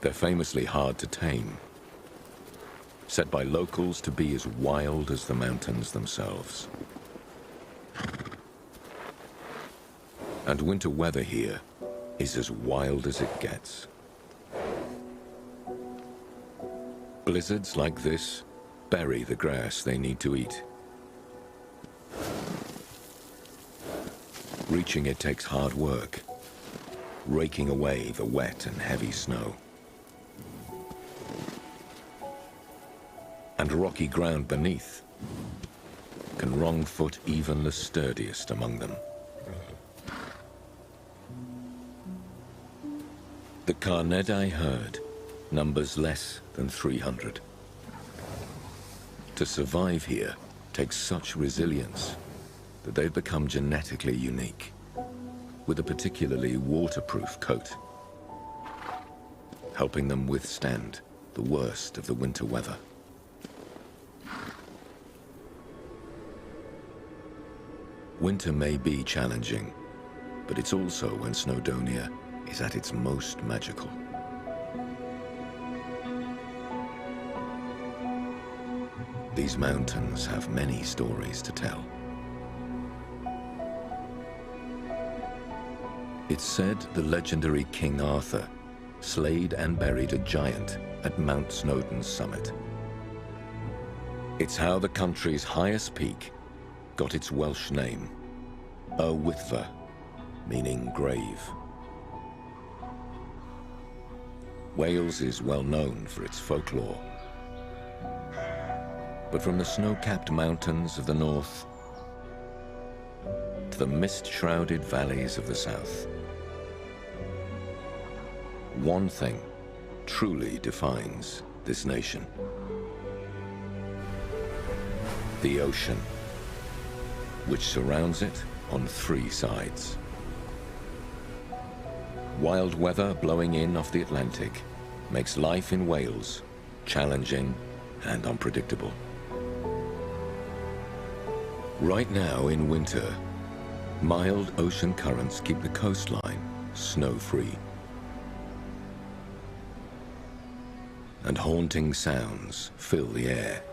They're famously hard to tame, said by locals to be as wild as the mountains themselves. And winter weather here is as wild as it gets. Blizzards like this bury the grass they need to eat. Reaching it takes hard work, raking away the wet and heavy snow. And rocky ground beneath can wrong-foot even the sturdiest among them. The Carneddau herd numbers less than 300. To survive here takes such resilience that they've become genetically unique, with a particularly waterproof coat, helping them withstand the worst of the winter weather. Winter may be challenging, but it's also when Snowdonia is at its most magical. These mountains have many stories to tell. It's said the legendary King Arthur slayed and buried a giant at Mount Snowdon's summit. It's how the country's highest peak got its Welsh name, Yr Wyddfa, meaning grave. Wales is well known for its folklore. But from the snow-capped mountains of the north to the mist-shrouded valleys of the south, one thing truly defines this nation. The ocean, which surrounds it on three sides. Wild weather blowing in off the Atlantic makes life in Wales challenging and unpredictable. Right now in winter, mild ocean currents keep the coastline snow-free. And haunting sounds fill the air.